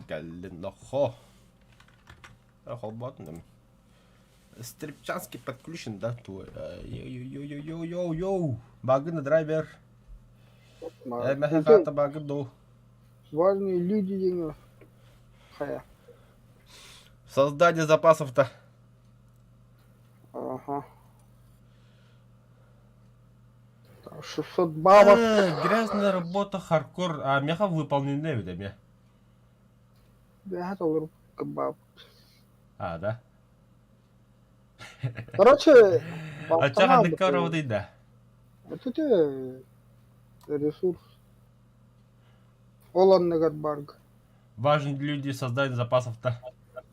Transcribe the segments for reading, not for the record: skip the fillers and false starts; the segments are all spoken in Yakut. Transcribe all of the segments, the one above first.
Кэллин нохо. Холботным. Стрипчанский подключен, да, твой? Йоу-йоу-йоу-йоу. Багы на драйвер. Мэхэ багы ду. Важные люди деньги. Хая. Создание запасов-то. Ага. 600 бабок. Грязная работа, хардкор. А меха выполнена эбит эмиэ. Бэһэ толору кыбаап. А, да? Короче, Ачча ханныкка работай да? Вот это ресурс. Ол анныгар барг. Важны люди создание запасов-то.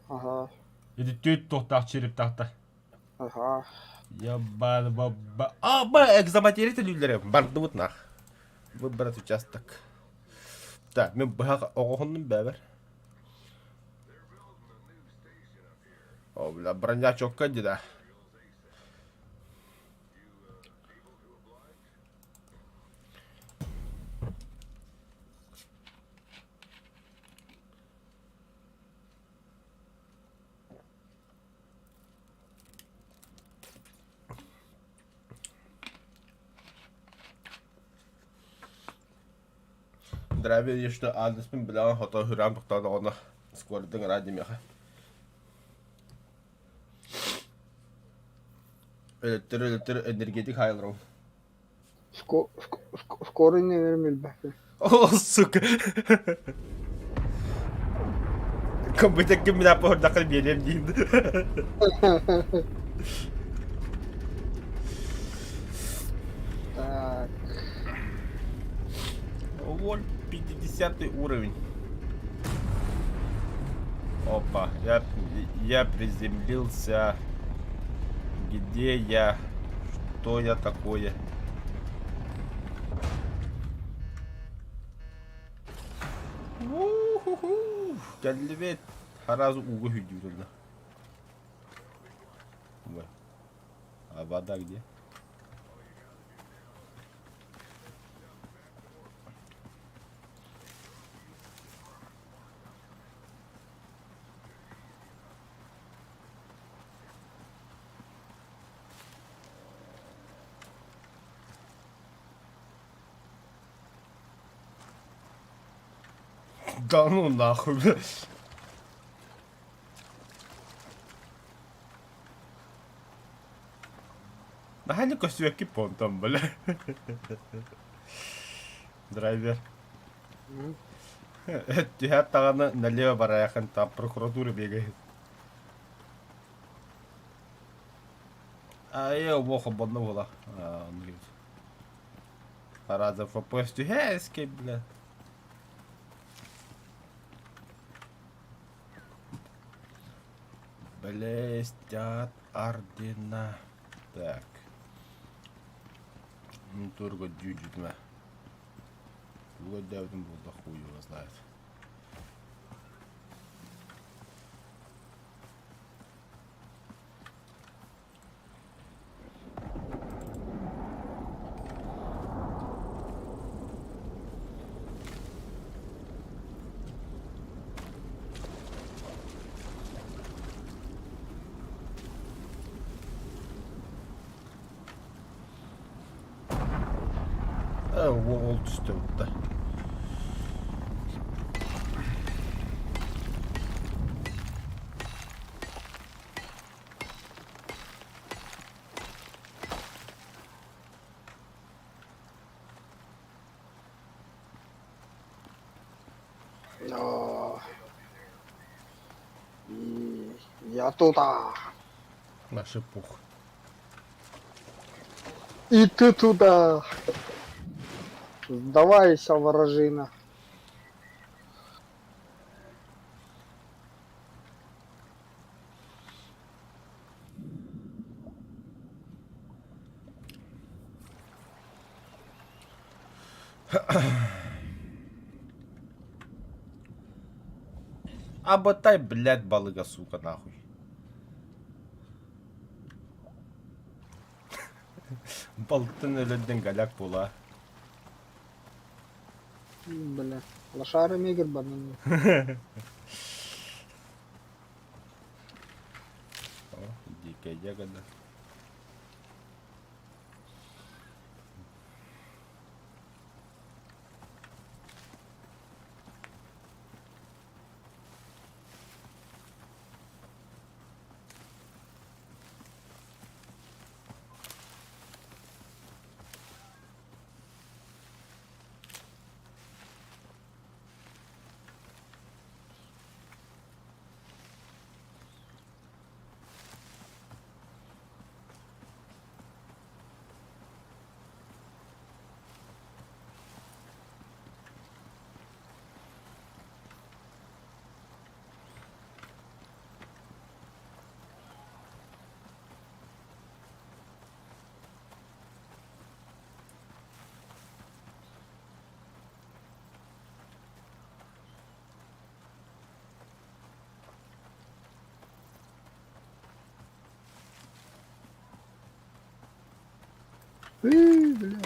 Ага. Ити түт туохтаах черептаахта. Ага. Ебан баба. А, ба, экзаматерия төлүүллэрэ бардыбыт нах. Выбрать участок. Так, мен быһах оҕоһуннум бэбэр. О, бля, броня чокка да. Драйвер еще адресмин билэҕин хото хүрээн тохтоотоҕуна скордың ради миэхэ. Өлөттөр өлөттөр энергетик хайларым. Скорый нөмерин билбэппин. О, сука. Компьютерге мин аппордахха биэриэм диин. Так. Вот 50 уровень. Опа, я, я приземлился. Где я? Что я такое? У-ху-ху! Кэллибит. Сразу ууга сүүрдүүтүллэ. А вода где? Да ну нахуй, бля. Наһаа көстүөкки понтон, бля. Драйвер. Түһээт даҕаны налево барайахын там прокуратура бегает. А я обох обонно була. Парада ФПС түһээскэй, бля. Блестят ордена. Так. Ну, турго дьүдьүтмэ. Туга дэбитин булда хуй его знает. Ол түстэ бутта. Я туда. Наша пух. И ты туда. Сдавайся, вражина. Аботай, блядь, балыга, сука, нахуй. Балтын өлөрдөн голяк була. Бля, лошары мегер банан. Дикая ягода. Ыы, бля.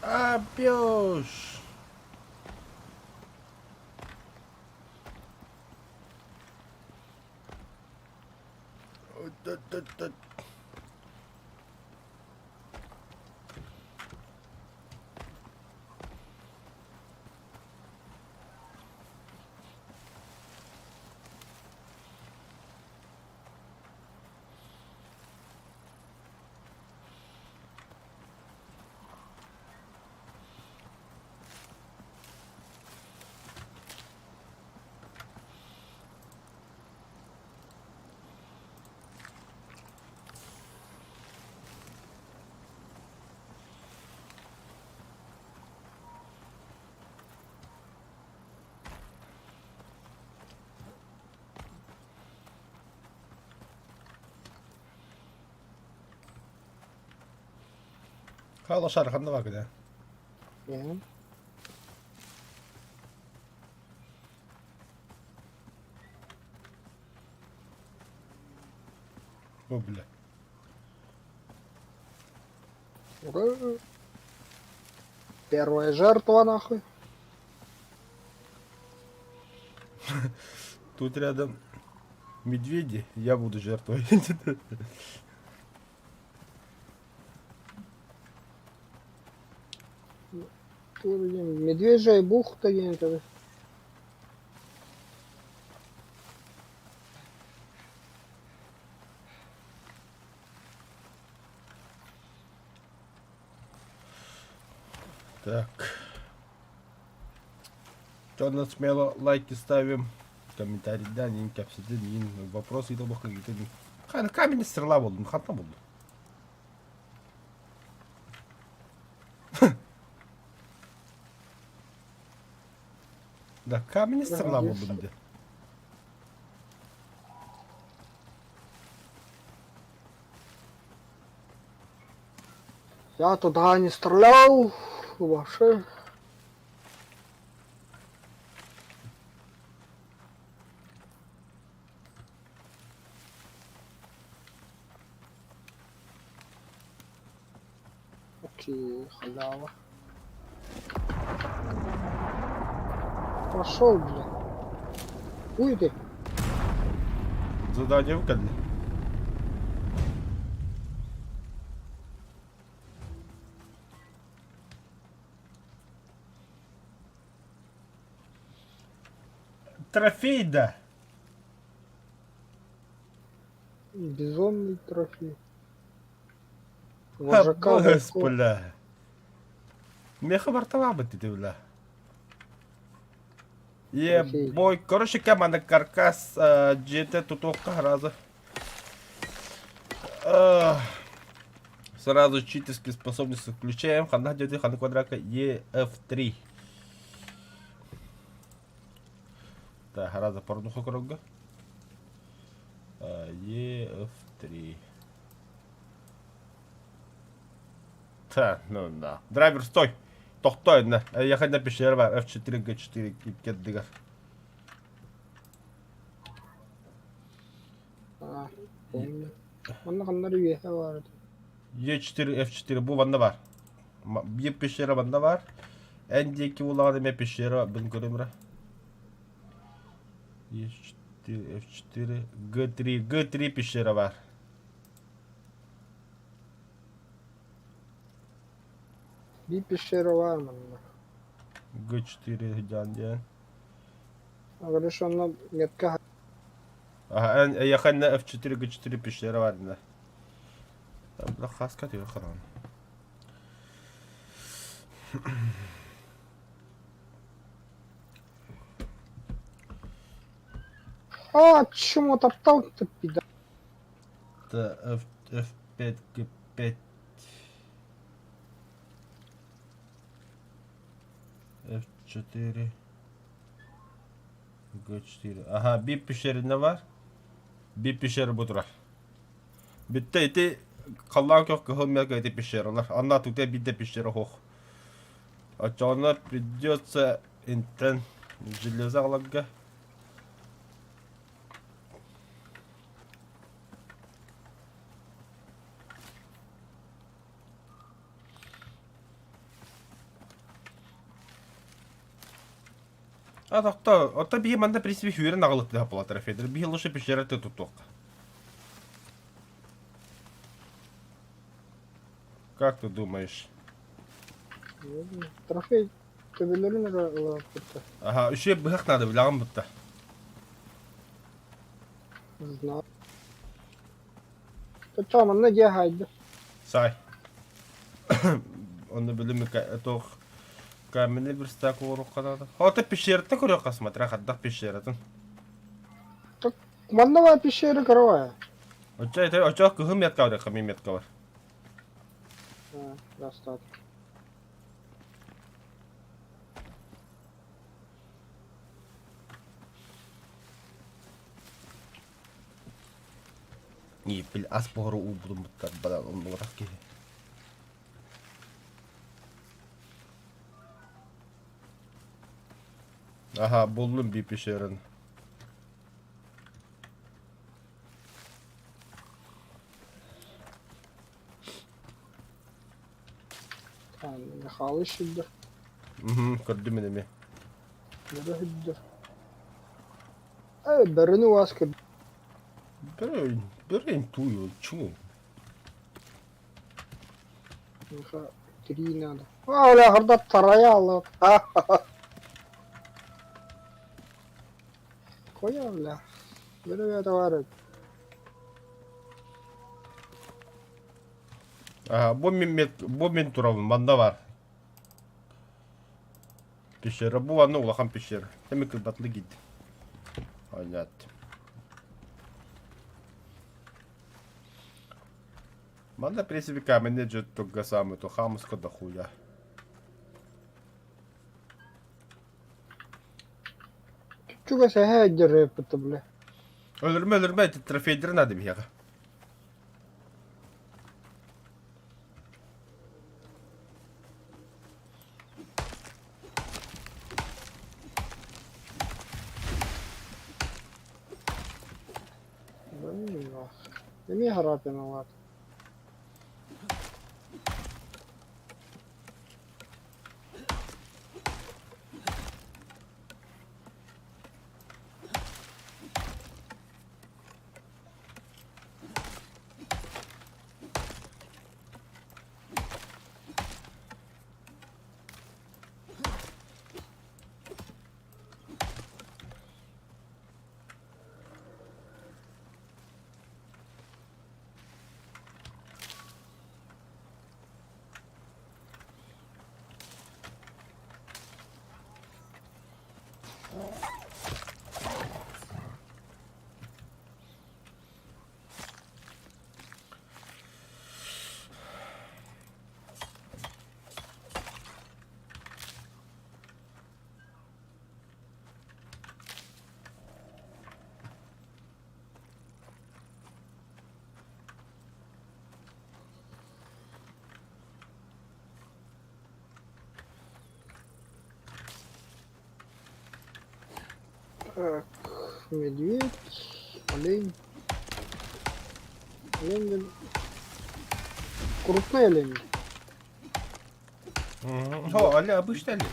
Апёш! Хаал шар ханна баар күнэ? О, бля. Ура! Первая жертва, нахуй. Тут рядом медведи, я буду жертвой. Медвежья бухта диэн Так. Что нас смело лайки ставим. Комментарий, да, не капсидин, вопрос и того какие-то. Камень стрела буоллум, ханна буоллум. Да, камень стрела буоллум дии. Я туда не стрелял. Вообще. Окей, халява. Пошел, бля. Уйди. Задание выгодно. Трофей, да. Бизонный трофей. Вожака Господи. Миэхэ барталаабыт ити бля. Е, бой, короче, кэманы каркас дьиэтэ тутуохха сразу. Сразу читерские способности включаем. Ханна дьиэти ханна квадратка EF3. Так, сразу порнуху көрөргө. EF3. Та, ну да. Драйвер, стой! Тохтой, на. Ехать на пещеру бар. F4, G4 кирдигер. А, помню. Манна ханнары үөһэ баар этэ. Е4, F4 бу манна бар. Биир пещера манна бар. Эн диэки булаҕын эмиэ пещера бин көрүмрэ. Е4, F4, G3, G3 пещера бар. Биир пещера баар манна. G4 дьаан диэн. Говоришь, онно метка Аха, эн эйэхэннэ F4, G4 пещера бар дина. Бла хаска тыга харан. А, чему топтал ты, пидор? Это F, F5, G5. F4. G4. Аха, биир пещеринэ бар. Биир пещера бу турар. Бүттэ ити халлаан көх кыһыл мелко ити пещералар. Анна тута биирдэ пещера суох. Оччоҕуна придется интен железо аҕаларга. А тохто, оттон биһи манна в принципе сүүрэн аҕалыттыһа буолатара Федор. Биһи лучше пещераты тутуохха. Как ты думаешь? Трофей төбөлөрүн эрэ ылааппыттар. Аха, үчүгэй быһах надо, билэҕин бутта. Знаю. Чо, манна дьиэ хаайда. Сай. Онно билим туох каменный верстак оҥоруохха наада. Ото пещерата көрүөххэ смотря хайдах пещератын. Манна баар пещера кыра Оччо это оччо кыһыл метка бар, камин метка бар. Достаточно. Бил ас буһара уубутун бара оннугатах киһи. Аха, буллум биир пещераны. Михалыч сылдьар. Угу, көрдүм мин эмиэ. Бөрө сылдьар. Э, бөрөнү уас көрдүм. Бөрө, бөрө тую, чуҥу. Миха три надо. А, бля, хорда вторая алла. Коя, бля. Бөрө товары. Аха, бу мин бу мин турабын, манна бар. Пещера, бу манна улахан пещера. Эми кырбатлы киирдим. Понятно. Манна, в принципе, каменный же только самый, то хамуска до хуя. Чугас эһэ дьарыйыппыт бля. Өлөрмө, өлөрмө, эти трофейдеры надо биһиэхэ. Эмиэ хараапыналаат. Так, медведь, олень. Олень, диэн крупный олень. О, олень, обычный олень.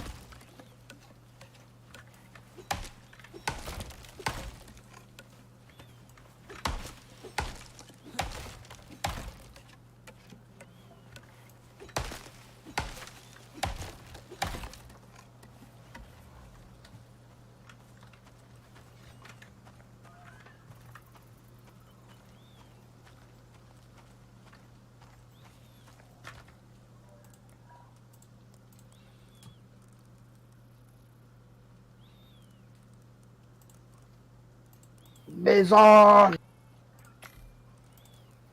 Бизон!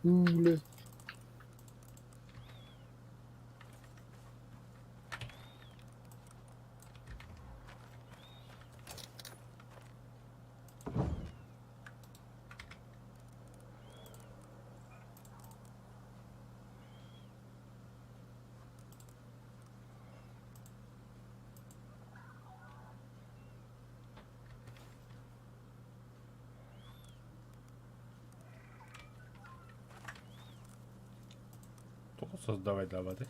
Бля. Тоҕо создавайдаабатый?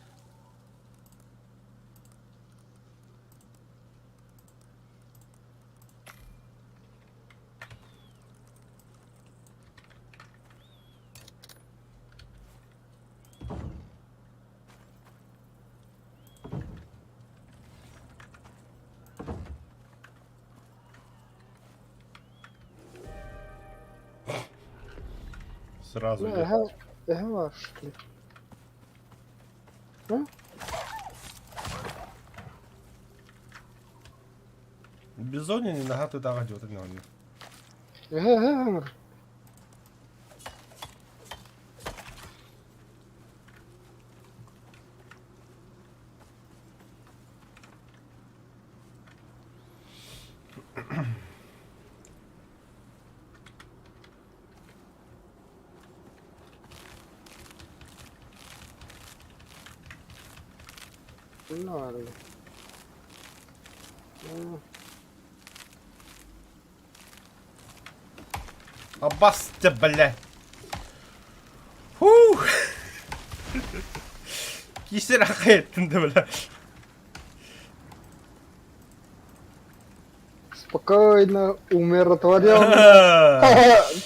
Сразу Ну, идет. эһэ, эһэ баар что ли? Бизоне не нога туда идет, не Эһэ, эһэ ыҥыр. Онно баар эбит. Абасте, бля. Фух. Кисер ахайттын да, бля. Спокойно, умиротворенно.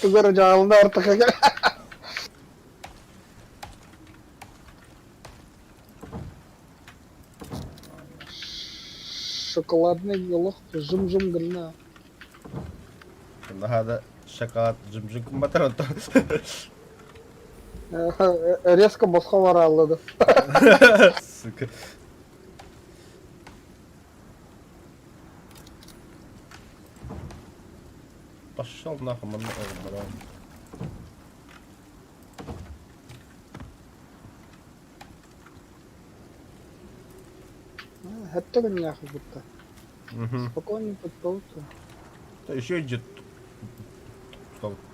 Тугу эрэ дьаһалына артыка Шоколадный олох жым-жым гынна. Наһаа да шоколад жым-жым гымматар онтон. Резко босхо барааллады. Сука. Пошел нахуй, манна баран. Хэттэ күннээх будто. Угу. Спокойно подползу. Да еще идет.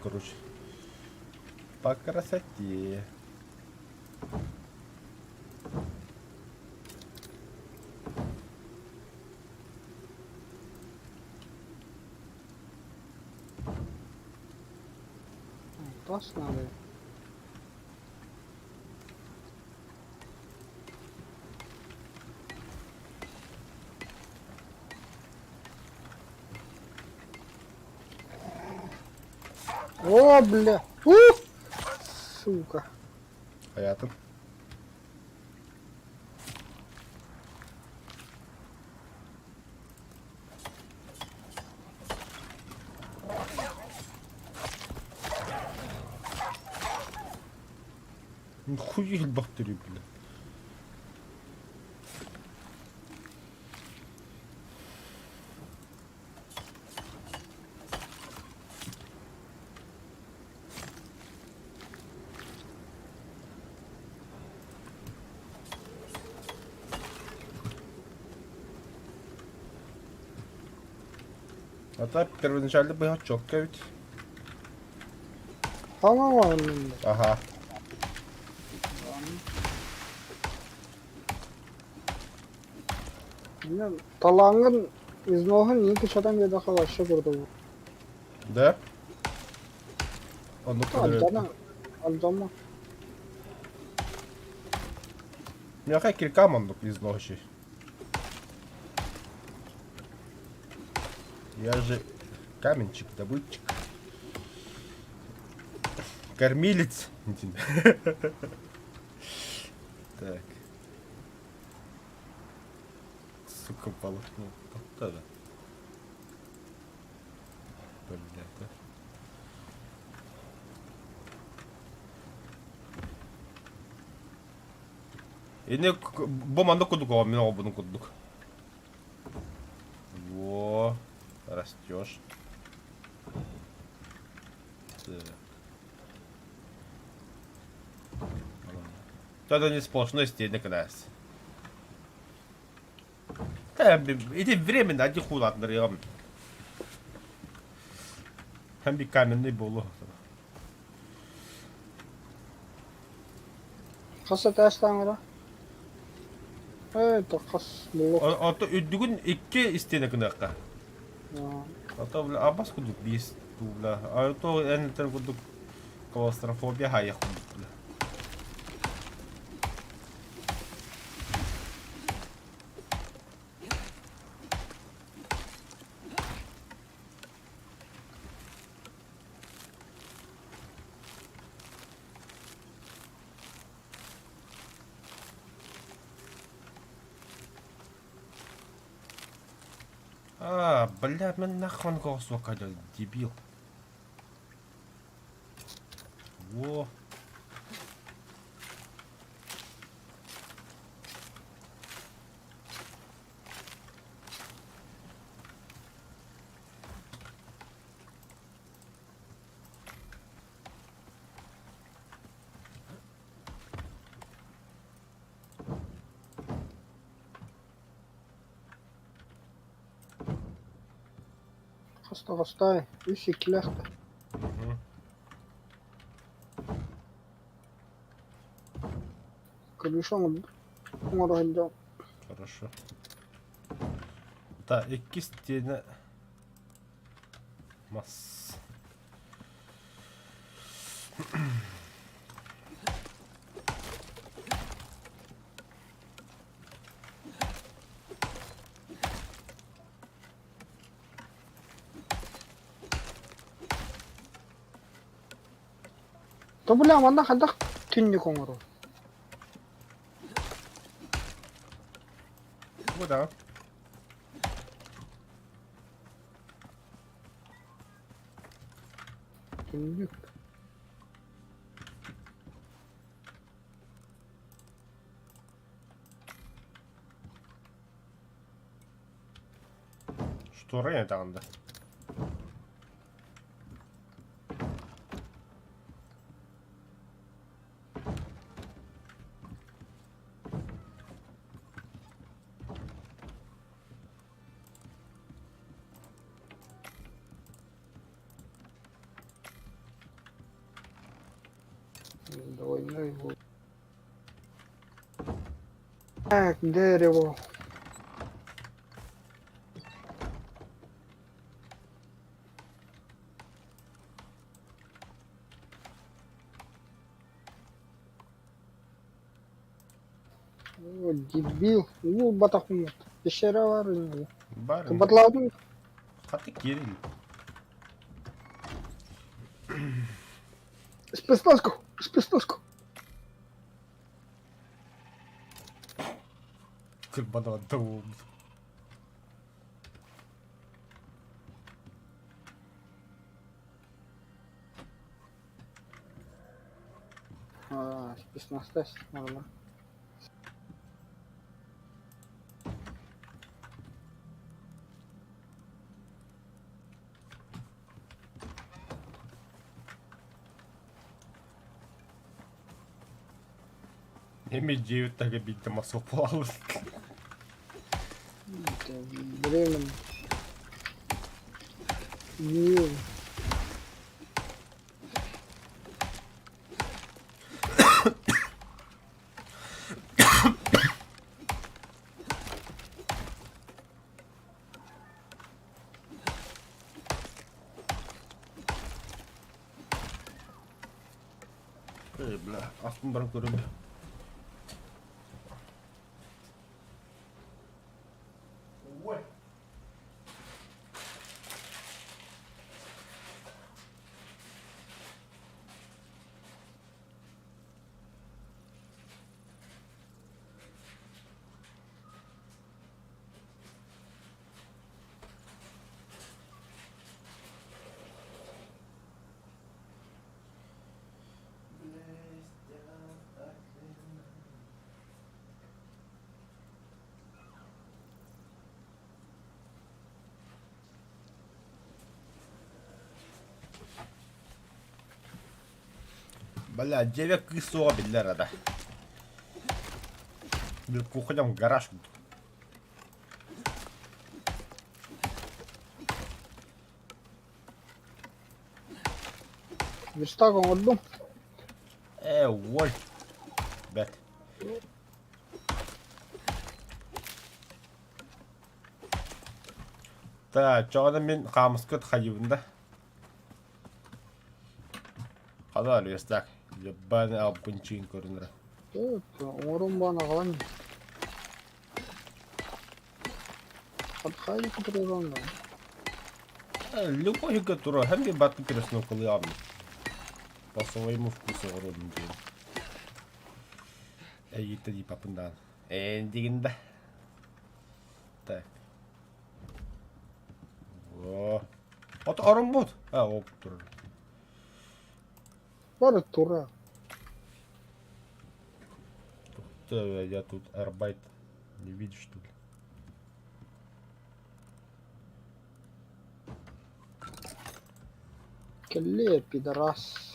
Короче. По красоте. Тас надо. О, бля. Ух! Сука. Хайатын. Хуй бактерии, бля. А так первоначально быһа чокко эбит. Хаҥа оҥоһуннум. Аха. Талааҥҥын изноһун иики сатан диэтэххэ вообще курдук. Да? Оннук Алдьана, алдьама. Миэхэ киркам оннук изножи. Я же каменчик, добытчик. Кормилец. Так. Сука, полотно. Да. Блядь, а. Ини бу маннык курдук оҕо мин оҕобунун курдук. Во, растешь. Так. Это не сплошной стены князь. Ити временно один хулатнырыам. Там би каменный болу. Хас этээстээҥ эрэ? Ээ, хас булук. Ото үрдүгүн икки истиэнэ гыныахха. Ото бля абас курдук биэс туула. А то эн курдук клаустрофобия хайах курдук бля. А, бля, мен нахуй голосок дебил. Во. Хаста хастай, үс иккилээх Крыша оҥоро сылдьан Хорошо. Да, иккис стена мас. То бля, манна хайдах түннүк оҥорор? Бу да. Түннүк. Штора даҕанда. Двойной вот. Так, дерево. О, дебил. Уу батахмут. Пещера бар ини. Бар. Кыбатлаабын. Хаты киирин. Спецназку! Спецназку! Кырбанан А, спецназ нормально. Эми дьиэбит таһыгар биирдэ мас буолаллар. Временно. Гнилой. Эй, бля, аспын баран көрөм. Ой. Бля, дьиэбэ кыыс суоҕа биллэр ада. Бил кухням гараж курдук. Верстак оҥордум. Ээ, уой. Бэт. Так, чоҕуна мин хаамыскыт хайыбын да. Хада верстак. Ебаный албынчыын көрүнэрэ. Оҥорон баан аҕалан. Хатхайы кытырыган Любой тура, һәм би батын перестановкалыам. По своему вкусу оҥоробун диэн. Эйиттэ дии папындаан. Эндигин да. Так. О. От ороммут. А, оп турар. Бары тура. Я тут арбайт не видишь, что ли? Кэллиэ, пидорас.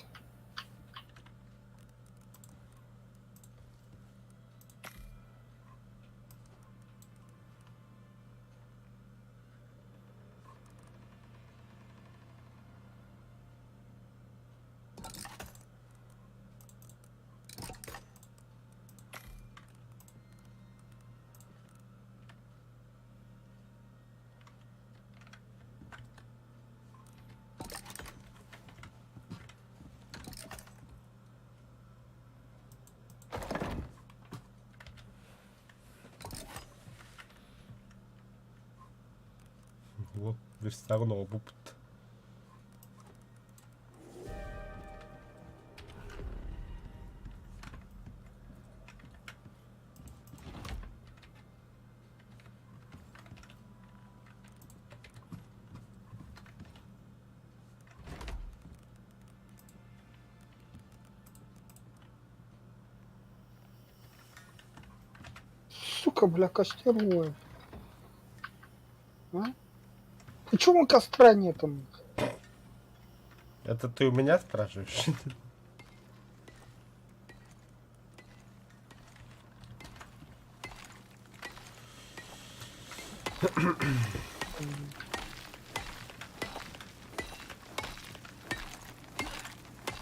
Вот верстагын оҕобуппут. Сука, бля, костер мой. А? Почему костра нету? Это ты у меня спрашиваешь?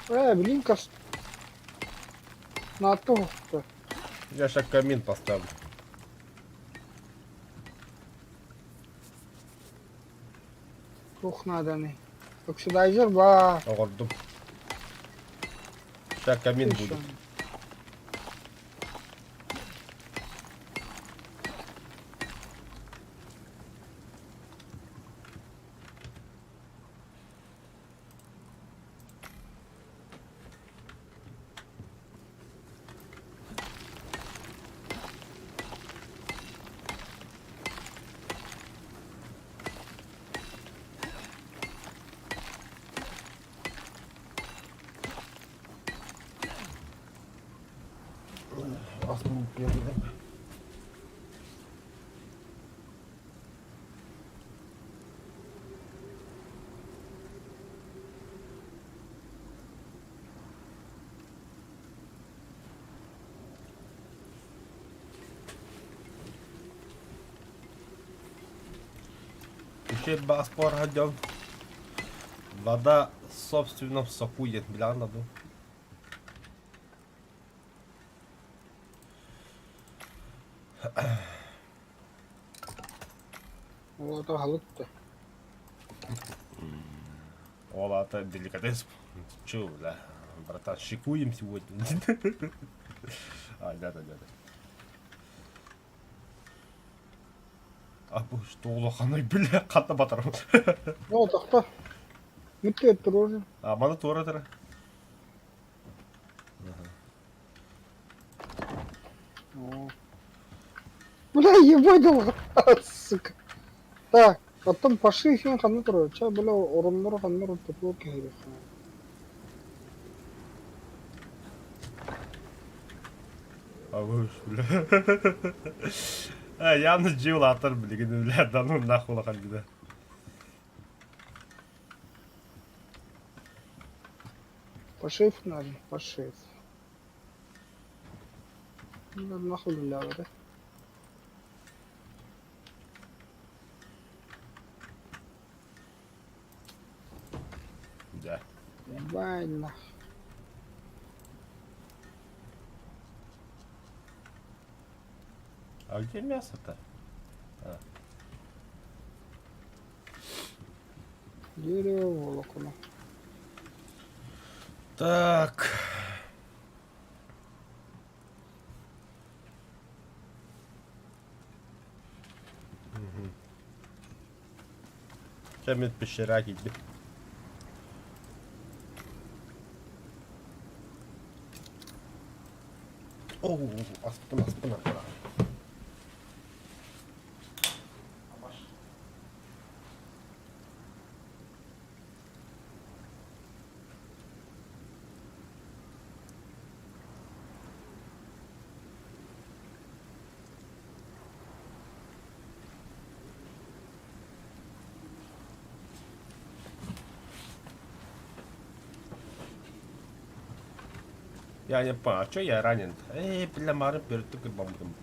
Блин, кост... На то. Я сейчас камин поставлю. Туох нааданый? Оксидайзер баар. Оҥордум. Сейчас камин будет. Аспын биэрдим. Үчүгэй баспор дьон. Вода в собственном соку диэн билэҕин да дуу? Ол аата аһылык да. Ол аата деликатес. Чё, бля, братан, шикуем сегодня. А, да, да, да, да. А бу что улаханай, бля, хата батарым. О, тохто. Мүттү туруору. А, маны туора тара. О. Бля, ебать дьылҕа, сука. Так, оттон пошли иһин ханна турар? Чэ, бля, оронноро ханна ортотугар кэһириэххэ. А вы бля. Э, явно дьиэ улаатар билигин, бля, да ну нахуй улахан дьиэ. Пошив надо, пошив. Ну, нахуй үлэлээбэтэ. Да. Давай нах. А где мясо-то? А. Дерево, волоконо. Так. Чэ, мин пещера киирдим. Оу, аспын, аспын, аспын. Я не понял, а чё я ранен? Эй, бля, мары бөртүк бомбым.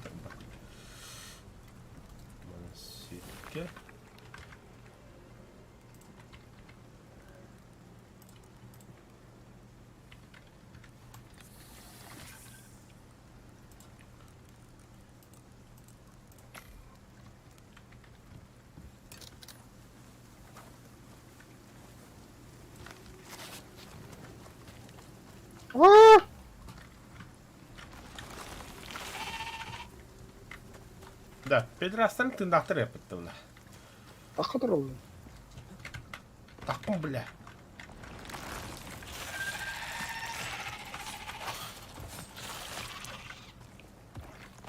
Ситке. Аа! Да, педрастан тыыннаахтар эппиттэ Тахха тураллар. Тахпын бля.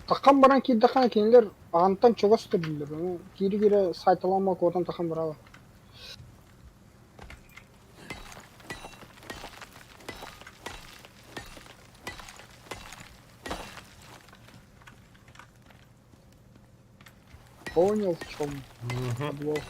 Таххан баран киирдэххинэ кинилэр аҕантан чугас төрүүллэр. Киири-киирэ сайталаама куотан тахан бараба. Понял, в чем подвох.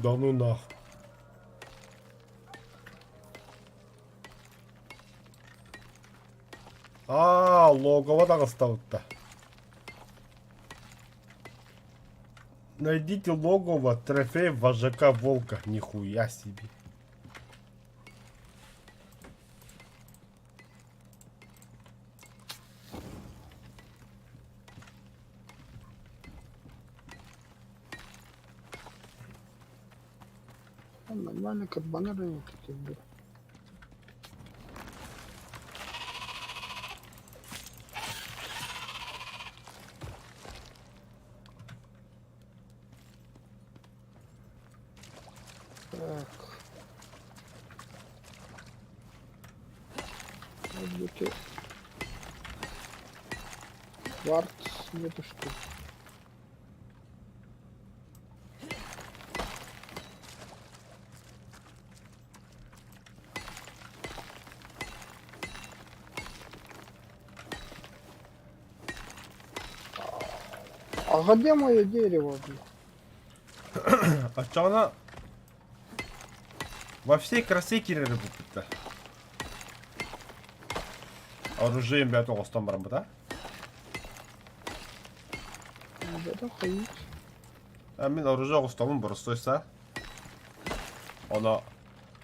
Да ну нах. Аа, логово таҕыстабытта. Найдите логово, трофей вожака волка. Нихуя себе. Нормально кабаны рынок. Так. Вот Кварц нету что. А где мое дерево, блин? Оччоҕуна во всей красе киирэр эбиппит Оружием бэт оҕустан бараммыт а? Это хуй. А мин оружие оҕустабын боростуой саа. Оно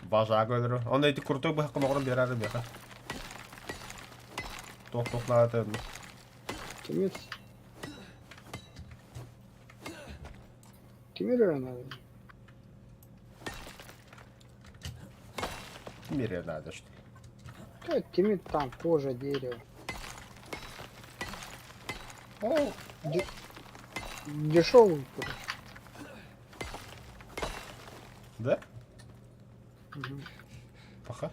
бажаага өлөрөр. Ону ити крутой быһаххын оҕорон биэрээр миэхэ. Туох-туох наада этэ Тимир. Тимир эрэ надо. Тимир надо что ли? Да, Тимир там кожа, дерево. О, дешевый, короче. Да? Мгм. Пока.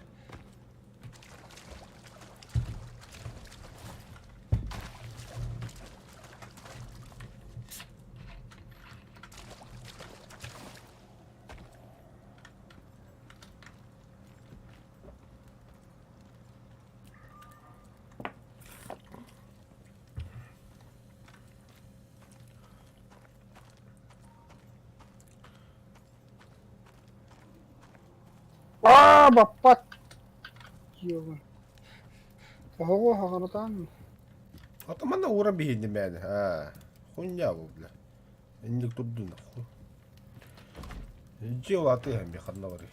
Аа, баппат. Ёба. Оһоҕу хаҕаратаан. Ата манна уура биһинни мээнэ. Аа, хуйня бу, бля. Инник турдун хуй. Дьиэ улаатыа эмиэ ханна барый.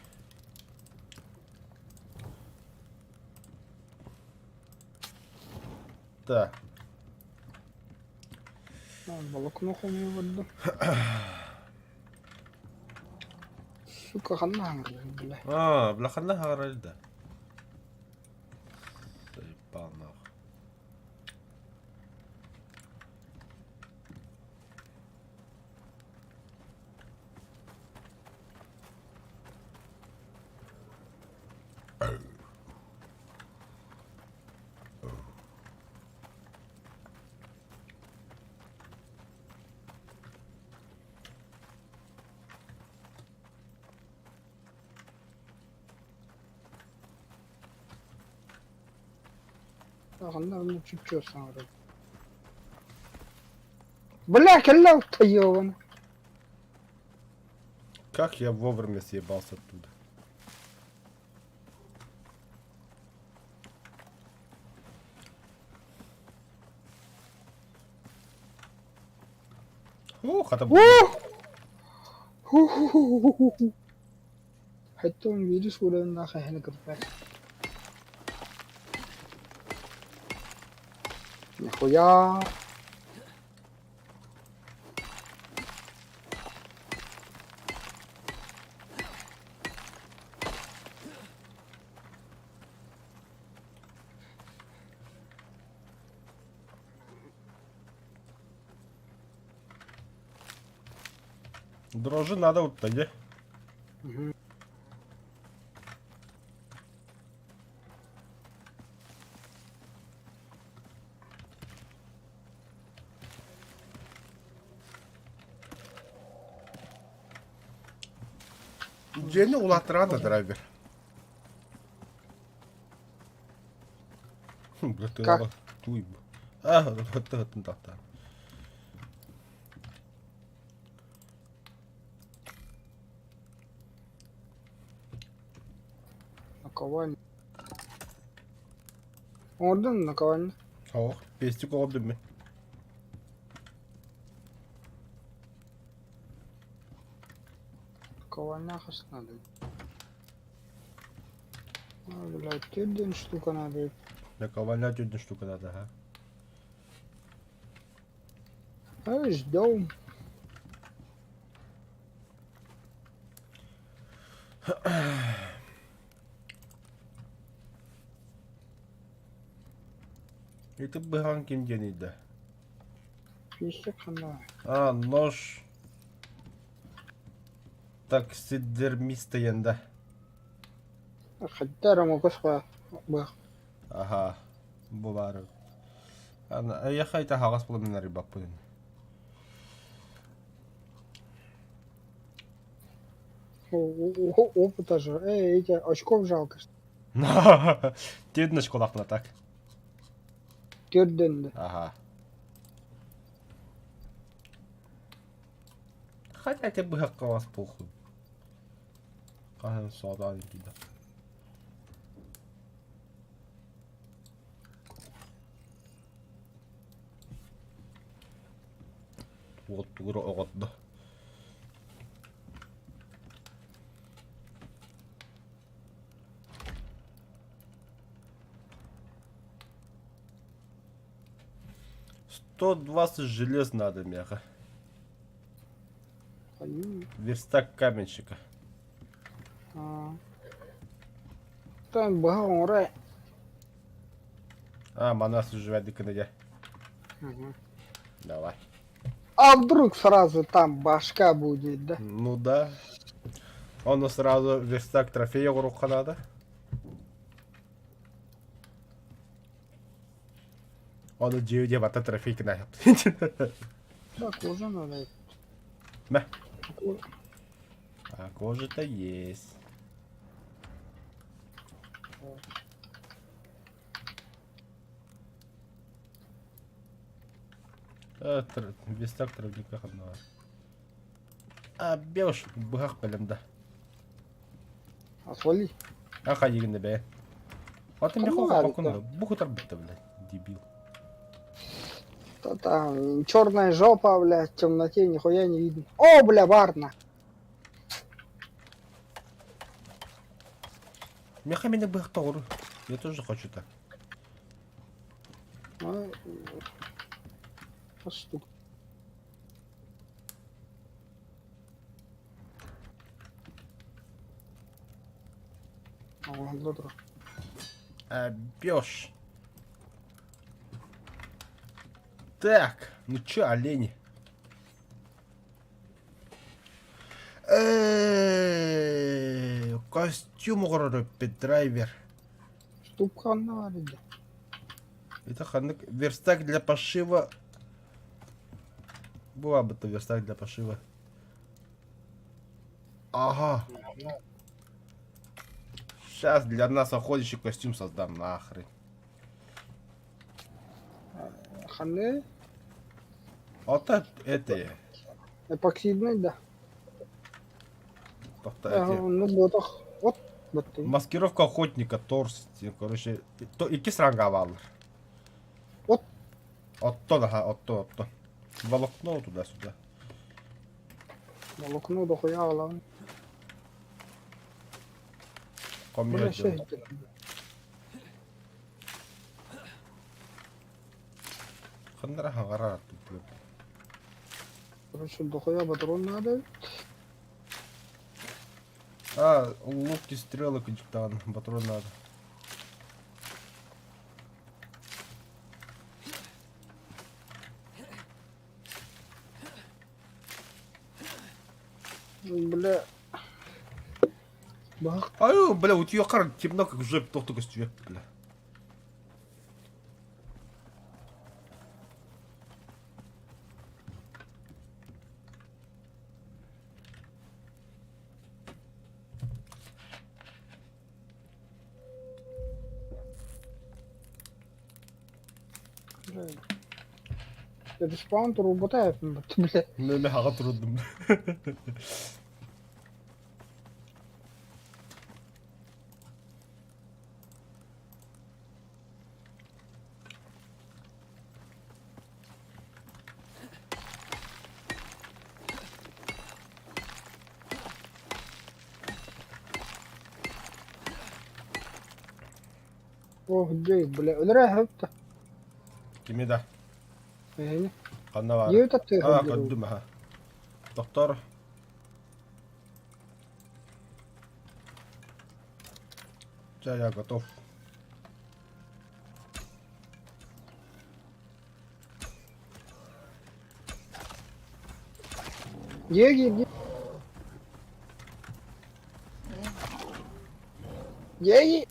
Так. Волокно хомуйа барда. Сука, ханна хаҥырдың, бля. Аа, бля ханна хаҥырар да. Заебал нахуй. Ханна онно чүпчүө саҥарар. Бля, кэллэ ёбана. Как я вовремя съебался оттуда. Ух, это Ух! Хәтта вирус үләннән хәһәне кертмәс. Нихуя. Дрожжи надо вот тогда. Угу. Дьиэни улааттаран да драйвер. Как? Туй. А, тахта. Наковальня. Оҥордуҥ наковальня? Суох, пестик оҕордум мин. Наковальня хас надо? А, блядь, төрдүн штука надо. Наковальня төрдүн штука надо, ага. А, ждем. Ити быһаҕын ким диэний да? Пиздец ханна. А, нож. Таксидермистайан да. Хайда эрэ омугус быах. Аха, бу баар. Эйиэхэ ити аһаҕас буолан арыйбаппын. Опыта же. Эй, эти очков жалко. Түөрт очколаахпына так. Төрдөн Аха. Хотя тебе быһахха вас похуй. Хаһан соҕотоон киирдэ. Уоттуура оҕотдо. 120 желез надо миэхэ. Верстак каменщика. Там быһа оҥоро. А, манас живэдиккин дьэ. Давай. А вдруг сразу там башка будет, да? Ну да. Он сразу верстак трофея оҥоруохха наада. Ону дьиэ дьиэ барта трофей гына Да, кожа надо. Мэ. А кожа-то есть. Верстак травника ханна А, беуш, быһах бэлэм да. А свали. Аха дигинде бээ. Атын Кому бихо надо-то? хапакун бу хутар битте, блядь, дебил. Да там черная жопа, блядь, в темноте нихуя не видно. О, бля, барна. Меха меня быһах тоҕуру. Я тоже хочу так. А, штук. А, бёш. Так, ну чё, олени? Костюм оҥорор драйвер. Штука ханна Это ханнык верстак для пошива. Была бы то верстак для пошива. Ага. Сейчас для нас охотничий костюм создам нахрен. Ханны? Вот это. Эпоксидный, да. Ну, вот. Маскировка охотника, торс, короче, икки сранга Вот. Оттон, ага, оттон, оттон. Волокно туда-сюда. Волокно дохуя аламын. Бля, Ханнара хаҥарар. Короче, дохуя патрон надо. А, луки, стрелы, качтан, патрон надо. Бля. Бах. Ай, бля, у тебя кар темно, как в жопе, только свет, бля. Респаун турбута бля. Мин хаҕа турдум. Ох, дей, бля, өлөрө хөптө. Кими да? Эһини. Ханна баар? Дьиэ таттыы А, көрдүм, аха. Доктор. Чэ, я готов. Дьиэ киирди. Ей!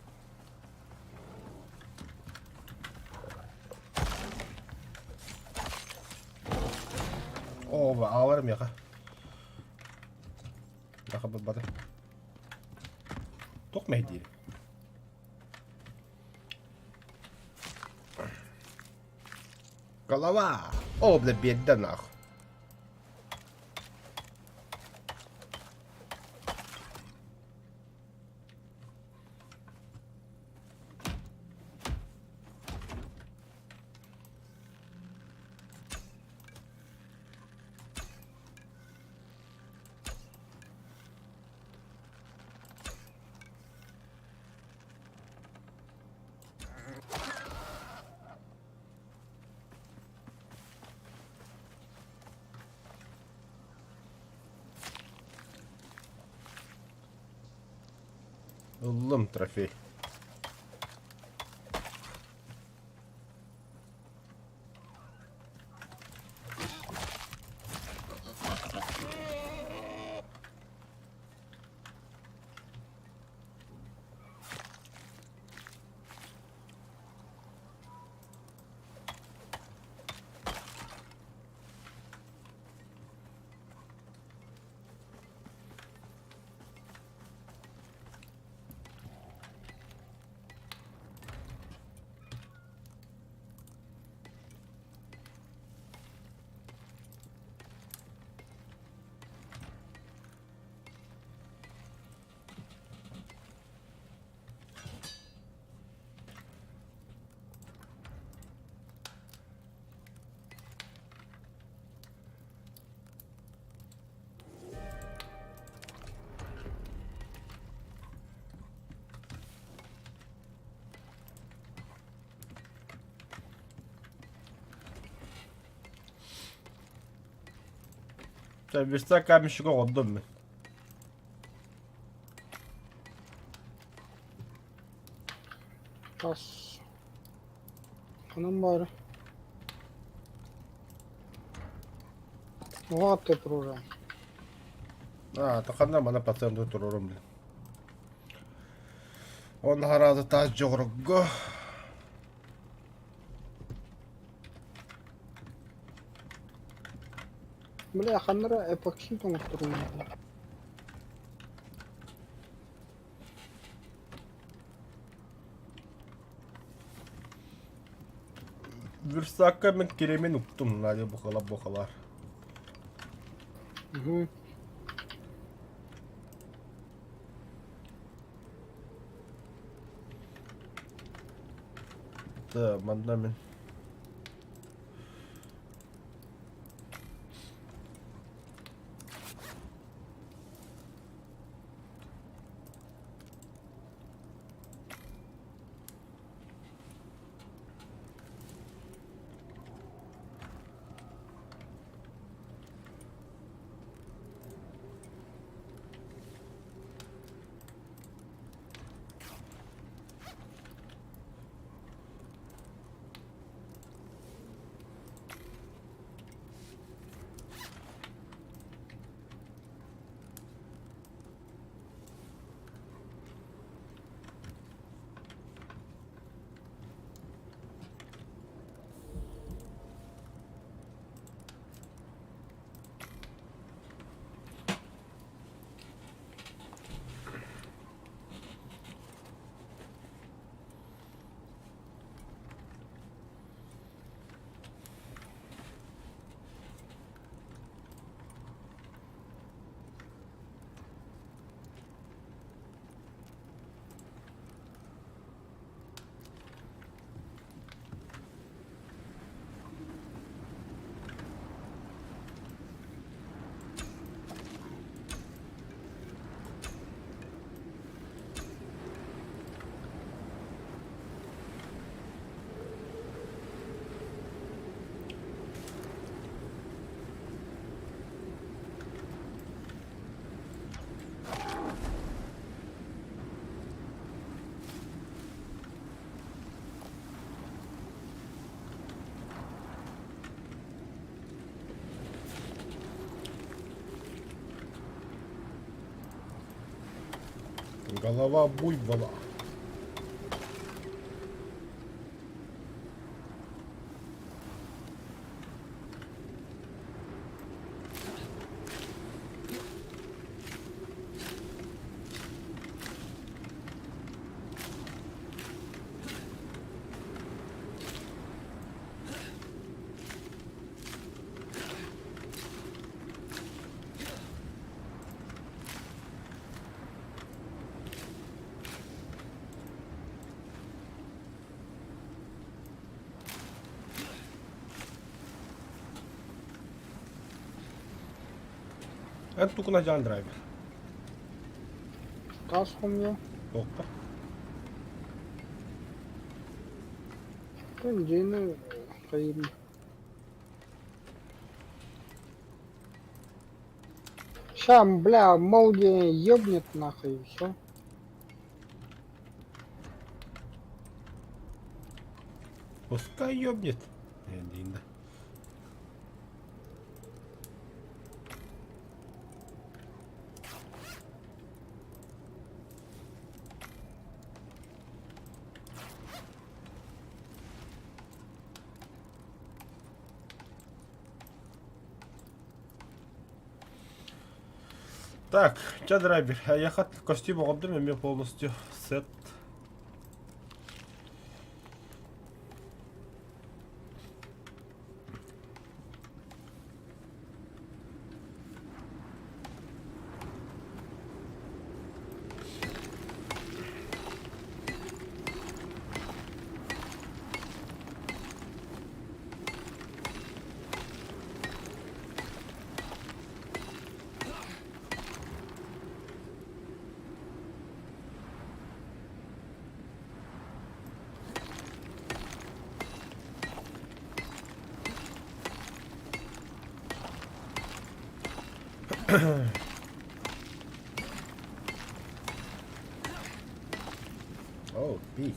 Оо, аалар миэхэ. Миэхэ барбата. Туох мэһэйдиир? Голова! О, бля, биэрдэ нах. Ыллым трофей. Верстак каменщика оҕордум мин. Тас. Ханан баара? Оҕо атты туруоран. А, ханна мана пациенты туруорум блин. Он хараады таас дьоҕурго. Бля, ханнара эпоксид оҥорторуҥ. Верстакка мен керемен уктум, Надя бухала бухалар. Угу. Да, манна мин. Голова буйвола. Эн тукуна жан драйвер. Таас хомуйа. Туохха? Тэн дьиэни хайыырый. Ща, бля, молния ебнет нахуй и все. Пускай ёбнет. Диин да. Так, чэ драйвер, ехать костюм оҕордум эмиэ полностью сет. Oh, B.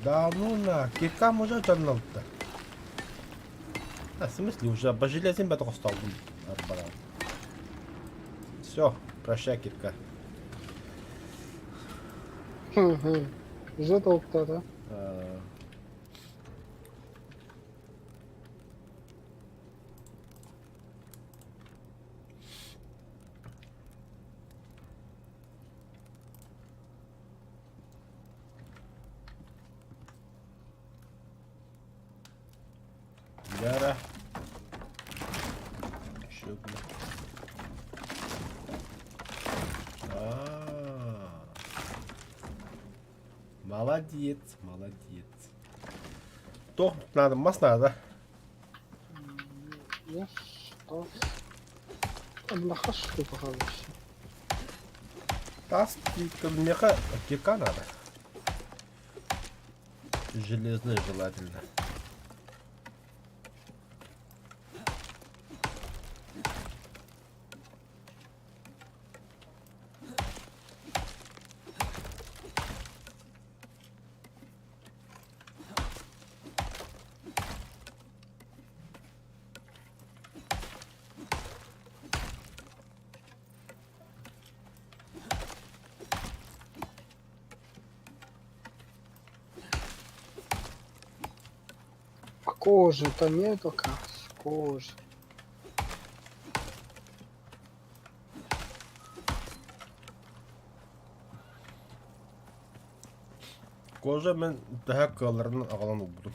Да ну на, кирка уже дьоннолта. А, в смысле, уже по железным бэтохостолбун. Все, прощай, кирка. Уже толкта, да? Яра. Еще одна. А. Молодец, молодец. То надо, мас надо. Я что? Бляха штука вообще. Тас меха кирка надо. Железная желательно. А кожи-то нету, как кожи. Кожа мин төһө кыалларынан аҕалан ылбытым.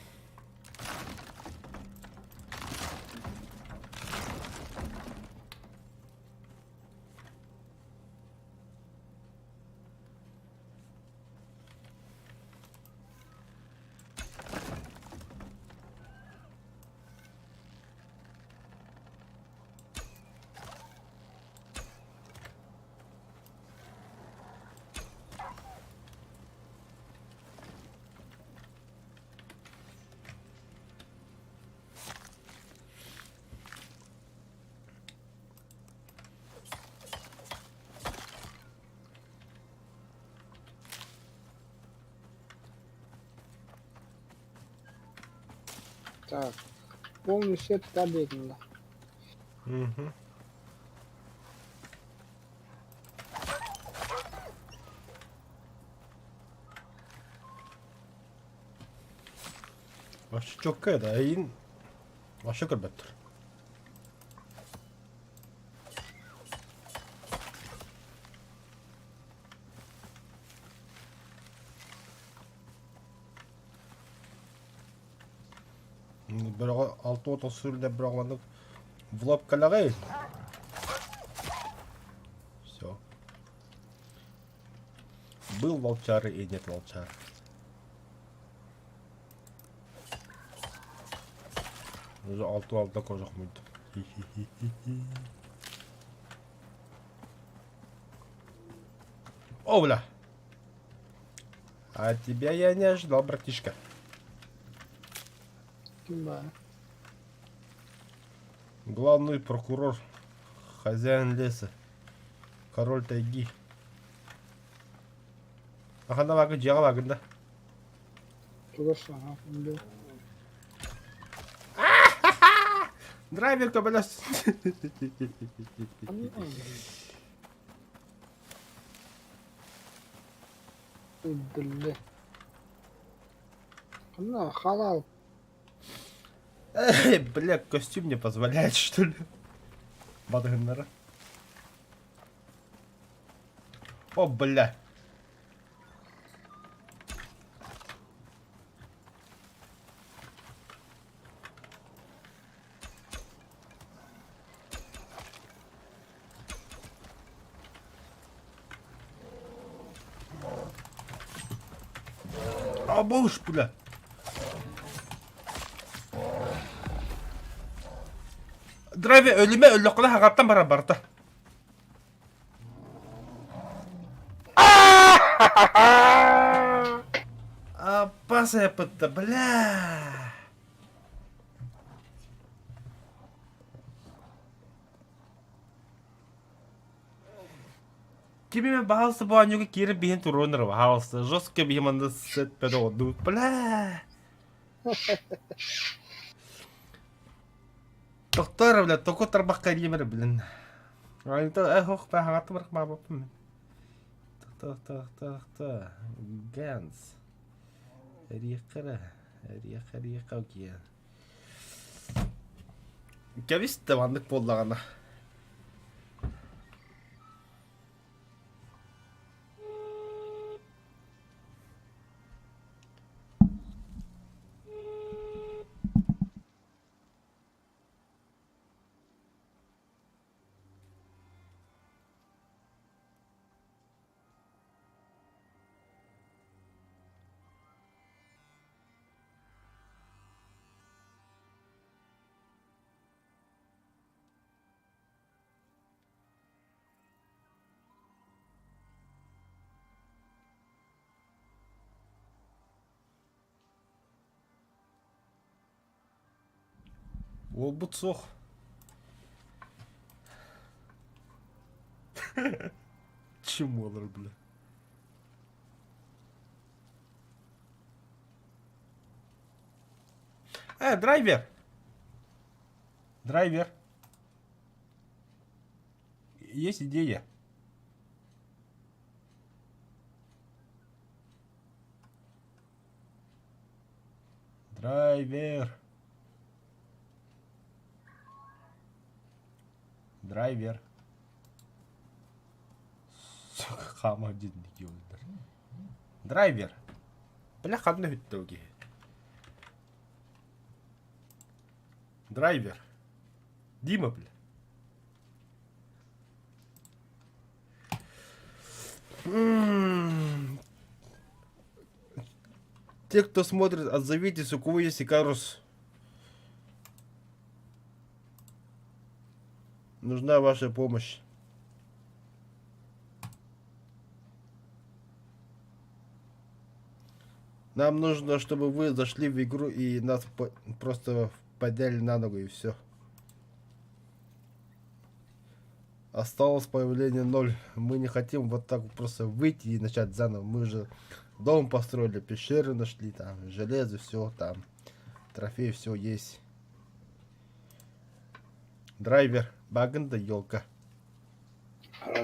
Так. Полный сет табельно. Угу. Вообще чокка да, эйин вообще көрбөттөр. Бөрөҕө алта уон тоҕус сүүрдэ бөрөҕө маннык в лоб кэлэҕэй. Все. Был волчары и нет волчары. Уже алты алта кожух муйдум. О, бля! А тебя я не ожидал, братишка. Ким баар? Главный прокурор, хозяин леса, король тайги. Ахана бага дьиэҕэ баагын да. Чугас аха бу. Драйвер көбөлөс. Биллэ. Ханна халал. Эй, бля, костюм не позволяет, что ли? Бадыгыннара. О, бля. Абауш, бля. Драйвер өлүмэ өллөххүнэ хаҕаттан барар барта. Аппас эппытта, бля. Ким эмэ баһаалыста бу оонньууга киирэн биһин туруон эрэ баһаалыста жестко биһи манна сетпэт оҕордубут бля Тохтоо эрэ бля току тарбахха илиим эрэ блин Айта эх ох баһаҕатты барах баабаппын мин Тохтоо тохтоо тохтоо Ганс Эриэххэ эрэ эриэххэ эриэххэ океан Кэбис да маннык буоллаҕына. Уолбут суох. Чем буолар бля? Драйвер! Драйвер! Есть идея. Драйвер. Драйвер. Сука, хаама дьинник өлдөр. Драйвер. Бля, ханна бүттэ киһи. Драйвер. Дима, бля. Те, кто смотрит, отзовитесь, у кого есть Икарус. Нужна ваша помощь. Нам нужно, чтобы вы зашли в игру и нас просто подняли на ногу и все. Осталось появление ноль. Мы не хотим вот так просто выйти и начать заново. Мы уже дом построили, пещеры нашли, там, железо, все там, трофеи, все есть. Драйвер, багын да елка.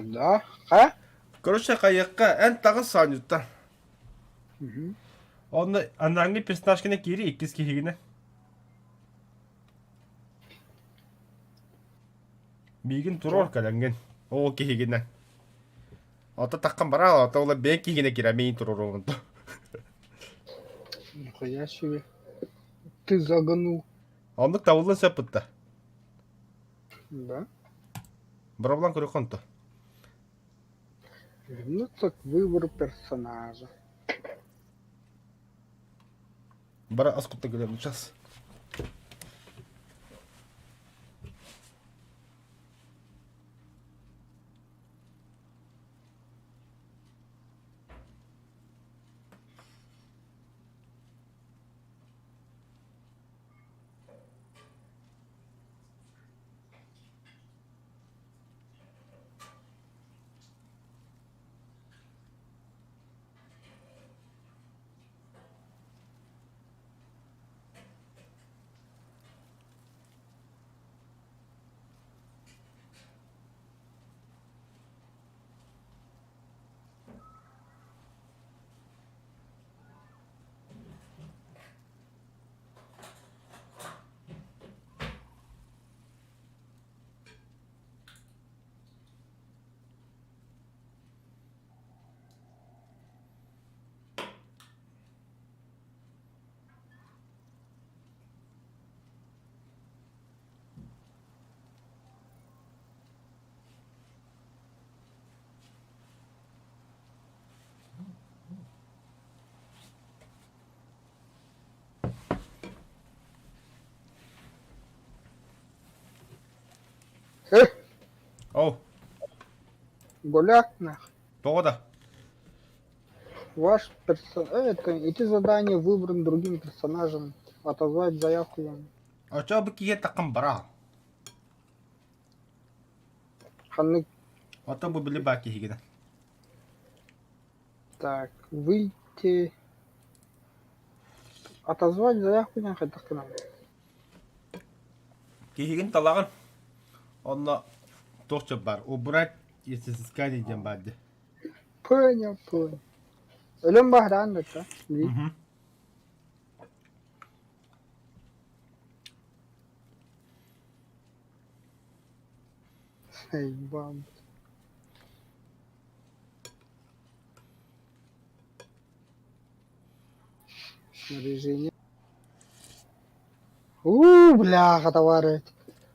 Да? Ха? Короче, хайыахха эн таҕыс оонньуттан. Онно анаҥҥы персонажкына киири иккис киһигинэ. Миигин туруор кэлэҥҥин. Ол киһигинэ. Ото таххан бараа, ото ола бэйэн киһигинэ киирэ миигин туруоруоҕун. Нихуя себе. Ты загнул. Оннук табыллан сөп бытта. Да. Бырабылан көрүөххэ онто. Вернуться к выбору персонажа. Бара ас кутта кэлэн сейчас. Э, Оу, голяк нах. тоҕо да? Ваш персонаж... Это, эти задания выбран другим персонажем. Отозвать заявку вам. Очоо бу киһи таххан бараа. Ханнык. Ото бу били баа киһигинэ. Так, выйти... Отозвать заявку диэн хайдах гынабын? Киһигин талаҕын. Онно туох чөп баар? Убрать если сыскание диэн баар дии. Понял, понял. Өлөн баһыраан да Ли. Эй, бам. Снаряжение. У, бляха, товары.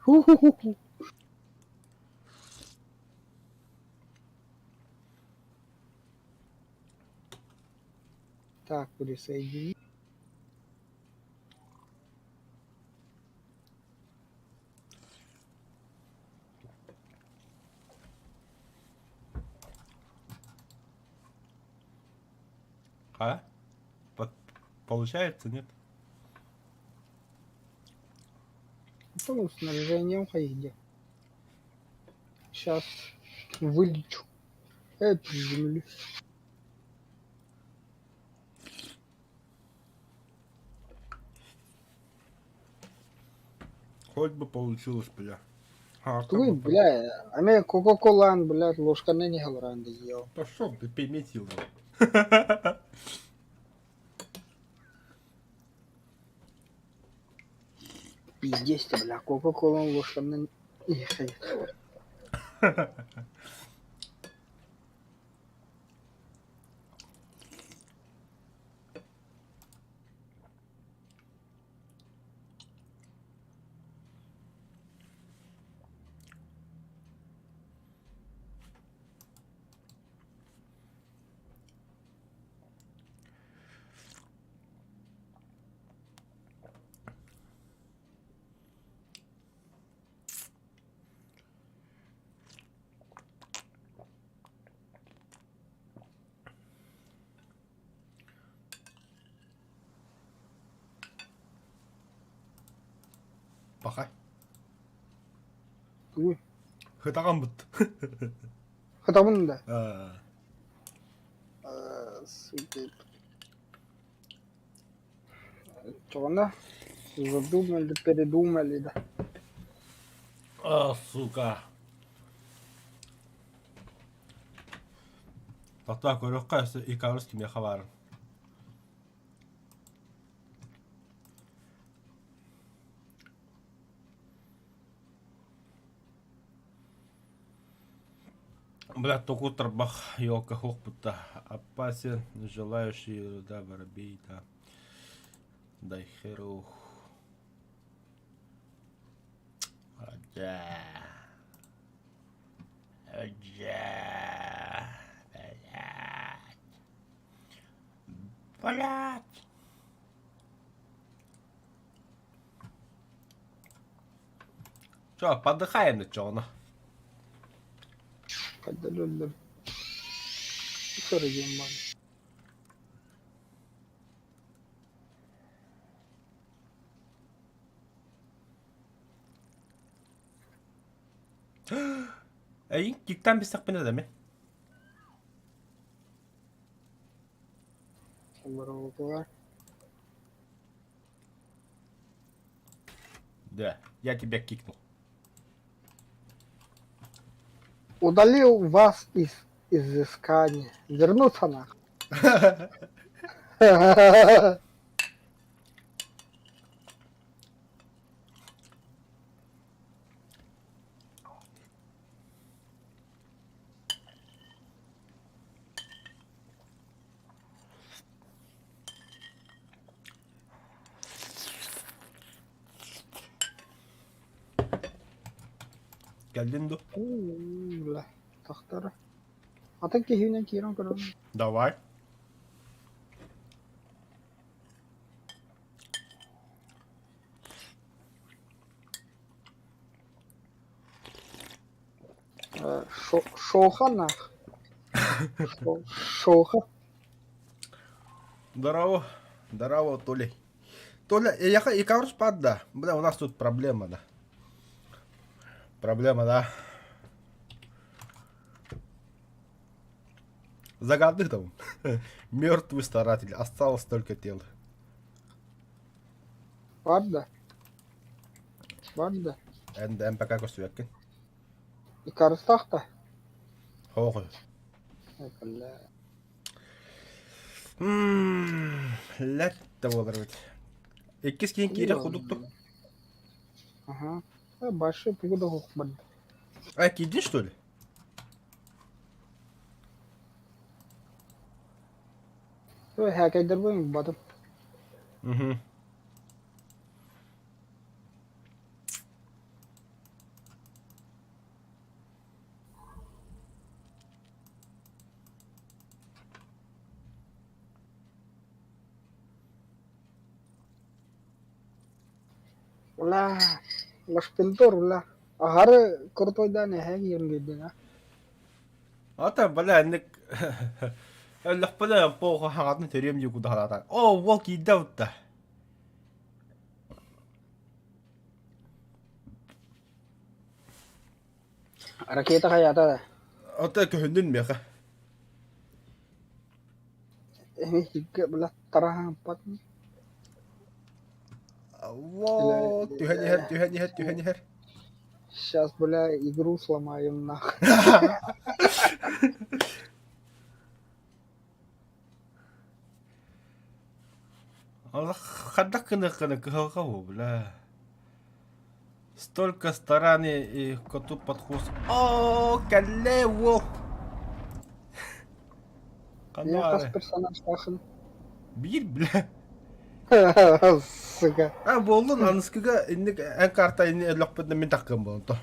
Ху-ху-ху-ху. Так, присоединить. А? Получается, нет? Ну, снаряжением хайде. Сейчас вылечу. Я приземлюсь. Хоть бы получилось, бля. А, Ой, бля, а мне Кока-Колан, блядь, ложка на не говоранда ел. Пошел ты, приметил. Пиздец ты, бля, Кока-Кола ложка на не Пахай. Ой. Хытаҕан бут. Хатабын да. Сука. Чоҕуна задумали, передумали, да. А, сука. Тохтоо көрүөххэ өссө Икарус кимиэхэ баарын. Бля, току тарбах елка хохпута. Опасен, желающий, да, воробей, да. Дай херу. Да. Да. Блядь. Блядь. Чё, подыхаем на чё Хайдалөллөр. Көрүгүм баар. Эйин киктан бистэхпинэ да ми? Барабылар. Да, я тебя кикнул. Удалил вас из изыскания. Вернуться нахуй. Кэллин ду? Бля, тахтара. Атын киһинэн киирэн көрөм. Давай. Шоха нах. Шоха. Здорово. Здорово, Толя. Толя, я Икарус спад, да. Бля, у нас тут проблема, да. Проблема, да. Загадных там. Мертвый старатель. Осталось только тело. Бар да? Бар да? НДМПК көстүбэккин. Икарыстаах да? Хоҕой. Бля. Лэт да буолар эбит. Иккис киин киирэх кудуктук. Ага. Большой погода хохман. А, киирдин что ли? Хакайдарбын батым. Угу. Бля, лашпилдор, бля. Аһары крутой-дан эһэ киирэн а? Ата, бля, инник өллөхпүнэ похуй хаҥатын төрүөм дии кудаһалаата. Оо, уол киирдэ бутта. Ракета хайата да. Ата көһүннүн миэхэ. Эми бля тараһаампат. Во, түһэн иһэр, түһэн иһэр, түһэн иһэр. Сейчас, бля, игру сломаем нах. Хайдах гыныаххына кыһалҕа буо, бля. Столько стараний и коту под хвост. Оо, кэллэ уол. Мен хас персонажтаахын? Биир, бля. Сука. А буоллун аныскыга инник эн карта инни өлөхпүтүнэ мин таккым буолту.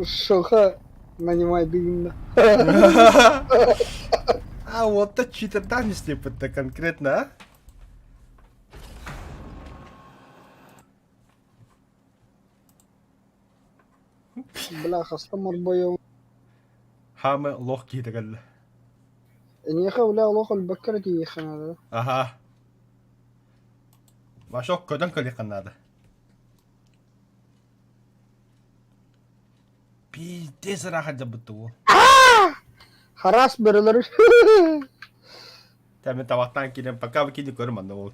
Шоха нанимай дыгында. А вот то читердан истеппит конкретно, а? Бля, хаста морбойо. Хаамы лох киһитэ кэллэ. Эйиэхэ бля олох өлбөккө эрэ тиийиэххэ наада. Аха. Машок көтөн кэлиэххэ наада. Пиздец ыраах дьабытты уол. Харас бөрөлөр. Тәмин табақтан киирэн пока кини көрүм манна ол.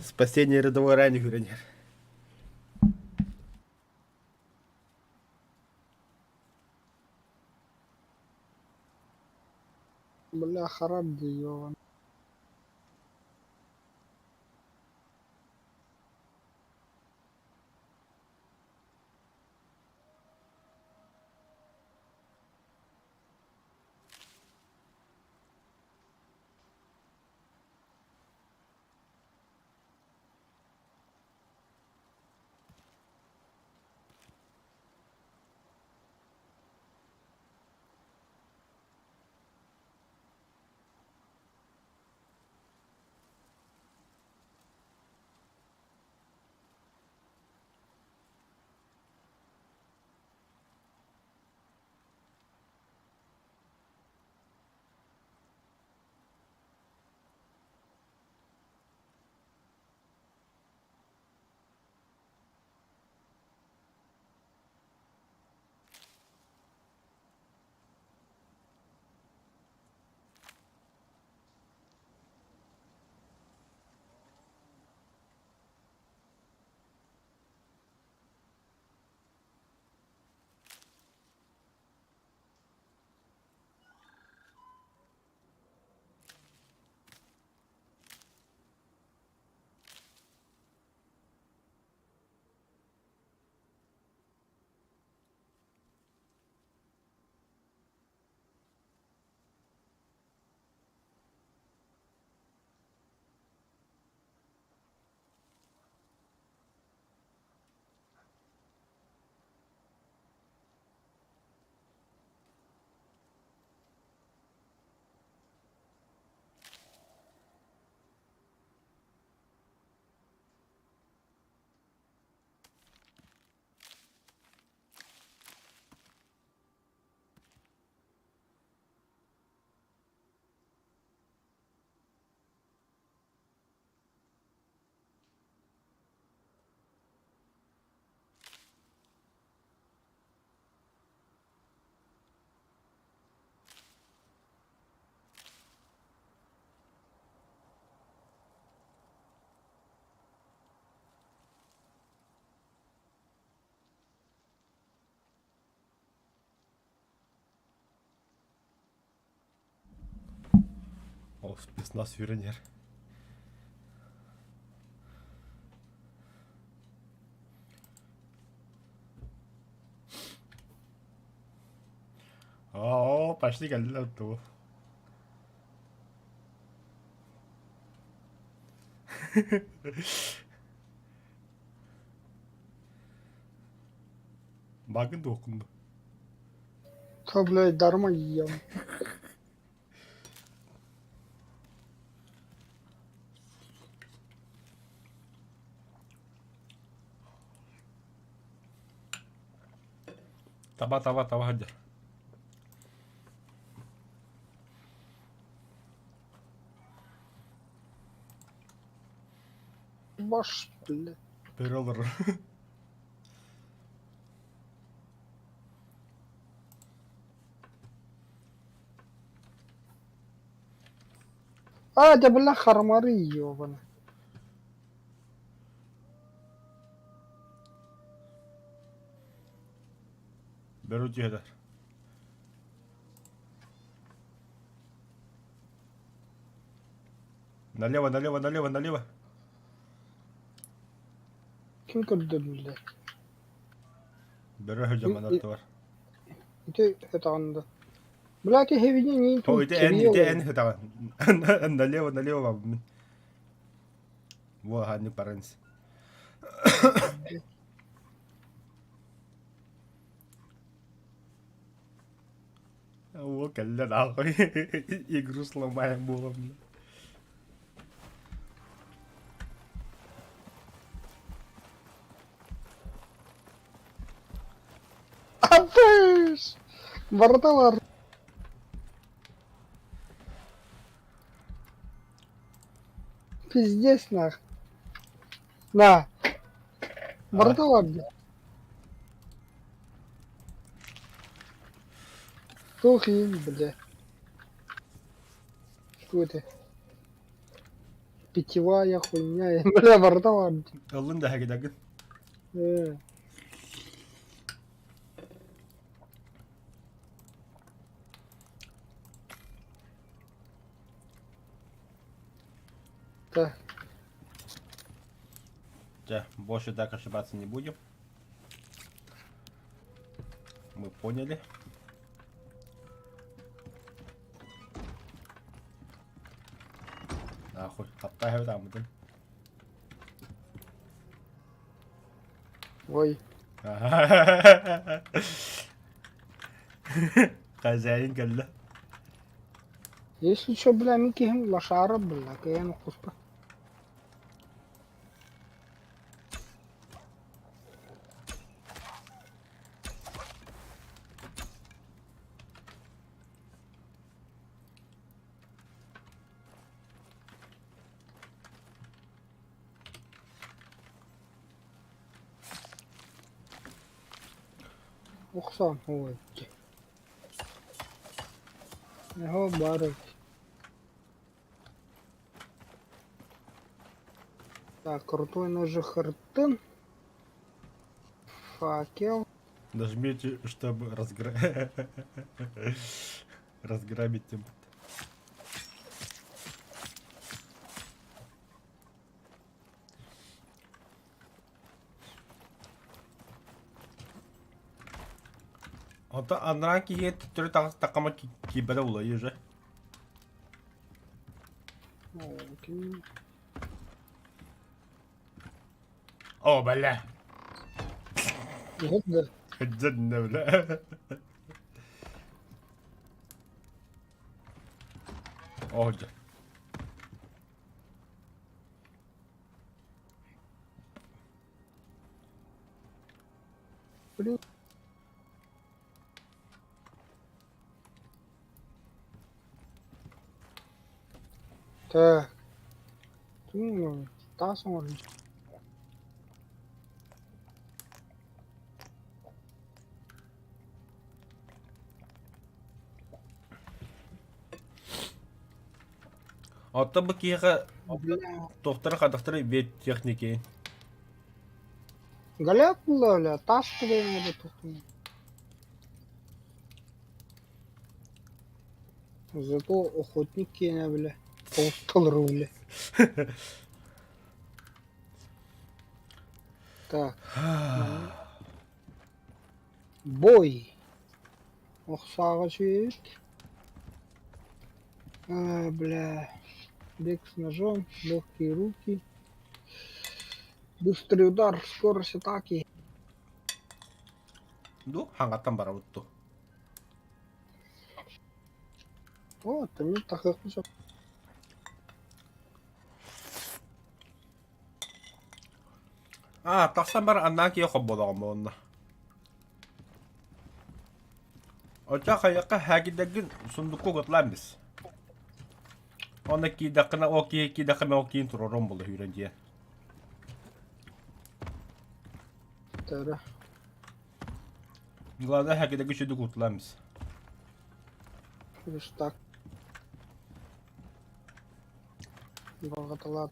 Спасение рядовой ранее хүрэн иһэр. Бля, харап дии, ёбан. Ол спецназ сүүрэн иһэр. Оо, почти кэллилэр дуу. Багын дуоххун дуу? То, блядь, дарма ем. Таба таба таба сылдьар. Баш, блядь. Бөрө олорор. А, да бля, хармары ёбаный. Бөрө түһэтэр. Налево, налево, налево, налево. Ким көрдө, блядь? Бөрө сылдьаман аттыбар. Ити ытаҕында. Бля, ти хевини не О, ити эн, ити эн ытаҕын. Налево, налево бабын. Во, ханнык баранс. О, кэллэ нахуй. Игру сломаем буолам. Апыш! Бардалар. Пиздец нах. На. Бардалар дии. Туох иһин бля. Что это? Питьевая хуйня. Бля, бардалар дии. Ыллын да хэгидэгин. Э. Так. Чэ, больше так ошибаться не будем. Мы поняли. Нахуй, хаптаһы таммытын. Ой. Хозяин кэллэ. Если что, бля, мин киһим лошара, бля, кыайан оххуспа. Охсон, ой. Эһоо баар эбит. Так, крутой ножи хартын. Факел. Нажмите, чтобы разграбить тем. Онтон анараа киһи төттөрү таҕыстаххына киирбэтэ улайыы уже. Окей. О, бля. Иһит да. Дьэннэ, бля. О, дьэ. Блин. Так. Таас оҥорон. Оттон бу киһиэхэ туохтара хадахтара техники. Галяк була, таас түгэҥэ тухтун. Зато охотник киэнэ бile. Тоҕус бile. Так. Бой. Ох сааҕа үчүгэйбит. А, бля. Бег с ножом, легкие руки. Быстрый удар, скорость атаки. Ду хаҥаттан барабыт дуу? О, там тахыахпын сөп. А, тахсан бар аннаа киһи холболоҕум уонна. Оччо хайыахха һээгидэргин сундукка угутлаан бис. Онно киирдэххинэ ол киһи киирдэххинэ ол киин туруорум буолла сүүрэн дьиэ. Тара. Главное һээгидэргэ үчүгүйдүк угутлаан бис. Верстак. Баҕаталаат.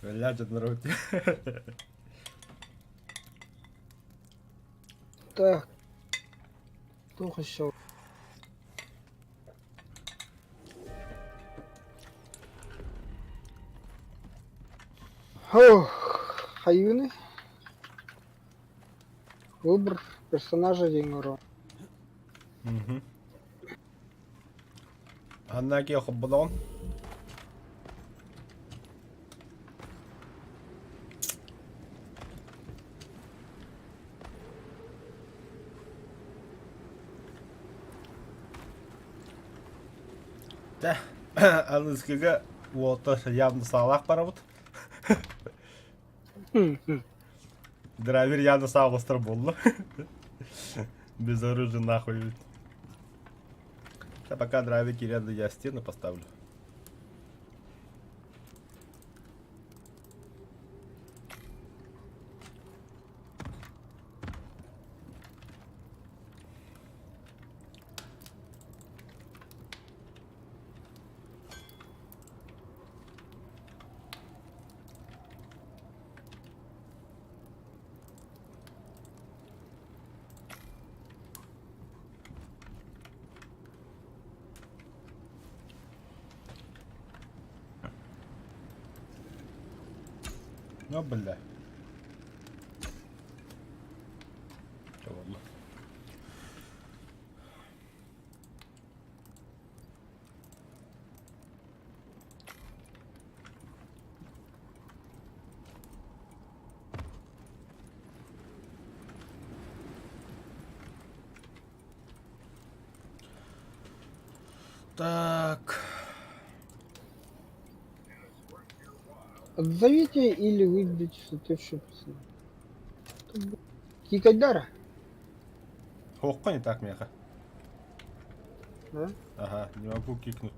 Бля, дьоннор Так. Туох еще? Ох, хайыыны? Выбор персонажа диэн оро. Анна киһи холболоҕун. Дэ, аныскыга уота явно саалаах барабыт. Драйвер явно сааластар буолла. Без оружия нахуй. Я пока драйвер киряду я стену поставлю. Ну, бля. Чэ, Так. Отзовите или выберите соответствующую цену. Кикайдара? Хоққа не так меха. Да? Ага, не могу кикнуть.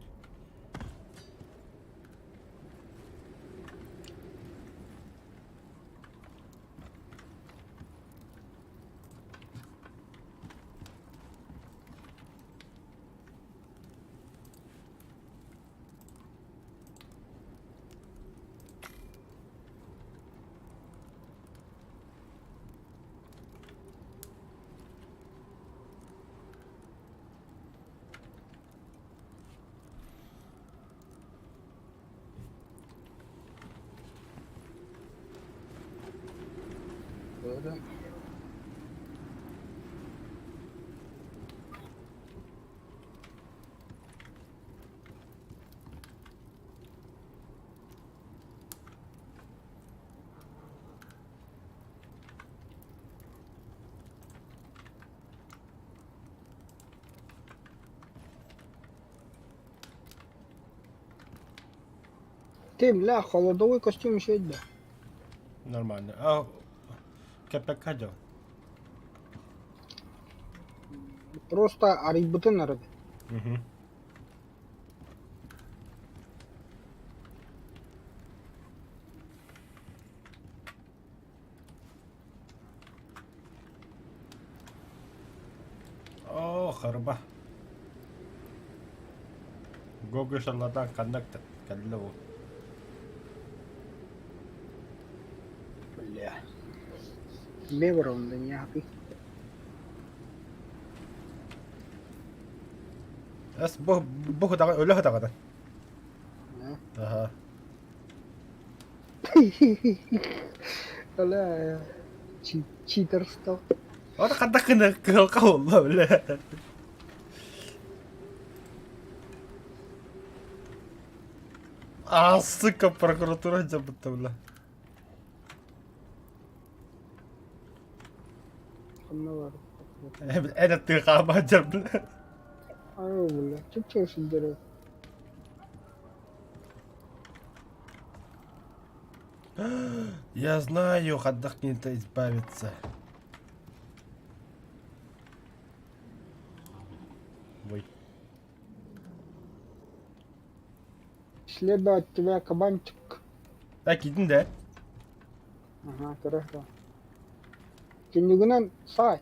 Да. Ты, бля, холодовый костюм еще да. Нормально. А КПК дел. Просто арыйбытын арыды. Угу. О, харба. Гога шарлатан коннектор. Кэллэ Бля. Беврон да не апи. Эс бу бу даҕа өлө даҕаны. Аха. Бля, читер стал. Ата ханна кына кыһылка буолла бля. А, сука, прокуратура дьабыта бля. Ханна бар. Эн тыхаама бля. Ай, бля, чүп-чүп сылдьар. Я знаю, ханна кинта избавиться. Ой. Следовать тебя кабанчик. Так, идин да. Ага, хорошо. Түннүгүнэн саай.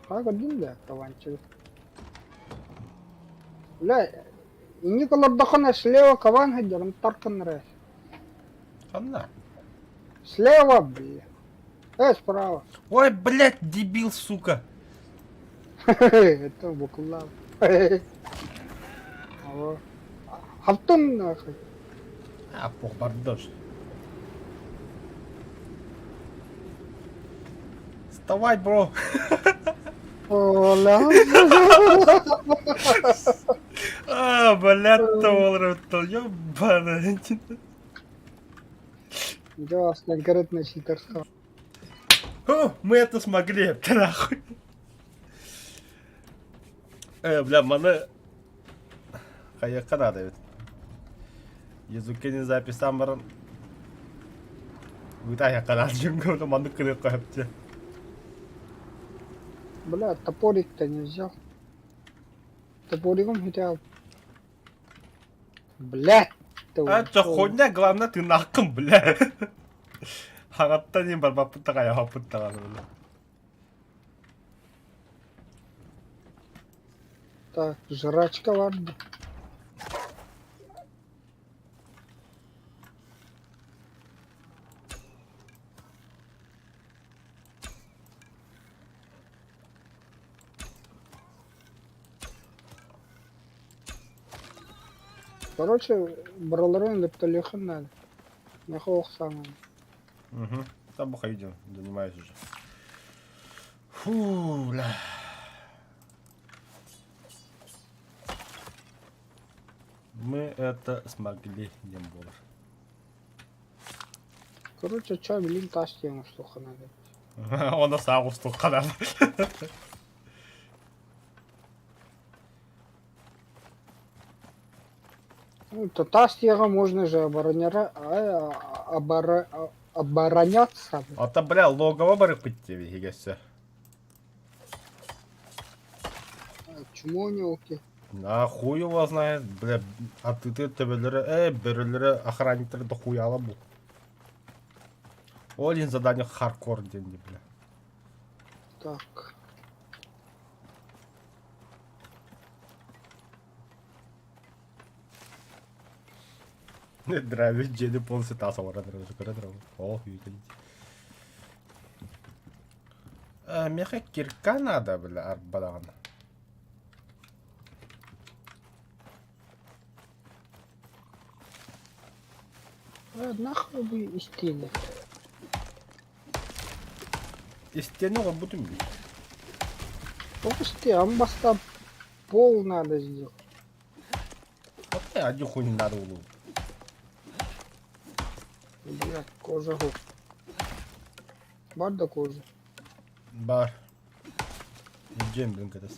Хаа көрдүм да кабанчигы. Бля, инник олордоххуна слева кабан сылдьар, ону таркыннарар. Ханна. Слева, бля. Справа. Ой, блядь, дебил, сука. Это букуллаах. Халтын нахуй. А, пох, бардаш. Вставай, бро. Оля. А, блядь, толры, ёбаный. Дьэ, конкретно читерство. О, мы это смогли, ты нахуй. Бля, маны хайыахха наада эбит. Языкени записаан баран ыытаайахха наада дьоҥҥо маннык гыныахха сөп дии. Бля, топорик-то не взял. Топориком хотел. Блядь! А чё, хуйня, главное тыыннааххын, бля. Хаҕаттан иһин барбаппыт даҕайаһаппыт даҕаны, бля. Так, жрачка барда. Короче, барыларын өлөттөлүөххүн наада. Миэхэ ох саанан. Угу. Там идем, занимаюсь уже. Фу, бля. Мы это смогли, диэн буолар. Короче, чё, блин, тас диэн устуохха наада. Оны саах устуохха наада. Ну, то тас диэҕэ можно же обороняра... обора... обороняться. Ата, бля, логово барыппыт диэби иһигэссе. Чему не окей? На хуй его знает, бля, атыты төбөлөрө, э, бөрөлөрө, охранниктары дохуяла бу. Ол иһин задание хардкор диэн дии, бля. Так. Драйвер дьиэни полностью таас олорон көрөн О, Миэхэ кирка надо, бля, арбадаҕына. А, нахуй бы истиэнэ. Истиэнэ оҥорбутум дии. Тоҕус амбаста пол надо сделать. Вот один хуй не надо было. Блядь, кожа губ. Бар да кожа. Бар. Дьиэм блин кэтес.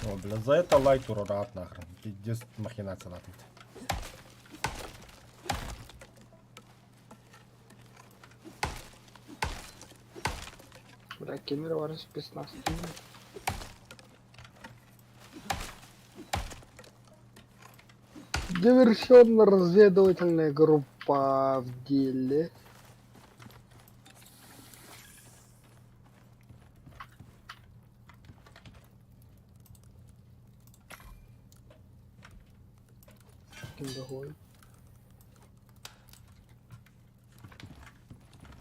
О, бля, за это лайк турараат нахрен. Пиздец махинация латыт. Бля, кемер бар спецназ. Диверсионно-разведывательная группа в деле. Кем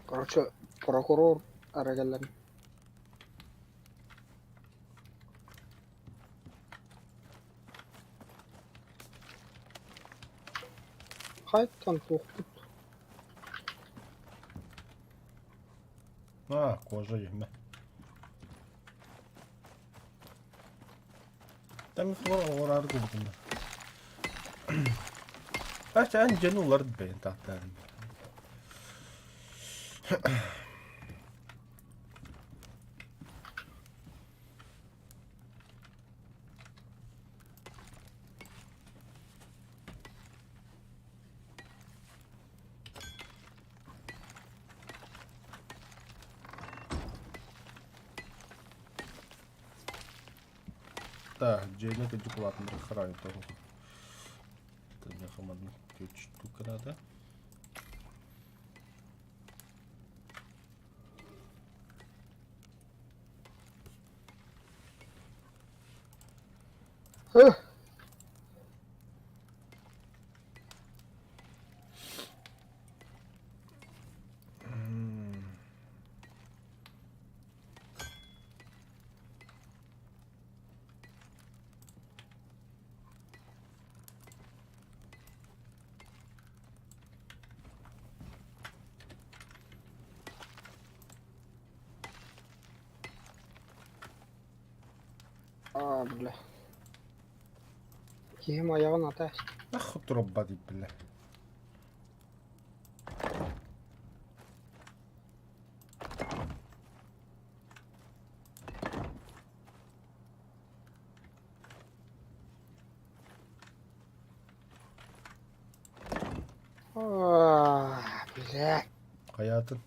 Короче, прокурор Арагалан. Хайтан туохпут. А, кожа иһимэ. Там оҕораары кубутунна. Ача эн дьэни уларыт бэйэн тааттаан. Так, дьиэни кырдьык улаатыннар храни того. Маннык штука надо. Эх, а, бля. Киһим айаҕын ата. Нахуй труба бля. А, бля. Хайатын.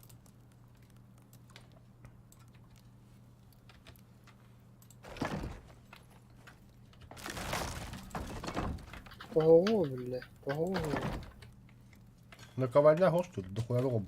Тоҕо, бля. Тоҕо. Наковальня хош тут, дохуя робот.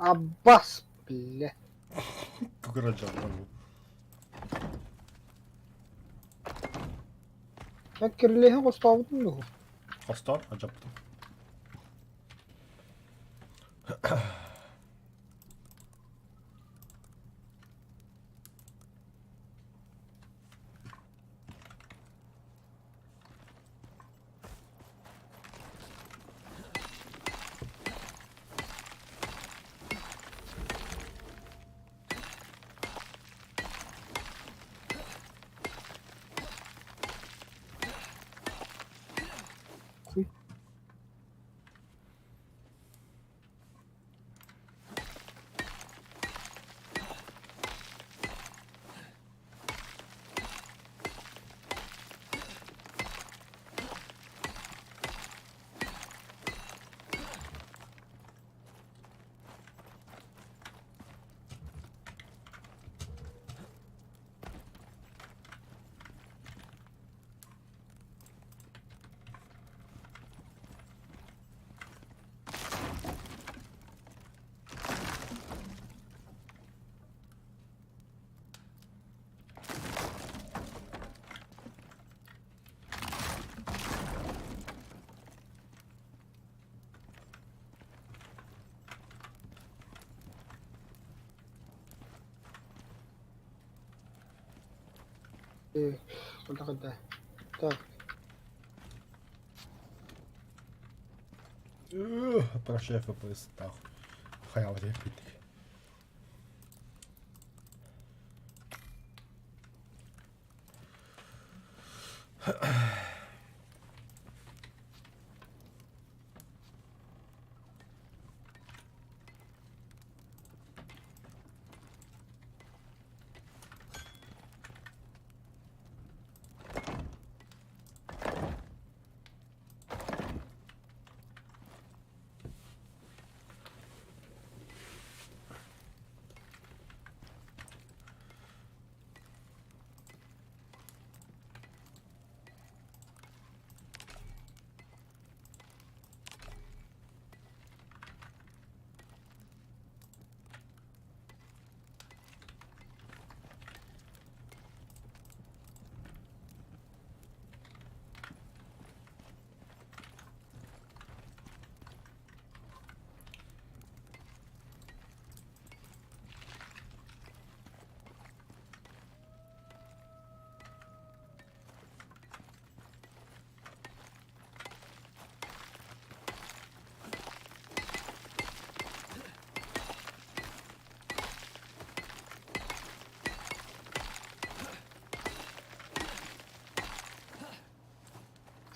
Аббас, бля. Кукура дьаллан. Эн кирилиэһи хостообутуҥ дуо? Хостоон адьаппытым. Хуй. Так. Прощай FPS таах. Хайаабат эппиттик.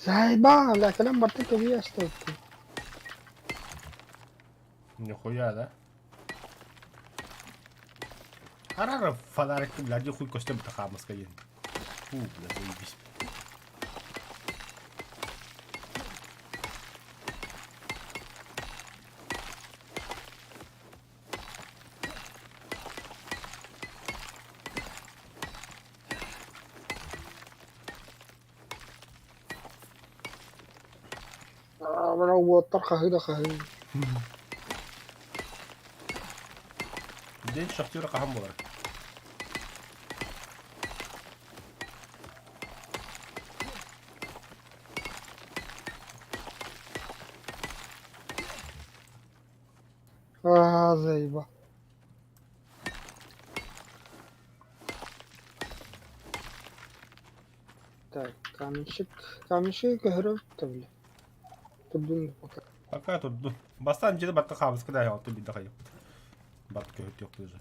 Заебал, бля, кэлэн барта кэбиһэ астыбыт. Нихуя, да? Арара фонарик, блядь, хуй костюм тахамаска диэн. Фу, бля, заебись. Уоттар хаһыы да хаһыы. День шахтера хаһан буолар? Аа, заеба. Так, каменщик. Каменщик көһөрө бля. Турдун пока. Пока турдун. Бастаан дьиэ барта хаамыска да оттон биирдэ хайыппыт. Барт көһүтүөх уже.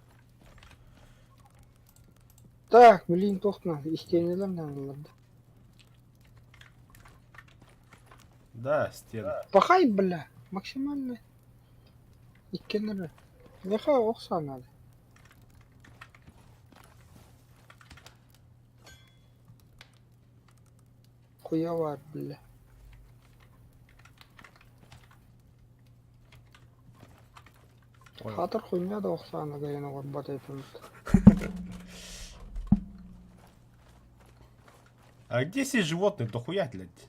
Так, блин, тохтуна. Истиэнэлэр наадалар да. Да, стена. Пахай, бля, максимально. Иккеннere. Миэхэ ох саа наада. Хуя баар, бля. Понял. Хаатар хуйня да ох саана гайан оҕорбот этим. А где все животные? Дохуя, блядь.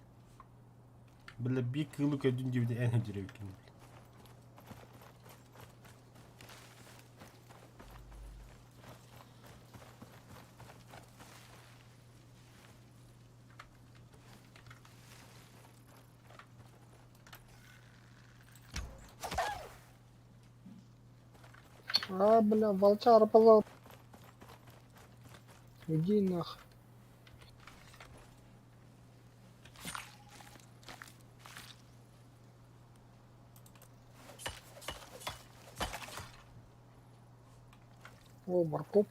Бля, би кылы көдүн диэбитэ эн дьирэбиккин. А, бля, волчара позвал. Иди нах. О, моркоп.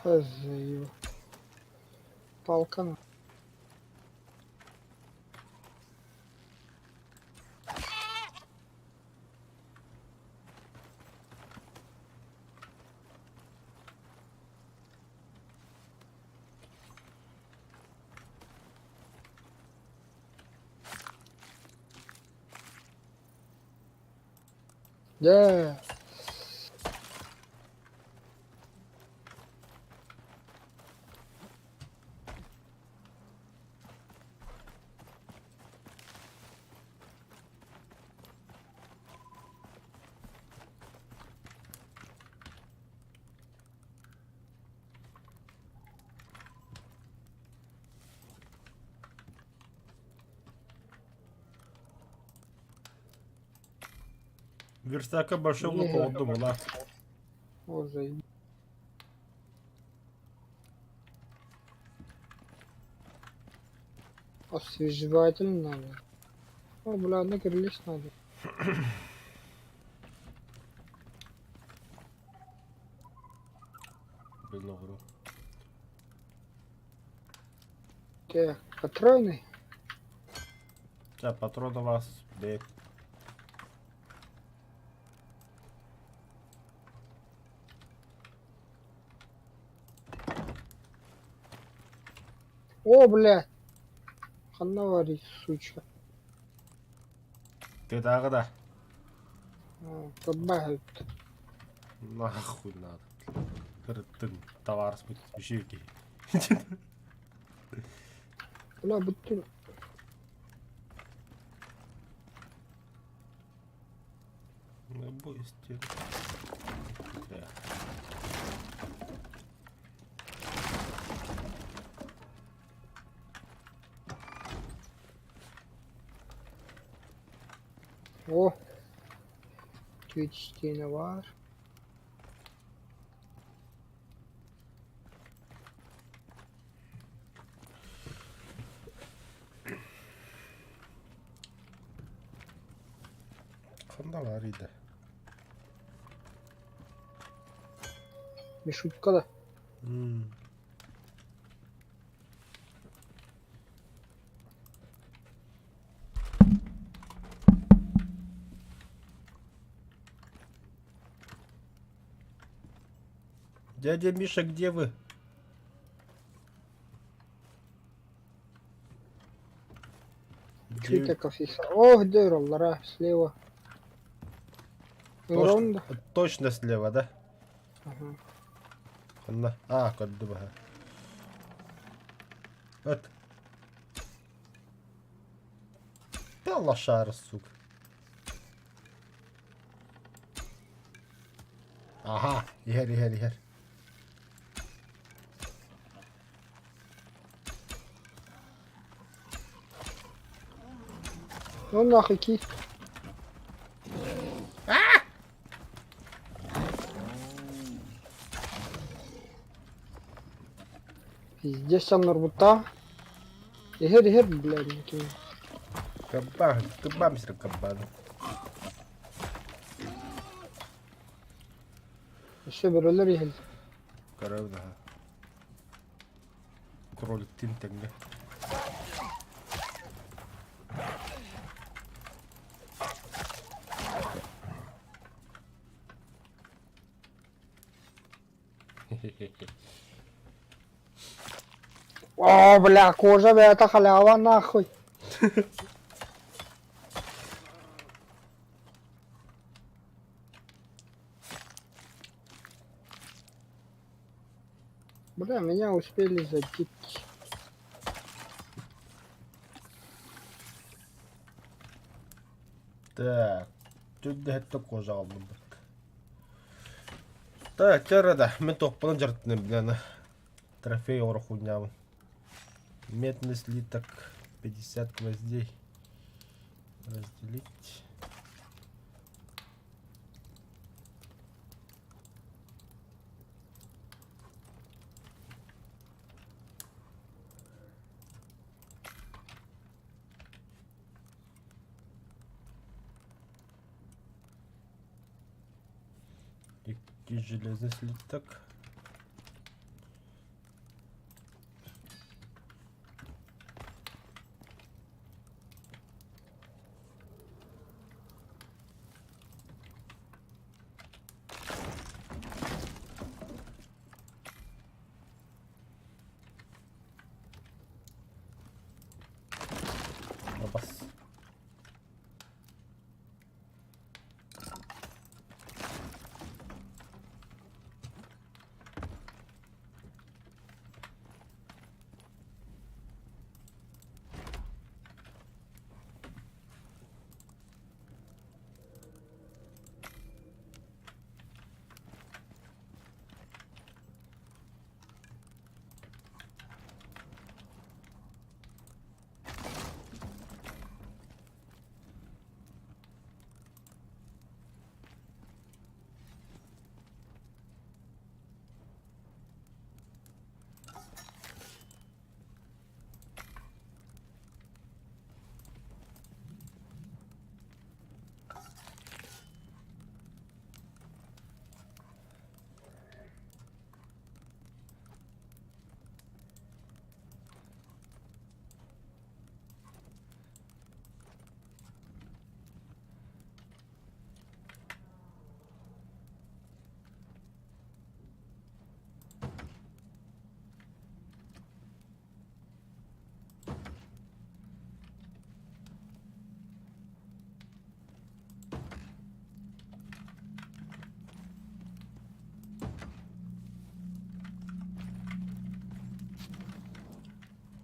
Хз его. Палка на. Дьэ. Верстакка большой лук думала. О, заеб... Освежеватель надо. О, бля, на лезть надо. Блин, Так, патроны. Так, патроны у вас, блядь. О, бля. Ханна варить, сучка. Ты да? Подбагают. Нахуй надо. Кырыттың товар үчүгэй. Бля, бүттүм. О! Twitch var. Ханна бар иде. Мишутка да. Дядя Миша, где вы? Чуть кофе. Ох, дыраллара, слева. Точно, точно слева, да? Ага. Ханна. А, көрдүм. Вот. Да лошара, сука. Аха, иһэр, иһэр, иһэр. Ну нахуй ки. Пиздец, норбута. Иһэр, иһэр, блядь, никин. Кабан, кабан, мистер кабан. Өссө бөрөлөр иһэл. Көрөбүн аха. Кроликтин тэҥҥэ. О, бля, кожа, бля, это халява, нахуй. Бля, меня успели задеть. Так, түндэһэттэ кожа аҕаллым. Так, чэ да, мин туохпунан дьарыктанабын билэн. Трофей оҥороххунньаабын. Медный слиток 50 гвоздей. Разделить. Икки железный слиток. Бас.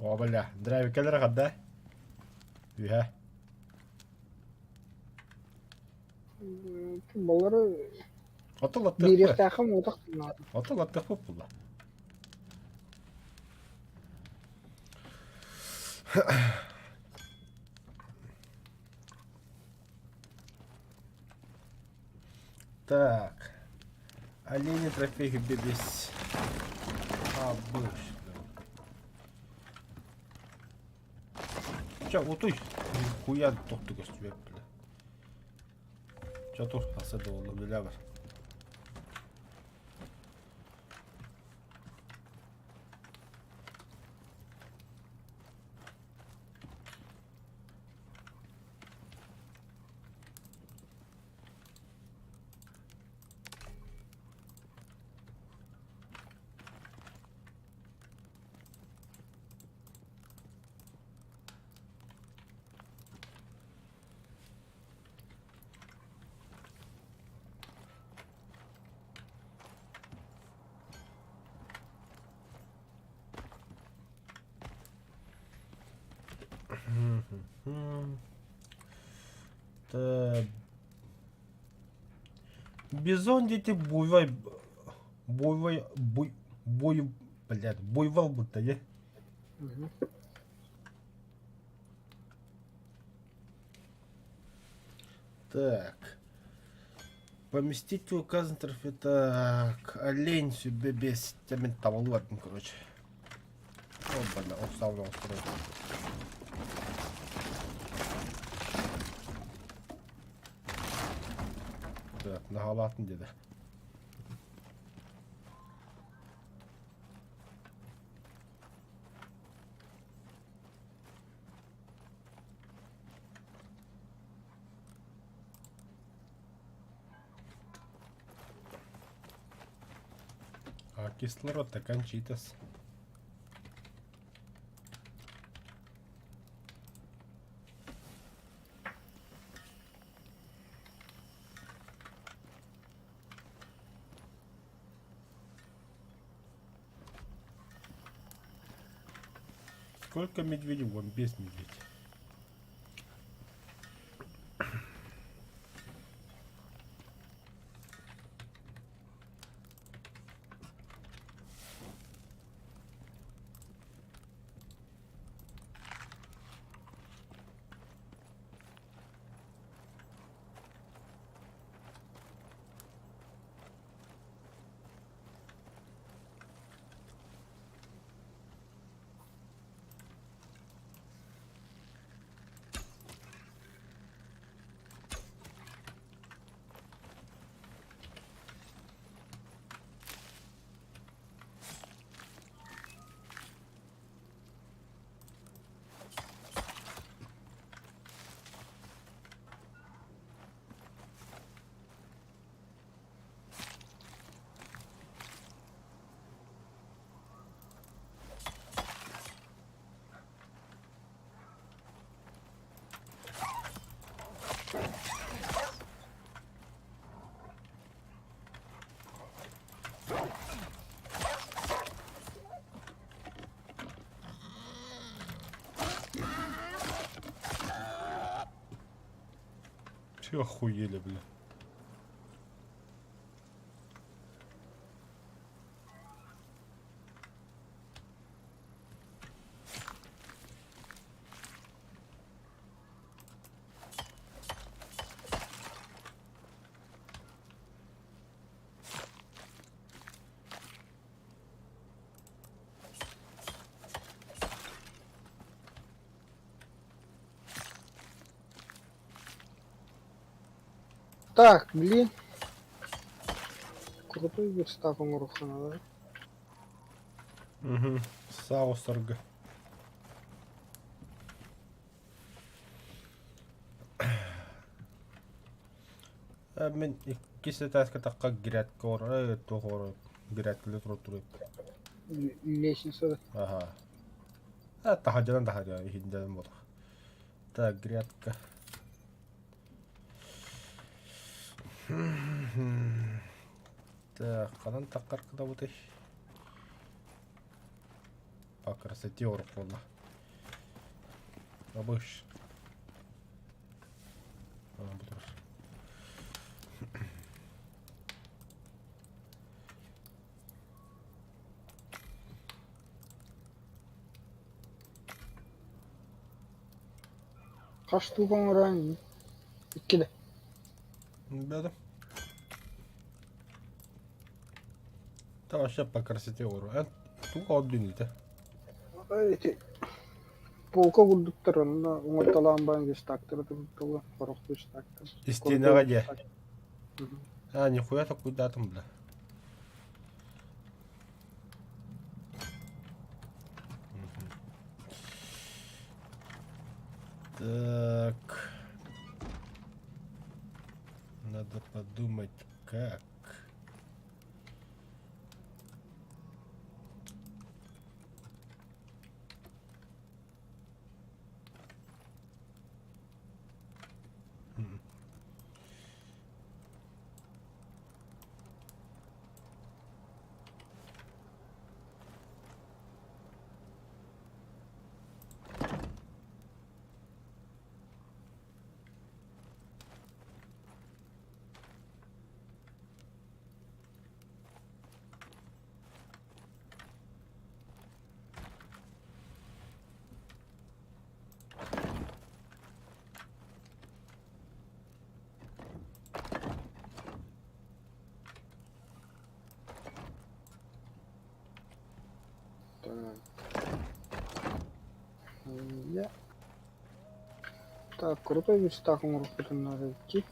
О, бля, драйвикалар хадда. Үһэ. Балары Отол аттыахпыт. биэриэхтээххин уотах наада. Отол аттыахпыт булла. Так. Олени трофей бебес. Обычно. Чэ, утуй. Хуя тохту көстүбэт, бля. Чэ, тур, аса да буолла, үлэлээ бар. Так. Бизон дети буйвай буйвай буй буй блядь буйвол будто не Так. Поместите указанный трофей. Так. Олень себе без табалларбын, короче. О, бля, охсаабын оҕустарар. Так, наһаалаатын диэдэ. А кислород-то кончитас. Сколько медведей? Вон без медведь. Вообще охуели, бля. Так, блин. Крутой верстак оҥоруохха да? Угу. Саусарга. Мин иккис этээскэ тахха грядка оро туох оро грядкалыы турар туруй. Лестница. Аха. Таһырдьанан таһырдьа иһиндэн буолар. Так, грядка. Так, ханан таххар кытабытый? По красоте орук буолла. Абыш. Бу турар. Хас штука оҥорон иккилэ. Да-да. Та вообще по красоте говорю. Эн туох ордун Ити полка курдуктар онно оҥортолоон баран верстактары турталар, сорох верстактар. Истиэнэҕэ дьэ. А, нихуя такуйдаатым бля. Так. Надо подумать, как. Так. Я. Так, крутой верстак оҥоруохпутун наада икки.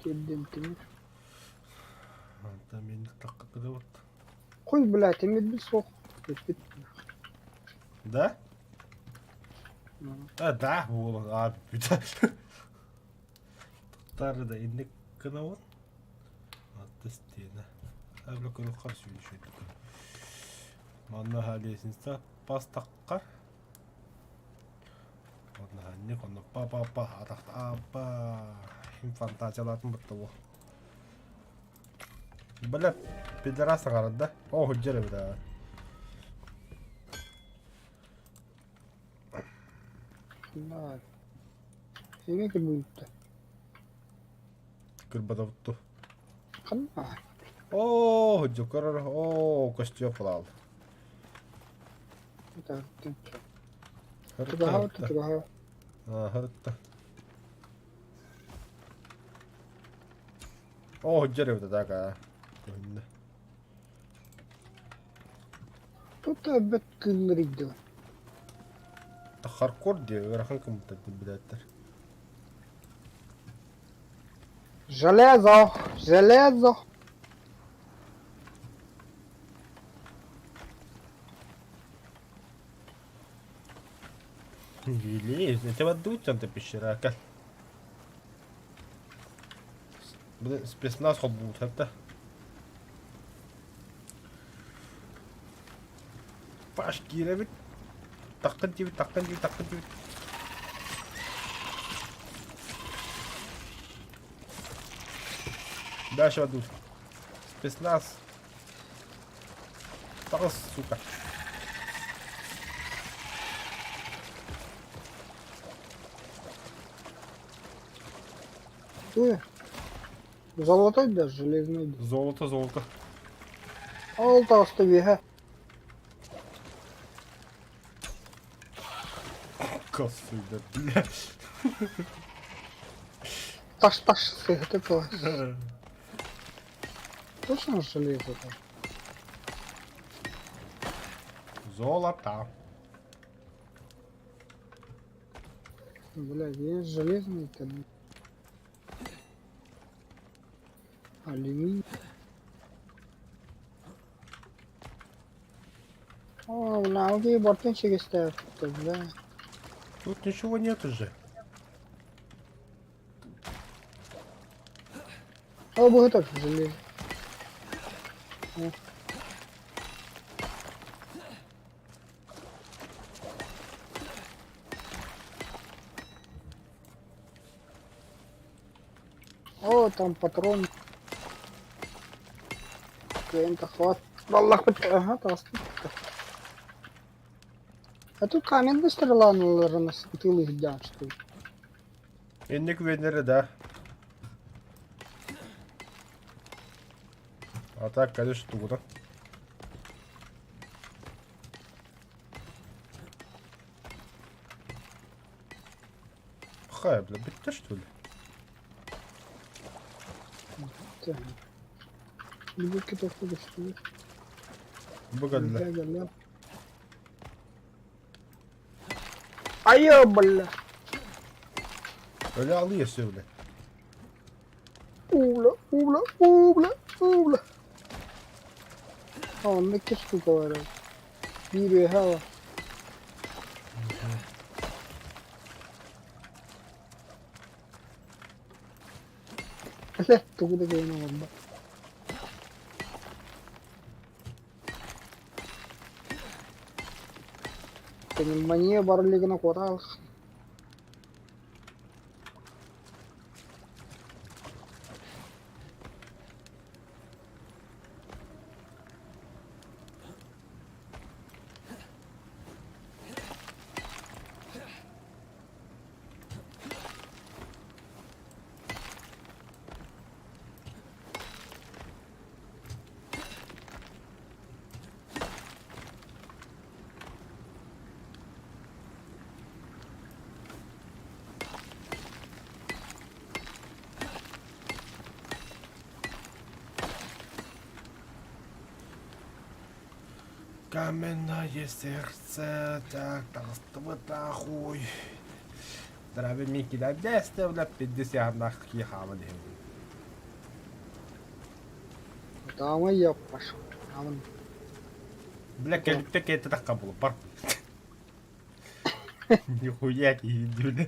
Тиэрдим тимир. Anta мин таккыдыбыт. Хуй, блядь, тимирбит суох. Бүппүт. Да? А, да, буолан аа бүппүт. Туттары да инник гынабын. Атты стена. Әбі көрүккар сүйүшөйдүк. Манна лестница пастаккар. Онно онно па па па атахта апа фантазиялаатын бытта бу. Бля, пидорас саҥарар да? Оо, сылдьар эбит аа. Да. Эмиэ кырбыйбыта. Кырбатабыт Ханна? Оо, дьукар, оо, көстүө флал. Чугаһа, чугаһа. Хырытта. Оо, сылдьар эбит так аа. Көһүннэ. Тут эбэт кыылларыйдылар. Хардкор диye ыарахан кыммыттар билээттэр. Железо! Железо! Или это дутан пещера. Спецназ холбуут это. Паш киирэбит. Таххын диэбит, таххын диэбит, таххын диэбит. Дальше ведут. Спецназ. Таҕыс, сука. Туя? Золотой да, железный да. Золото, золото. Ол таҕыста үөһэ. Косыйда, бля. Таш-таш сыһыта тыла. Точно железо там? Золото. Бля, есть железный там. Алюминий. О, бля, окей, бортын чегистээхпит, бля. Тут ничего нет уже. Ол быһыта железо. О, там патрон. Клиента хват. Баллахпыт, ага, таҕыста. А тут каменный стрела наверное, тылы что ли. Инник үөннэрэ да. А так, конечно, тугута. Хай, бля, бүттэ что ли? Так. Любовь тоқтады. Быгадла. Айа, бля. Öyle alıyor söyle. Убля, убля, убля, убля. А, онно икки штука бар. Биир үөһэ бар. Бля, тугу да кыайан оҥорбот. Пневмония бар илигинэ куотаах. Каменное сердце, так, толстого нахуй. Драви Микки, да, бля, 50 нахуй хавали. Таамай яппаш. Амын. Бля, кэлбитэ кэйэтэ тахха буолу бар. Нихуя киһи бля.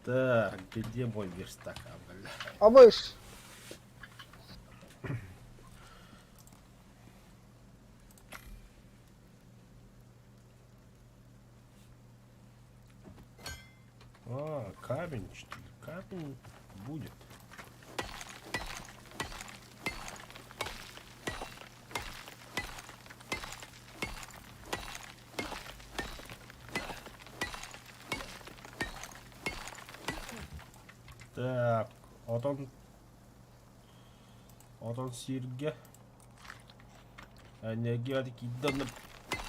Так, где мой верстак, а, бля? Абыш. А, камень, что ли? Камень будет. Так, отон... Отон сиргэ. Энергия киддан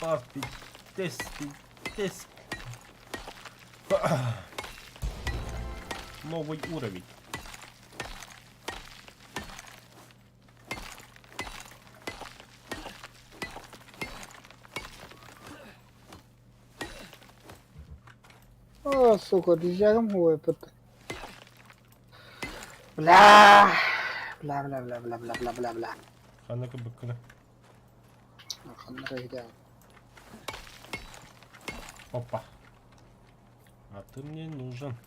пас пиздец, пиздец. Новый уровень. О, сука, рюкзагым хуайпыт. Бля. Бля, бля, бля, бля, бля, бля, бля, бля. Ханнык быккына. Ханна рейдэ. Опа. А ты мне нужен.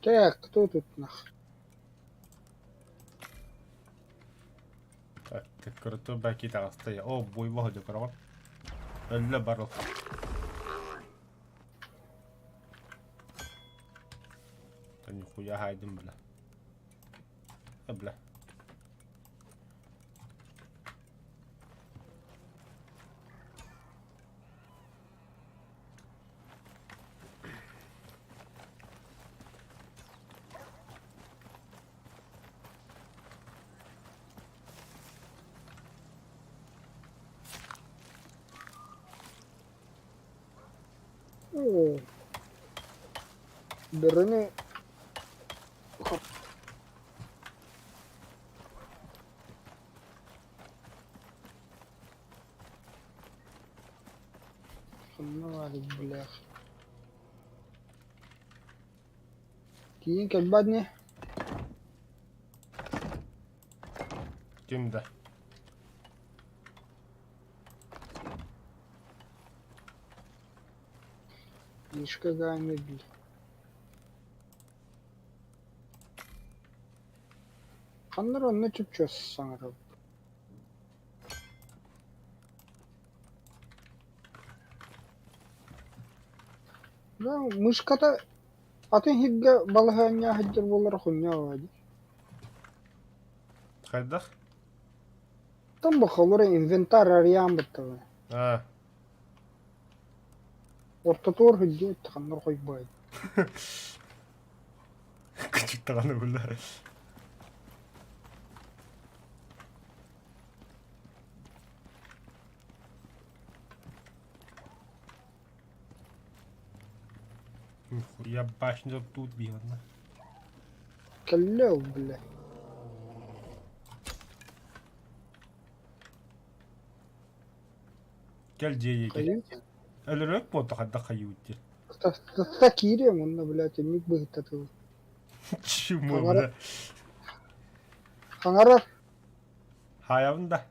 Так, кто тут нах? Так, крутой баки таҕыста. О, буйва ходу көрөҕүн. Өллө барыл. Та нихуя хайдым, бля. Бля. Оо, бөрөнү Ханна баарый, блях. Тиийэн кэлбэт ини. Ким да? Мишка Гаммель. Ханна эрэ онно чуп-чугас саҥарабыт. Мышката атын сиргэ балаһыанньа сылдьар буоллар хунньа дии. Хайдах? Там бахалара инвентарь арыйаан бытталар. Аа. Ортотугар сылдьыбыт ханнар хойбой. Күчүк даҕаны була. Нихуя башня тут бьёт. Кэллэ ол бля. Кэл дьиэ Хайыы? Өлөрөк буолта хайдах хайыы диэн. Та киириэм онно блядь инник быһыттатылар. Чему Хаҥара бля? хаҥарар. Хаайабын да.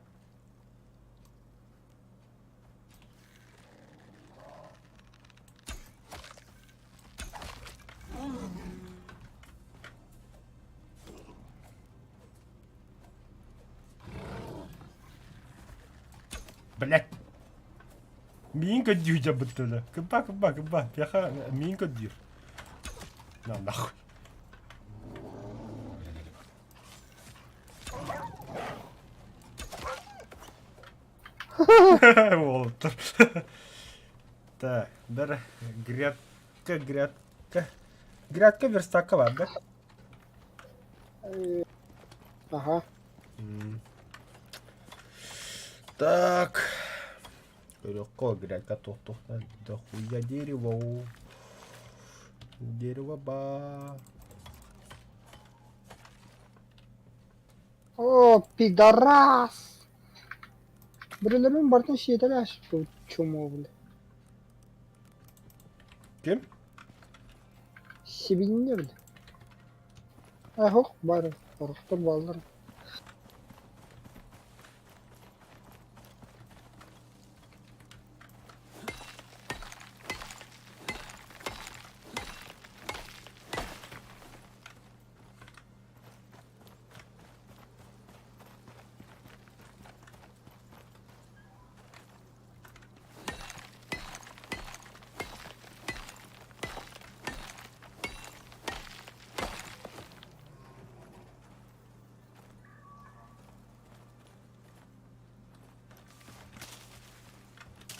Блядь. Миин көрдүүр дьабыттылы. Кыбба, кыбба, кыбба. Пеха миин көрдүүр. На нахуй. Уолаттар. Так, бер грядка, грядка. Грядка верстакка бар да? Ага. Так. Легко, грядка тух-тух. Да хуя дерево. Дерево ба. О, пидорас! Бирилэрин барытын сиэтэлээх чумо бля. Ким? Сибинньэ бля. Ах, бары, орохтор бааллар.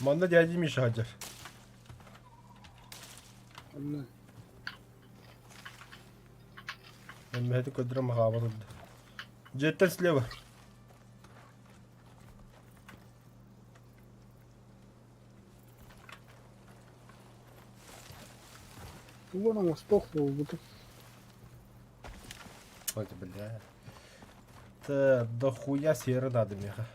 Манна дядя Миша сылдьар. Онно Эммэһити көрдөрөн махаабат ылда. Дьиэттэн слева. Тугун оҥостуох буолбутум. Ой, бля. Та дохуя сера надо меха.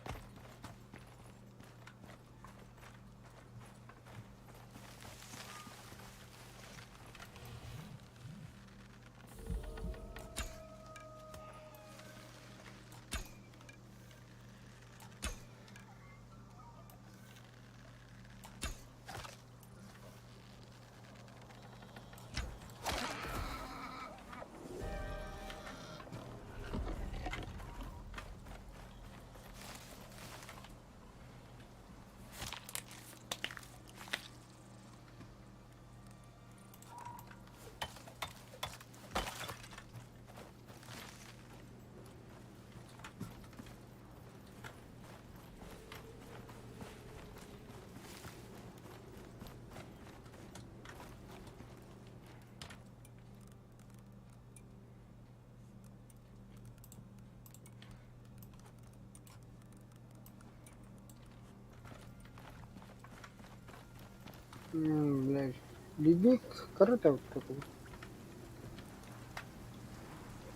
Блядь, ледник корыто такой.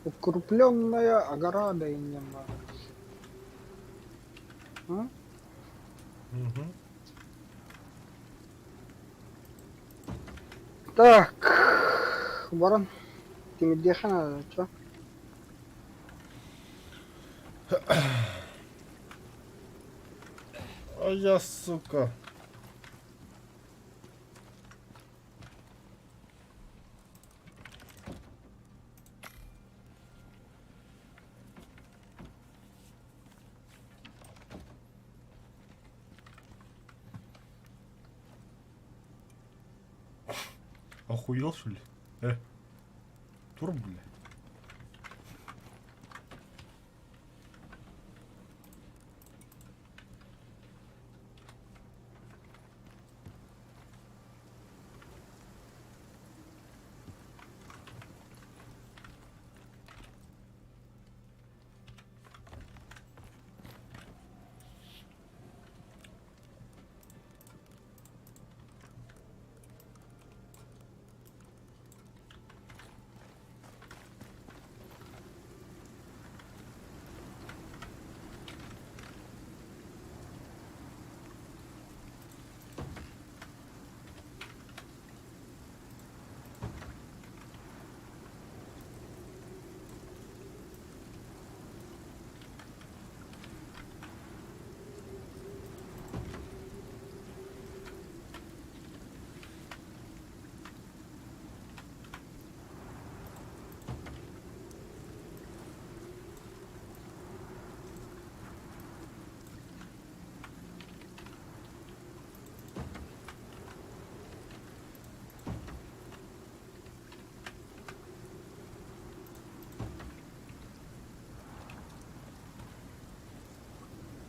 Укрупненная ограда иннем А? Угу. Так, баран тимирдиэххэ наада, чё? А я, сука. Охуел, что ли? Э, тур, бля.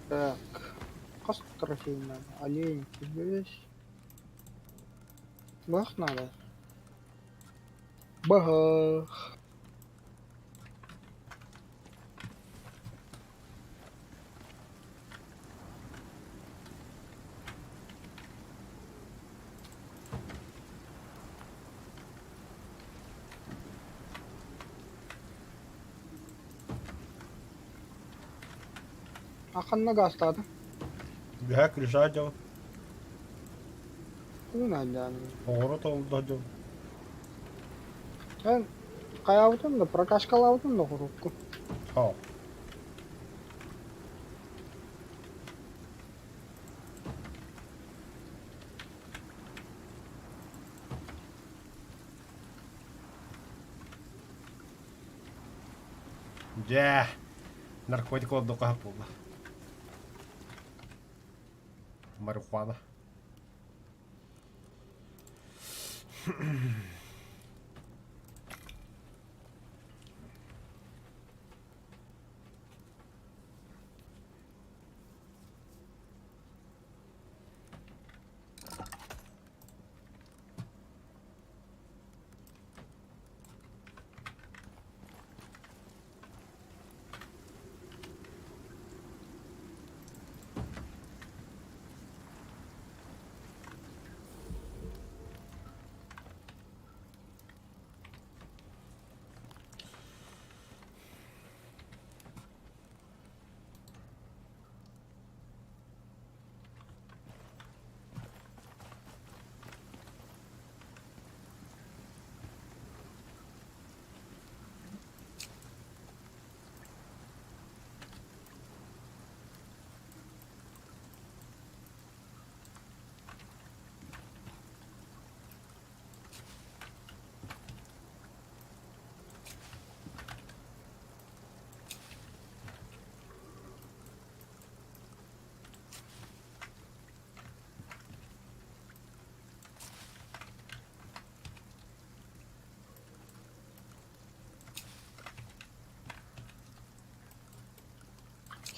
Так, хас трофей надо? Олень здесь. Бах надо. Бах. А ханна гаастаата? Үөһэ крыша дьон, Тугун айдаанын? оҕуруот олордо дьон. Эн хайаабытын да прокачкалаабытын да курукку. Хоо. Дьэ, наркотик олордоххо сөп буолла. Марихуана.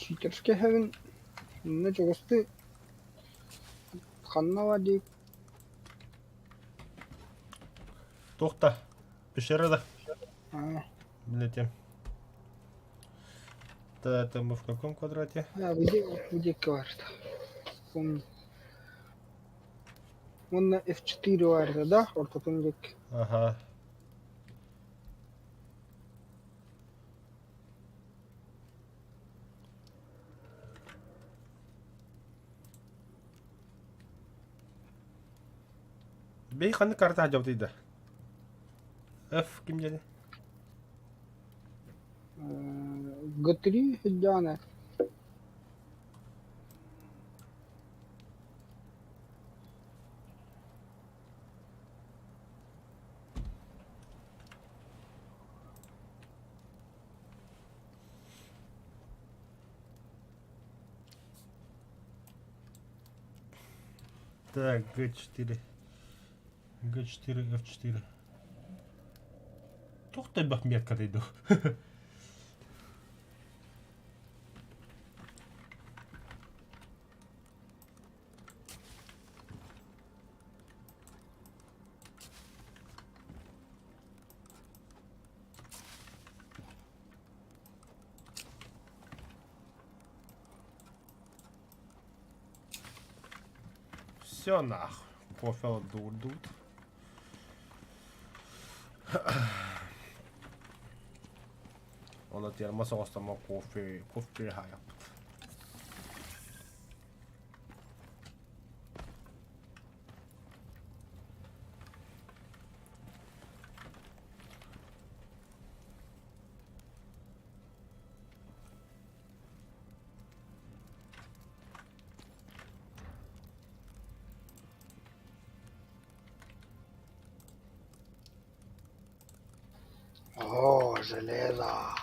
Читерскэй эһэбин иннэ чугастыы ханна баар дии Туох да, пещера да. Аа, Билетим. Да, это мы в каком квадрате? а, где, где карта? Помню. Уонна F4 баар этэ да, ортотун диэки. Аха. Бей ханнык карта сылдьабытый да? F ким диэни? Г3 сылдьаҕына. Так, Г4. Г4, F4. Туох да элбэх меткатай дуу. Все нахуй. Кофе дурдут. Оны термос оҕостомо кофе, кофе хаайаппыт. О, железо.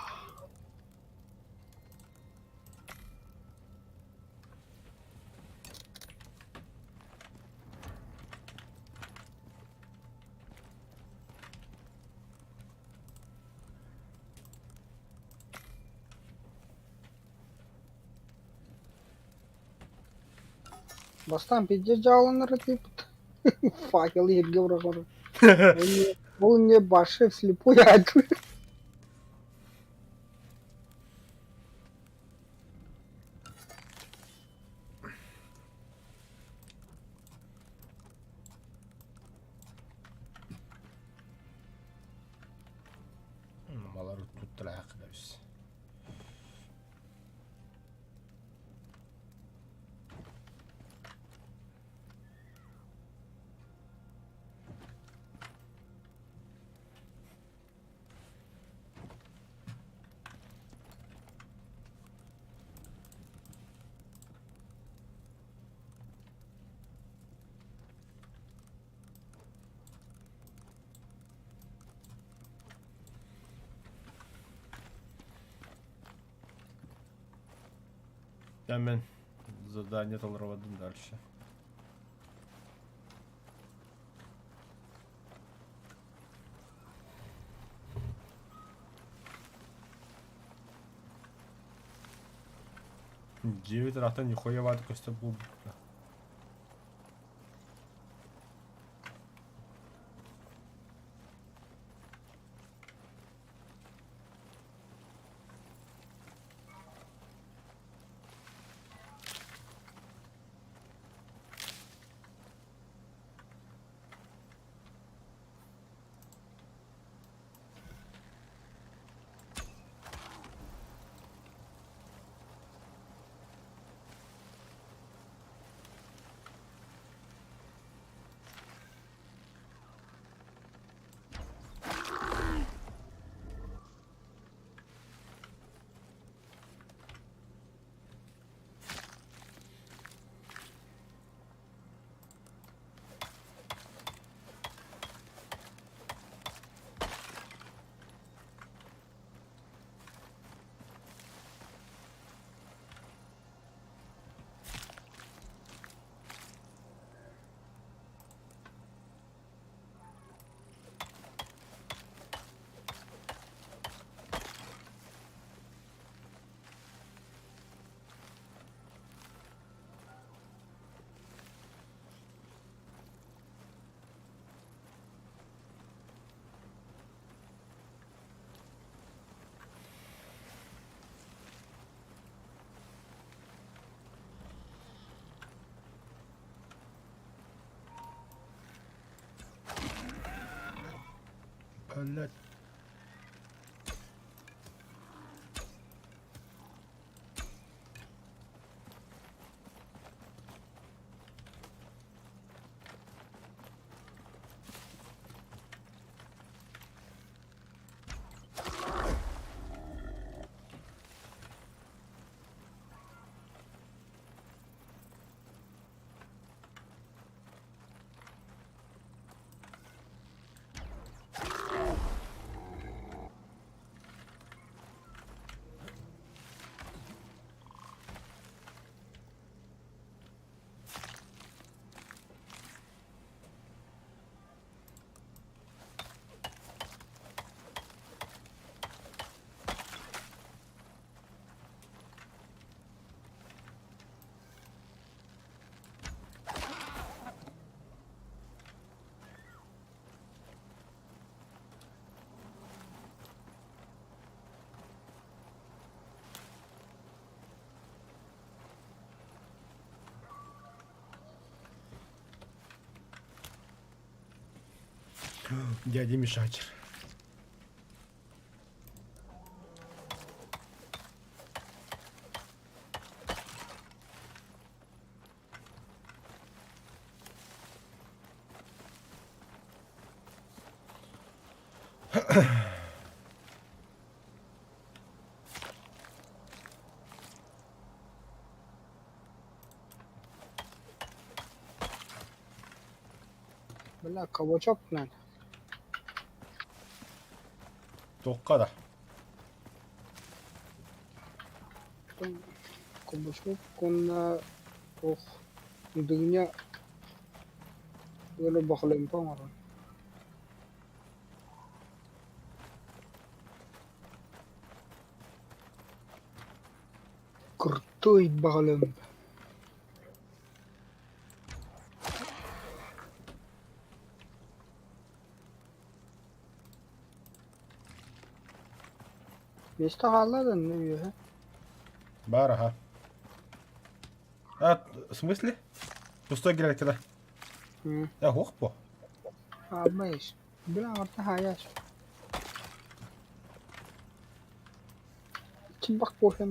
Бастаан пиздец дьааланар этибит. Факел иһиргэ быраҕар. Ол не баши вслепую аатыр. Малар туттара хакыбыз. Hemen задание толорободун дальше. Девять рата нихуя ват көстө буолбута. Блядь. Дядя Мишачер. Бля, кабачок надо. Туохха да? Кабачок уонна туох дыня уонна бахлемпа оҥорон. Крутой баҕалым. Миэстэ хаалла да онно үөһэ. Баар аха. А, в смысле? Пустой гелектера. Я ох по. Аабайс. Били аҥарта хаайаас. Чимбах кофе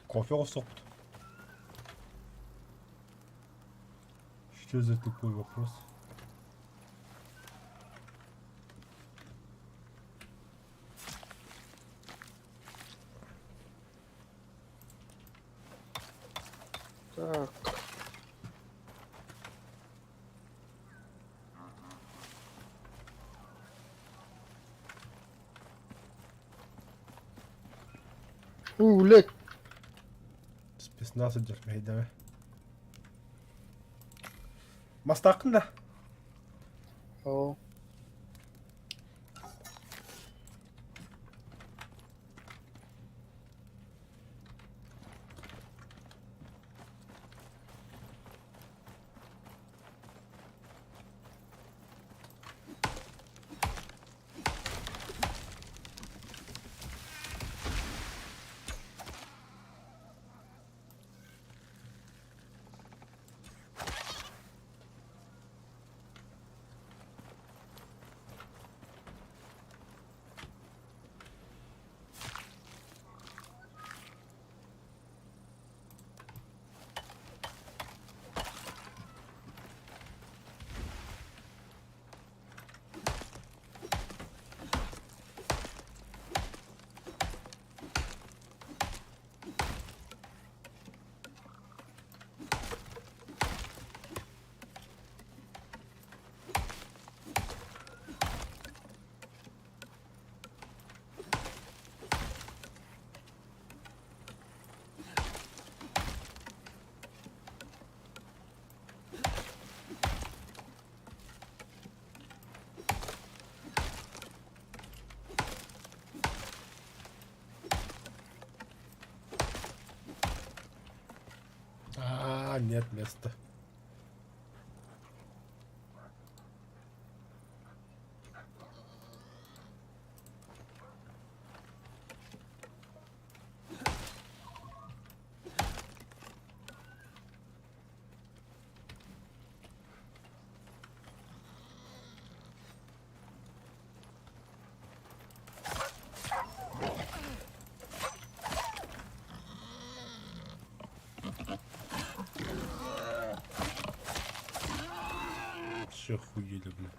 Кофе оҕустуохпут. Что за тупой вопрос? Так. У, блядь. Спецназ сылдьар мэһэйдэҕэ. Мастааххын да? Оо. А, нет места. Вообще охуели, бля.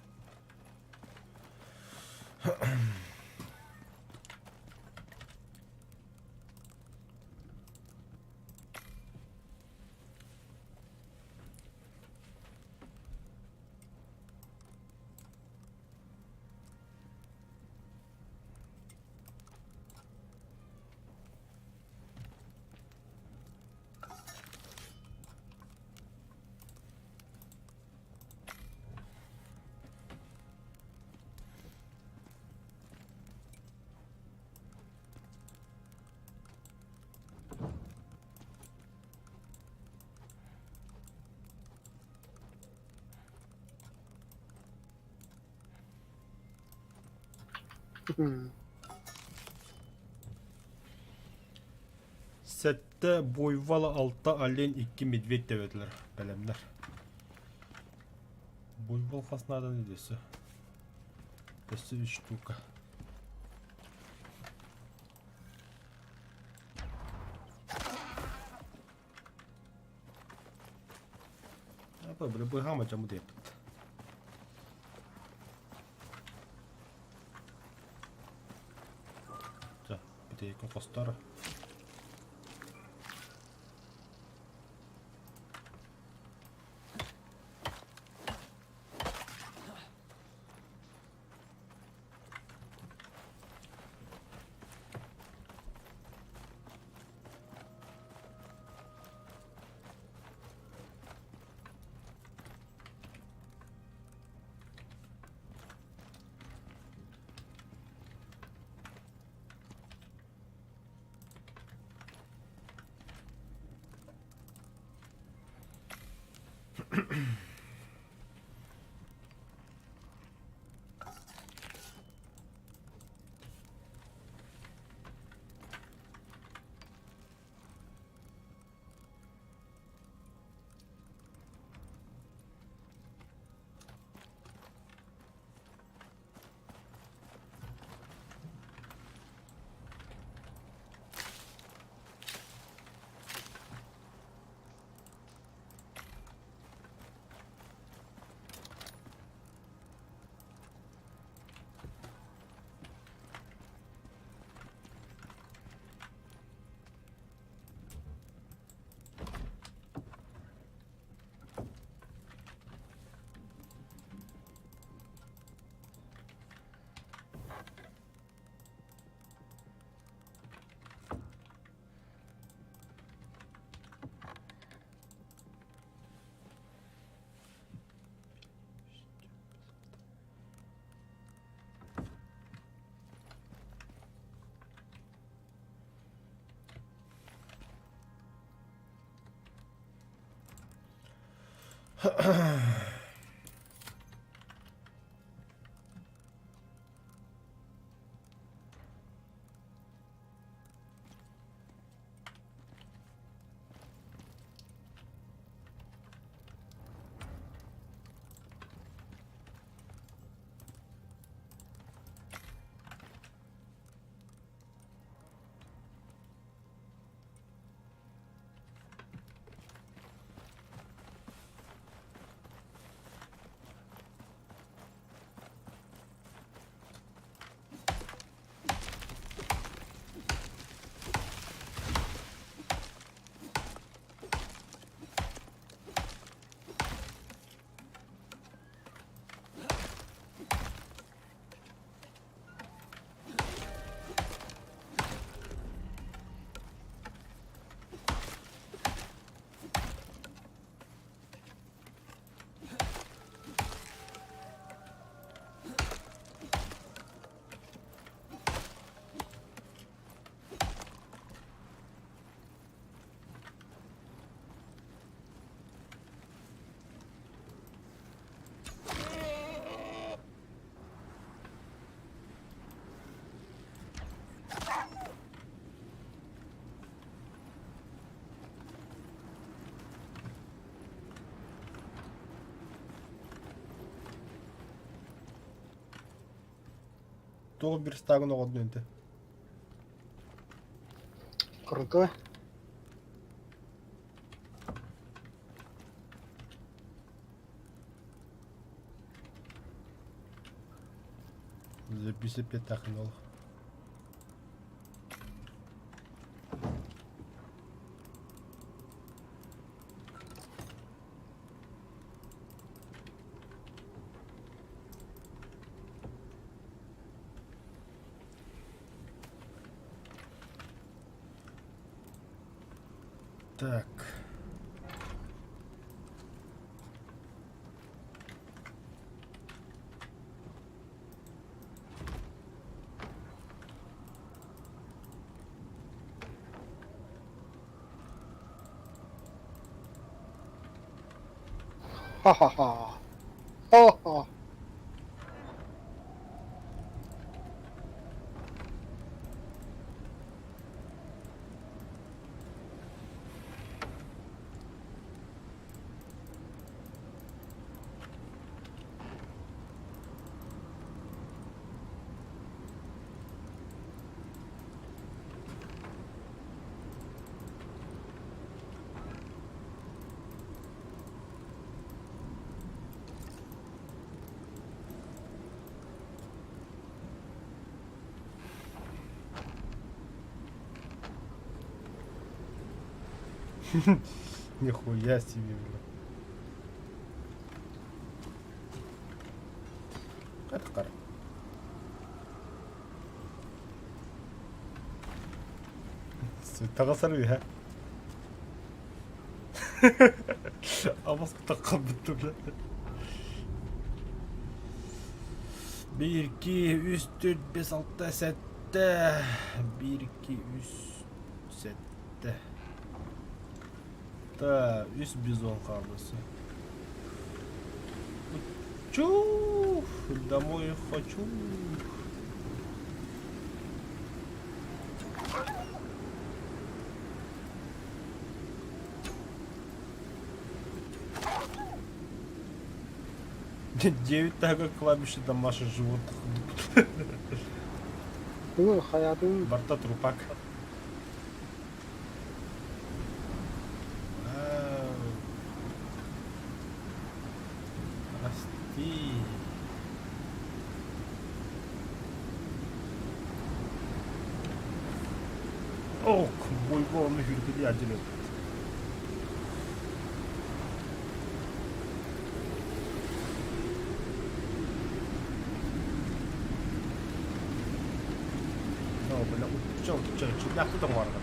Сэттэ буйвол, алта олень, икки медведь диэбэтилэр бэлэмнэр. Буйвол хас нааданы өссө? Өссө үс штука. Апа, бля, быһаама дьамы диэппит. Чэ, бүтэйиккин хостор. Туох верстагын оҕотун ынты? Крутой. Записать ол. Так. Ха-ха-ха. Ха-ха. Нихуя себе, бля. Это Таҕасар үһэ. Абас таххабыт бля. Биир, икки, үс, төрт, бэс, алта, сэттэ. Биир, икки, үс, сэттэ. Та, үс бизон хаалысы. Чу, домой хочу. Девять так кладбище домашних животных. Ну, хайатын Барта трупак. Вау. Прости. Ох, бойбону хүргүдү адьыры. No, бля, утча, утча, чудняхты тоҥуорга.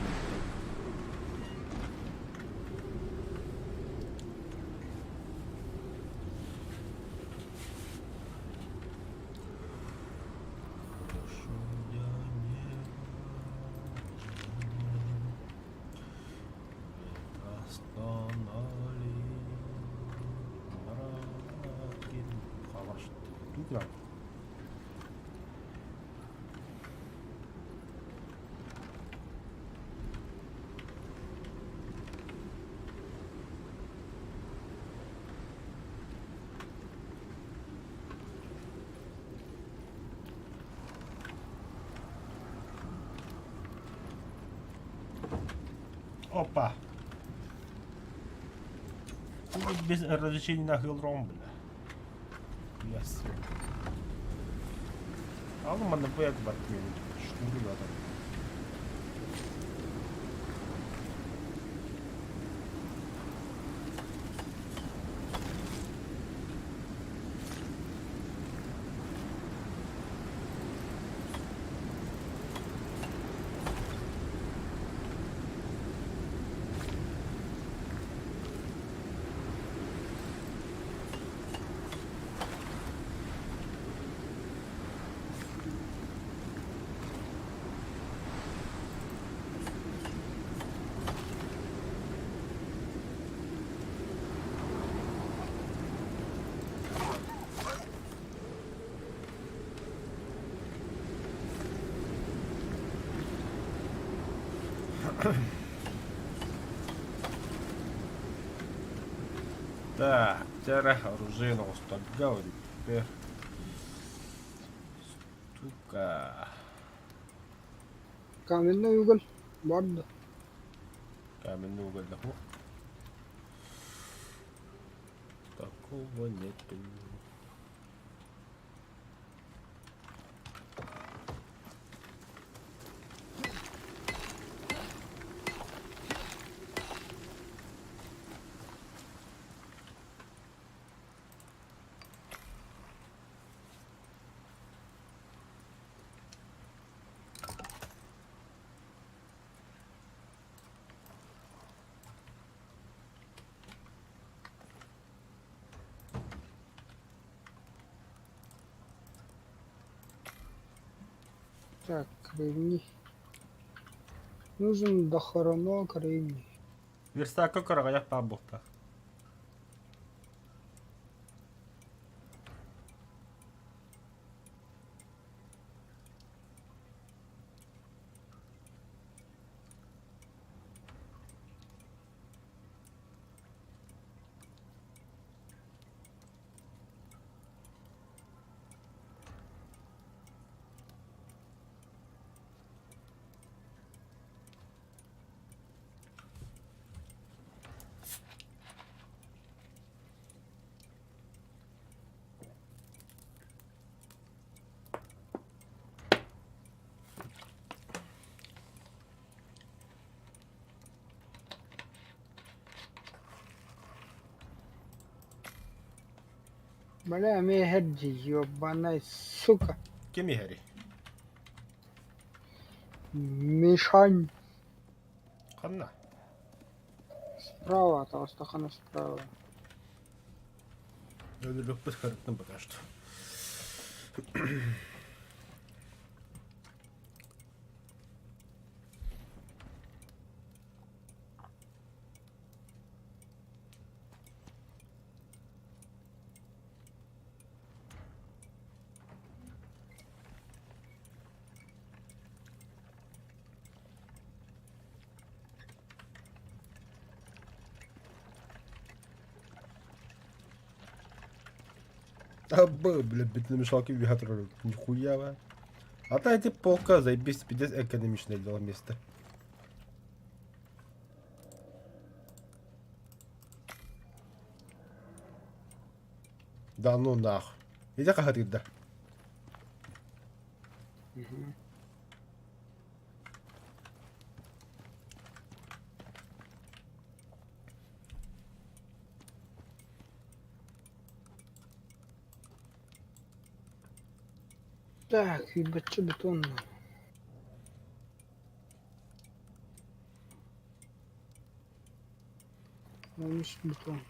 Опа! Тут без разрешения на хилром, бля. Яс. Ал манна бэк бат мен шкуру надо. Так, тярэ оружейного оҕустарга теперь Штука. Каменный уголь бар да. Каменный уголь да. Такого нету. Так, кремний. Нужен дохроно кремний. Верстакка кыраҕайах баар буолта. Бля, эмиэ иһэр дии, ёбаный, сука. Ким иһэрий? Мишань. Ханна? Справа, Толстахана справа. Өлөрүөхпүт харыттым пока что. Абы, бля, бетономешалки үөһэ турар нихуя ба. А та эти полка заебись, пиздец экономичное дело место. Да ну нах. Иди хаһытыырда. Так, ебачы бетонно. Olmuş бетон.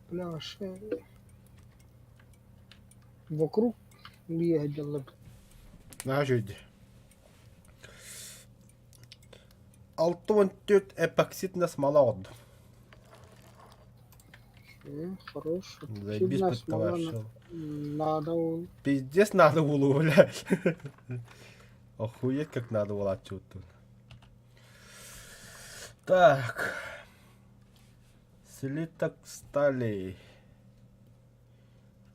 Бля, вообще. Вокруг ездила. Наһаа үчүгэй. 64 эпоксидная смола оҕордум. Хорош. Заебись Эпоксидная смола подтоварищил. надо ол. Пиздец надо было, бля. Охуеть, как надо было отчего-то. Так. Слиток стали.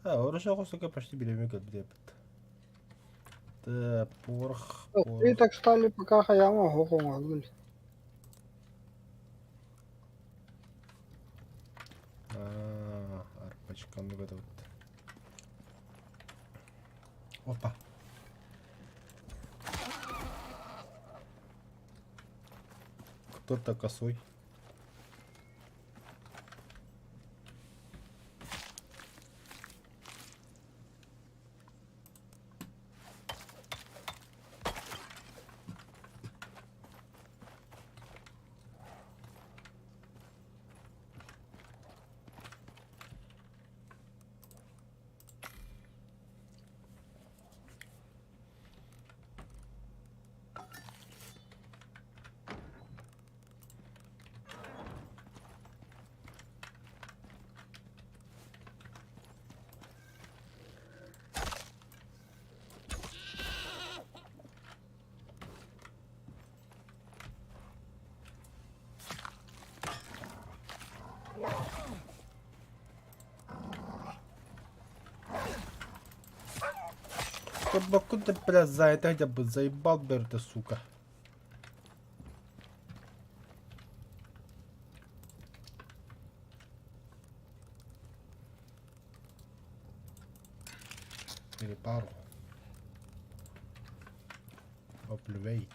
А, хорошо, сука, почти беременна кэлбит Так, порох, порох. Слиток стали пока хаяма хохоҥ А, арпачканы вот. Опа. Кто-то косой. Куда ты, бля, за это хотя бы заебал, Берта, сука. Или пару. Оплювей.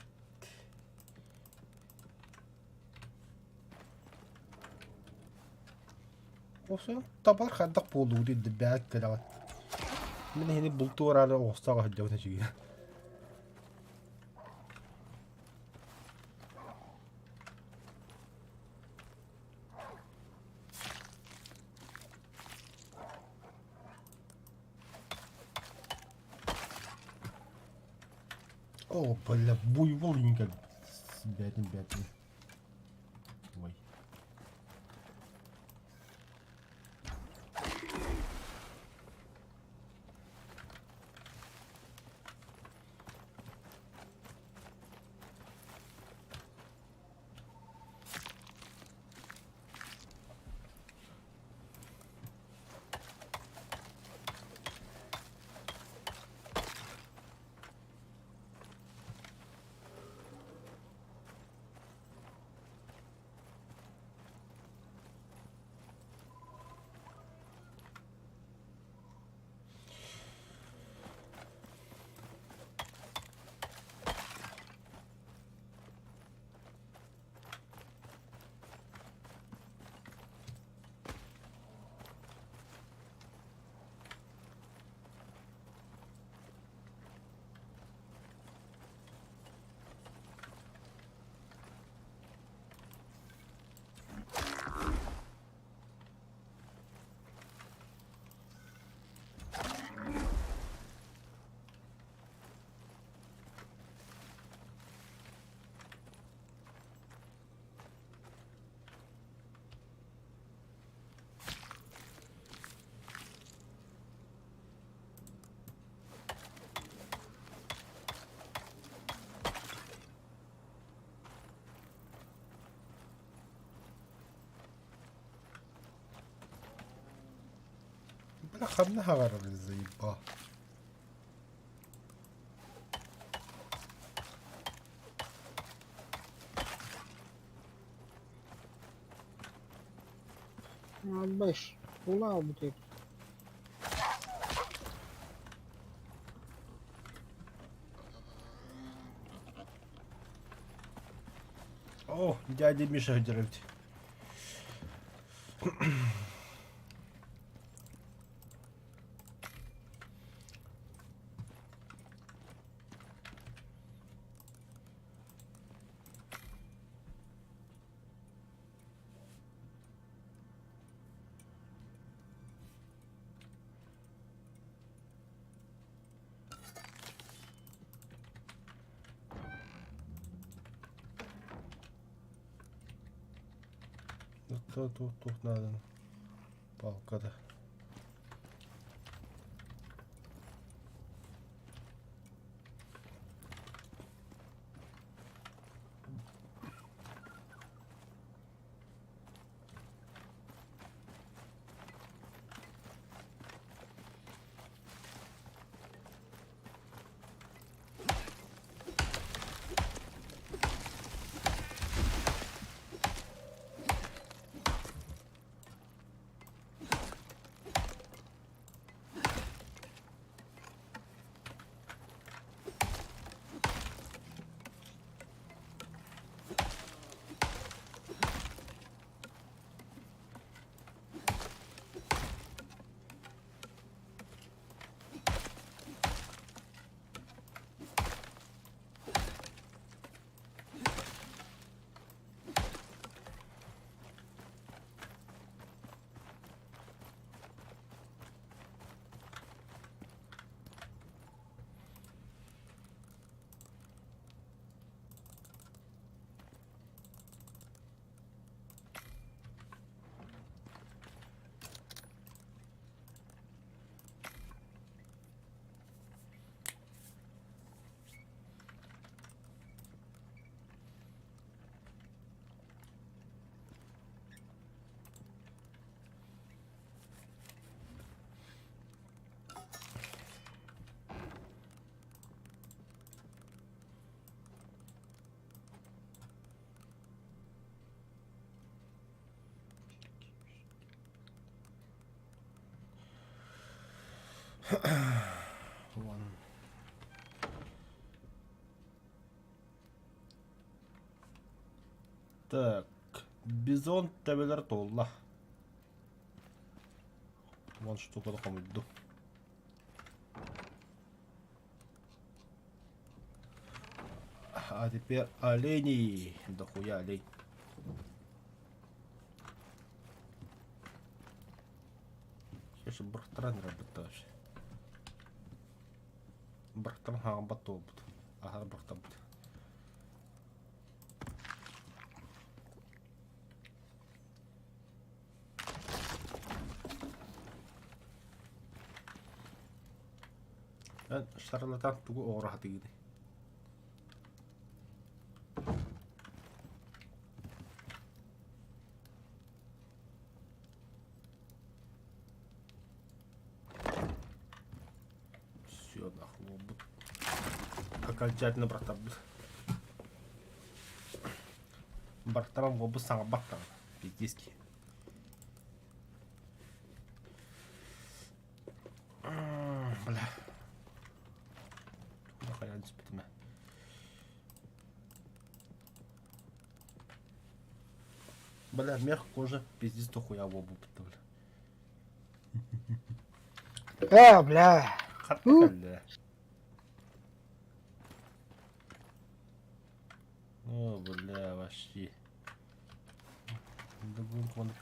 Осы табар хайдах буолугуй бэт кэлэҕит. Мин эһини бултуу араары оҕустаах сылдьабын үчүгэй. О, бля, буйвол иҥкэл бээтин бээтин. Ой. Бля, ханна хаҕарар заебал. Бэш, улаа бүтэр. О, дядя Миша сылдьар эбит. Туох туох нааданы палката. One. Так, бизон төбөлөр туолла. Уон штуканы хомуйдум. А теперь олени. Дохуя олень. Сейчас бырахтаран эрэрбит вообще. Бырахтаран хаамбат туолбут. Аһар бырахтарбыт. Эн шарлатан тугу оҥоро сатыыгыный? Все, нахуй, буолбут. Окончательно бырахтарбыт. Бырахтаран буолбут саҥарбат даҕаны. Пиздецкий. Бля. Хайаан түспүтүм ээ. Бля, мех, кожа, пиздец дохуя буолбуппут да бля. Э, бля. Хатта кэллэ. О, бля, вообще. Бүгүн хонук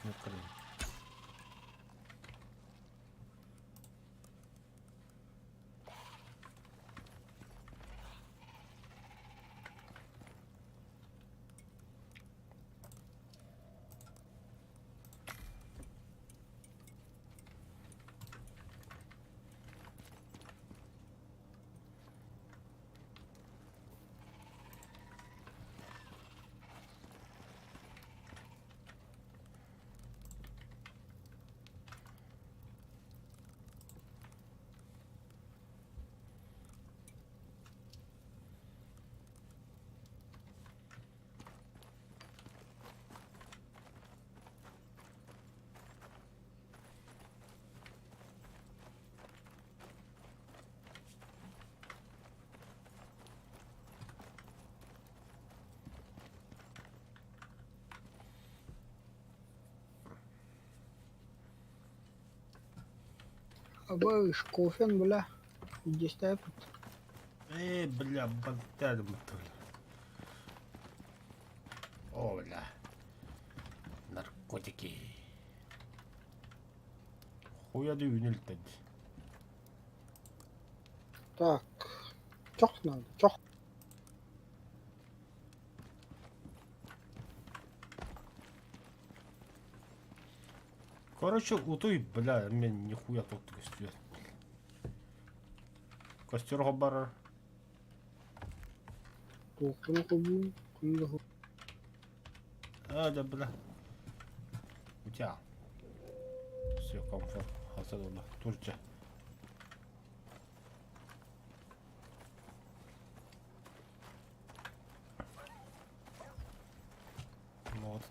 Абыш, кофен, бля. Издестээпит. Э, бля, бантядым бля. О, бля. Наркотики. Хуя да үүнэлтэд. Так. Чох надо, чох. Короче, утуй, бля, мен нихуя тут көстүө. Костер барар. Туохпун хобуун, ким да А, да, бля. У тебя. Все, комфорт. Хасадолла. Турча. Вот.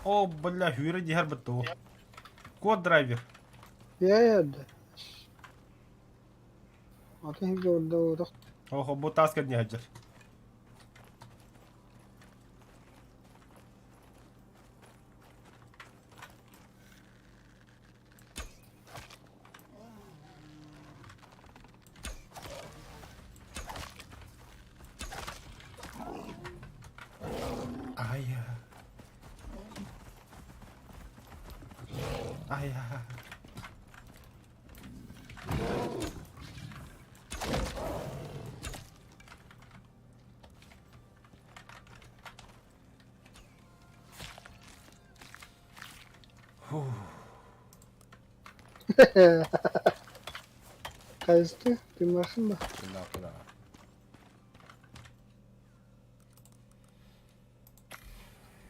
О, бля, хүрэ диһэр быттуу. Код драйвер. Ээ, атын сиргэ ордоотох. Охо, бу тааска не сылдьар. Ая. Ая. Хайысты, тыыннааххын да? Тыыннаахпын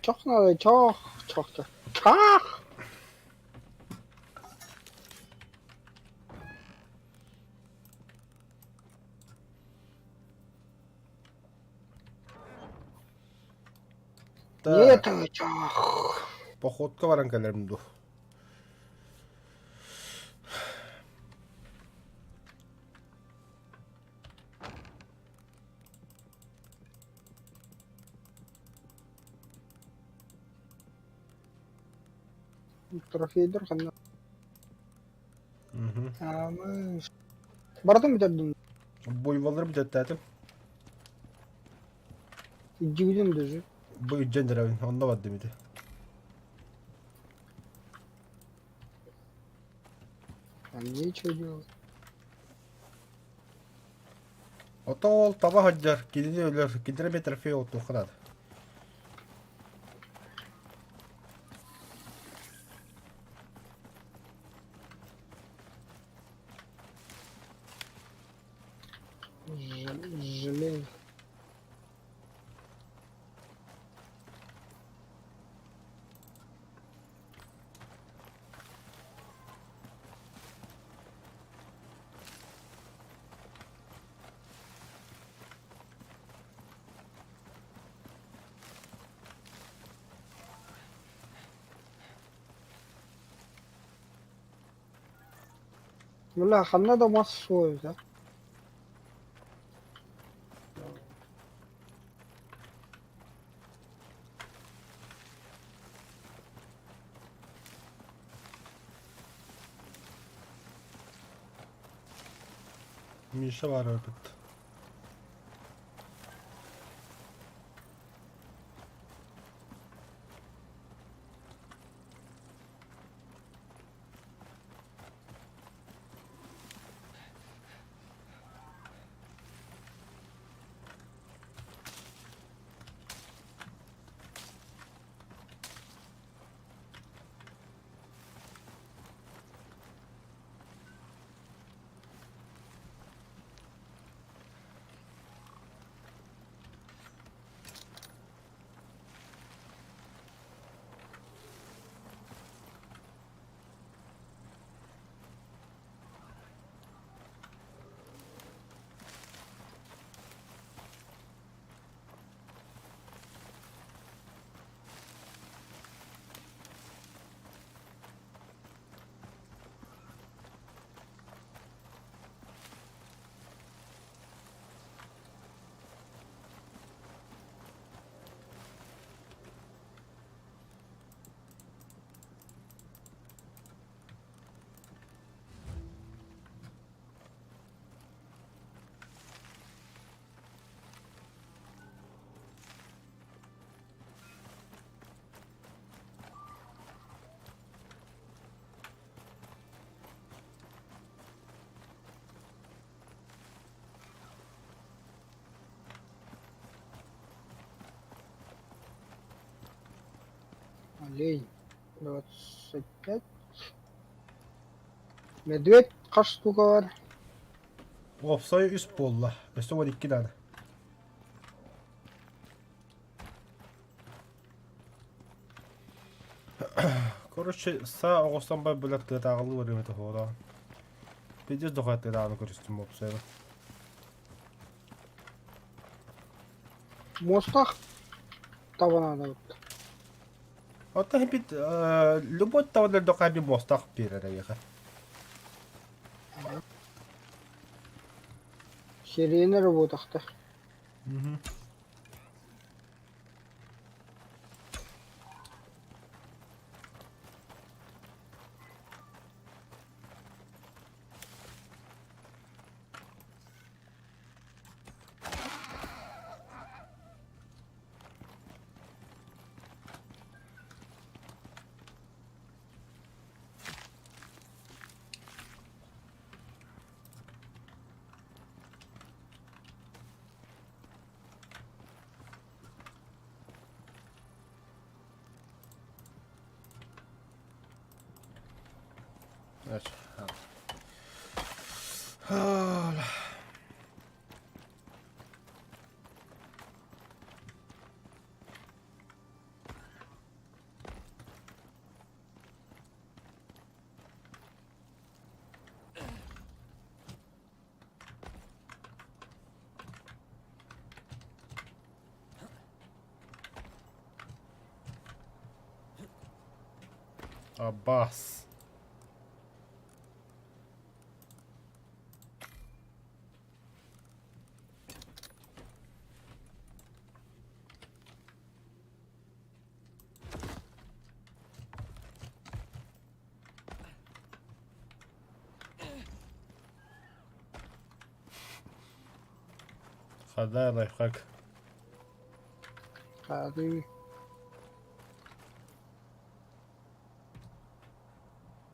Чох надо, чох, чох, чох. Чах! Так, Нет, чох. походка баран кэлэрим дуу. Трофейдер ханна. Аамыш. Барытын бүтэрдим. Буйволлары бүтэттээтим. Илдьибитин даже. Бу илдьэн эрэбин, онно бардым ити. Там нечего делать. Ото ол таба сылдьар, кинини өлөр, кинилэр эмиэ трофей оттуохха наада. Жалею. Бля, ханна да мас суох эбит Миша баар эбит. Олень 25. Медведь хас штука бар? Уопсай үс буолла. Өссө 12 наада. Короче, саа оҕустан бар билэр тыатааҕылыы барыам этэ хоолоон. Пиздец дохуя тыатааҕыны көрүстүм уопсайга. Муостаах таба наада эбит. Оттон бит любой табалар дохуя би муостаах биэрэр эйиэхэ. Сирена эрэ буотахтар. Аббас. Хадай лайфхак. Хаадыы.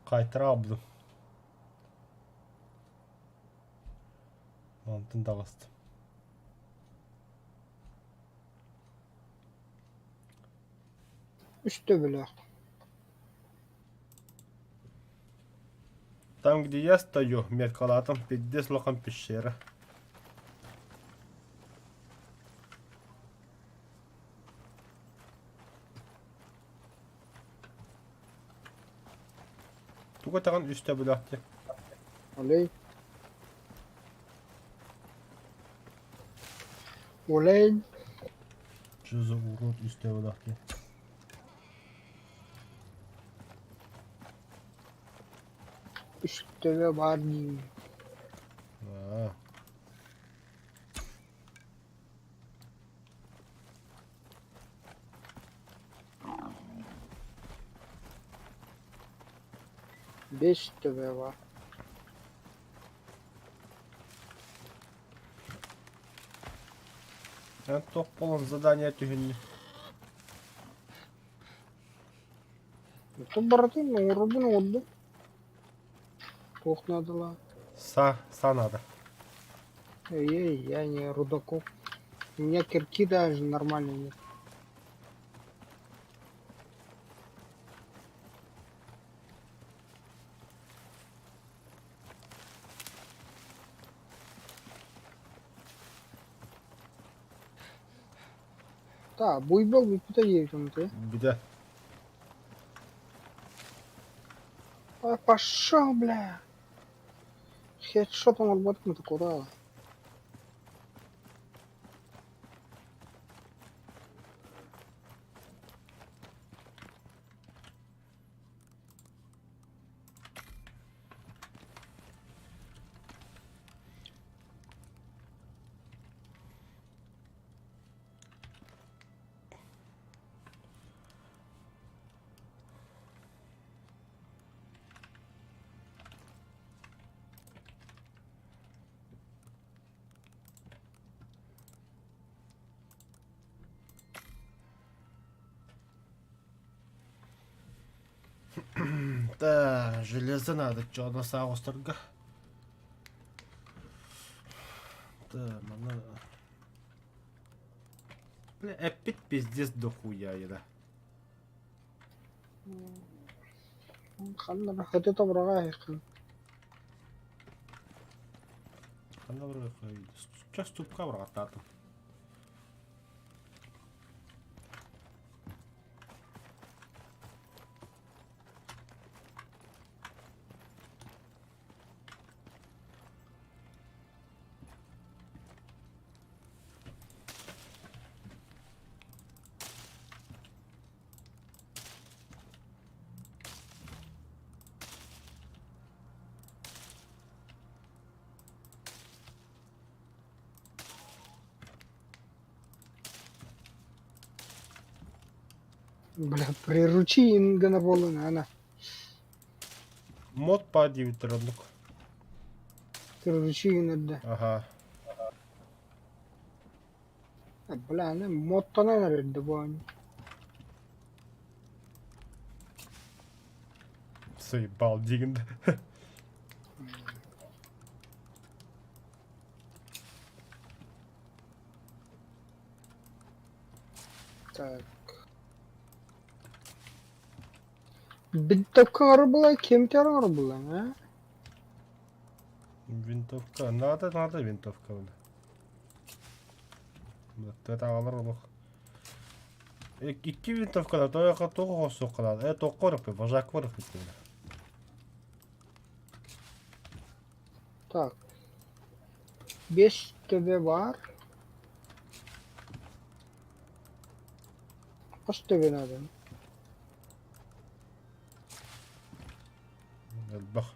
Кайтара алдым. Онтон таҕыстым. Үс төбөлөөх. Там, где я стою, меткалаатым, пиздец улахан пещера. Тугу этэҕин үс төбөлөөх диэн? Олей. Олень. Что за урод үс төбөлөөх диэн? Үс төбө баар дии. Аа. Бэс төбө баар. Эн туох буолан задание түһүннү? Оттон барытын оҥорорбун оҥордум. Туох наадалаах? Са, са надо. Эй, я не рудокоп. У меня кирки даже нормально нет. Да, буйбол бүппүтэ диэбитим ты. Бүтэ. А, пошел, бля! Хедшот оҥорботум ты куда? Да, железо надо, чё саҕустарга. Да, маны... Бля, эппит пиздец дохуя еда. Ханна бахаты тобраға айқын. Ханна бір Сейчас тупка бырағаттатым. Бля, приручи ингана болын, ана. Мод па диэбиттэр оннук. Приручи гынарда. Аха. Бля, аны модтанан эрэрдэ бу Заебал диигин да. Так. Винтовка была, кем была, а? Винтовка. Надо, надо винтовка. Тыатааҕалар олох. Икки винтовкалар тойоха туох оһуоххалаах э туохха барыппыт вожакка барыппыт Так. Бес төбө баар. Хас төбө надо? Элбэх.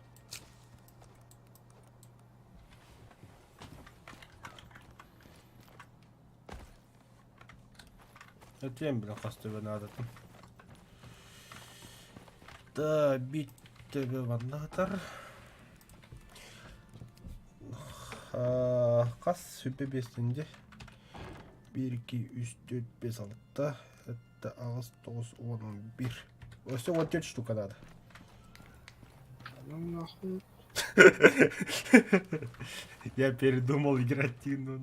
Этиэм бile хас төбө наадатын. Да, бит төбө маннаатар. Хас сүппэ биэстинди. Биир, икки, үс, түөрт, биэс, алта, сэттэ, аҕыс, тоҕус, уон, он биир. Өссө 14 штука надо. Ну нахуй. Я передумал играть Тину.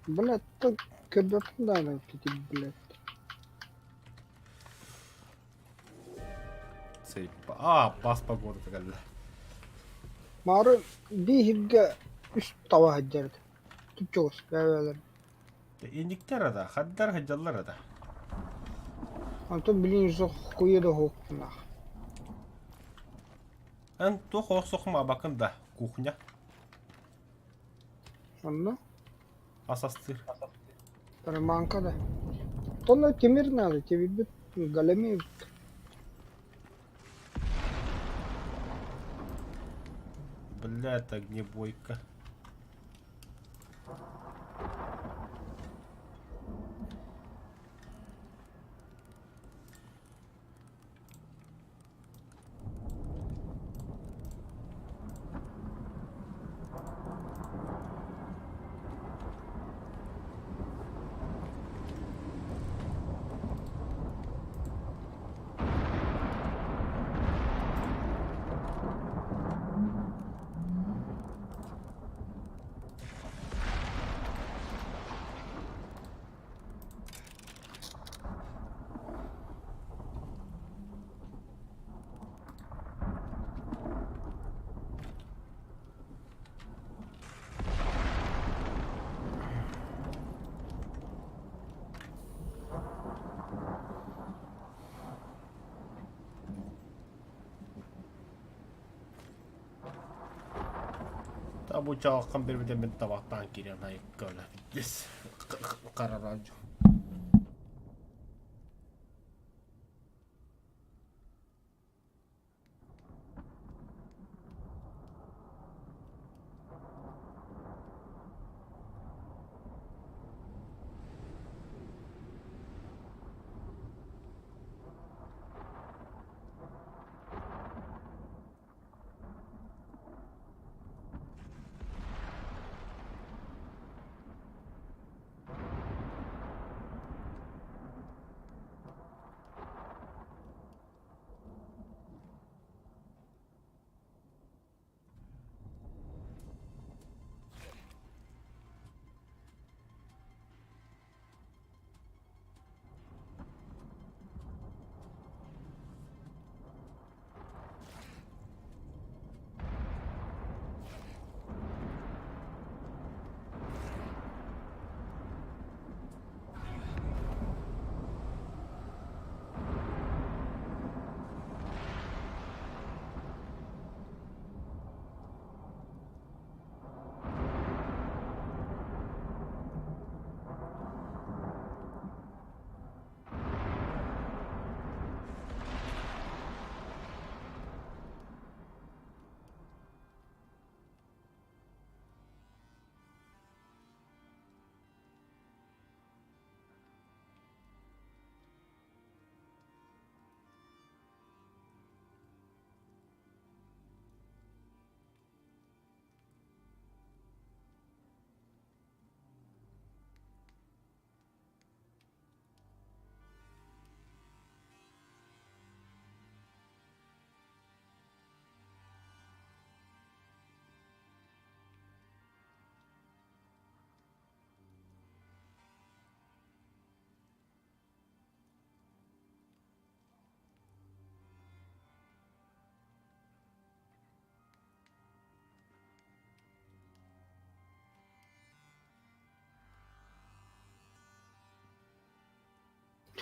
Блядь, так көрбөппүн даҕаны ити блядь. А, бас погода кэллэ. Маары бииһиргэ үс таба сылдьар этэ. Чугас бэйэлэрин. Иниктэр ада, хаддар сылдьаллар ада. Онтон билин уже хуе да хуохтунаах. Эн туох охсохум абакын да, кухня. Онно Ас астыыр. Романка да. Онно тимир надо, тимирбит големи Бля, это огнебойка. Табучааххан биэрбитэ мин табахтаан киирэн айыкка Yes. Карараджо.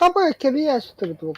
Хапа кэбиһэ сытыбыт.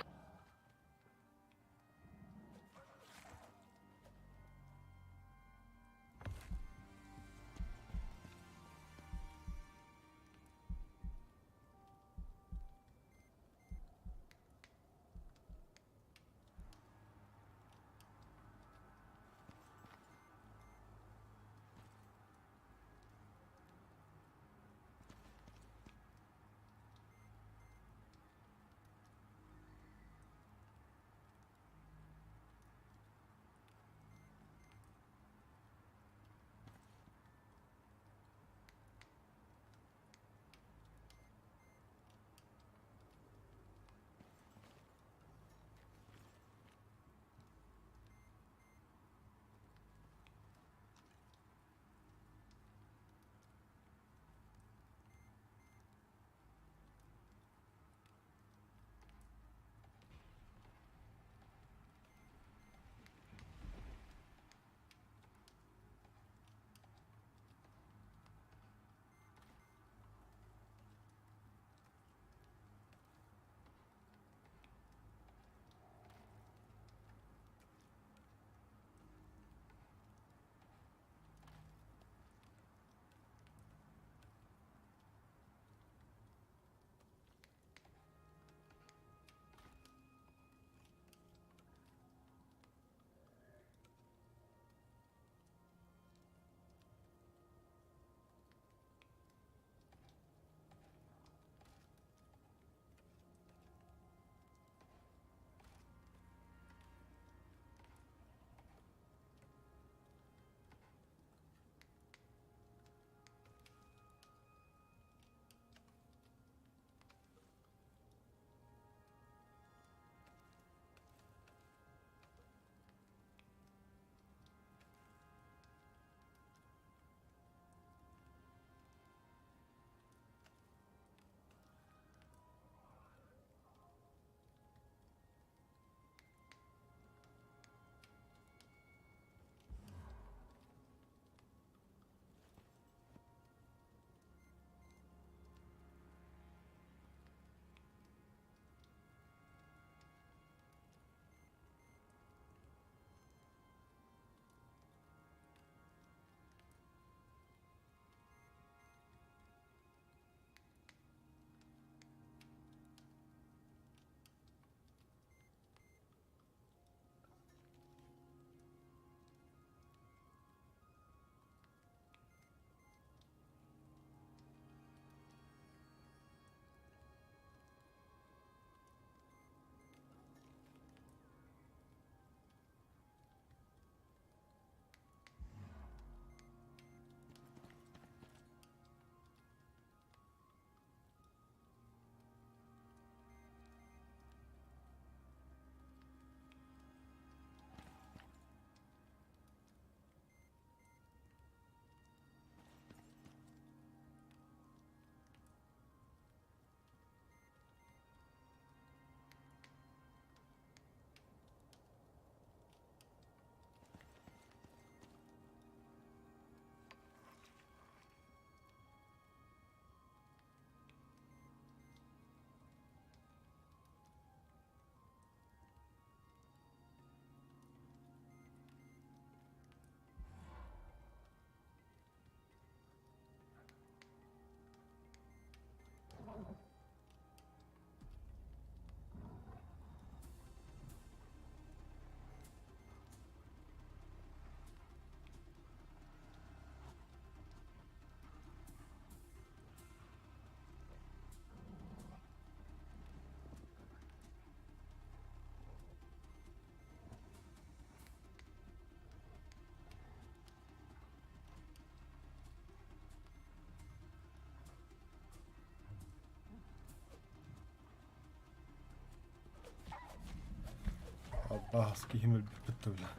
Аас киһим өлбүппүт да бля.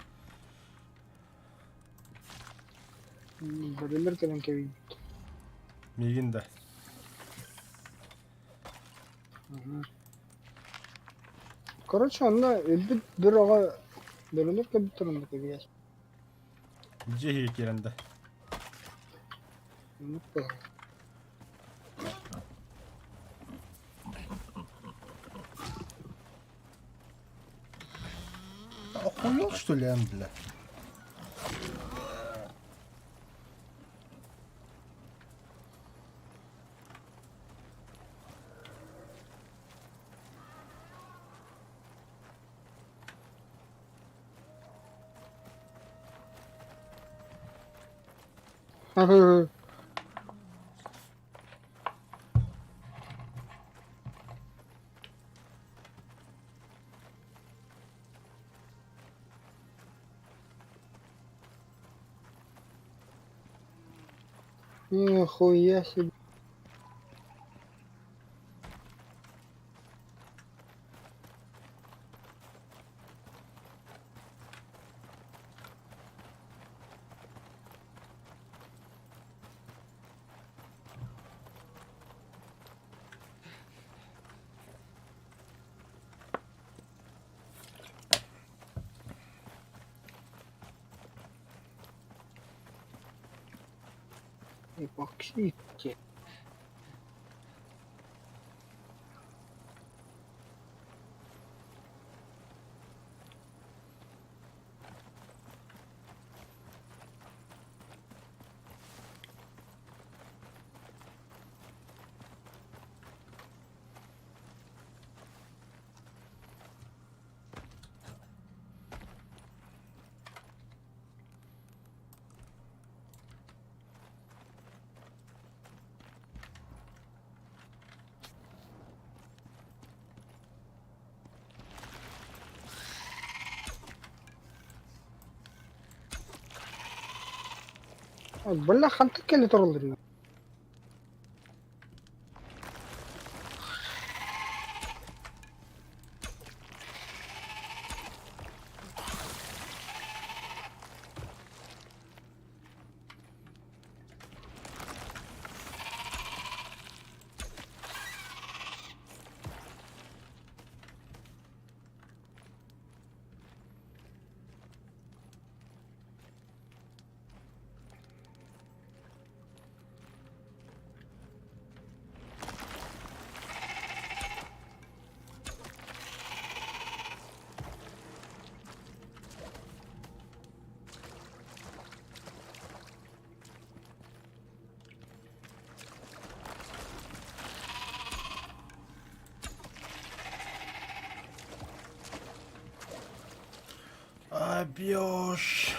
Бөрөлөр кэлэн кэбийбит. Миигин да. Короче, онно өлбүт бөр оҕо бөрөлөр кэлбиттэр онно кэбиһэр. Дьиэ иһигэр киирэн да. Оннук быһыы. Охуел что ли, бля? Нихуя себе. Эпоксидки. Бля, хантык кэлэ тураллар. Объешь.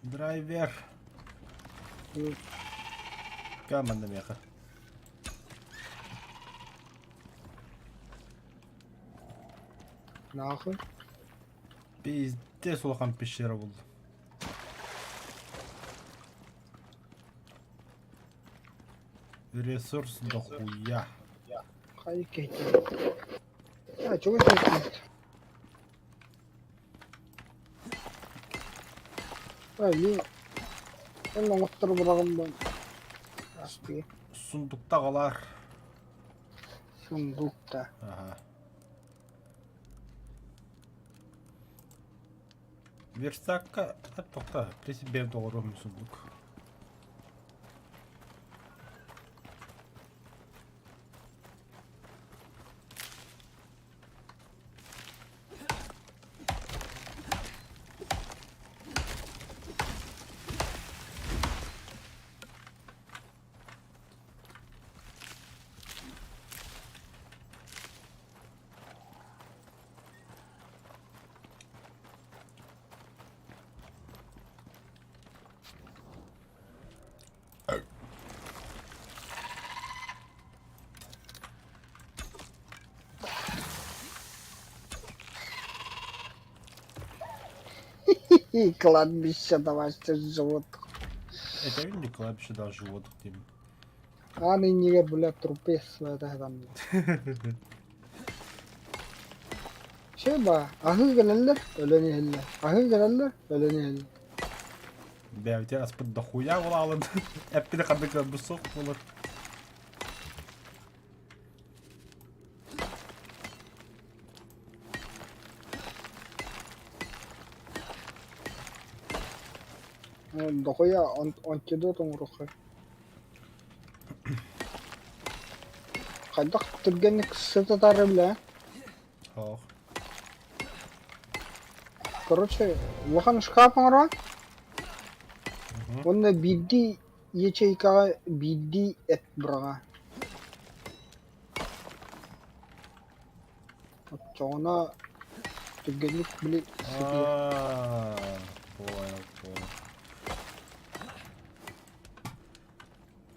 Драйвер. Каманда меха. Нахуй. Пиздец улахан пещера булла. Ресурс дохуя. Хайа киһитэ. А, чугас киһит. А, мин эн оҥоттор быраҕым бан. Астыы. Сундукта аҕалаар. Сундукта. Ага. Верстакка тохто, при себе доҕоруом сундук. И кладбище домашних животных. Этэбин не кладбище да животных диим. Аан иннигэр бля трупе свята Чэ баа, аһыы кэлэллэр, өлөн иһэллэр, аһыы кэлэллэр, өлөн иһэллэр. Бэйэбитин аспыт дохуя буолаалын эппини ханнык көрбүт суох буолар. Дохуя антидот оҥоруохха. Хайдах түргэнник сытатары билэ? Ох. Короче, улахан шкаф оҥоро. Уонна биирдии ячейкаҕа биирдии эт быраҕа. Оччоҕуна түргэнник били сытыйар. Аа, понял, понял.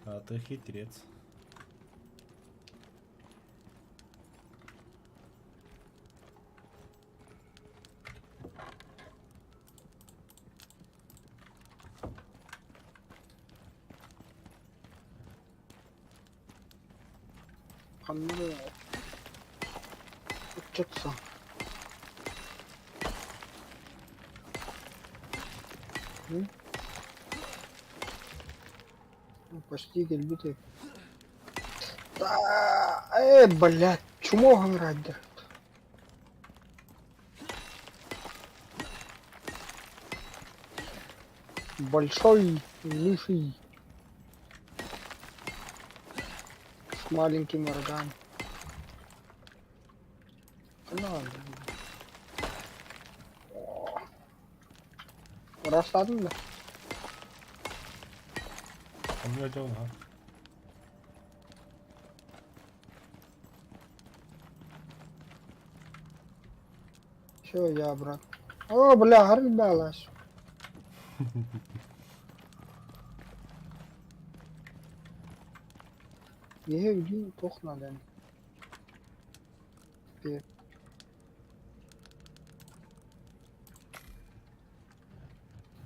А ты хитрец. Ханна эрэ ыччатса Почти кэлбит эбит. Ээ, блядь, чмо ыҥырайдар. Большой лысый с маленькими рогами. Ырастадың да? Кимҥэ дьон аһа? Все, я брат. О, бля, арыйбалась. Киһи өйдүүн туох нааданы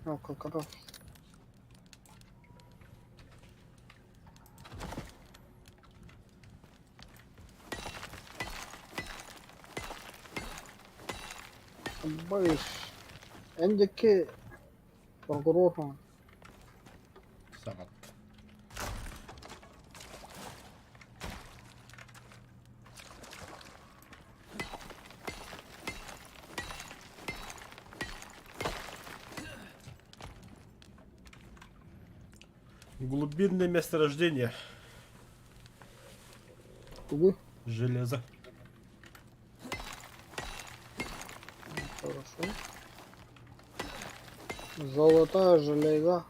О, как раз. Быш. Эндики прокурор. Саҕат. Глубинное месторождение. Тугу? Железо. Хорошо. Золотая железа.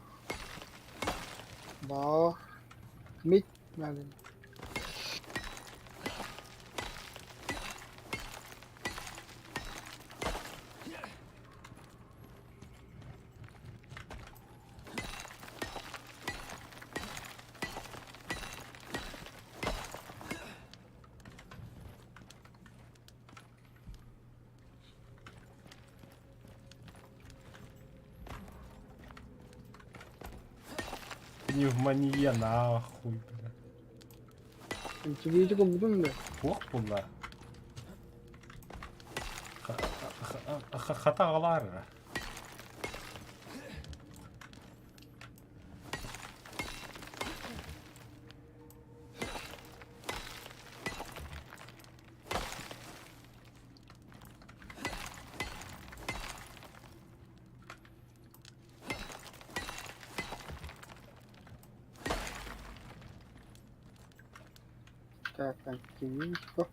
Да. Медь надо. Пневмония нахуй, бля. Антибиотик булдум да. Туох буолла? Хата аҕалаар эрэ. Так, антибиотик.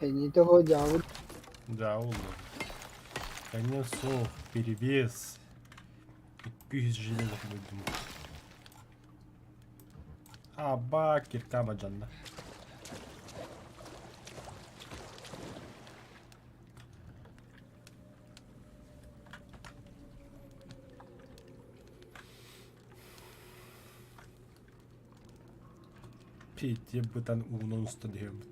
Эйниитэ һоо дьаабыр Да, ол. Конец перевес. 200 железок булдум. Аба, кирка бадьанна. Пиздец бытан уунан устан иһэбит.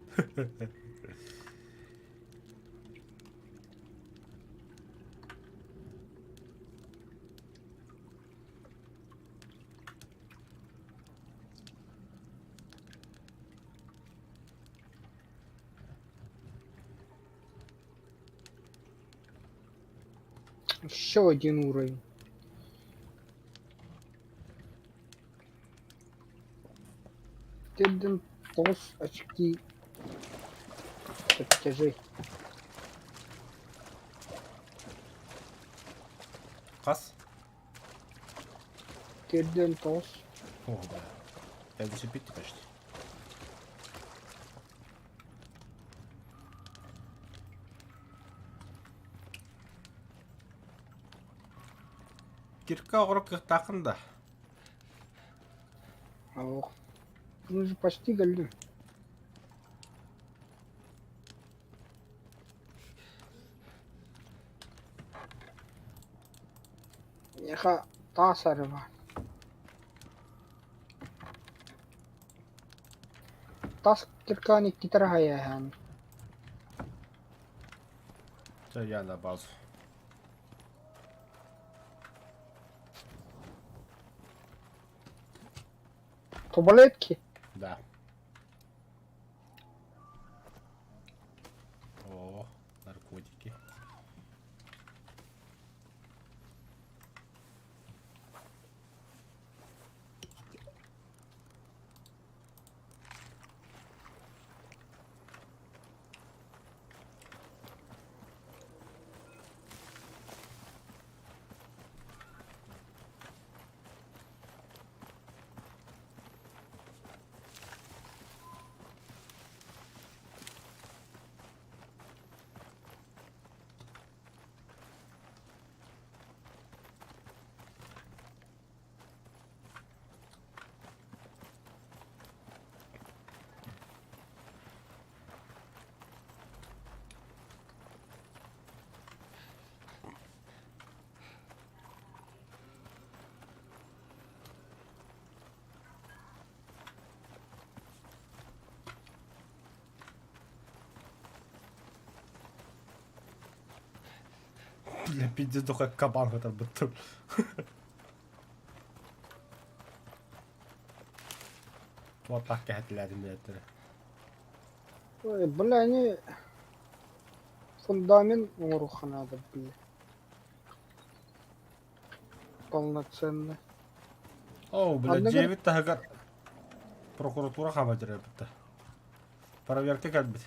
Еще один уровень. Тирдин тоҕус очки чертежей. Хас? Тирдин тоҕус. О, бля. Я зацепить почти. Кирка оҕоро кыахтааххын да? Ох. Мы же почти кэллим. Миэхэ таас эрэ баар. Тас киркаан иккитэ эрэ хайааһаан. Чэ, я на базу. Табалетки? Да. О, наркотики. Бля, пиздец, как кабан хатарбыттым. Туох кэһэтилээтим билэттэрэ. Ой, бля, они фундамент оҥоруохха наада, бля. Полноценный. Оо, бля, Анныгар дьиэбит таһыгар прокуратура хаамар эбит Проверка кэлбит.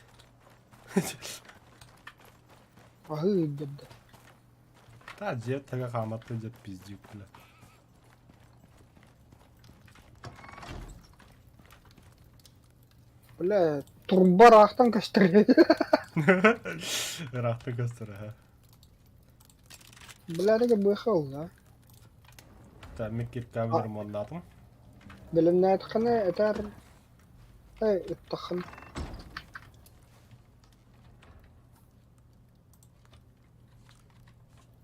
аһыы ыйдырда. Та дьиэбит таһыгар хааматтын дьэ пиздюк, бля. Бля, турба ыраахтан көстөр. Ыраахтан көстөр, аха. Бля, это быха да. Та мин киркаабын ремоннаатым. Бэлэмнээтэххинэ этэр эй ыттаххын.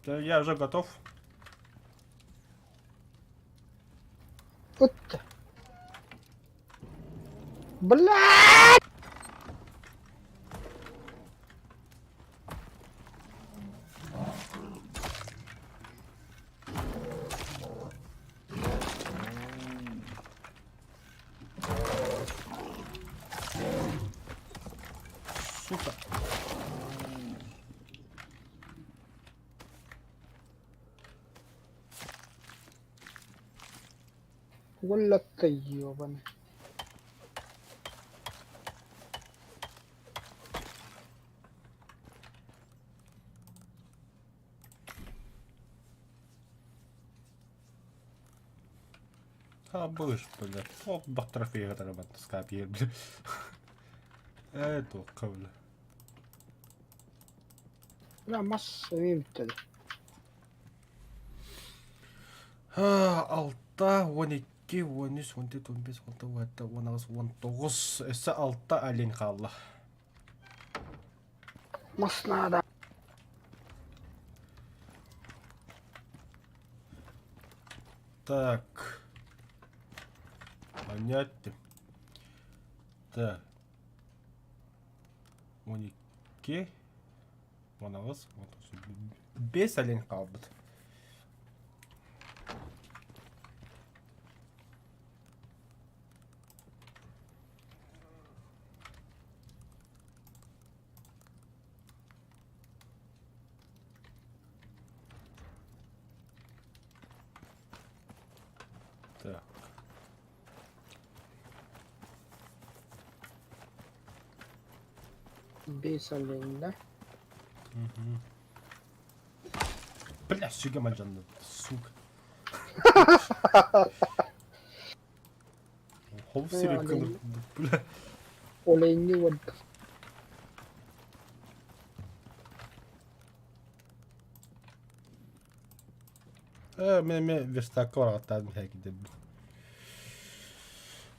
Да, я уже готов. Ыт. Бля! Сука. Уоллатта ёбаный. Хабыш, бля. Оп, трофей скапье, бля. Э, туохха, бля. Бля, мас эмиэ бүттэ. Алта, 12, 13, 14, 15, 16, 17, 18, 19. Өссө алта олень хаалла. Мас наада. Так. Понятно. Так. 12, 18, 19, 5 олень хаалбыт. Так. Бейс олень, да? Угу. Бля, сүгэ мадьанным, сука. Хол сири кылыр, бля. Оленьи вот. Мен эмиэ верстакка бараҕаттаан иһээкидэрбин.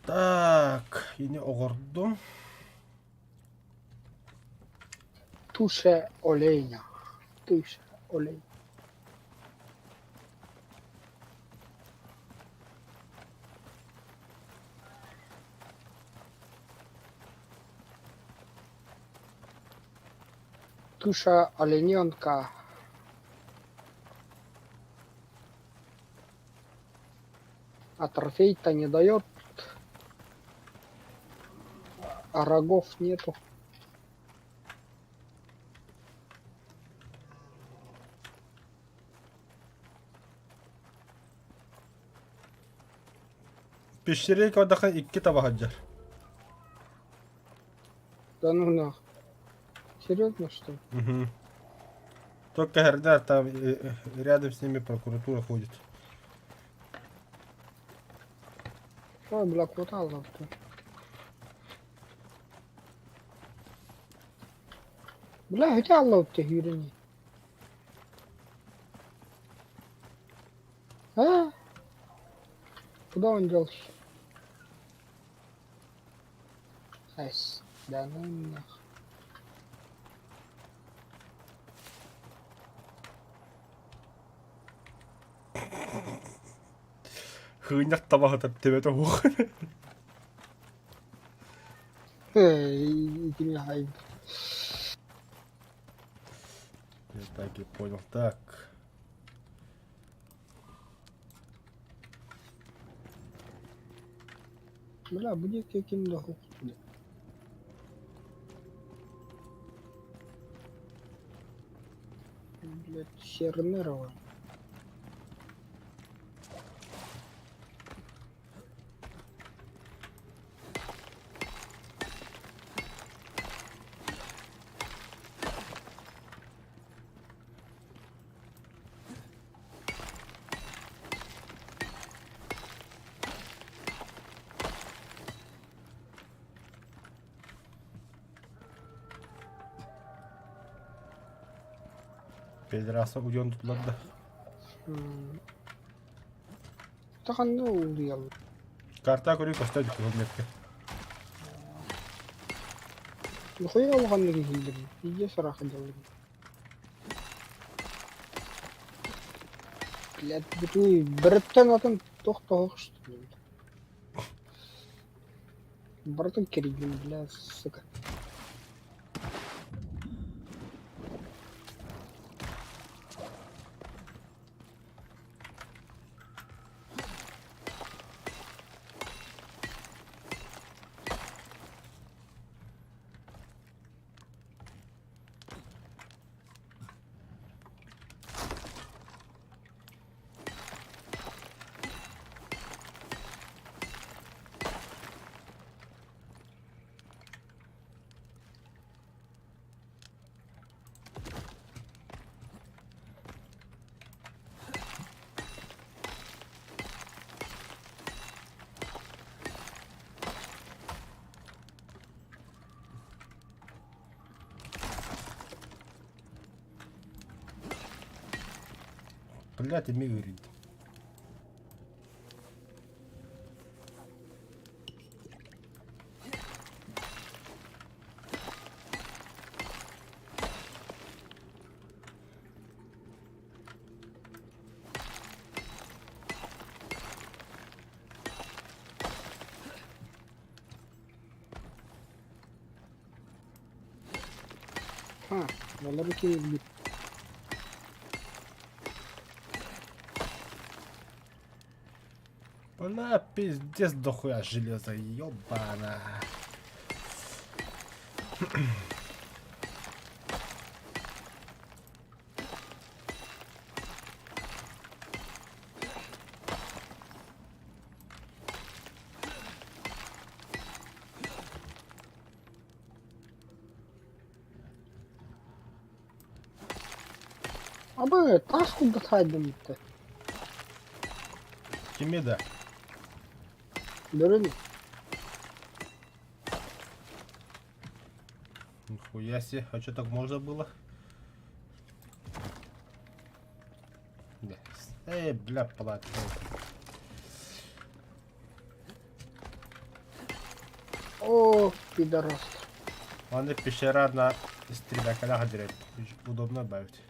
Так, ини оҕордум. Туша оленя. Туша олень. Туша олененка. А трофей-то не дает. А рогов нету. Пещерей көрдөххө икки таба сылдьар. Да ну нах. Серьезно, что ли? Угу. Только Гердар там рядом с ними прокуратура ходит. Ой, бля, куда лапты? Бля, хотя лапты юрини. А? Куда он делся? Ась, да ну нах. Хыынньах табаһытар төбөтө уһук. Итини хайбыт. Я так и понял. Так. Бля, будет каким дохуй. Блять, Сернерова. Педераса уйон тутулар да. Ханна улуйаллар? Карта көрүү көстө документка. Нахуя улаханнык иһиллэрий? Иийэ сараха дьаллыгын. Блядь, бутуй, бөрөттөн атын туох тоһох что ли? Барытын кэрийдим, бля, сука. Блядь, эмиэ ыарыйдым. Ха, балары киирбит. Бля, пиздец дохуя железа, ёбана. Абы таас курдук таайдым бүттэ. Кими да? Бөрөнү. Нихуя себе, а что так можно было? Да. Эй, бля, платно. О, пидорас. Аны пещера на стрелякалях директ. Удобно добавить.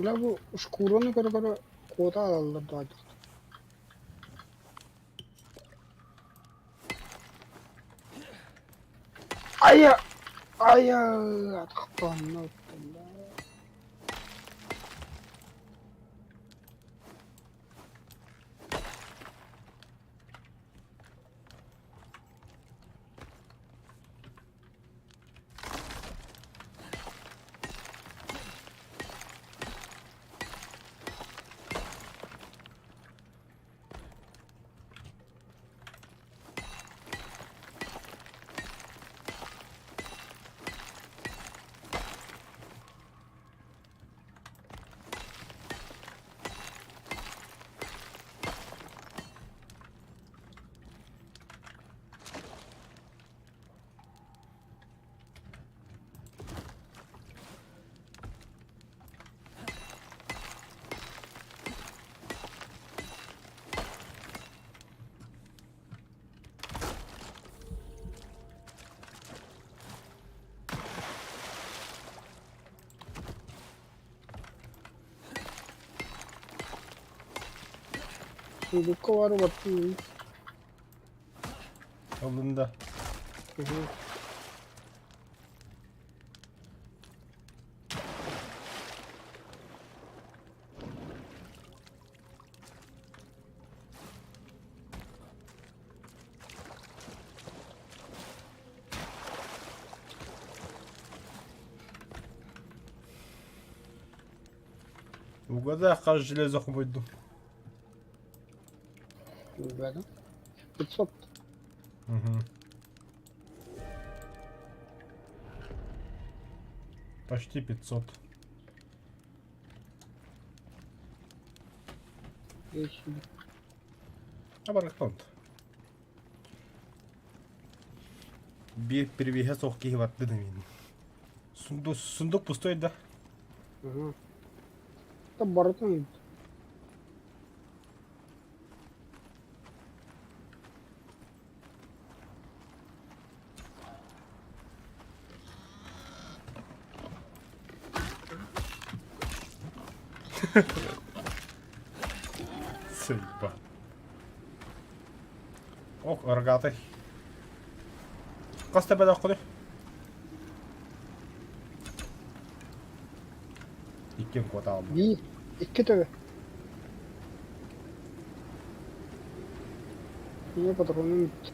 Бля бу шкураны көрө-көрө куота аҕалаллар дуо Айа! Айа! Атахтанна Сундукка бары баттым. Алында. Угадай, хас железо хомойдум. Билбэтим. 500. Угу. Почти 500. Абарахтонт. Биир перевиһэ суох киһи барда да мин. Сундук, сундук пустой да? Угу. Это барытын Сыйба. Ох, рогатый. Хас төбөлөөххүнүй? Иккиэн куотааллар. Биир, икки төбө. Ийэ патронун бүттэ.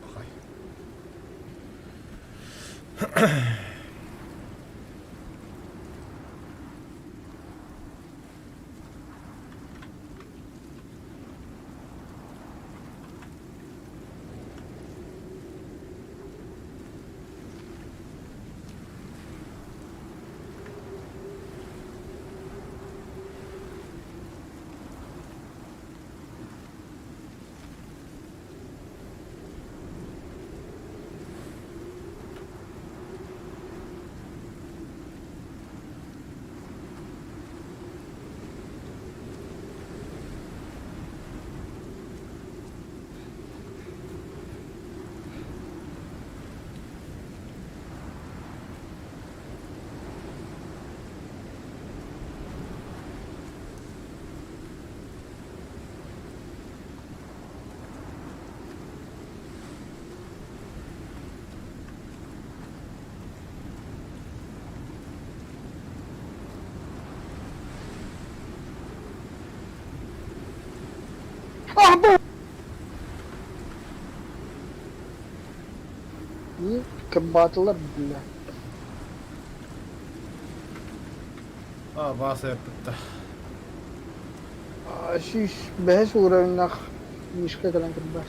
Пахай. И кырбаатылар бля. А, Васа эппитте. 105 уровеннаах Мишка кэлэн кырбаас.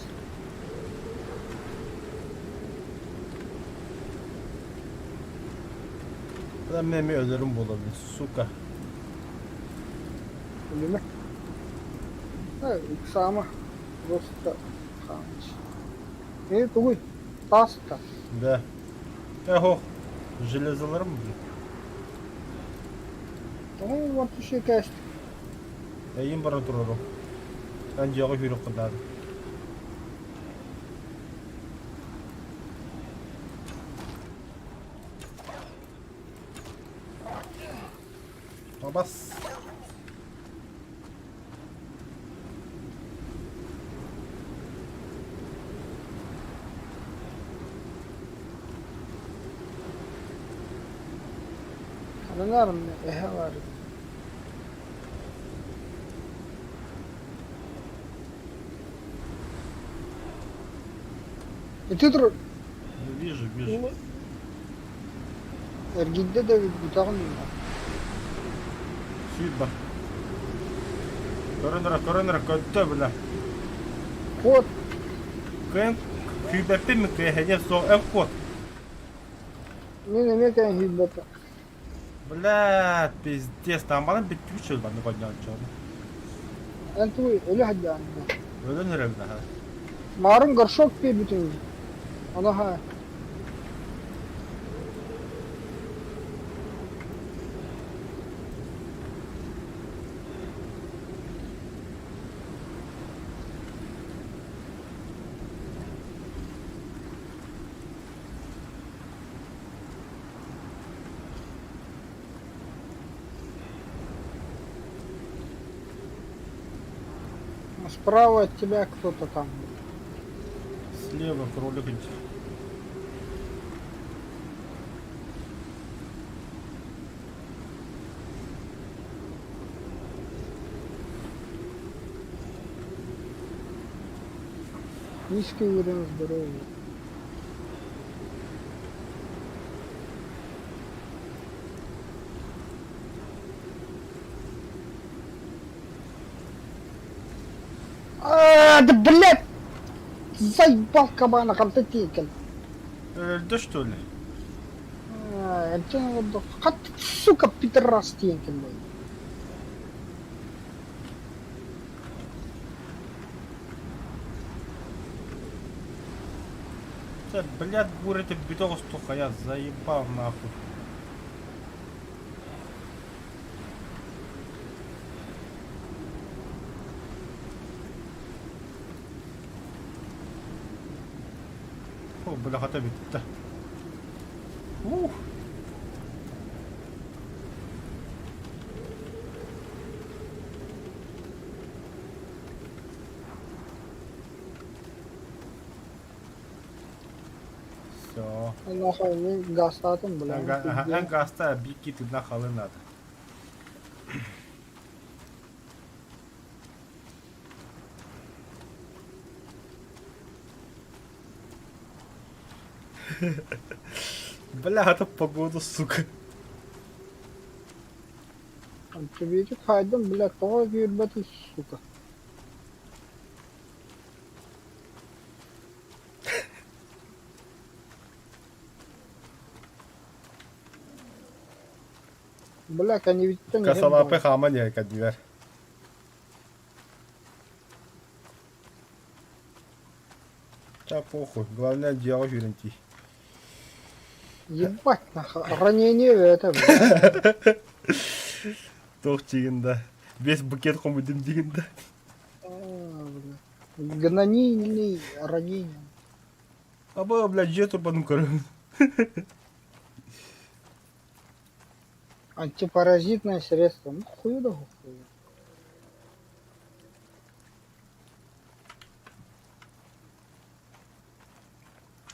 Ben mi ölürüm bulabilir, сука. Өлүмэ. Ыксаама. Просто хаамыч. Ээ тугуй? Тааста. Да. Эхо, железоларым блин. Тоҕо уон түшүө кээстик. Эйин бара турарым. Эн дьиэҕэ сүүрүөххүн наада. Абас. Ананаар эһэ баар. Ити тур Вижу, вижу. Эргийдэ да бүтэҕин Сүүр бар. Көрөн эрэ, көрөн эрэ, көттө бля. Куот. Кыайан күүбэппин ми кыайа суох эн куот. Мин эмиэ кээн күүбэппин. Бля, пиздец, тамбанан бүттүбүт чөл маннык оонньооччуну. Эн тугуй өлө сылдьаҕын дуо? Өлөн эрэбин аһа. Маарыҥ горшок биэрбитиҥ дии. Ону аһаа. Справа от тебя кто-то там. Слева кролик идет. Низкий уровень здоровья. А, да блядь! Заебал кабана, ханта тиийэн. Өлдө что ли? Хат, сука, пидорас тиийэн кэллэ. Чэ, блядь, бур эти бүтэ оҕустухха, я заебал нахуй. О, бляхата бүттэ. Ух! Все. Нахуй мин гаастаатым бля. Эн гаста бикки тына халы надо. Бля, это погода, сука. Антибиотик хайдам, бля, тоҕо киирбэтий, сука. Бля, кэннибиттэн иһэр Косолапый баҕайы. хааман иһэр кэннигэр. Ча похуй, главное дьиэҕэ сүүрэн тиий. Ебать нахуй, ранение это, бля. Туох диигин да, весь букет хомуйдум диигин да. А, бля. Гнойнильный ранение. Аба, бля, дьиэ турбанын көрөбүн. Антипаразитное средство. Ну хую да хую.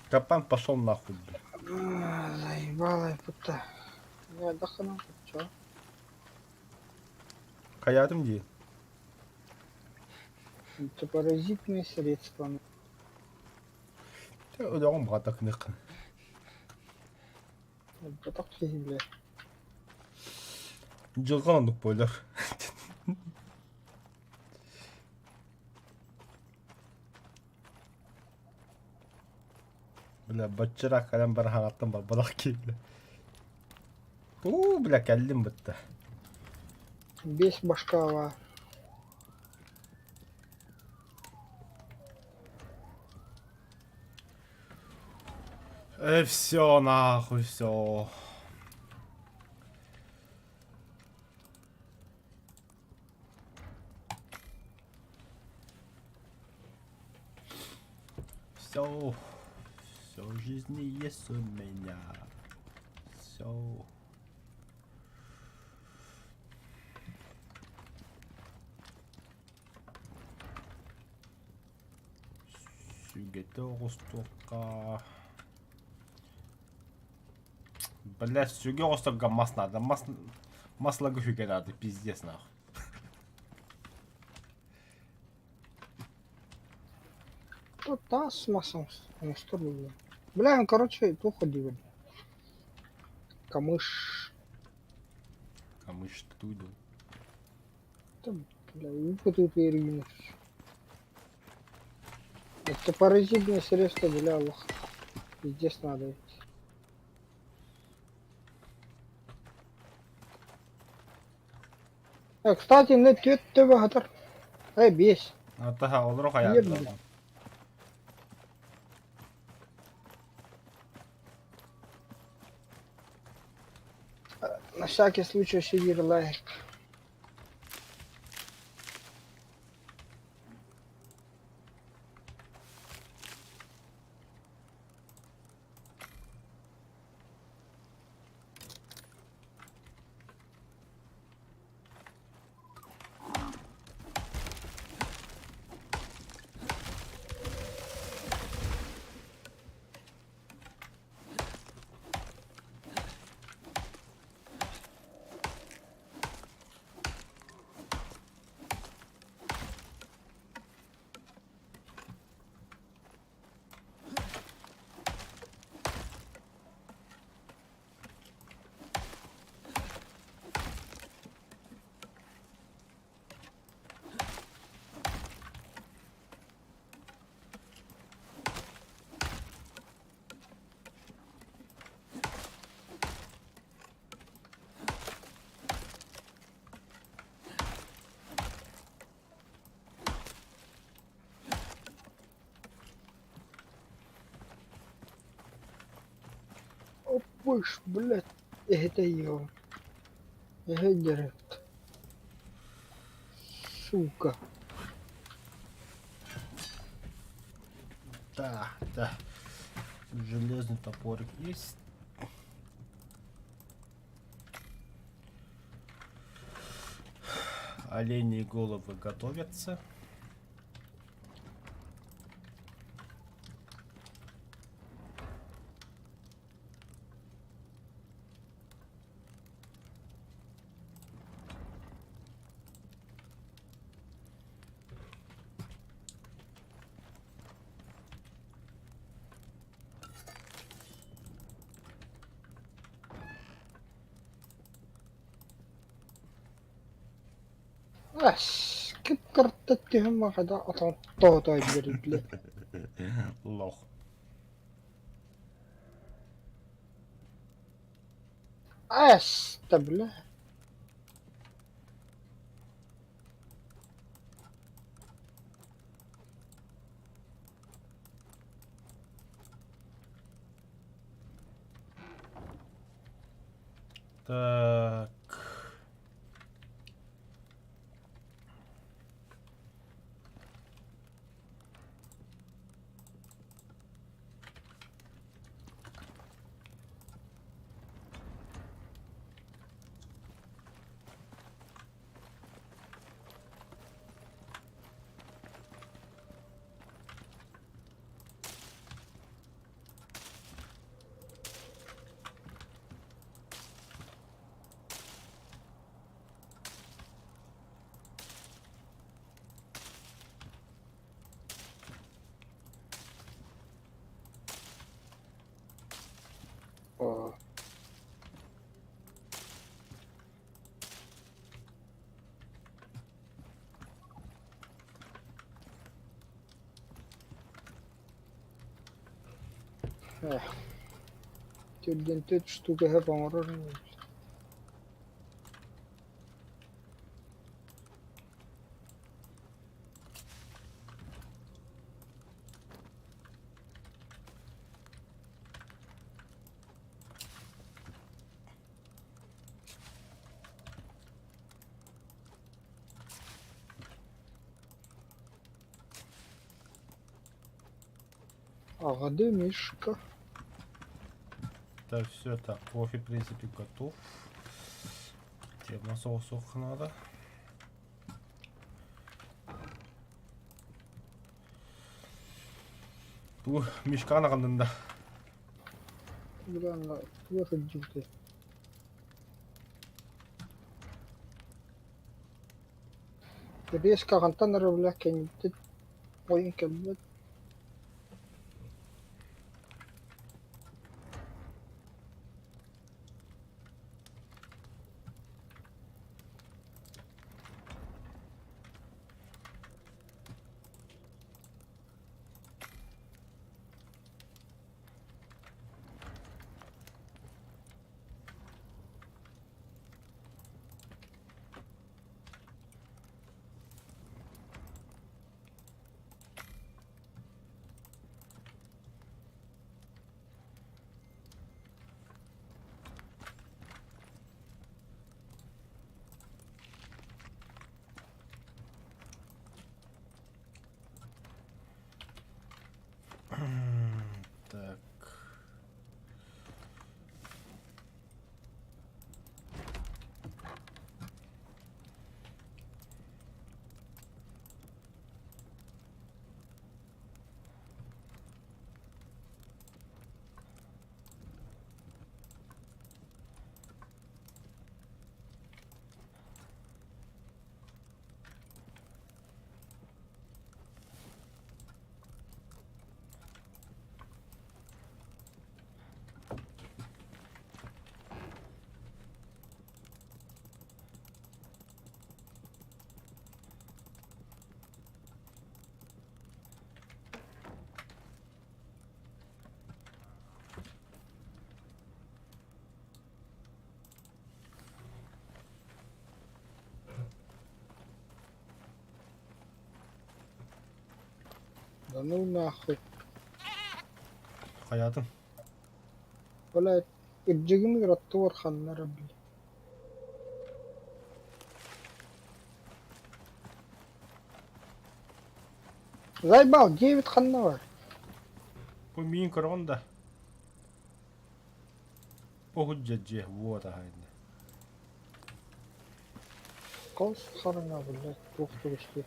Капан пошел нахуй, бля. А, Заебала я Не отдохнул, чё? Хайаатым дии. Антипаразитные средства. Өлөҕүм баҕата кынык. Өлбөтөх киһи бля. Дьылҕа оннук буолар. Бля, баччыраах кэлэн баран хаҥаттан барбатах киһи, бля. Уу, бля, кэллим бытта. Бес башкава. Все нахуй, все. Все, все в жизни есть у меня. Все. Сүгэтэ оҕустуохха. Блядь, сүгэ оҕустарга мас надо. Мас, маслага сүгэ надо, пиздец нахуй. Тут таас мас оҥостор буолла. Бля, короче, туох диибин. Камыш. Камыш туйду. Там, бля, выпутают перегнешь. Это паразитное средство, бля, лох. Пиздец надо ведь. Кстати, не түөрт төбө хатар. Эй, биэс. Атаха олоро Ийэ хайаатылар. На всякий случай сидир лайк. Опыш, блядь, это ё. Эһэ Сука. Да, да. Железный топорик есть. Оленьи головы готовятся. Эс, кып-кырта түһэн баҕада отон тоото биэриллэ. Лох. Эс, да бля. Так. О. Төрдүөн штука сөп оҥорор. А где Мишка? Так, все, так, кофе, в принципе, готов. Термосоусух надо. Бу мишканы аҕаллын да. Бля, туох илдьибитэй? Резко хантан эрэ бля кэнниттэн ойон кэлбит. Так. Да ну нахуй. Хайатын. Блядь, илдьигин ыыраттыбар ханна эрэ били. Заебал, 9 ханна бар. Бу миин көрөҕүн да. Похуй дьиэ вот аһайда. Кос хараҥа, блядь, туох түгэстиэ.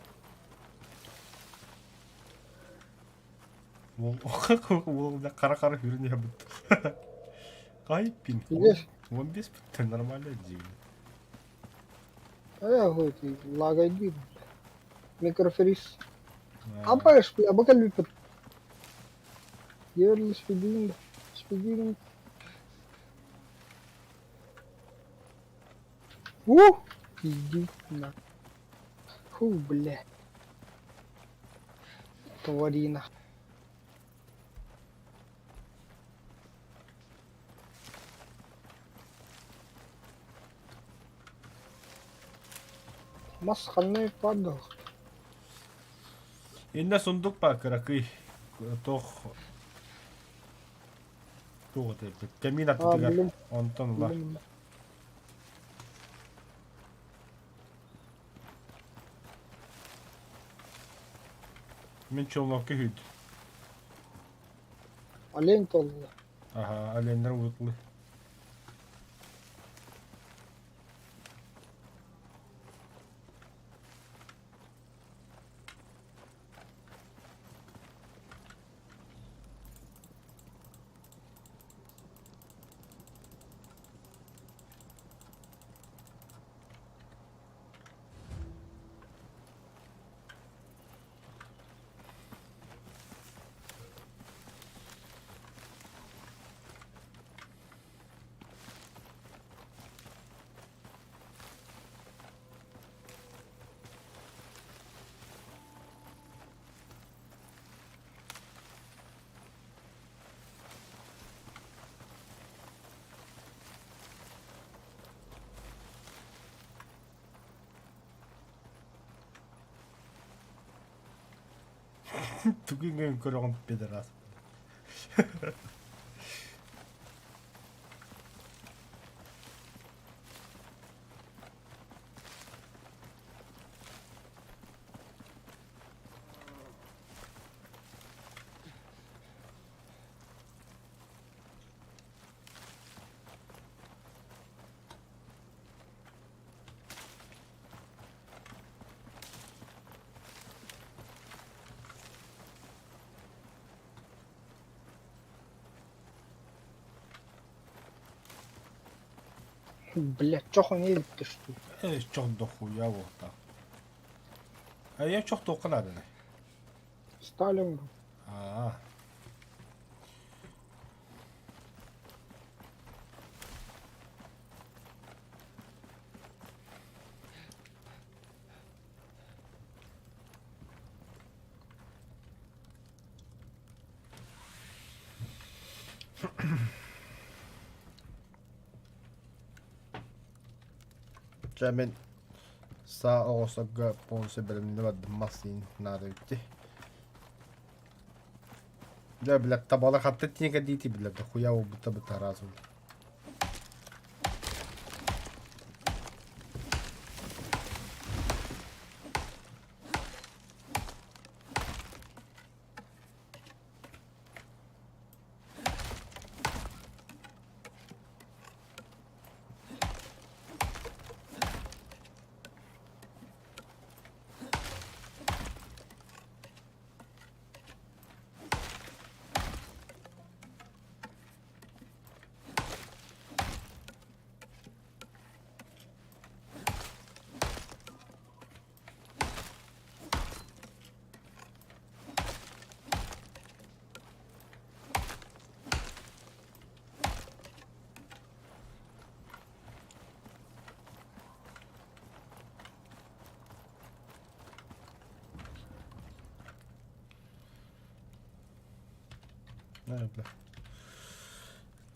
Уол хара-хара хүрүн иһэбит. Кай пин. Видишь? 15 бүттэ нормально дии. Э, хуй ты, лагайдыр. Микрофриз. Апаешь, бля, бакалюпер. Ерли спидин, спидин. Ух, иди на. Фу, бля. Тварина. Мас ханна падал. Инна сундук ба кыракый туох туох этэ кэмин А, аттытыгар блин, онтон ыла блин. Мин челнокка хүд. Олень толла. Аха, оленнер утлы. Тугун көрөҕүн пидорас. Блядь, чох он едет ты что? Э, чох дохуя вот так. А я чох тоққа надо. Сталин. Аа. Дьэ мин саа оҕосорго полностью бэлэмнэнэ бардым массыын наада эбит Дьэ, блядь, табалар хатта тиийэн кэлдиити, блядь, дохуя буолбута бытараазым.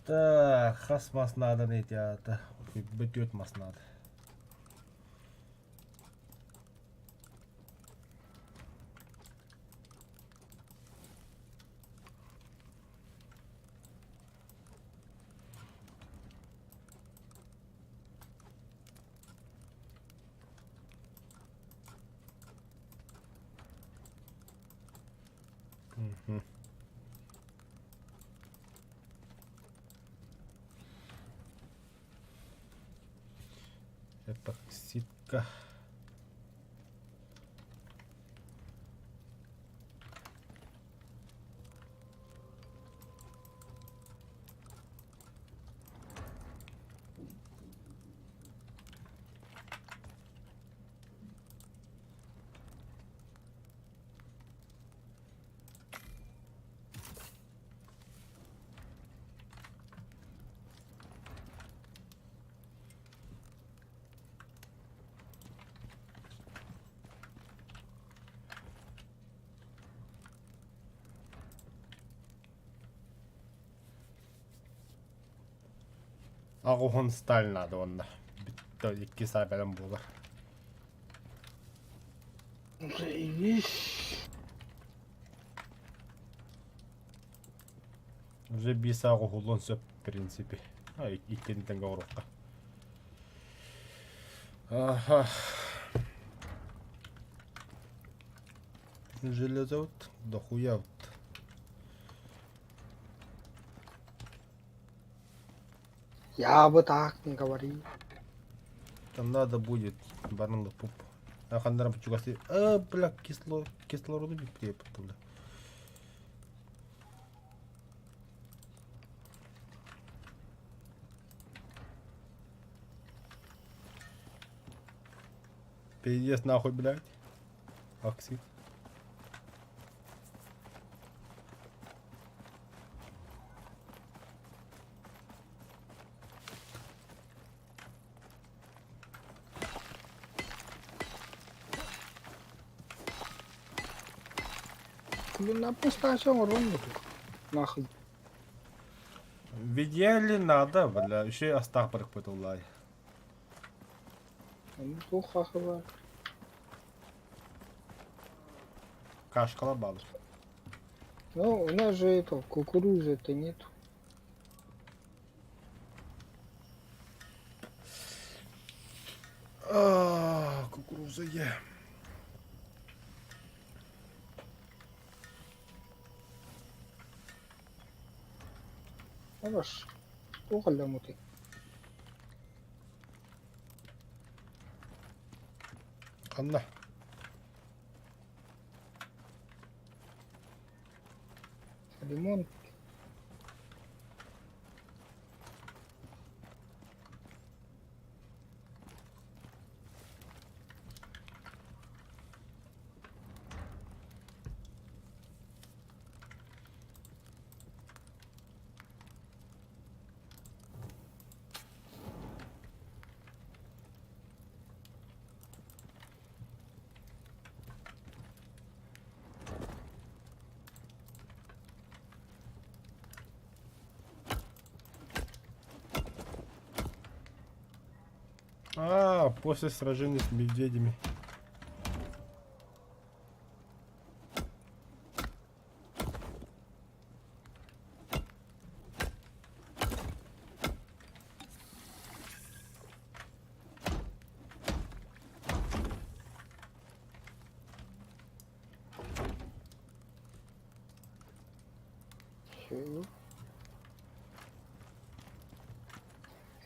Так, хас мас наада ити аата? Бөтүөт мас наада. Мгм. Эпоксидка. Аҕуһун сталь наада уонна бүттэ икки саа бэлэм буолар. Заебись. Уже биир саа оҕуһуллуон сөп в принципе. А иккини тэҥҥэ оҥоруохха. Аха. Железо вот, дохуя вот. Я бы так не говорил. Там надо будет баранлы пуп. А хандарам чугасы. А, бля, кисло, кислороду бипте, бля. Пиздец нахуй, блядь. Оксид. Блин, на пустая оҥорон курдук. Нахуй. В идеале надо, бля, еще и астах барыкпытыллай. Туох хахыла. Кашкалар баалар. Ну, у нас же этого кукурузы-то нет. А, кукуруза е. Хорош. Туох ылламмытый? Ханна? Лимон. А, после сражения с медведями. Всё.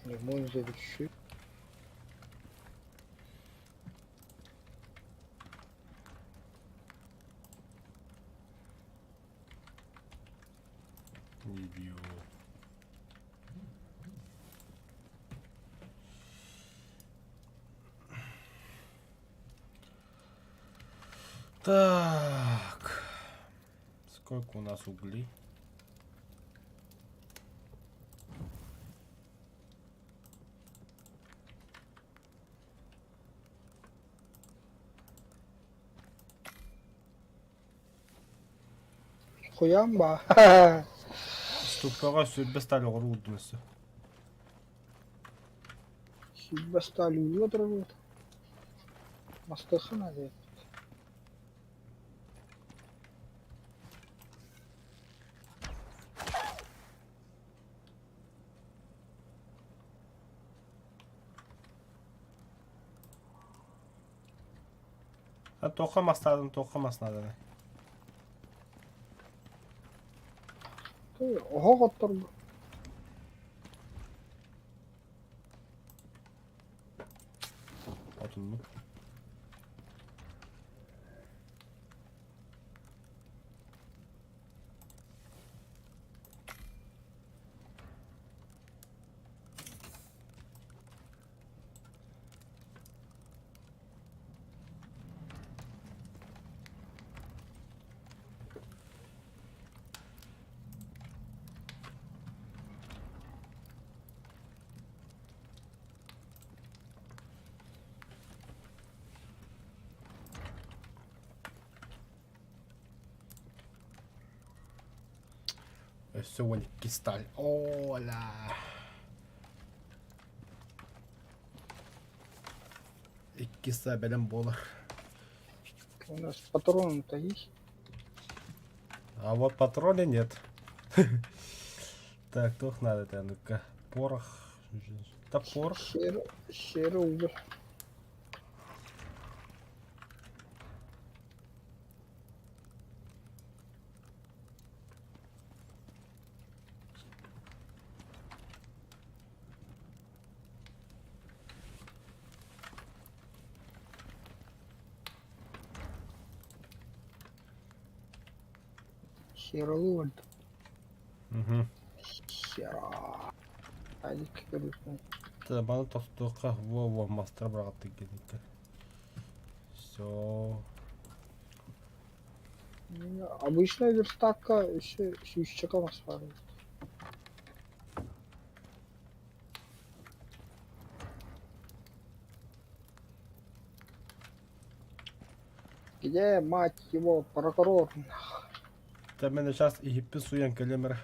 Лимон заверши. Идиот. Так. Сколько у нас углей? Хуям ба. Ступаҕа сүүрбэ сталь оҕуруо уурдум өссө. Сүүрбэ сталь уулла турар Мастыхха наада А туохха мастаатын туохха мас нааданы? Оһох отторбут. Отуннук. Өссө уон икки сталь. Ола! Икки саа бэлэм буолар. У нас патроны-то есть? А вот патроны нет. Так, туох надо это, ну-ка. Порох. Да порох. Серый, серый уголь. Серый уголь. Угу. Сера. Алик көрүстүм. Маны тохтуохха во-во мастер быраҕаттык диэниккэ. Все. Обычная верстакка өссө сүүсчэкэ мас баар эбит. Где, мать его, прокурор? Та мен сейчас иһиппин сууйан кэлиэм эрэ.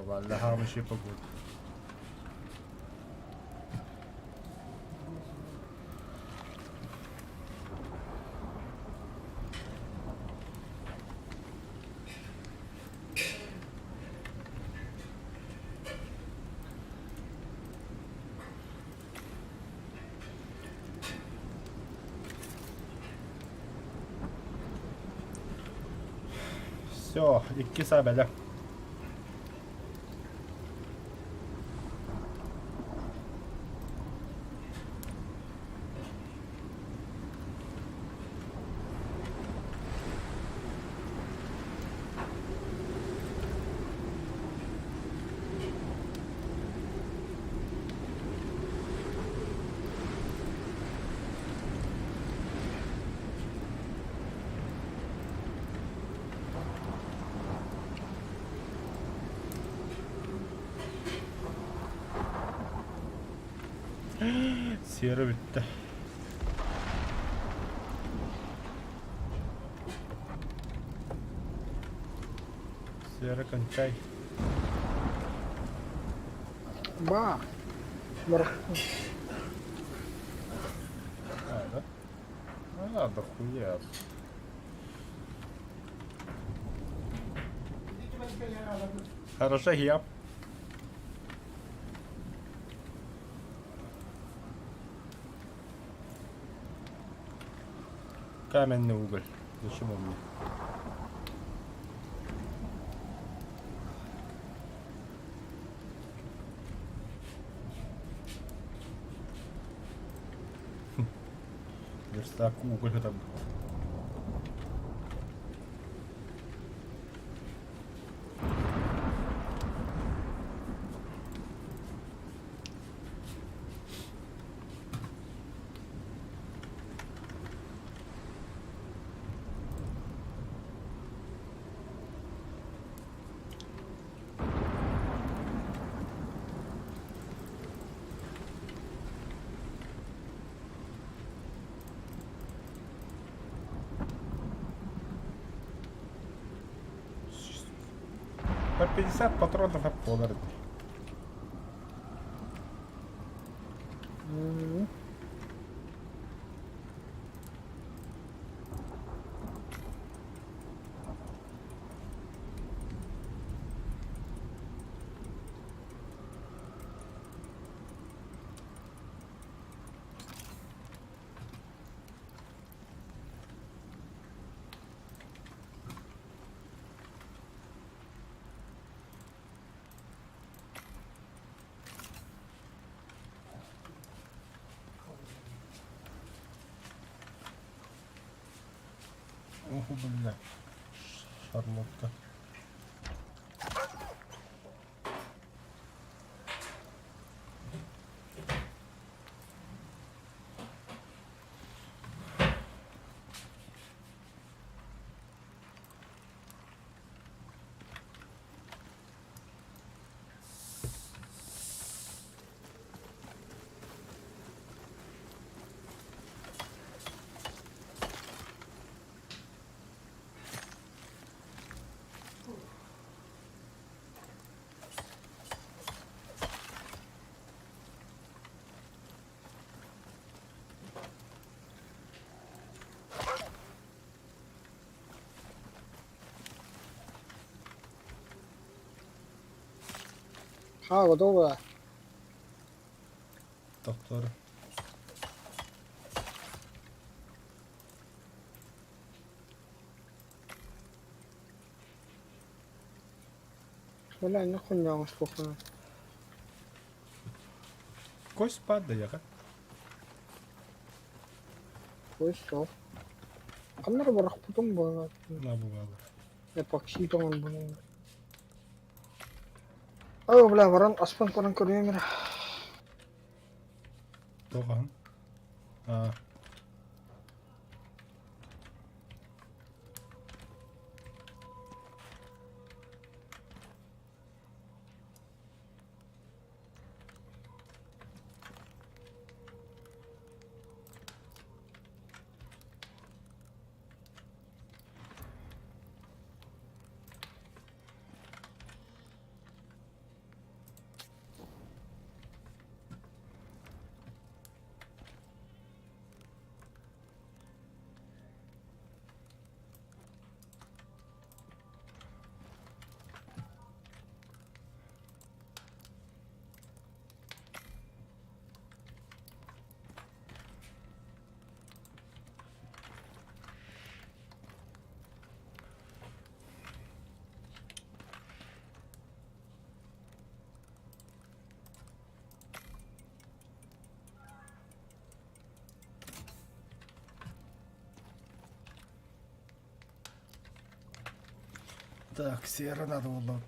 Vallahi вообще погода. Все, икки саабэлэ. Сиэрэ бүттэ. Сиэрэ кончай. Ба. Бар. А, да? А, да хуя. Хорошо, я. Каменный уголь. Зачем он мне? Верстак уголь там. По 50 патронов обколор. Ох, бля. Шарлотка. Ха, готово. Доктор. Бля, нахуй не слухаю. Кость падает, а? Ой, стоп. Камера барах потом была. На бывало. Эпоксид он был. Ой, бля, баран, аспан баран көрүөмөр. Тоған. А. Так, сера надо было.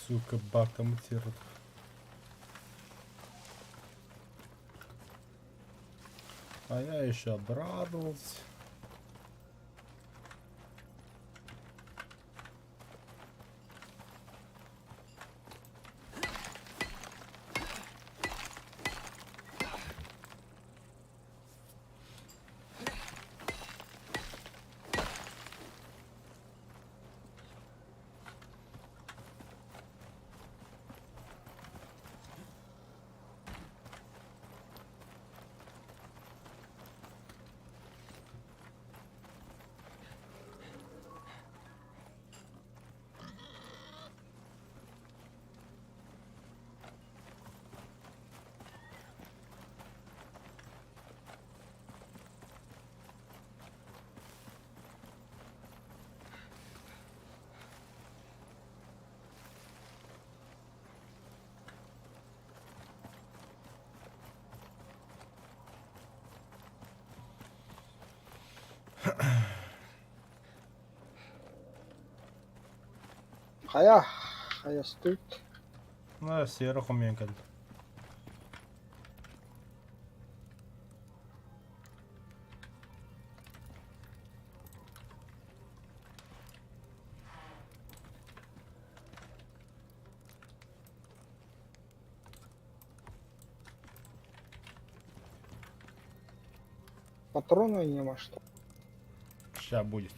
Сука, бак мутирует. А я еще обрадовался. Хайа, хайастыт. На, сера хомян кэллэ. Патроны нема что. Ща будет.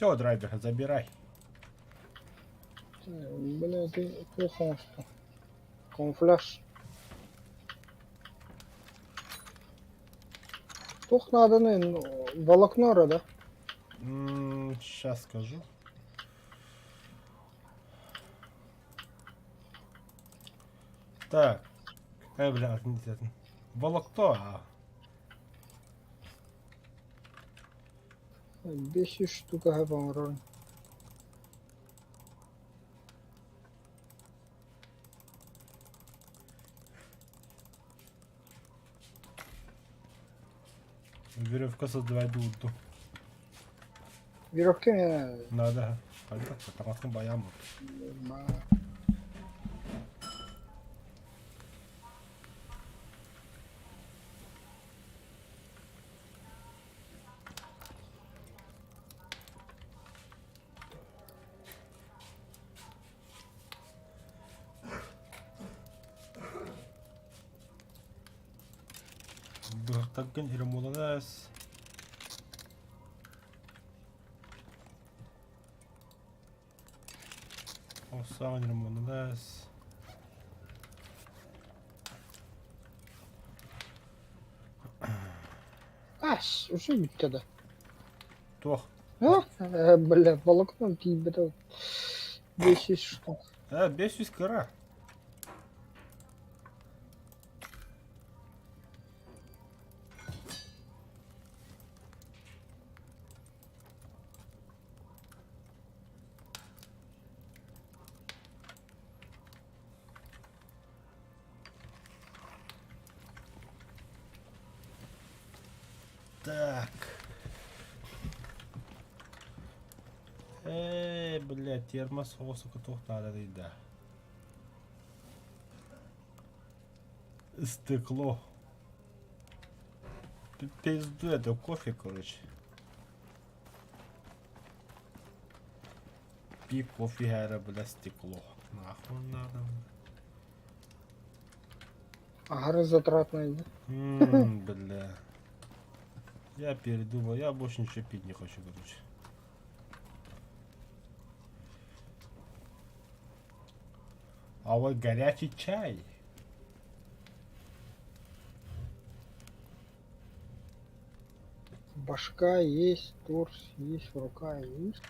Все, драйвер, забирай. Бля, ты плохо что. Камуфляж. Тух надо, ну, волокно, да? Сейчас скажу. Так. Бля, не это. Волокто, а. 500 штука по-моему. Веревка создавай дуду. Веревка мне надо. Надо. Хайда, таҥаскын баям. Быһахтаргын ремонтанаас. Осаҕын ремонтанаас. Ас, уже бүттэ да. Туох? А, бля, волокном тиийбэтэ. 500 штук. 500 кыра. Так. Ээ, блядь, термос соҕус туох наадалый да. Стекло. Пизду это кофе, короче. Пи кофе, бля, стекло. Нахуй надо. Аһары затратный да? Бля. Я передумал, я больше ничего пить не хочу, короче. А вот горячий чай. Башка есть, торс есть, рука есть.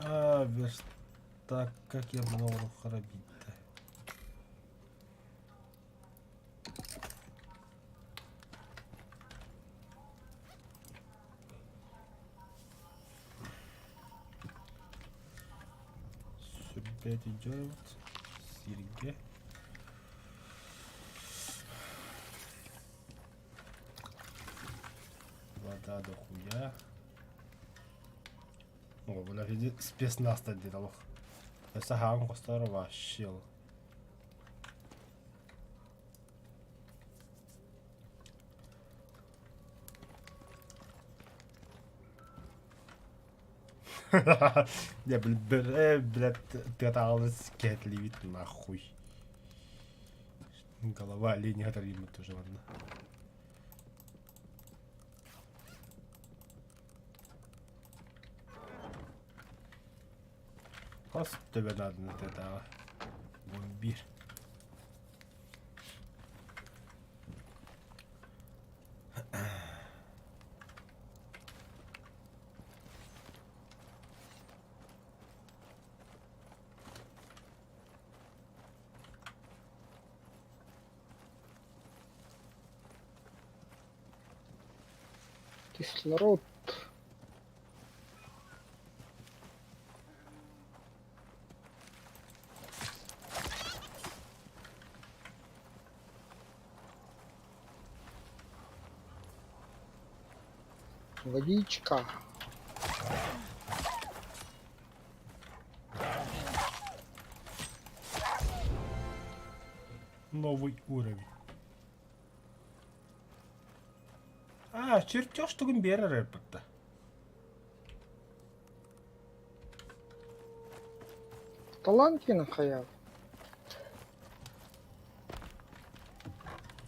А, верстак, как я много хоробить-то. Сүрбэт идет. Сиргэ. Вода до хуя. О, бля, спецназ диэн олох. Өссө хаан хосторо вообще. Я, блядь, тыатааҕылар кэтлибит нахуй. Голова оленя оторвим тоже, ладно. Хас төбө нааданы тыатааҕы. 11. Кислород. Водичка. Новый уровень. А, чертеж тугун биэрэр эппитта. Талантина хайа.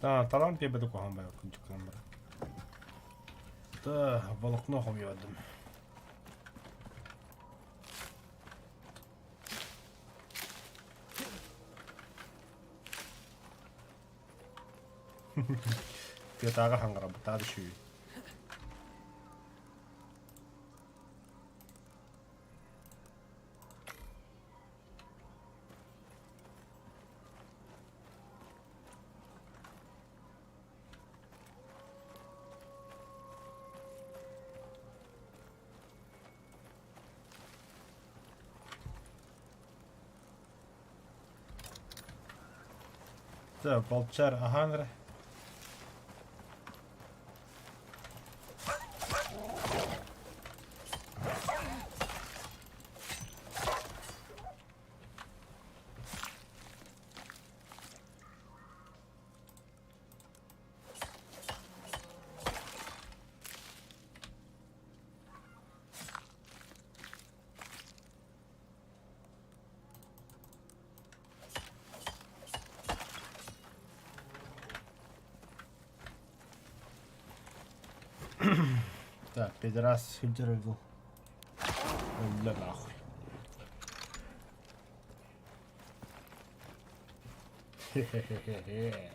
Да, талант биэрбэтэ куһаҕан баар күнчүк бар. Да, волокно хомуйдум. Тыатааҕы хаҥарабытаа үчүгэй. Так, волчар аһаан эрэ. Так, пидорас сылдьар дуу. Өллө нахуй. Хе-хе-хе-хе.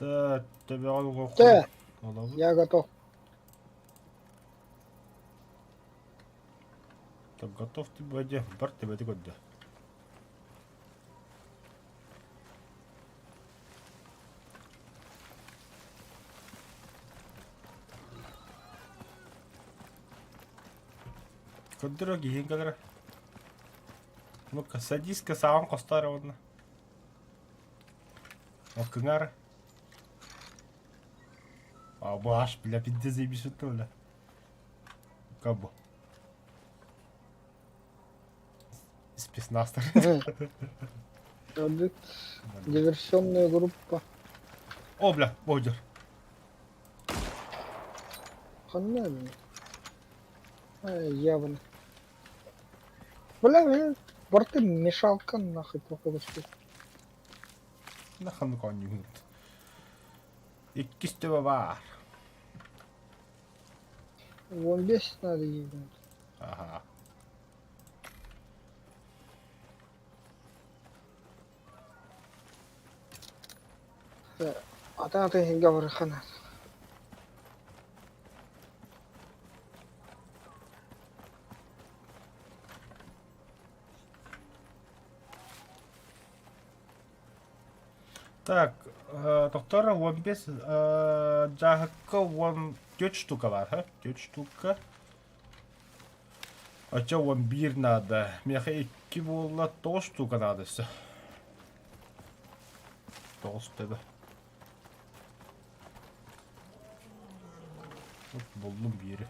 Так, төбөҕө Тэ, Олобут. я готов. Так, готов ты бади, бар төбөтү көрдө. Көрдөрө киһиҥ кэлэрэ. Ну-ка, садись-ка саҕан хостоор уонна. Ол кыҥар. А, бу аш, бля, пиздец заебись бля. Кабу. Спецназ. Диверсионная группа. О, бля, бодер. Ханна Ай, явно. Бля, бля, борты мешалка нахуй походу что. Наханнык оонньуубут. Иккис төбө баар. Вон 10 надо ебнуть. Ага. Ата ата говорихана. Так, доктор 15 дьааһыкка 14 штука баар, ха? 4 штука. Оччо 11 надо. Миэхэ икки буолла 9 штука надо өссө. 9 төбө. Буллум биири.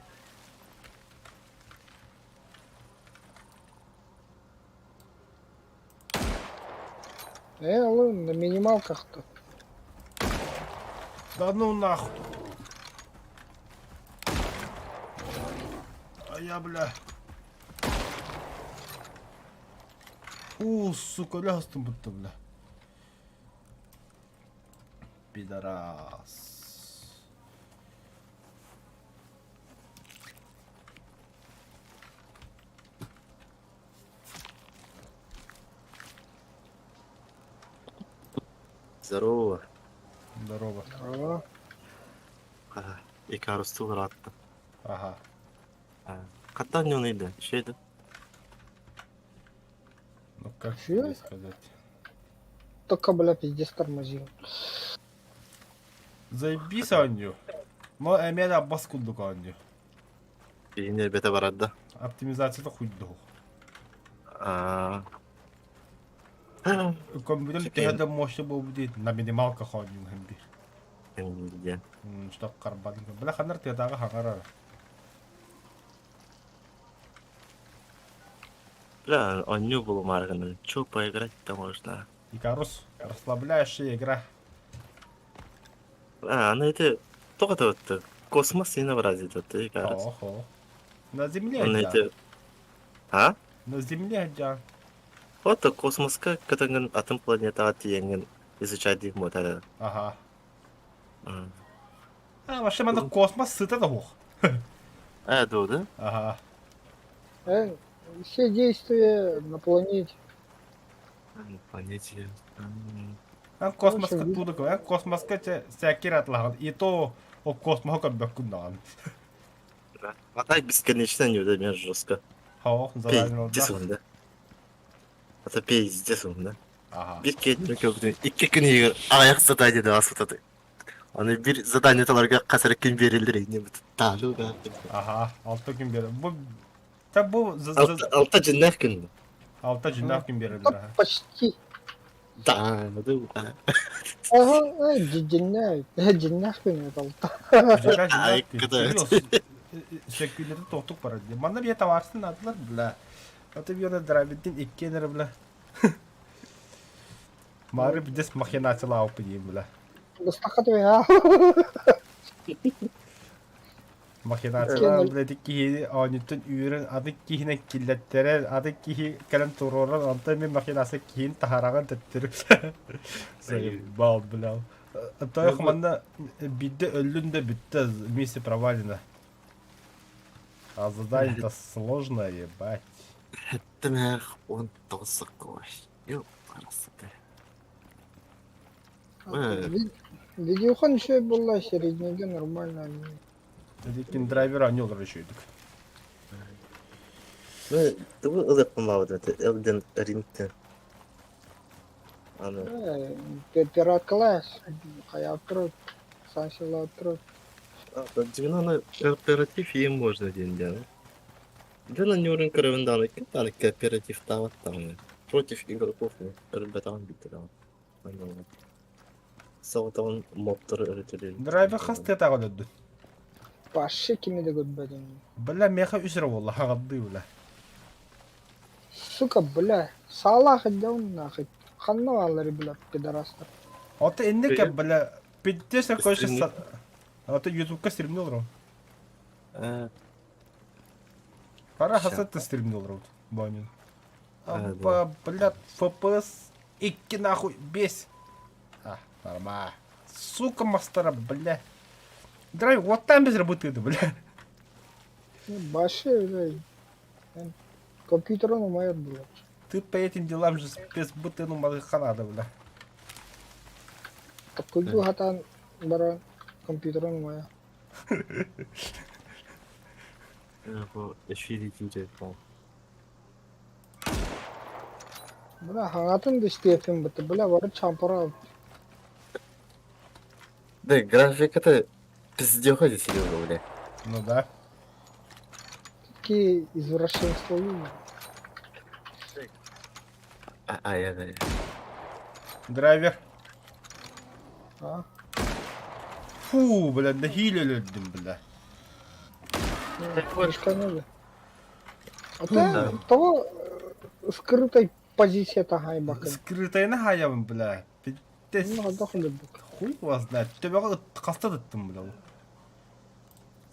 Ладно, на минималках-то. Да ну нахуй. А я, бля. У, сука, лястым будто, бля. Пидорас. Здорово. Здорово. Здорово. Ага. Икарус ыраатта. Ага. Хаттан ньонuydu. Şeydi. Ну как Чё? тебе сказать? Только, бля, пиздец тормозил. Заебись оонньуу. Но эмиэ да бас курдук оонньуу. Биһини бэтэ барарда. Оптимизацията хуйдух. Аа. Компьютер төһө да мощный буолбут дии на минималках оонньууһун биир. Диэн. Что карбан. Бля ханар тыатааҕы хаҥарар. Бля, оонньуу булумаары гынным. Чё поиграть-то можно? Икарус, расслабляющая игра. А, ну это только то вот космос и наврази то ты Икарус. Охо. На земле Он дьа. это... А? На земле дьа. Вот космоска кытангын атын планетаҕа тиийэҥҥин изучать мотара. Ага. А, вообще манна космос сыта да суох. Ээ, дуо да? Ага. Все действия на планете. На планете. Эн космоска туудук, эн космоска сээкир атлаһан, и то ол космоһу көрбөккүн даҕаны. А так бесконечно не меня жестко. Хоо, заранее Пиздец он, да? Это пиздец он, да? Ага. Биир киһи көрбүтүн икки күн иһигэр аҕыйах задание ааспыт Аны биир заданиеталарга хас эрэ күн биэрэллэр инньэ таалуу да. Ага, алта күн биэрэр. Бу та бу Алта алта дьиннээх күн. алта дьиннээх күн биэрэллэр. Почти. Да, да. Ага, дьиннээх, дьиннээх күн это алта. Ай, Сөккүннэтэ тохтук барар дии. Манна бие табаарсын наадалар бля. Аты биона драбиттин иккиэн эрэ бля. Мары пиздец махинациялаабыппын диим бля. Бастакы түһэ. Махинациялаан блядь киһини оонньуттан үүрэн атын киһинэн киллэттэрэн атын киһи кэлэн туруоран онтон мин махинация киһин таһараҕын төттөрү заебал бля Тоох манна биирдэ өллүн да бүттэ миссия провалена. А задание-то сложное, ебать. Тэмэх 19 соккой. Ёпарасоте. Видеохан еще была середняки нормально. Лекин драйвер они олорор үчүгүйдүк. Тугу ылыахпын баҕарбыт Elden Ringтэн. Аны Пираткалаас хайааттар санкциялааттар. Дьиҥинэн кооператив им можно диэн диэн. Дьон анньуурун көрөбүн даҕаны ким даҕаны кооперативтаабат даҕаны. Против игроков өрбөтөҕүн бүттэ даҕаны. Соҕотоҕун мобтары өрүтэлиир. Драйвер хас тыатааҕы өлөрдүн? Вообще кими да көрбөтүм. Бля, меха үс эрэ буолла, хаҕардыы бля. Сука, бля, саалаах идеон нахуй. Ханна бааллар бля, пидорастар. Ото инники, бля, пиздец короче, Ото ютубка стримни олорон. Пора хасатта стримни олорон, Бонин. Апа, бля, FPS 2 нахуй, бес. А, нормально. Сука, мастера, бля. Драйв, вот там без работы, бля. Баше, бля. Компьютерон умайар, бля. Ты по этим делам же спец бытыну ханада, бля. Таккуйду хатан баран компьютерон умайар. Бу эфири киирэр Бля, хаҥатын да истиэхпин бытты, бля, бары чампара Да, графиката пиздёха здесь серьезно, бля. Ну да. Такие извращенства. А, я да. Драйвер. А? Фу, бля, нэһиилэ өлөрдүм, бля. Мешканули. А ты того скрытой позиция таһайбакын. Скрытайны хаябын, бля. Пиздец. Ну, дохлебук. Хуй вас знает. Төбөҕө хаста ыттым, бля.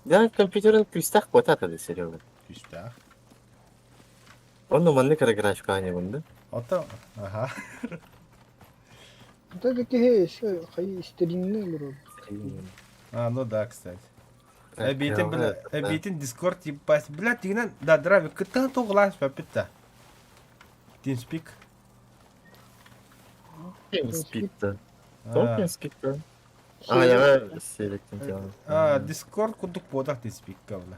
Да, компьютерин күүстээх куотаата да, Серега. Күүстээх. Онно маннык эрэ графика аанньабын да. Ото, аха. Вот это киһи еще хай стримни олорор. А, ну да, кстати. Эбиитин, бля, эбиитин Discord ебать. Бля, тигинэн, да, драйвер, кыттан тоҕулаан сөппүт TeamSpeak. TeamSpeak да. TeamSpeak да. А, я селектин А, Discord курдук буотах TeamSpeak бля.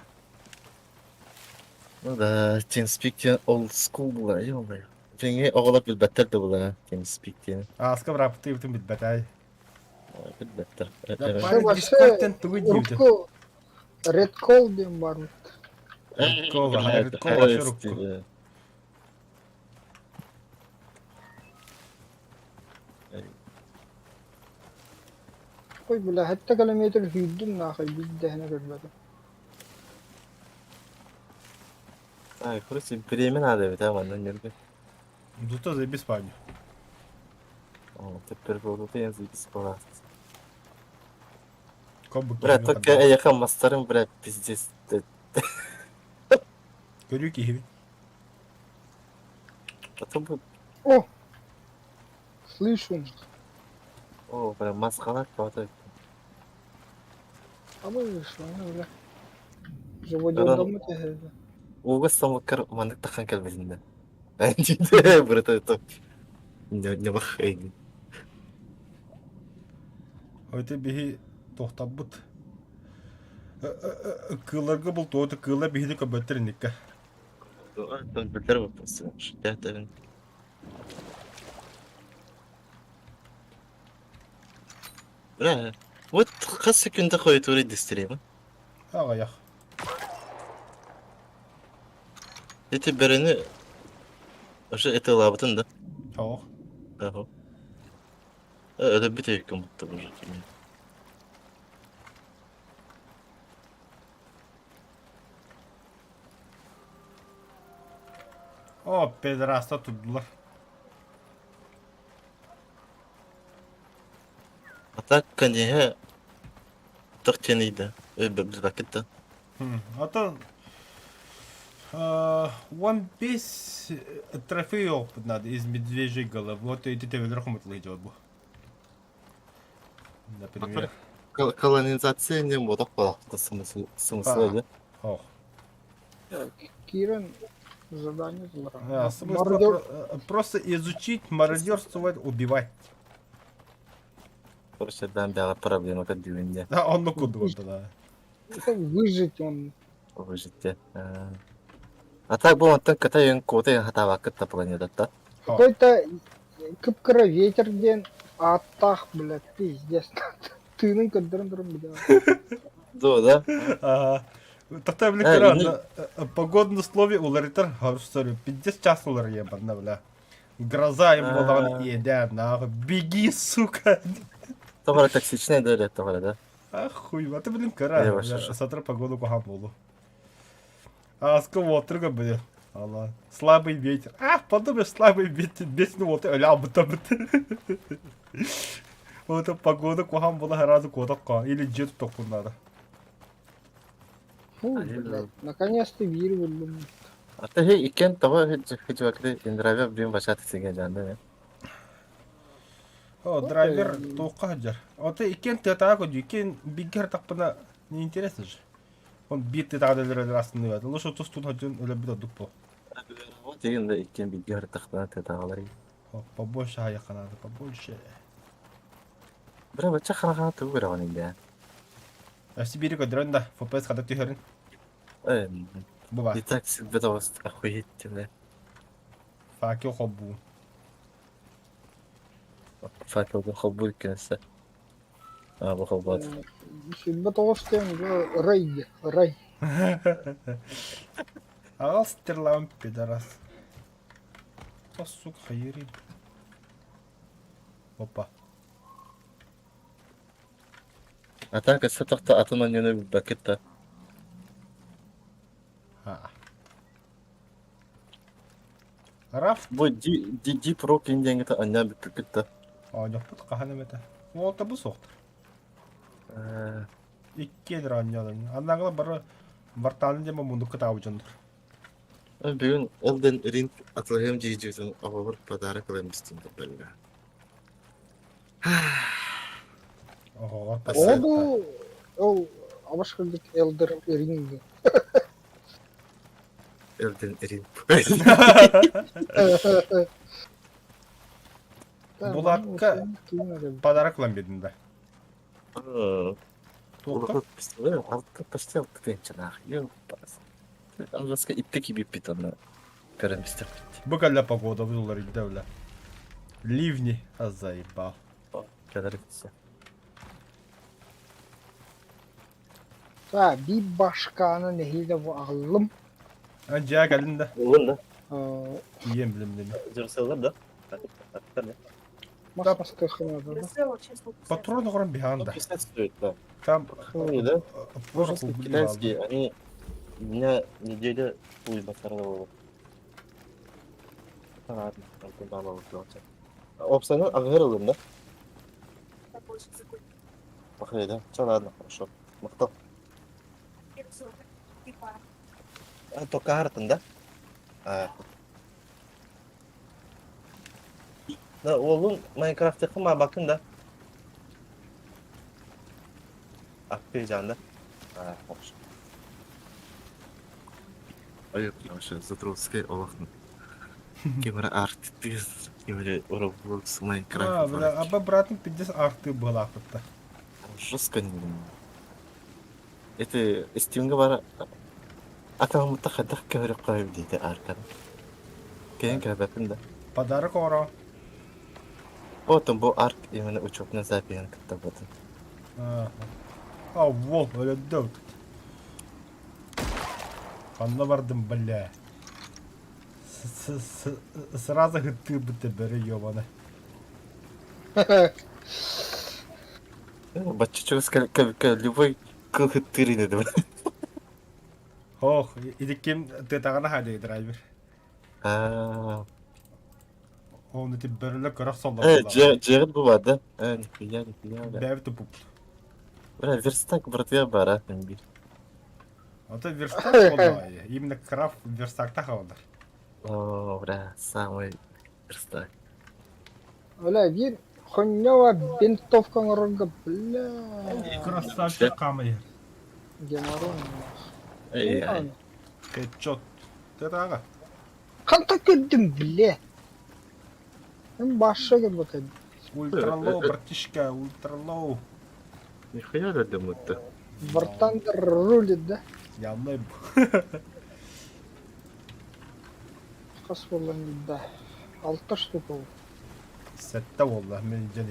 Ну да, TeamSpeak диэн old school була, ё-моё. Дьиҥэ оҕолор билбэттэр да була TeamSpeak диэн. Ааска бырааппыты бүтүн билбэтэй. Билбэттэр. Да, парень Discordтан тугу диибит? Урукку Red Call диэн баар. Red Call, Red Call вообще урукку. Ой, бля, хэтте километр сүүрдүм нахуй, биирдэһинэ көрбөтүм. Ай, короче, время надо эбит, а, манна нөргө. Зато заебись спальню. О, теперь буолута я заебись была. Кобы Бля, только эйэхэ мастарым, бля, пиздец. Көрүү киһибин. Потом бу... О! Слышу. О, бля, масхалат кого-то. А мы вышли, ну, бля. Заводил дома тебе. Ууга самыккар маннык тахан кэлбитин да. Брата, это... Не бах эйгин. Ой, биһи тохтаппыт. Кыылларга бултуота кыыллар биһини көбөттөр инникке. Билер вопрос. Театрын. Бля, вот хас секунда хойутури дистрим. Аҕыйах. Эти бөрөнү уже это ылаабытын да. Тоох. Аһо. Өлөрбүт эбиккин бутта уже. О, педраста турдулар. А так конечно тохтенийда. Билбэккит да. Атын 15 трофей опыт надо из медвежьей головы. Вот эти төбөлөр хомутулай бу. Например. Колонизация не бодох балакта смысл смысл Ох. Кирен задание Смысл просто изучить, мародерствовать, убивать. Короче, дан бяла проблема кадюнде. Да, он ну куда да. Выжить он. Выжить. А так бу онтон кытай куотай хатаабаккыт да планетата. Какой-то кып-кыра ветер диэн ааттаах, блядь, пиздец. Тыынын көрдөрөн туран бля. Дуо да? Ага. Тогда, бля, погодные условия уларытар, sorry, 50 час уларыйа бля. Гроза им буолаҕын иэдээн, нахуй. Беги, сука! Тоҕо токсичная да тоҕо да? Ахуй, а ты, блин, кыра. Сатыр погоду куһаҕан буолу. Ааска уоттарга били. Алла. Слабый ветер. А, подумаешь, слабый ветер. Бесин уоты өлө албыттабыт. Вот погода куһаҕан буола сразу куотакка. Или дьиэ тутуохпун надо. Фу, блядь, наконец-то биир буллум. А ты иккен того хижуакты индравер блин башаты сиге жанды. О, драйвер туохха сылдьар. Ото иккен тыатаҕа көрдүү, иккен бигэ тахпына неинтересно же. Он биир тыатааҕа өлөр астыныы Лучше тустун хотун өлөрбүт ордук бу. Вот именно иккен бигэ тахпына тыатааҕалар. Побольше хайахха надо, побольше. Бра бачча хараҕа тугу көрөҕүн инде? Өссө биири көрдөрөн да, FPS хата түһэрин. Бу баар. И так всегда вас охуеть, Факел холбуу. Факелга холбуу иккинесе. А, бу холбоот. 29 диэн рай рай. Аҕал стерлаун пидорас. О, сука, хайыри. Опа. А так өссө тохто атын онньуну билбэккит да. Раф. Бу Deep Rock диэҥҥитэ анньаан бүппүккүт да. Оонньохпут хаһан эмэтэ. Уолта бу суохтар. Иккиэн эрэ оонньоолор. Аннааҕыла бары бартааны диэн мундукка таабы дьоннор. Бүгүн Elden Ring атылаһыам дьиһдьиитин оҕобор подарок ылан бистим бэллэ. Оҕоҕор Оҕо бу ол абаш кырдьык Elder Ring. Elden Ring. Булакка подарок ылан биэрдим да. Туохха? Почти алты Алгаска иппе кибиппит онно көрөн истэхпит. Бу кэллэ погода уларыйда бля. Ливни, а заебал. Кэлэр все. Та биир башканы нэһиилэ бу аҕаллым. Дьээ кэлин да. Ылын да. Тиийэн билим деми. Дьырсылар да. Мас мастыаххына да. Патрон оҕорон биһаан да. 50 стоит, да. Там да? Китайские, они у меня неделя хуй батарова. Ладно, Опсаны аҕыһыр ылым да? Пахай, да? Все, ладно, хорошо. Махтал. А, только артын, да? А. Да, oğlum Minecraft'ı bakın да. Аппейжан, да? А, хорошо. Ой, вообще, задротская олохтун. Кемера арт, кемере Roblox, А, Minecraft. бля, аба братым пиздец арты была хатта. Жестко не Это Steam'га бар аккаунтта хайдах көһөрө қойып дейді арканы. Кейін кәбәтін да. Подарок оро. Потом бу арк именно учетная запись кытта болду. А, вот, өлөдө. Ханна бардым, бля. Сразу хыты быты бері ёбаны. Бачча чугас любой кыл хыттырын edi. Ох, или ким тытаҕына хадей драйвер. А. Оны ти бөрөлө көрөх соллар. Э, жегит бу бар да. Э, нихуя, нихуя. Бэб тупуп. Бра, верстак братья бара бир. А то верстак буоллаҕа именно крафт верстактаах аҕалар. О, бля, самый верстак. Бля, биир хонньово винтовка оҥорорго, бля, Красавчик хаамай. геморрой. Эй, ай. Хедшот. Тетаҕа. Ханта көрдүм, бля. Эн башша көрбөкөй. Ультралоу, братишка, ультралоу. Нихуя да дымытты. Вартандер рулит, да? Явно Хас буолан да. Алта штука ол. Сэттэ буолла, мин илдьэн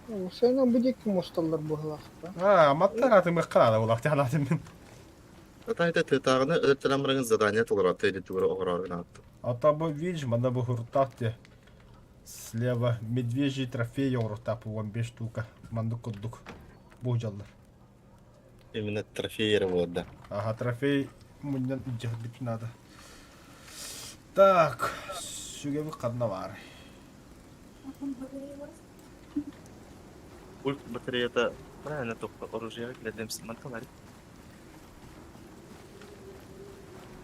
иһэбин. Сен бу диэки мусталлар быһыылаах Аа, маттар атымыахха наада буолаах анаатым мин. Атайда тытааҕына өлтөрөн баран задание толору или тугу оҕороор гынаатты. А то бу видишь, манна бу хуртаах те слева медвежий трофей оҥоруохтаах бу 15 штука. Маннык курдук бу дьаллар. Именно трофей эрэ буолда. Ага, трофей мунньан илдьэһэрбит надо. Так, сүгэбит ханна баар? Пульт батареята правильно только оружие для демсиманталар.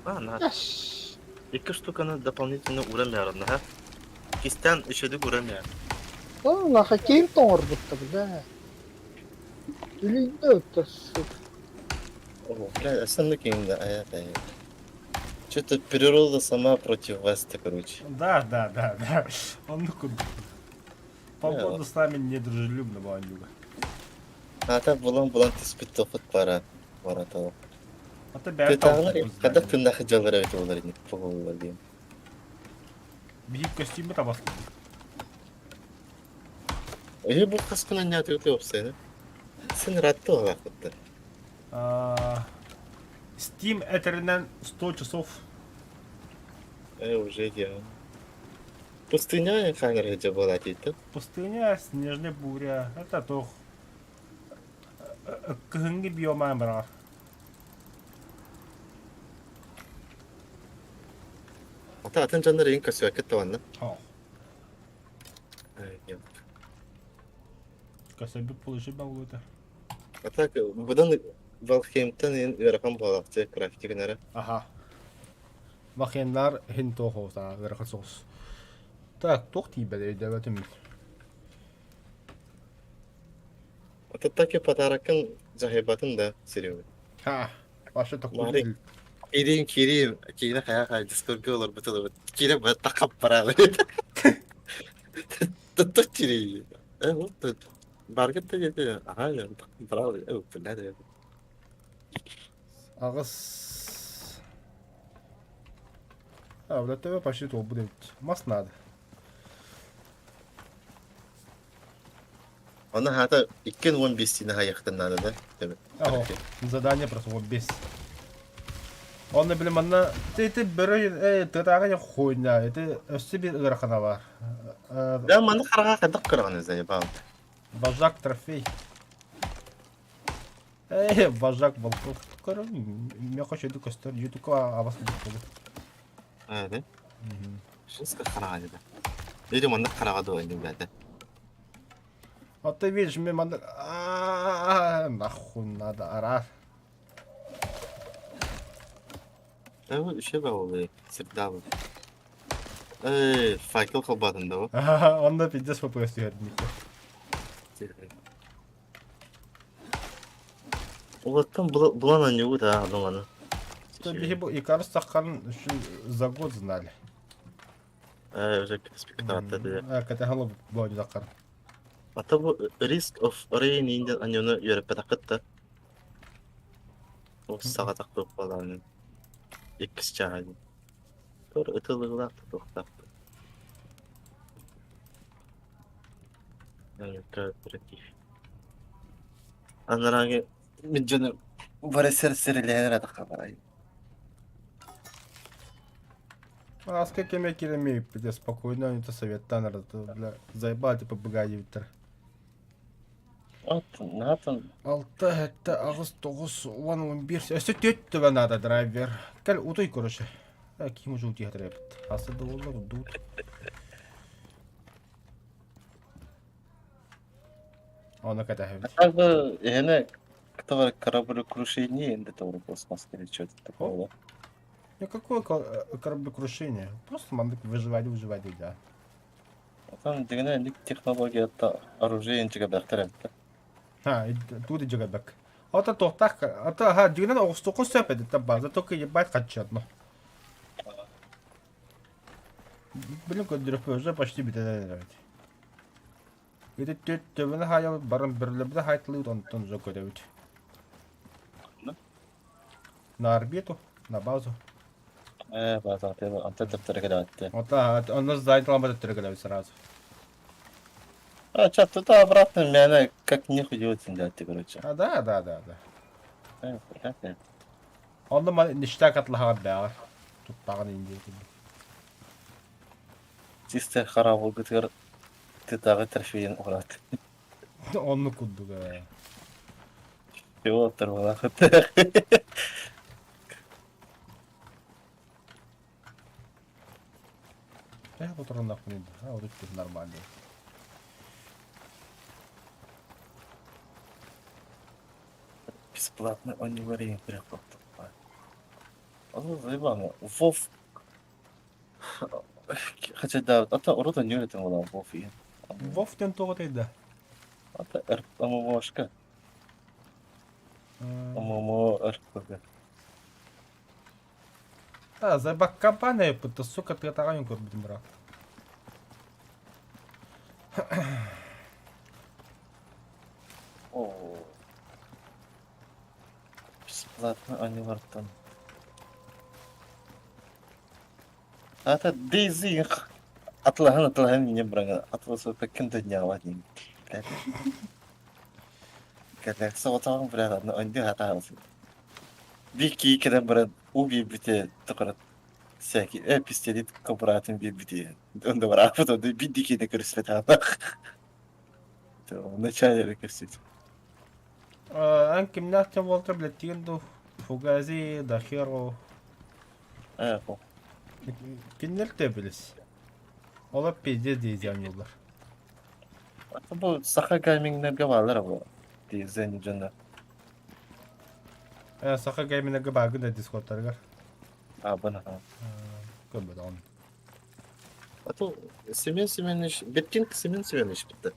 А, на. Икки штуканы дополнительно урамярын, ха? Кистен үшөдүк урамяр. Да, на хоккейн тоҥорбуттар, да. Үлүйдэ өттө, сука. О, бля, основной да, а это... Что-то природа сама против вас-то, короче. Да, да, да, да. Оннук курдук. Погода с нами недружелюбна была Нюга. Ата булан-булан түспүт топут бара бара того. А ты бэйэ Тытаҕалар таҕыстыбыт хайдах здание. тыыннаах дьаллар эбит буолар ини буолаллар диэн. Биһиги көстүүммүт абаслыбыт. Эһи бу хас күн анньаатыгыт уопсайна? Син ыраатта уһалаахпыттар. А, Steam этэринэн 100 часов. Э, уже дело. Пустыня хаҥар дьэ буолаатыйта. Пустыня, снежная буря. Это туох кыһыҥҥы биомаан быраҕар. Ата атын дьоннор иин көсүөккэ туонна. Ох. Көсөбүт получи баллыта. А так быдан Валхеймтан иин ыарахан буолаахчы крафтигынара. Аха. Вахеннар хин туох ыарахан соҕус. Так, туох тиийбэт өйдөөбөтүм. Ата таки подарокын дьаһайбатын да Серега. Ха, вообще такой Мари киириин киириин киирэ хайа хайа дискорга олорбут ылыбыт. Киирэ бата хаппараабыт. Тут киирии. Э, вот тут. Баргыт да диэти, аха, браво, э, бля, Аҕыс... А, для тебя почти то будет. Мас надо. Оны хата 2-15 сине хайахтан надо да? Аһо, задание просто вот без. Онно били манна ты ты бөрө э тытааҕа хуйня это өссө бир ыарахана бар. Да маны хараға хайдах көрөҕүн заебал. Вожак трофей. Э, вожак волков. Көрө, меха шөйдү көстөр, ютубка абас буолу. А, да? Шынска хараға деді. Или маннык хараға дуо инде бәдә. А ты видишь, мне маннык нахуй надо ара. Э, үше ба ол, всегда был. Эй, факел холбатын да Онно пиздец ФПС түһэрдим. Улаттан булан анньугу да, ану аны. Биһи бу Икарус саххан за год знали. Э, уже спектакль да. Катахало бу закар. Ата бу Risk of Rain инден анньуну үөрэппэтэххит да. Ол саҕатах туох Иккис чааһа Тур ытылыылаах тутуохтаахпыт. Кооператив. Анарааҥы мин дьону бары сэр-сэрэлэһэн эрэ барай. Аска кеме киремей, где спокойно, они то советтан, бля, заебал, типа, быга диэбиттэр. От, наатын Алта, сэттэ, аҕыс, тоҕус, уон, уон биир, өссө түөрт төбө наада драйвер. Кэл утуй, короче. Э, ким уже утуйа требует. Асы да буолла, дуут. Оны кэтэһэбит. Как бы эһэне Который кораблекрушение, это вроде пластмасса или что-то такое, да? Никакое кораблекрушение. Просто маннык выживали, выживали, да. Там дигнэ технологията оружие инчигэ бэхтэр эбит. Ha, тут дьөгөбөк. Ото туохтаах, ото ха дьигинэн оҕустуоххун сөп эдиттэ база только ебать хочу одно. Блин, көрдөрөппө уже почти бүтэн эрэбит. Ити түөрт төбөнү хаайабыт баран бөрөлөрбүтүн хаайталыыбыт онтон уже көрөбүт. На орбиту, на базу. Ээ, база антон төптөрө кэлэбэттэ. Ото онно сдать лампа төттөрө кэлэбит сразу. А, чё, туда обратно меня как нехуй делать дядь, короче. А, да, да, да, да. Э, понятно. Онно маны ништяк атлаһаҕар бээҕэр. Туттаҕын индия курдук. Чисто хараабылгытыгар тытааҕы трофейын ураат. Оннук курдук ээ. Пилоттар буолаахыт. Э, отураннахпын инде. А, вот это нормально. Бесплатно он не варенье Ол заебано. Вов. Хотя да, ата урут өнүөр этим буолан Вов иһин. Вов диэн тоҕо да? Ата ММОшка. ММО РПГ. А, заебак компания пытта, сука, ты таҕайын көрбүтүм брат. О. Бесплатно оонньуулартан. Ата Дейзи атлаһан атлаһан мине бырага атласа ким да днялат ним. Кэлэ соҕотоҕун бирэ онньуу хатаабытын. Биир киһи кэлэн баран уу биэрбитэ тоҕо всякий пистолет кобуратын биэрбитэ онно бараабыт онно биир киһини көрүспэтэҕим. Вначале эрэ көрсүбүт. Эн кимнээх дьон буолтар билэттиигин дуу? Фугази, Дахеро. Ээ, по. Кинилэр да билис. Олор пиздец дии оонньууллар. Бу саха геймингнергэ бааллар бу дизайн дьоно. Э, саха гейминергэ бааргын да дискордтарыгар. А, бына. Көрбөтөҕүм. А то Семен Семенович, Беткин Семен Семенович битте.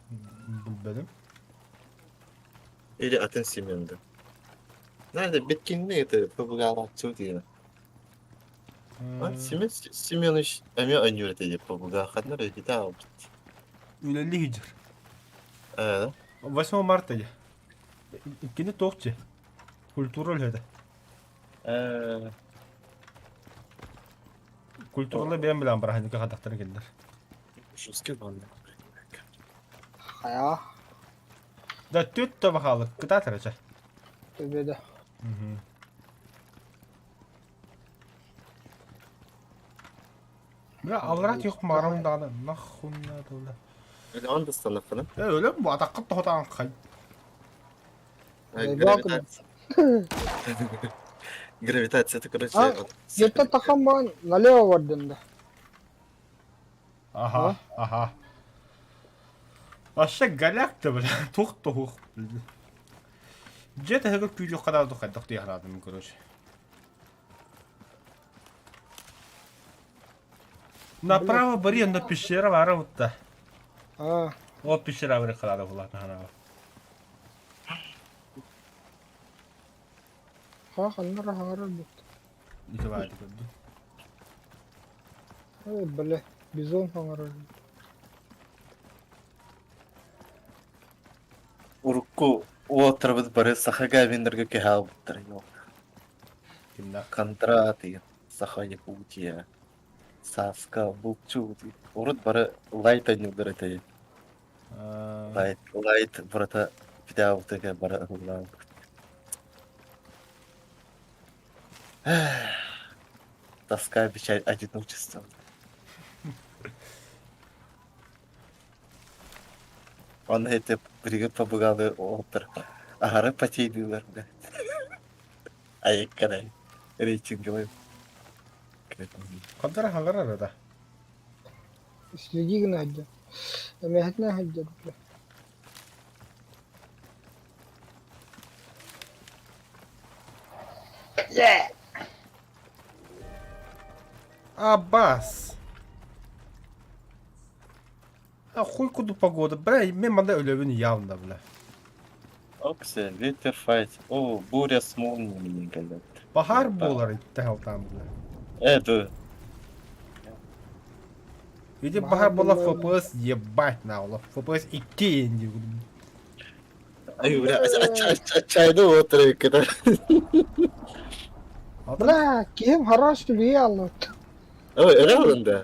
Билбэтим. Или атын Семен да. Надо Беткинни это ПБГ диэн. А Семен Семенович эмиэ оонньуур этэ дии ПБГ ханна эрэ итэ Үлэлии сылдьар. Ээ 8 марта дии. Кини туох дии? Культура үлэһитэ. Ээ Культуралы бэйэм билэн бырааһынньыкка хадахтарын кэллэр. Жесткий банда. Хайа, Да түт да бахалык кытаатар эчэ. төбөдө. Бля, аллара тиэх маарам даҕаны нахуй надо бля. Өлөҕүн да станаххына. Э, өлөм бу атаххын тоһутаан хай. Гравитация. Гравитация, это короче... А, Где-то тахан баан налево бардым да. Аха, аха. Вообще голяк-то, бля, тух-тух. Дьиэ таһыгар күүрүөххэ даҕаны хайдах дии короче. Направо бери, онно пещера баара бутта. А, Ол пещера бери халаада булаатна ханаба. ха ханнара хаҥарар бут. Ити баайды көрдүм. Ой, бля, бизон хаҥарар. Урукку уолаттарбыт бары саха гавиннарга кэһаабыттар. Кимнээх? Кондрат, Саха Якутия, Саска, Булчу. Урут бары лайт анньыллар этэ. Лайт, лайт барыта бүтээбитэ бары ыһыллаабыт. Тоска, печаль, одиночество. Он эти билигин побыгалы уолаттар аһары потейдыылар да. Айыккадай рейтинговый. Хантара хаҥарар да. Следи гына сылдьар. Эмэһэтинэ сылдьар, бля. Абас. А хуй куду погода. Бля, мен манда өлөбүн явно, бля. Оксе, ветер файт. О, буря с молниями кэллэ. Баһаар буолар иттэхалтаан, бля. Это. Иди Баһаар баһаар буола буолар. FPS ебать на ола. FPS 2 инди. Ай, бля, чайны отырып кетер. Бля, киһим хорош түбүйэ аллыт. Ой, ыра алында.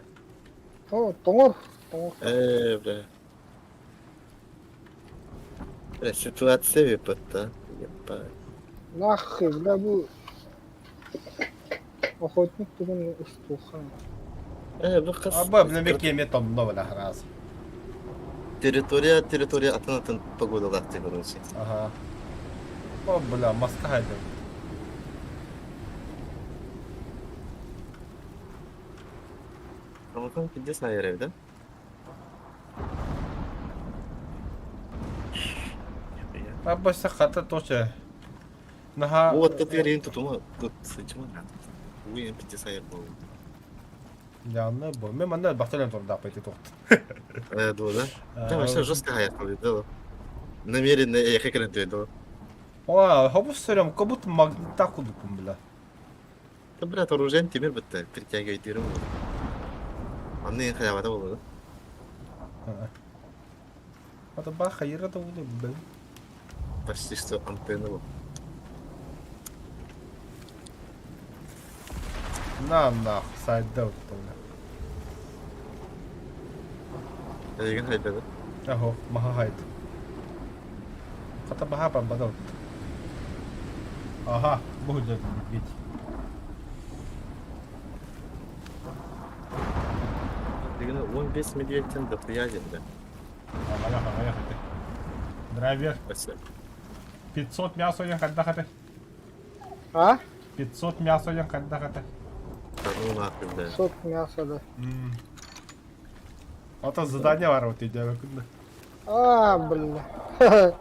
О, тоҥор, тоҥор. Э, бля. Бля, ситуация выпадта. Ебать. Нахуй, бля, бу охотник тугун устуха. Э, бу қыз. Аба, бля, мен кеме тонно, бля, раз. Территория, территория атын-атын погодалар короче. Ага. О, бля, маска хайда. Ramazan пиздец айыр да? Аба, сахата тоже. Наха. Вот это я тутума, тут сычма. Уйын пиздец айыр бол. Явно бу. Мен манна бахтален турда пойти тохт. Э, да, да? Да, вообще жестко хайыр да. Намеренно я хакер да. О, хобус сөрөм, как будто магнита кудукум, бля. Да, брат, оружие темир бітті, притягивает деру. Анны хаявата болды. Это баха, ира да буду, бля. Почти что антенна был. На нахуй, сайда бля. Деген хайдады. Ахо, маха хайд. Хата баха пан бадал. Ага, будет медведь. Деген 15 медведтен дохуя да. Ага, ага, ага. Драйвер. Спасибо. 500 мясо я когда хаты. А? 500 мясо я когда хаты. Да ну нахуй, да. Сот мяса, да. А то задание бар вот идея. А, бля.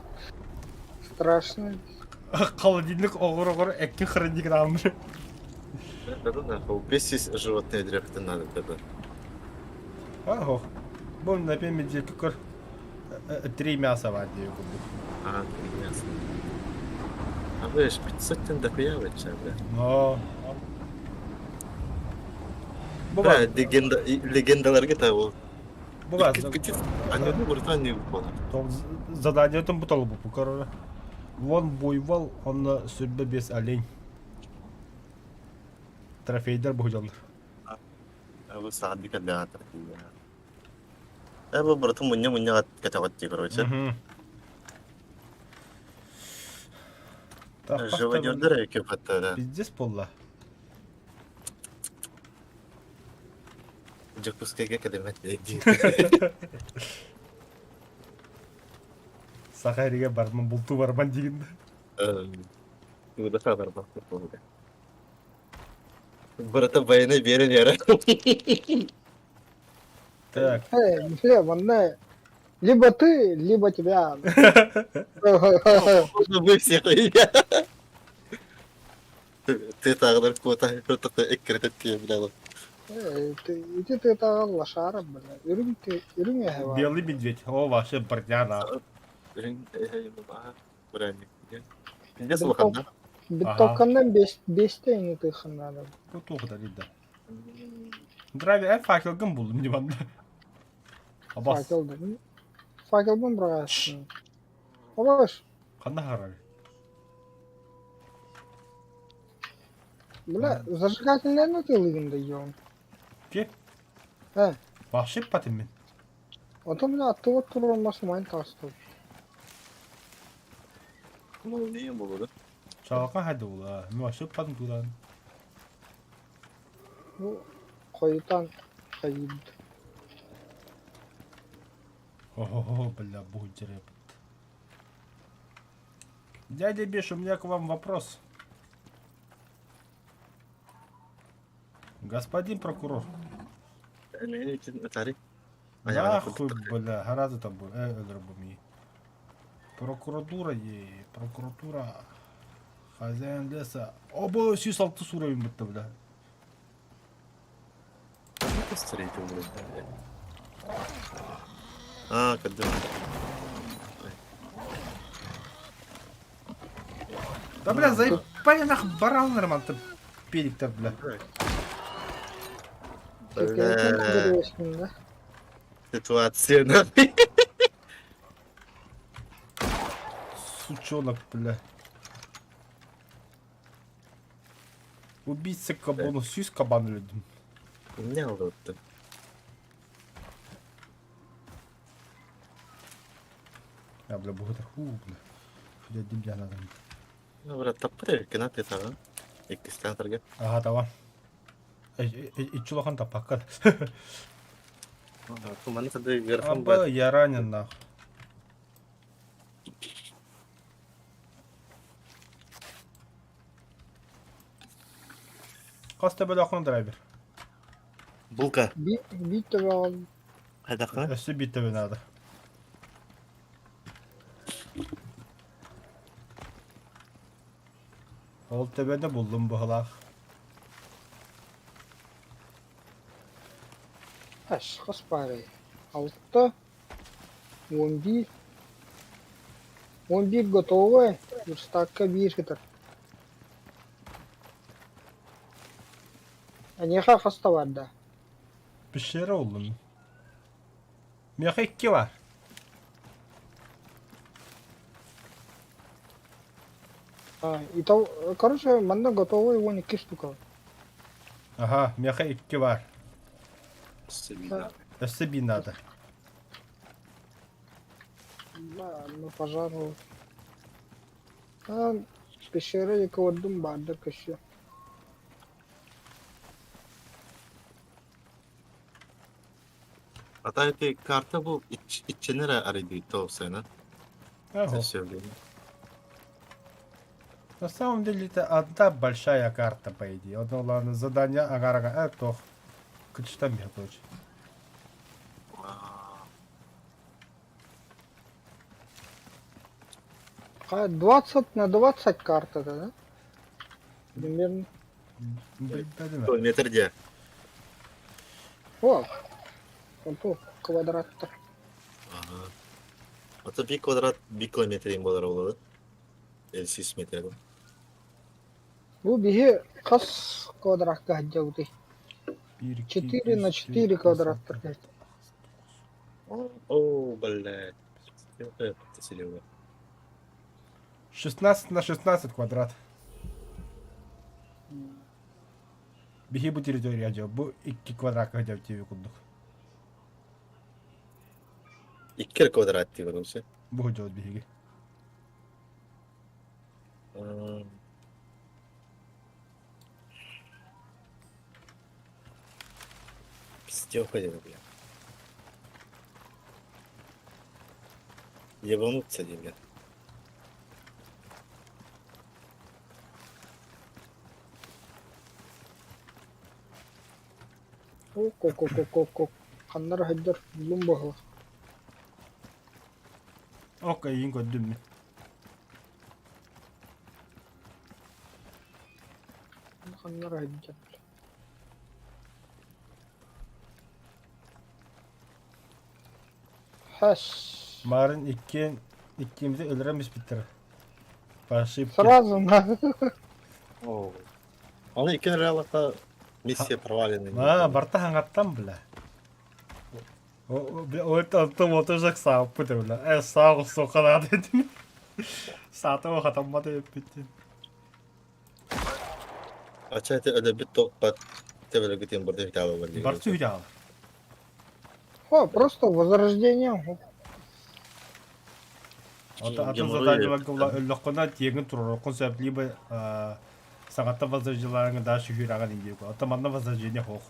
Страшно. Холодильник оҕур-оҕур экки хранник нам. Да ну нахуй, бесись животные дряхты надо тогда. Ого. Бу на медведь көр три мяса вадию. А, три мяса. А вы ж 500 тен дохуя вообще, бля. Но. Бля, легенда, легендаларга та ол. Буга. Анны буртан не упала. Задание там бутал бу короче. Вон буйвол, он сүрбэ без олень. Трофейдер буһдьаллар. Бу саады кэллэҕэ трофейя. Э, бу братым мунньа-мунньа кэтэҕэттии короче. Живодердер эки да. Пиздец полла. Дьокуускайга кэлэмэт дии. Саха эригэ барман бултуу барман диигин. Тууда барбах буолла. Брата военный берен яра. Так. Эй, бля, манна. Либо ты, либо тебя. Можно мы всех Ты тағылар квота протокол эккирэтэ бля. Эй, ты, иди ты это лошара, бля. Үрүҥ ты, үрүҥ эһэ баар. Белый медведь. О, вообще бардяна. Пиздец улахан да? Биттокканнан бес, бесте ини тыхын надо. Бу туох да да. Драйвер эн факелгын булдум диванда. Абас. Факел да. Факелбын бырағасың. Обаш, Ханна харар. бля, зажигательный ты лыгында ем. Ки? Э. Вообще патым мен. Ото, бля, аттыга турар масымайн тастыр. Ну, не было, да? Чалака хайды була. Мен вообще патым тудан. Бу койутан хайд. Ого, бля, будет рэп. Дядя Биш, у меня к вам вопрос. Господин прокурор. Нахуй, бля, гораздо там был. Э, Прокуратура ей, прокуратура. Хозяин леса. Обо 106 уровень бытта, бля. Третий уровень. А, когда... Да, бля, заебали нах баран нормально педиктер, бля. Бля, ситуация нахуй. Сучонок, бля. Убийца кабану, сүүс кабан өлдүм. Не алды? Я, бля, бугатар, ху, бля. Бля, дим надо. Ну, брат, таппыр эркин ат етаҕын. Иккистээн тарга. Ага, давай. Иччулахан таппакка. Маны сады графон бар. Аба, я ранен, нахуй. Хас төбөлөөххүн драйвер? Булка. Биир төбөҕө Хайдаххына? Өссө биир төбө наада. Ол төбөнү буллум быһылаах. Ас, хас баарый? Алта, 11, 11 готовая, верстакка биир сытар. Эйиэхэ хаста барда? Пещера буллум. Миэхэ икки бар. А, и то, короче, манна готовый 12 штука. Аха, миэхэ икки бар. Өссө биир наада. Да, ну пожалуй. А, пещера якордум баардар көссө. Ата эти карта бу ичченere арыйды тоосена. Ага. Сөйлейм. На самом деле это одна большая карта, по идее. Одно ладно, задание агара э, тох. Кычтан бе, короче. А 20 на 20 карта, да? Примерно. Билбэтим. Метр де. О, онту квадраттар. Ага. Ата bir квадрат bir километр болар болады. 53 метр. Бу биһи хас квадракка сылдьабытый? 4 на 4 квадраттар. О, блядь. Серега. 16 на 16 квадрат. Биһи бу территория дьэ, бу икки квадракка дьэ тиви курдук. Икки квадрат дип барымсы. Бу дьэ биһиги. Пиздёк один, бля. Ебануться, бля. О, ко-ко-ко-ко-ко. Ханнар сылдьар буллум быһыылаах. Ок, эйигин көрдүм мин. Ханнар сылдьар. Хэс. Марын иккиэн иккиэммитин өлөрөн испиттэр. По ошибке. Сразу на. О. Аны икки реалата миссия провалена. А, барта хаҥаттан бля. О, бля, ол онтон отужак сааппыт бля. Э, саа охсуохха этим. Саата хатаммат эппиттин. Ача это өлөбүт топпат тебелегитин бурда витала бар. Барчы видео. О, просто возрождение. Атын заданиеларга өллөххүнэ тиэҥин туруоруккун сөп либо саҥаттан возрождениеларыҥ дальше үһүрэҕин индиэ. Оттон манна возрождение суох.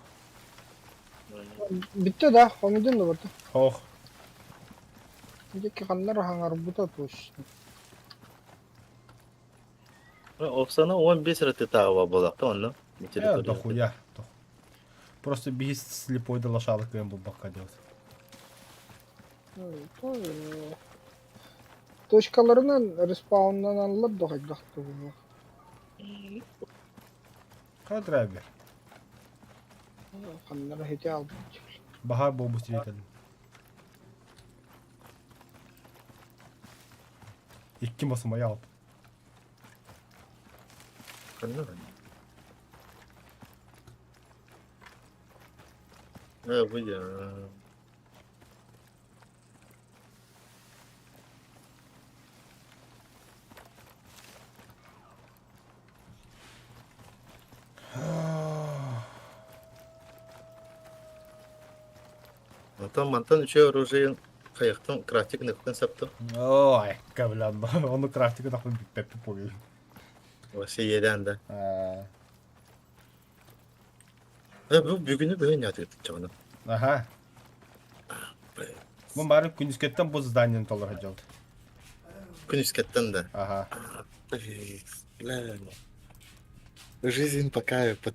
Бүттэ да, хомуйдун да барда. Суох. Дьэки ханнар хаҥарбыта точно. Оксана 15 рытытаава болакта онно. Э, дохуя. Просто биһи слепой да лошадок кыайан булбакка делать. Точкаларынан респауннаналлар да хайдах тугуна. Хай драйвер. Ханнара хити албыт. Баһаар буолбут сириэтэлин. Икки мосумайа алып. Ханна Э, бу Онтон мантан үчүгэй оружиен хайахтан крафтик ныктан саптым. Оо, айка билэн Ону крафтигы нахуй бүппэппит буолуо. Вообще иэдээн да. Аа. Э, бу бүгүнү быһын нятыгытчаҕына. Аха. Бу бары күнүскэттэн бу зданиены толоро сылдьабыт. Күнүскэттэн да. Аха. Бля. Жизнь пока под...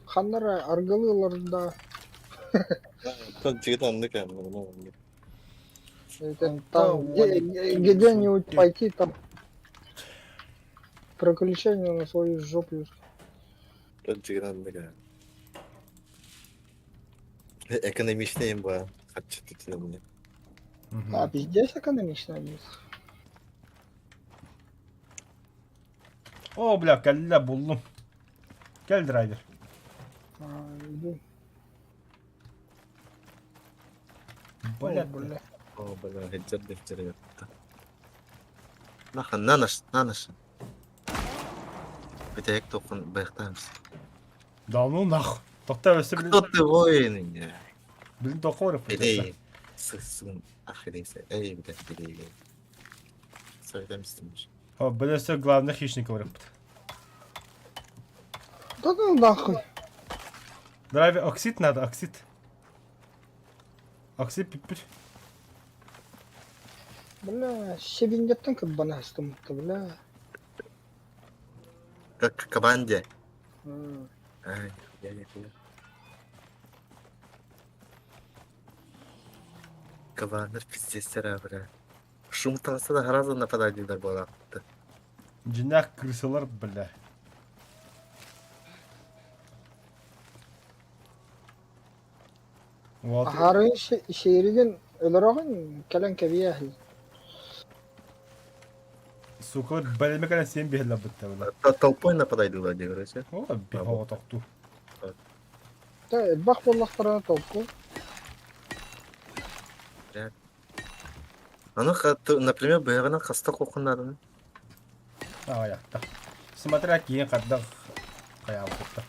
Ханнара аргылыылар да Тон оннук эм, Это там где-нибудь пойти там приключения на свою жопу. Тон Экономичный имба. Харчы мне. А, пиздец экономичная мисс. О, бля, кэллэ буллум. Кэл драйвер. А, иду. Бля, О, бля. О, бля, хеджер дефтер yaptı. Нахан, нанаш, нанаш. Бүтэһик тохун байхтаамс. Да ну нахуй. Тоқта өсө Кто ты воин? Билин тоқор. Эй, сын, ахирейся. Эй, бля, эй. Söylemiştim. О, бля, өсө главный хищник говорит. Да ну нахуй. Драйвер оксид надо, оксид. Оксид пиппит. Бля, себиндеттен кыббана астымытты, бля. Как команде. М. Ай, я не понял. Кабандар пиздец бля. Шум талса да гораздо нападать буолар. Дьиҥнээх крысалар, бля. Вот. Аһарын шиэригин өлөрөҕүн кэлэн кэбиэһин. Сука, бэлэмэ кэлэн сиэн биһэллэр бытта, бля. Толпой нападайдылар дии короче. О, биһоҕо тохтуу. Та элбэх буоллахтарына толку. Аны, например, быһаҕынан хаста куохуннаадын. Аҕыйахта. Смотря киин хардах хайаабытта.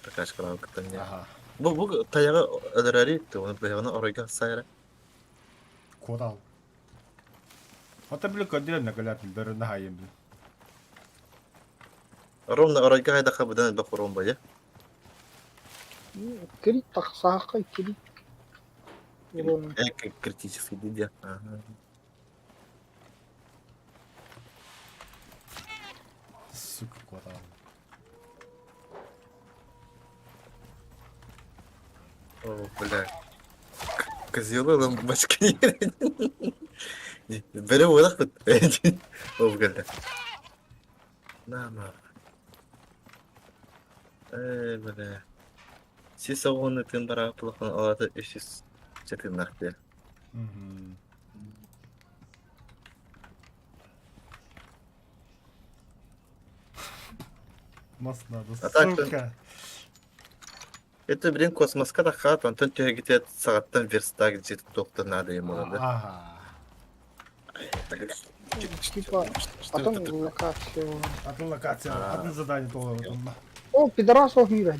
Прокачкалаан кыттан не. Аха. Бу бу тайаҕы өлөрөри оны быһаҕынан оройго сайра. Куотал. Ата били көрдүлэр накалаат бөрө наһайым били. Ровно оройго хайдаха быдан элбэх урон бойа. Крит тахсаахай крит. Урон. Э, критический дидя. Ага. Сука, куотал. О, бля. Козелы ламбачки. Бери уолах бит. О, бля. На, на. Э, бля. Сис оҕону тын бара плахон алата үсүс чатыннах де. Мгм. Мас надо, А так, сука. Это, блин, космоска да хат, онтон түһэгитет саҕаттан верстак жит туохта надо ему надо. Ага. Типа, потом локацию. Одну локация, одно задание толору. О, пидорасов мира.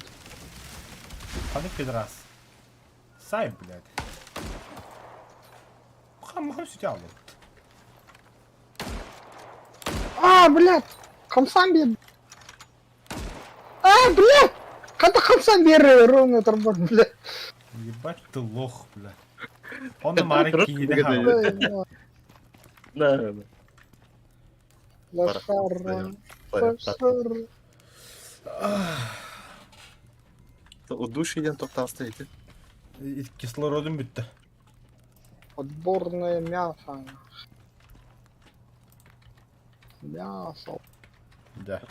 Ханнык пидорас. Сай, блядь. Хам хам сүтэ алып. А, блядь! Хамсан бер. А, блядь! Хата хамсан бер ровно торбор, блядь. Ебать ты лох, бля. Он на киһини хаалар. Да. Лошара. Лошара. Удушье диэн тохтаахта ити. Кислородум бүттэ. Отборное мясо. Мясо. Да.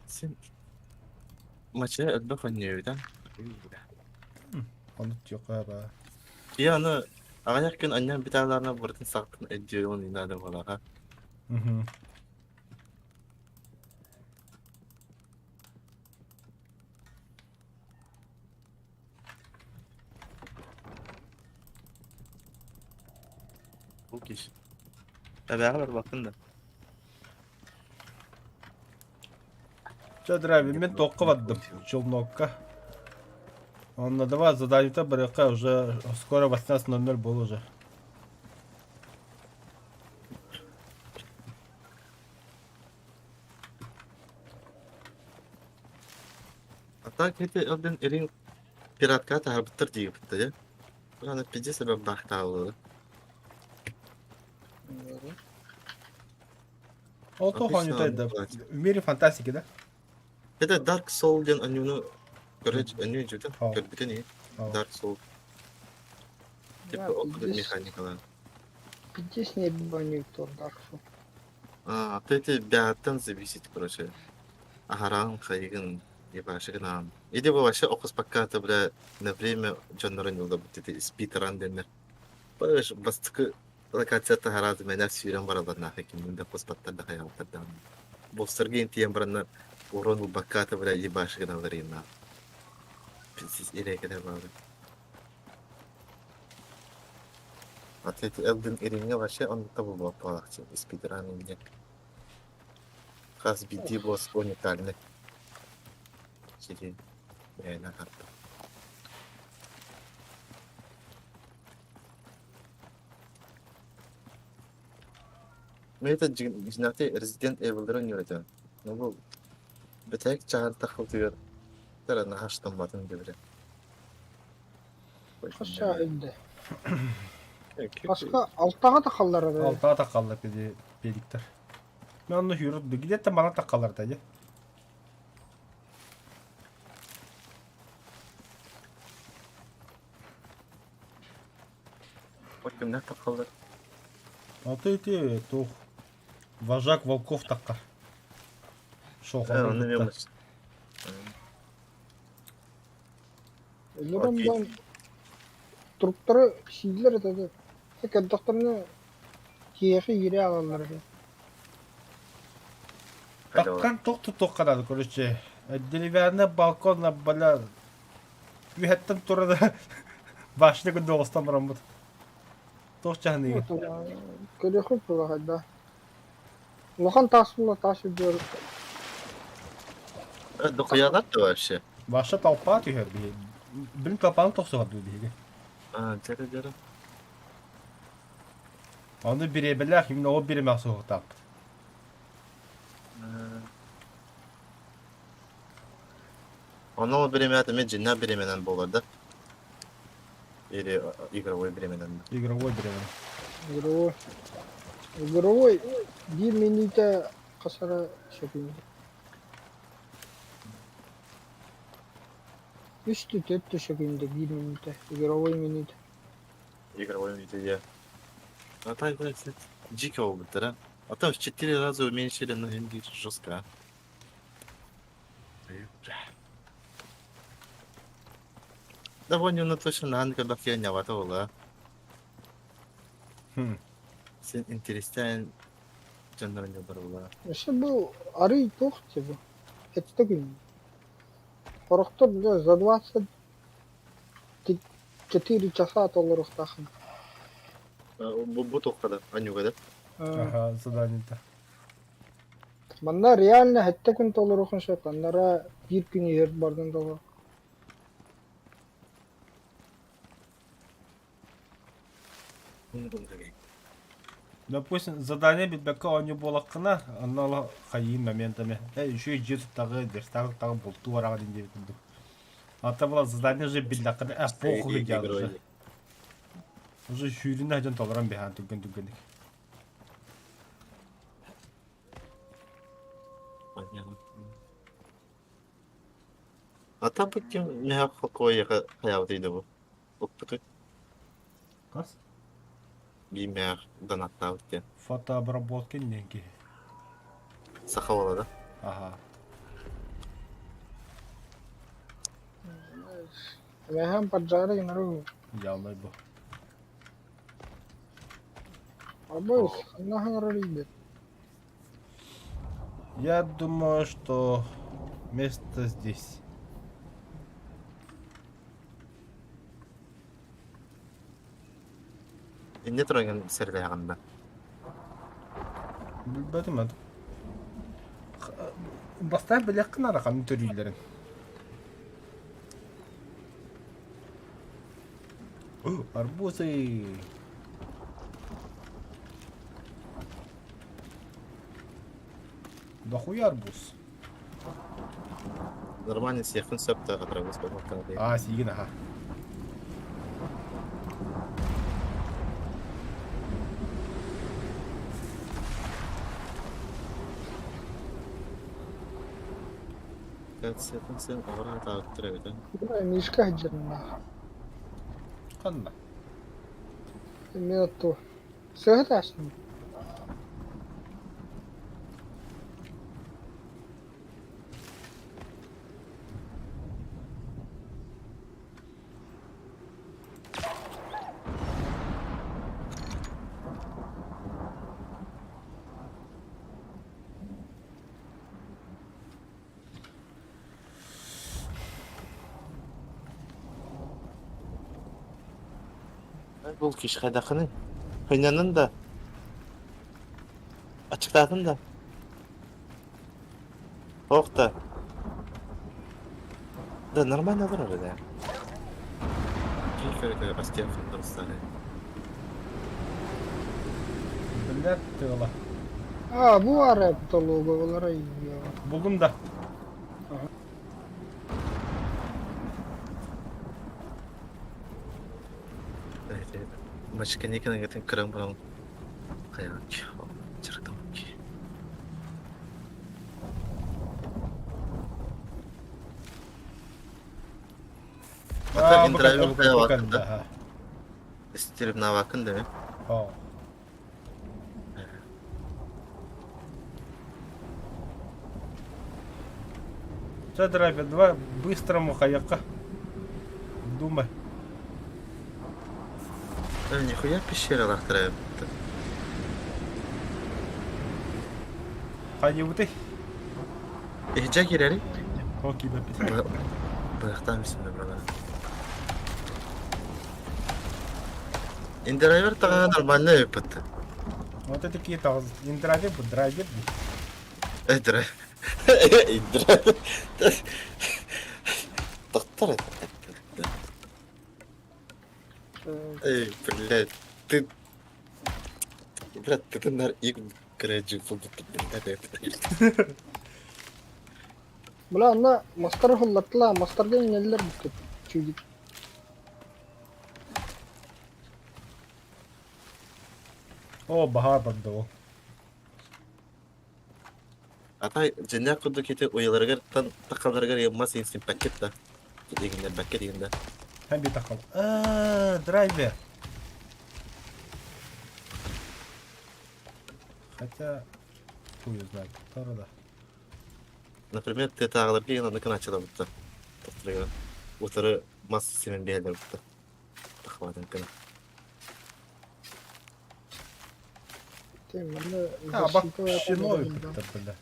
Син мача элбэх өнньүөбүтэ. Ону тиэхэ баа. Я аны аҕыйах күн анньан битааларына барытын сахтын өйдүөҕүн наада буолаҕа. Мгм. Бу киш. Эбээҕэ барбаккын да. Чэ, драйвер, мен туохха бардым? Челнокка. Онно давай задание-то барыахха уже скоро 18.00 был уже. А так это один ирин пиратка таһарбыттар диэбиттэр дьэ. Аны пиздец эбэ баахтааллара. Ол туох оонньуута да? В мире фантастики, да? Это Dark Soul диэн оонньууну көрө оонньуу дьүтэ көрбүтүн и Dark Soul. Типа ол механикалар. Пиздец не броню Dark Soul. А, ты эти бяттан зависит, короче. Аһараан хайыгын ебашыгын Или бу вообще окуспакка бля на время дьоннорун юлда бит спитран дэннэр. Баш бастакы локация таһараат мэнэ сүүрэн бараллар нахуй кимнин да куспаттар да хайаабаттар даҕаны. Боссарга тиийэн бараннар урон ылбакка бля ебашыгын аларыйна. Пиздец ирэкэлэ баары. А ты Элден Риҥҥэ вообще оннукта буолуох буолаахчы спидран инньэ. Хас биирдии босс уникальный. Сири бэйэнэ тарта. Мен дьиҥнээхтик Resident Evil-лары үөрэтэн. Ну бу бүтэһик чаһын таххытыгар тара наһаа штамматын билэрэ. Хас илдэ? Хаска алтаҕа да халларар. Алтаҕа таххаллар педиктэр. Мен онно сүүрүт где-то мана таххаллар да дьэ. Кимнэр таххаллар? А ты ити туох вожак волков таххар. Э, Шохону онно кытта. Өлөрөн туруктары сииллэр этэ. Көрдөхтөрүнэ киһиэхэ иирэ аҕаллар этэ. Таххан туох туттуохха наада, короче. Деревянный балкон бля үһэттэн турар башня курдук оҕустан бараммыт. Туох чаһыныгы? Көрүөххүт буолла хайда. Улахан таас буолла таас үрдүгэр Дохуялар да вообще? Баша толпа түһэр биһи. Билим толпаны тохсуһар дуу биһиги. А, дьэрэ дьэрэ. Ону бириэбэлээх именно ол бириэмэҕэ суһуктааппыт. Ону ол бириэмэҕэ эмиэ дьиҥнээх бириэмэнэн буолар да? Или игровой бириэмэнэн да? Игровой бириэмэ. Игровой. Игровой биир мүнүүтэ хас эрэ секунда. Үс төрт секунда биир мүнүүтэ. Игровой мүнүүтэ. Игровой мүнүүтэ дии. А так, блядь, дико буолбуттар, а? А там в четыре раза уменьшили, но жестко, а. Да вон на точно на когда фигня була. Сен интересен дьоннорун була. Өссө бу арый туох типа эттэ күн. Сорохтор бля за 24 часа толоруохтааххын. Бу бу туохха да анньуга да. Ага, задание-то. Манна реально сэттэ күн толоруохун сөп, аннара биир күн иһэр бардын толор. Допустим, задание билбэккэ оонньуу буолаххына, онно олох хайыы моментами. Э, еще дьиэ туттаҕы, верстак туттаҕы бултуу бараҕын диэбит курдук. А то была задание уже биллэххинэ, э, похуй диэн уже. Уже сүүрүнэ сылдьан толорон биһаан түргэн түргэнник. А там бу ким миэхэ холкуойаха хайаабытый да бу? Укпутуй. Хас? Биимээх донаттаабыт диэн. Фотообработка диэн киһи. Саха уола да? Аха. Эһэм поджарый нару. Яллай бу. Абыс, ханна хаҥарар Я думаю, что место здесь. Инньэ туран сэрэлээҕин да. Билбэтим ат. Бастаан билиэххин арахан төрүүллэрин. Арбузы. Дохуя арбуз. Нормально сиэххин сөп да арбуз буолбакка Аа, сиигин аха. Сиэххин син оҕор атаабыттар эбит Бля, Мишка дьанна. Ханна? Эмиэ ту. Сыһыт астым. Бұл киш хайдахыный? Хынянын да. Ачыктаатын да. Ох да. Да нормально олорор да. Киһи бастиан футболистары. Биллэр тыала. А, бу араб толуга Булдум да. Мачка некенегетин кыран баран хайа чырытам ки. Аа, Ата интервью бу хайа кэннэ, да. аха. Стеревнавакын да. Оо. Чэ, драйвер, давай быстрому хайакка. Думай. Нихуя пещералар Хайыбытый. Иһдьэ кирэри. Окей, бэппит. Быахтаан бисимдэ брала. Индрайвер таҕа нормально өппүт. Вот это такие таҕыз. Индрайвер бу, драйвер бу. Драйвер. Индрайвер. Доктор это. Эй, блядь, ты... Брат, ты нар ик крэджи блядь. Бля, онно мастары хуллаттылаа, мастарга иҥнэллэр бүккүт. Чүйдүк. О, баһаар барда ол. Атай дьиҥнээх курдук ити уйаларыгар тахаларыгар ыйаммас симпэккит да. Дигиннэрбэккэ диэн да. Һэн би тахал. Аа, драйвер. Хотя, хуй знает, который да. Например, тетааҕыларга иһин оннук гынааччыларбыт да. Утары мас симэн биһэллэрбит да. Тахабатын гына. А, бак щиной кытта бля.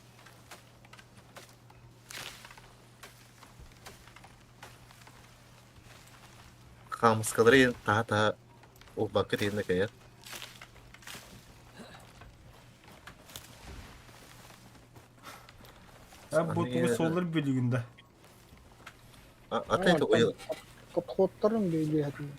Хаамыскалары иһин таһа-таһа улбакка тиһиннэ кэйэр. А бу тугу суоллар бүлүгүн да. Ата это уйал Подходтарын бөйлүһэтин.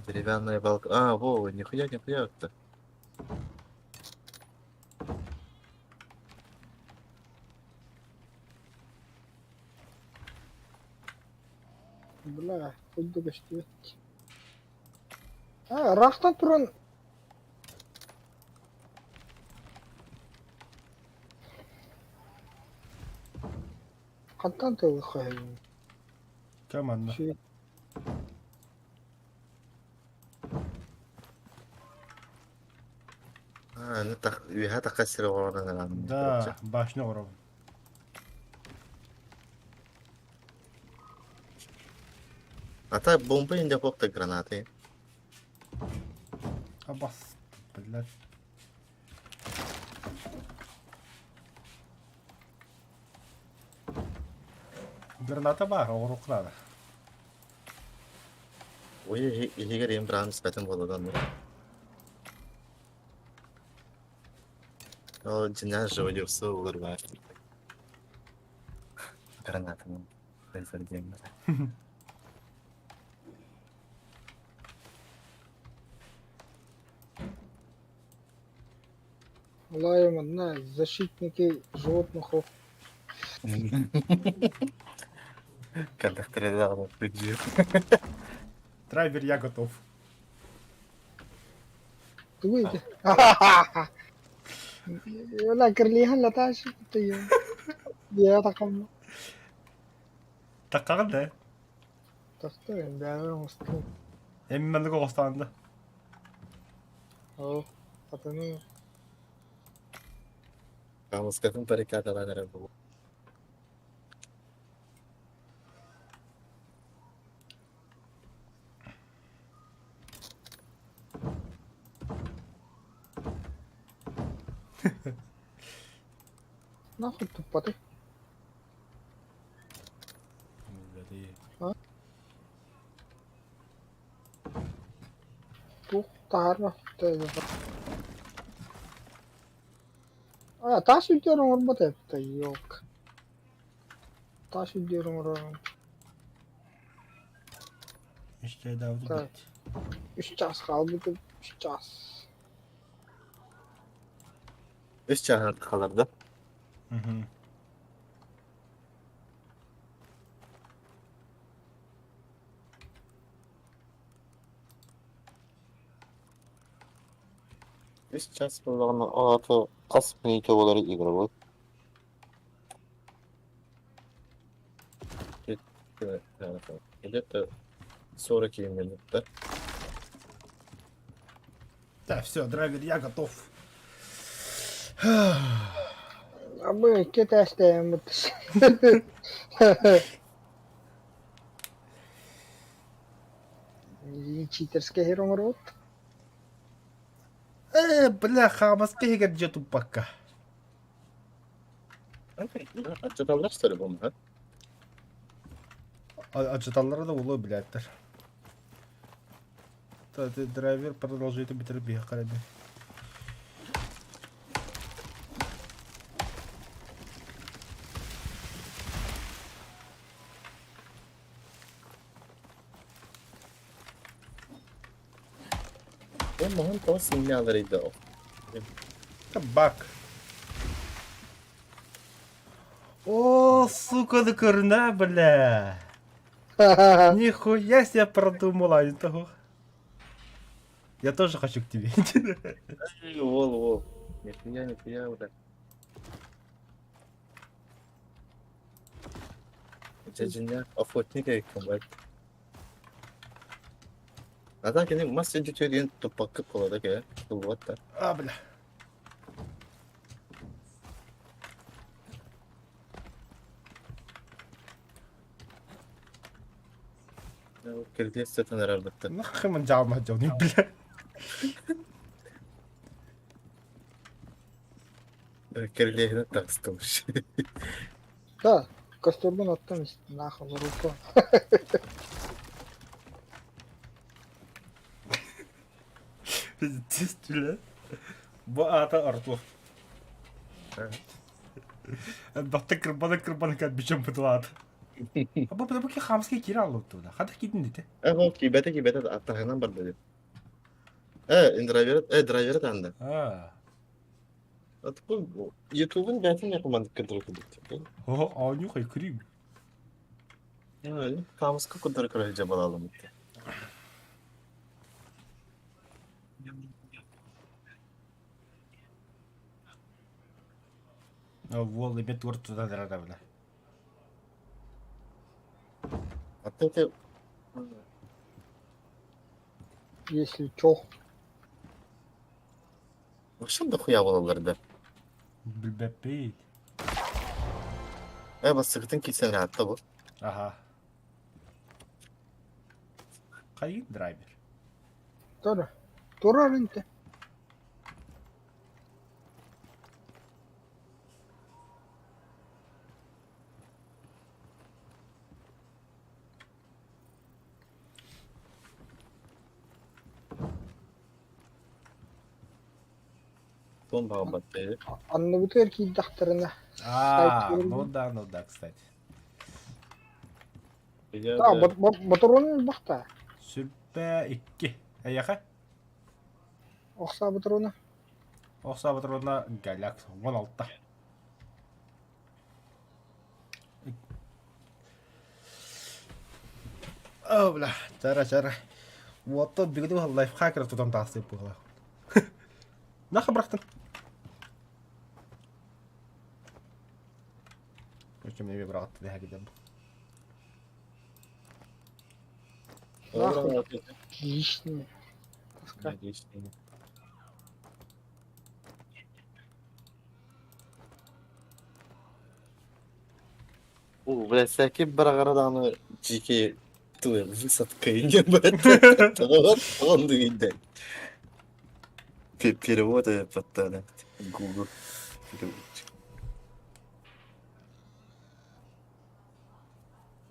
Деревянная балка. А, во, нихуя, нихуя это. Бля, курдук көстүбэт. А, ыраахтан туран. Хантан тылыххайын? Чэ манна. Аа, аны тах үөһэ тахха сир оҕолорун анаан Да, башня оҥоробун. А так бомба инде хопта гранаты. Абас, блядь. Граната баар, оҕурук наада. Ой, иһигэр им браан испэтин буолудан. Ол дьиҥнээх живодерство улар баар. Гранатаны диэн Лаем одна, защитники животных. Кондакторы придет. Драйвер, я готов. Тугуй Ла кирлиһэн латааши Дьиэ такам Таккаҕын да? тахта бэйэбэр оҥостон Эми маннык оҕустаҕын да? Оо атыны Камыскатын баррикадалаан эрэр буолуо. Нахуй туппатый? Туох таһаарбат А, таас үрдүгэр оҥорбот эбит ёлка. Таас үрдүгэр оҥорорун. Так, үс чаас хаалбыт үс чаас. Үс чааһынан хаалар да? Үс час буоллаҕына ол аата хас мүнүүтэ буолар игровой? Где-то 40 минут, да? Так, все, драйвер, я готов. А мы китайская Читерскэй иһэр оҥоробут. Э, бля, хаамаска иһигэр дьиэ туппакка. Аччаталлар что ли бомба? Аччаталлара да буолуо билээттэр. Драйвер продолжит бүтэр биһиэхэ эрэ. Ол маһын тоҕо синньааларый да ол? Табак. О, сука, да көрүнэ, бля. Нихуя себе продумала не того. Я тоже хочу к тебе. Уол, уол. Нихуя, нихуя, бля. Дьэ, охотник эбиккин бай. А так кини мас сирдьитэ диэн туппакка буолара кэ, туллубат да. А, бля. Кирдиэс сытан эрэр бытта. Нахуй ман дьаалма дьону, бля. Кирдиэһинэ таҕыстым. Да, костербун оттон нахуй руку. Пиздец, бля. Бу аата Артур. Элбэхтик кырбана-кырбана кэлбиччэм бытылаат. Бу бу ки хамский кире аллыттыда. Хата кидин дите. Э, ол кибете кибете аттаһынан барда дип. Э, индрайвер, э, драйвер анда. А. Бу Ютубун бәтин якыман кырдыры кырдык. О, а нюхай крим. Камыска кырдыры кырдыры жабалалым. Вол, имет тур туда дара бля. А ты ты Если чё. Вообще дохуя буолаллар да. Билбэппит. Э бастакытын киирсэн ыраатта бу. Аха. Хайын драйвер. Тура. Турар инте. Туон баҕарбат Анныбытыгар киирдэхтэринэ А, ну да, ну да, кстати. Да, ботуруон элбэхтэ. Сүппэ икки. Эйэхэ? Охсаа ботуруона. Охсаа ботуруона галяк 16. О, бля, чара, чара. Вот тот бигди лайфхакер тутан тахсып буолла. Наха бырахтын. Короче, мне бырахты дэһэ кидем. Нахуй. Лишнее. Таскай. Лишнее. Уу, бля, всякий быраҕара даҕаны дьиикэй тылы высадка диэн тоҕо дыгыйда. Перевод подтана Google переводчик.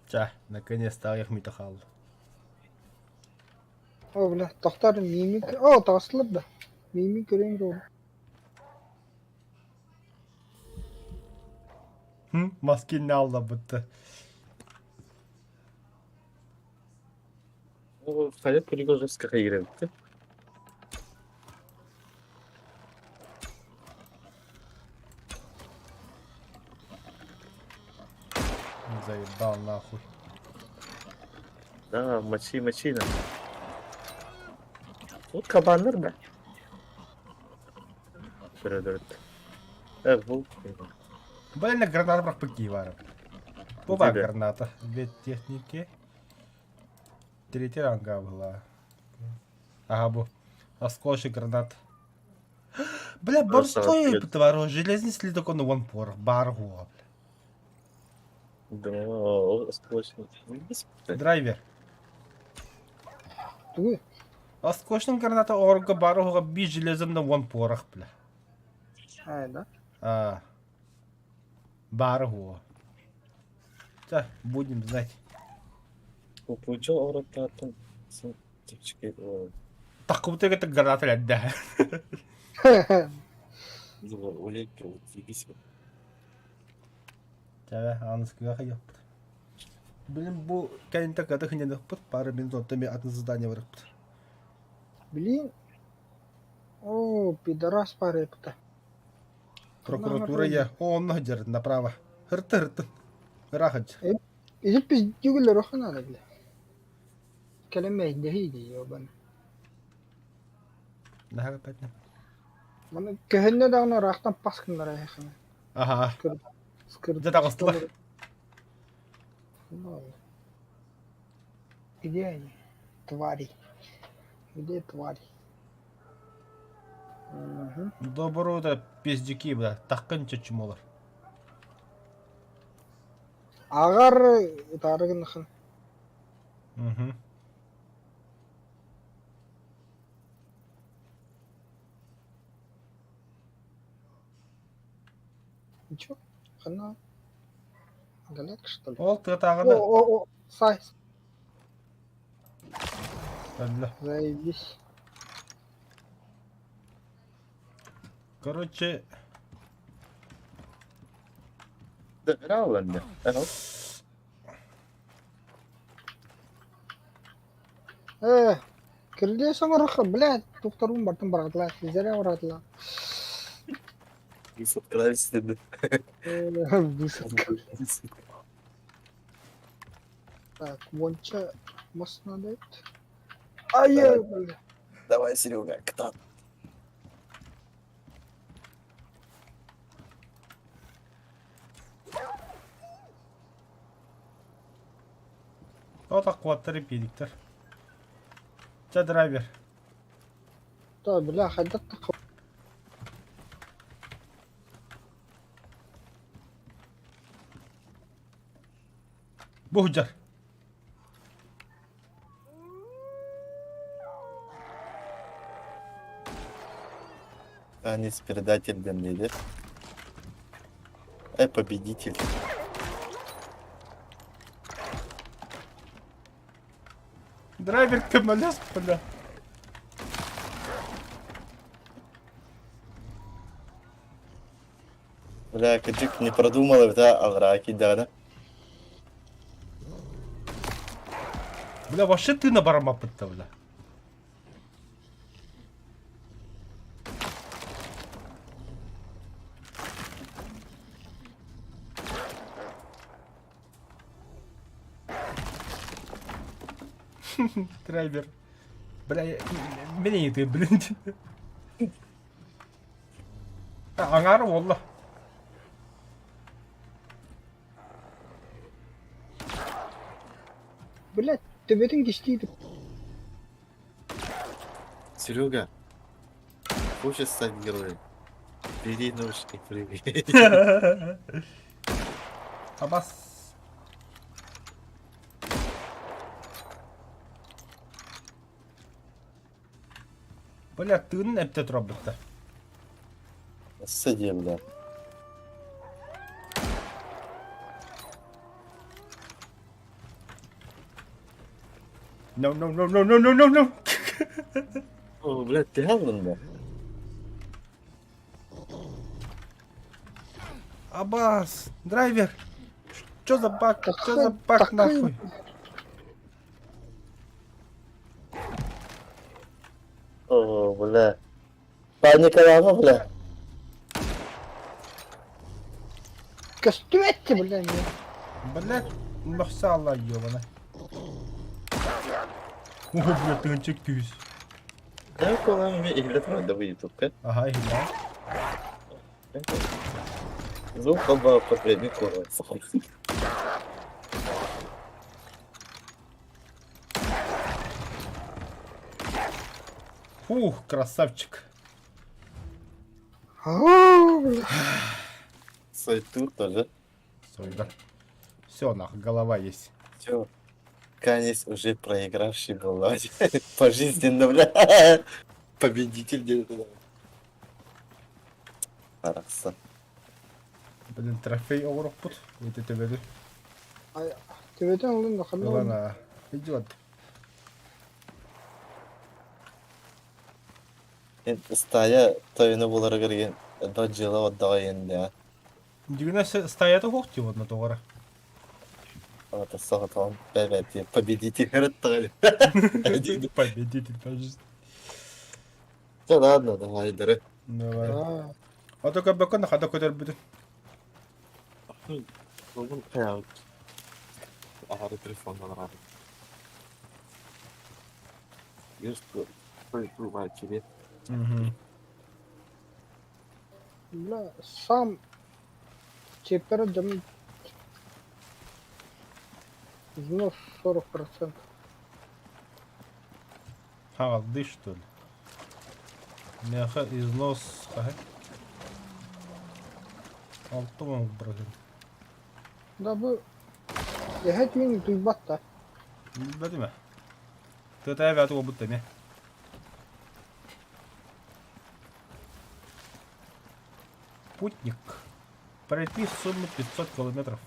Ча, наконец-то аҕыйах мүтэ хаалла. О, бля, тохтор мимик. О, таҕыстылар да. Мимик көрөйүн дуо? Маски аллабытты. Хайа Пригожевская киирбит. Заебал нахуй. Да, мочи, мочи на. Тут кабаннар да. Көрөдөрүт. Э, бу. Блин, граната бырахпыт баар. Бу баар граната. Вид техники. Третий ранга была. Ага, бу. Осколочный гранат. Бля, борстой твару, железный слиток он вон порох, бар бля. Да, осколочный. Драйвер. Тугуй? Осколочный граната орга баруга би железный вон порох, бля. Аа, да? А. Барго. Да, будем знать. Получил оротатын чэпчэки Такубыта это граната да. Чэ, аныскыга хайыахпыт. Блин, бу кэлин ката хынньаныахпыт, пара минут онтон эмиэ атын задание барыахпыт. Блин. О, пидорас парепта. Прокуратура я. О, онно сылдьар, направо. Ырты, ырты. Ыраах сылдьар. Ити пиздюгүлэр надо, бля. Кэлэн мэйдэһии дии, ёбана. Наһаа кэппэтинэ. Маны көһүннэ даҕаны ыраахтан пас гыннара эһэхинэ. Аха. Скыр. Дьэ таҕыстылар. Где они? Твари. Где твари? Угу. Доброе утро, пиздюки, бля. Таххын чочумолар. Аҕар ытаары гынахын. Угу. Ничего? Хана? Галетка, что ли? Ол О, тыатааҕыны о, о, сай. Өллө. Заебись. Короче, Равланды. Э, кирдиэс оҥороххо, блядь, тухтарбын бартын барҕатылаа, сизэрэ барҕатылаа. Высадка Высадка. Так, уонча мас надо эбит. Ай, бля. Давай, Серега, кто? Тохуоттар пиириктэр. Чэ, драйвер. Да, бля, хайдах Бу сылдьар. Танец предатель диэн победитель. Драйвер көмөлөс, бля. Бля, кырдьык не продумал да, алраа киирдэҕинэ. Бля, вообще тыына бараммаппыт да, бля. Драйвер. Бля, меня ты, блин. Аҥаар буолла. Блядь, төбөтүн кистиир. Серега, хочешь стать героем? Бери нож и прыгай. Абас. Бля, тыынын эптэ турарбытта. Сиди, бля. No, no, no, no, no, no, no, no. О, блядь, ты галлын да? Абас, драйвер. Что за баг? Что за баг нахуй? О, бля. Паникалаама, бля. Көстүбэт бля. Блядь, мөхсө алла ёбана. О, бля, тыынчык күүс. Я колам иһиллэ турар да бу ютубка. Аха, иһиллээ. Звук оба последний курва. Фух, красавчик. О, бля. Сойду тоже. Сойда. Все, нахуй, голова есть. Все. Конец уже проигравший был. Пожизненно, бля. Победитель где-то. Арахса. Блин, трофей оҥоруохпут. Ити төбөтү. Төбөтүн ылын да ханна Ылан аа. Идиот. Стая тойоно буоларыгар диэн элбэх дьыала отдаҕа иэннэҕэ. Дьигинэ стаята суох дии уонна тоҕо эрэ. Аҕата соҕотоҕун бэбэтиэ победитель ырыттаҕа Победитель, пожалуйста. Да ладно, давай, дары. Давай. А то көрбөккө хата көтөрбүтүн. Бүгүн хайаабыт. Аһары телефоннан араабыт. Тебе. Бля, сам теперь дам износ 40%. Хаҕалдыы что ли? Миэхэ износ хаһан? 60 бырыһын. Да бу эһэт мин туйбат да. Билбэтим ээ. Тыатааҕы эбээт уолбут эмиэ. Путник. Пройти сумму 500 километров.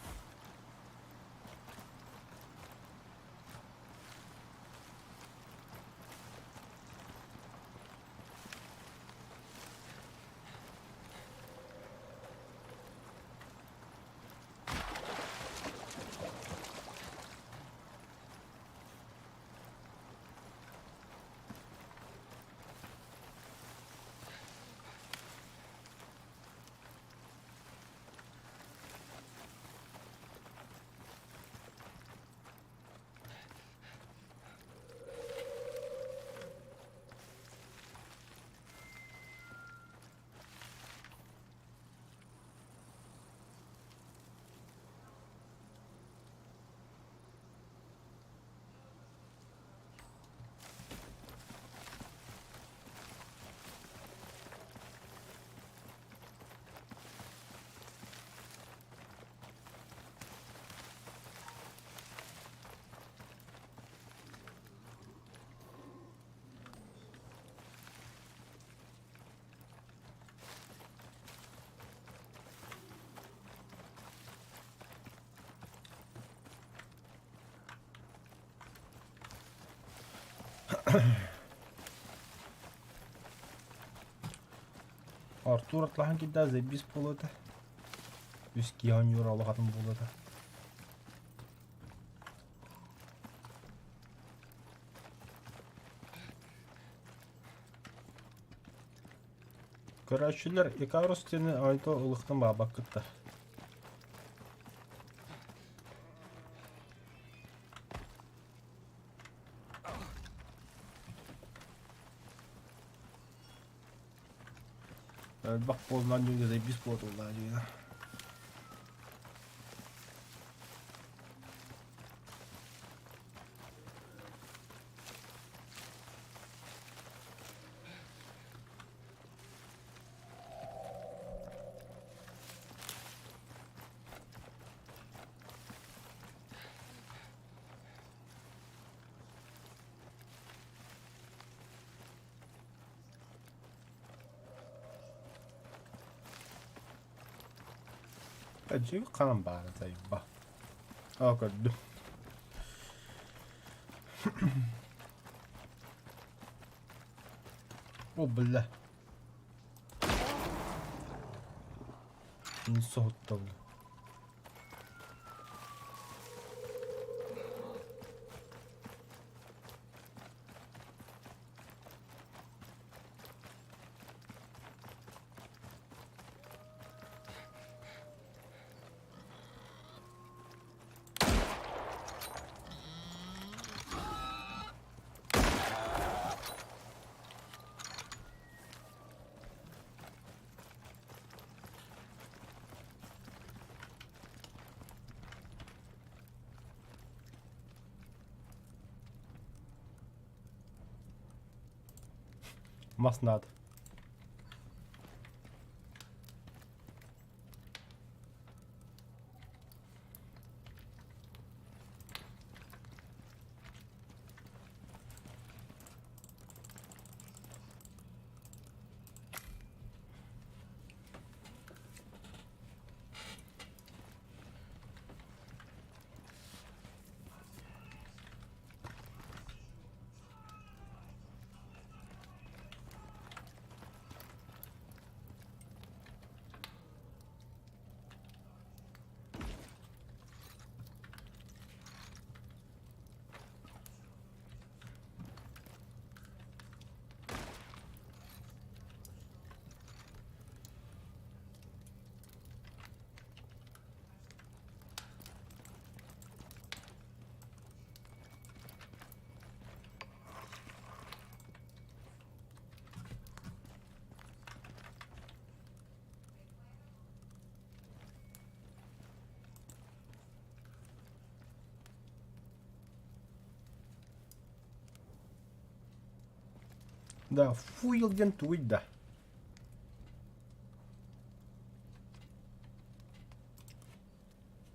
Артур атлаһан киирдэ заебись буолуо этэ. Үс киһи оонньуур олох атын буолуо этэ. Көрөөччүлэр Икарус диэни айто ылыктан баабаккыттар. Элбэх буолунан дьүҥ заебись буолла дьиҥэ. Дьиҥ хаан баара тайба. Оо көрдүм. О бля. Соһутталла. Мас наада. Да, фуил диэн тугуй да?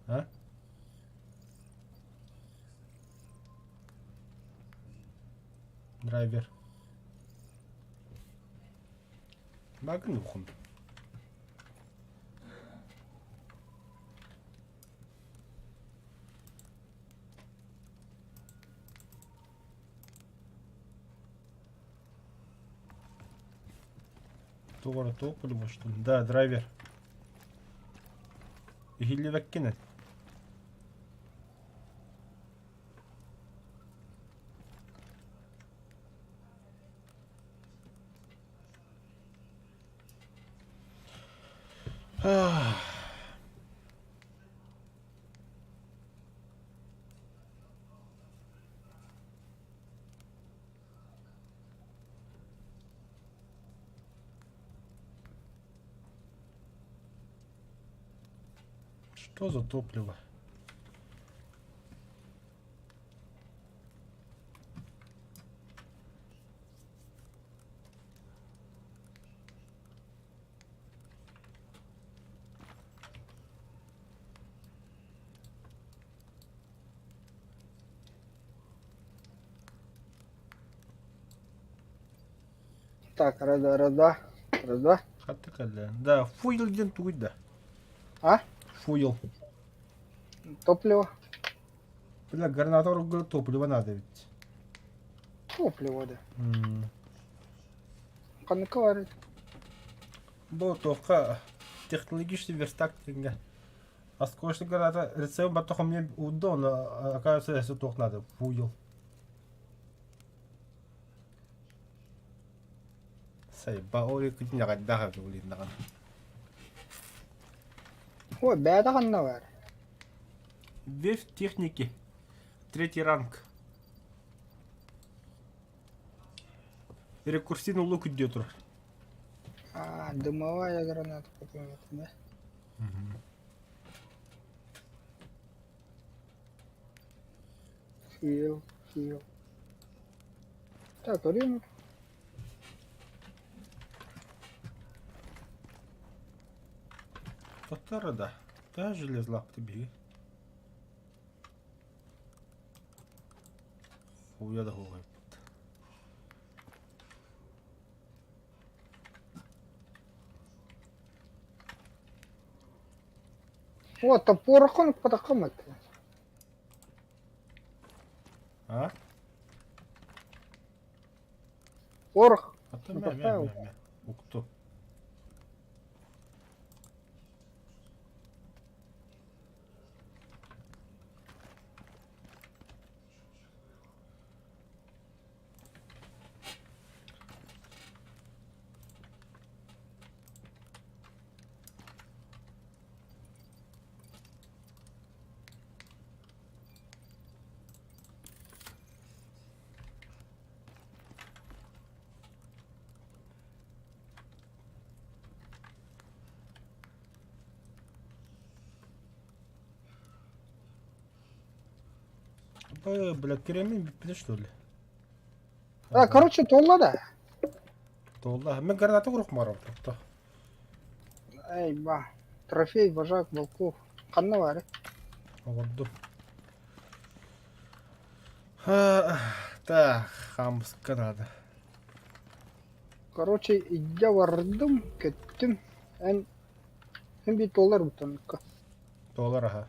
А? Драйвер. Багнухун. Туох эрэ туох по-любому Да, драйвер. Иһиллибэккин Что за топливо? Так, раз, два, раз, два, раз, два. Хатты кэллэ. Да, фуил диэн тугуй да? А? Фуил. Топливо. Бля, гранату топливо надо ведь. Топливо да. Ханныка бар Бу туохха технологичный верстак диэҥҥэ осколочный граната рецепт баттахом мне удобно, оказывается, если туох надо, пуил. Сайба, ой, күтүнэҕэрдээх эбит улиннаҕын. О, бэйэтэ ханна бар? Вев техники. Третий ранг. Рекурсивный лук күддүө турар. А, дымовая граната потом это, да? Хил, хил. Так, время. Татара да. Та железлапты биһиги. Хуя да хугайппыт. О, топорхон потакамат. А? Порох. Ата мэ мэ мэ мэ. Укту. Бля, кремень бүппүтэ что ли? А, короче, туолла да. Туолла. Мен граната курук марам тохто. Эй, ба. Трофей, вожак, волков. Ханна баар. Оҕорду. Так, хамска надо. Короче, илдьэ бардым, көттүм. Эн, эн биир туолар бутаныкка. Туолар аха.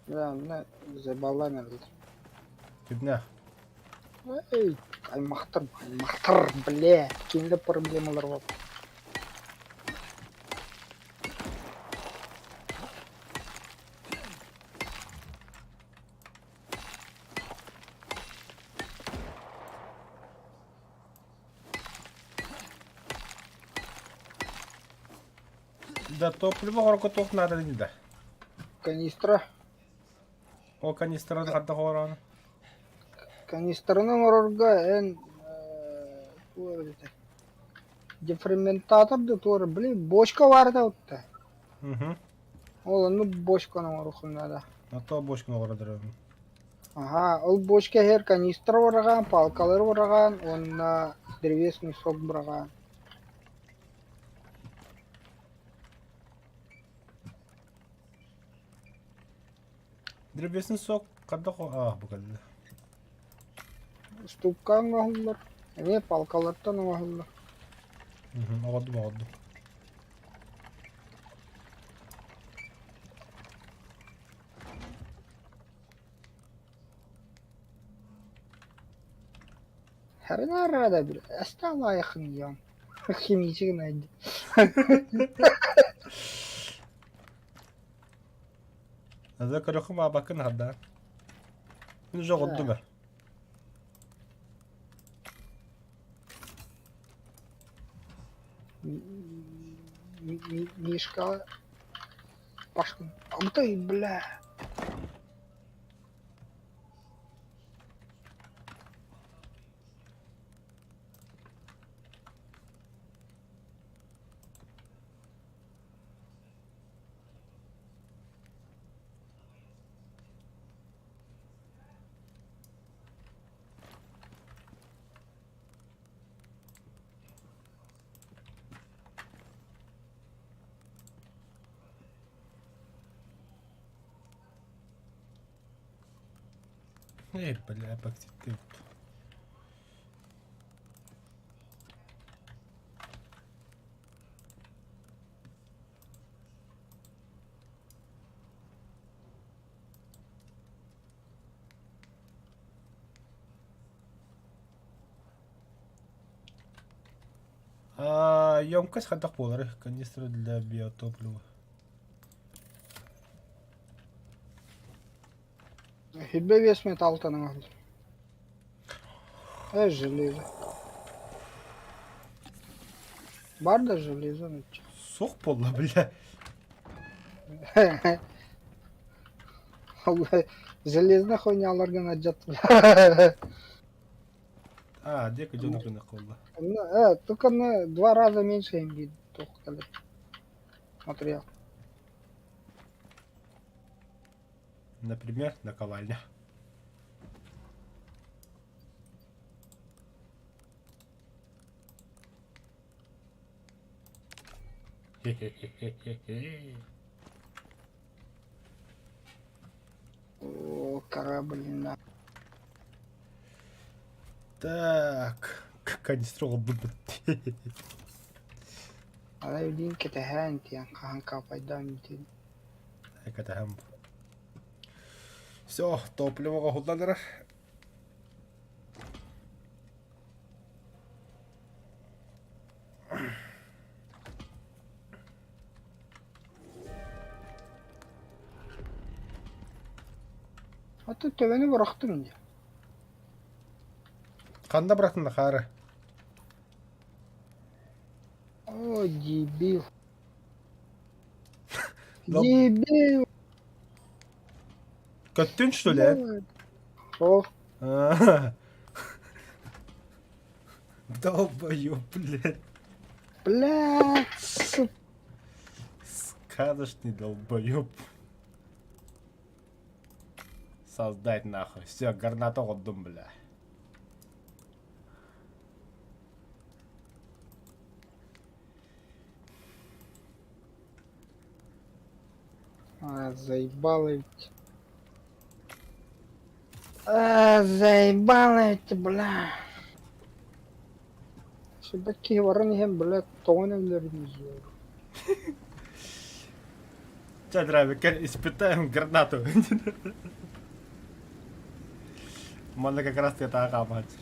Да, мына забаллаан эрэллэр. Кимнээх? Эй, аймахтар, аймахтар, бля, кинилэр проблемалар бар. Да топливо хорго туох наада да. Канистра. Ол канистраны ханна хоороно? Канистраны оҥорорго эн туох эбитэ дефрагментатор да туора блин бочка баар да утта. Угу. Ол оннук бочканы оҥоруоххун наада. А то бочканы оҥородор Аһаа, ол бочка иһэр канистра быраҕаан, палкалары быраҕаан уонна древесный сок быраҕаан. Древесный сок ханна аа бу кэллэ. Устуукка оҥоһуллар, эмиэ палкалартан оҥоһуллар. Оҕордум оҕордум. Хрена бир, осталайхын ян. Химичиг найди. Аза көрөхүм аабаккын аһарда. Мин уже оҕордум ээ. Мишка Пашка. Ты, бля. Эй, бля, ты. А емкость хайдах буоларый? Канистра для биотоплива. Хибе вес металлтан оҥоһуллар. Э, железо. Бар да железо нучча. Суох буолла, бля. Железно хуйняларгын алдьаттылар. А, диэки дьону гына буолла. Только на два раза меньше им туох материал. Например, наковальня. Хе-хе-хе-хе-хе. О, корабль на. Так, канистру булбут. Арай билигин кэтэһээн тиийэн хаһан каапайдаан бүтүн. Кэтэһэм. Все, топливо оһуллан эрэр. Аты төбөнү бырахтым дии. Ханна бырахтын хаары? О, дебил. Дебил. Көттүн что ли? О. Долбоёб, блядь. Блядь, сука. Сказочный долбоёб. Создать нахуй. Все, граната отдум, бля. А, заебало ведь. А, заебало ведь, бля. Шебекки баран иһэн, бля, тоҕон өллөрүн Ча, драйвер, испытаем гранату. Манна как раз ты это мать.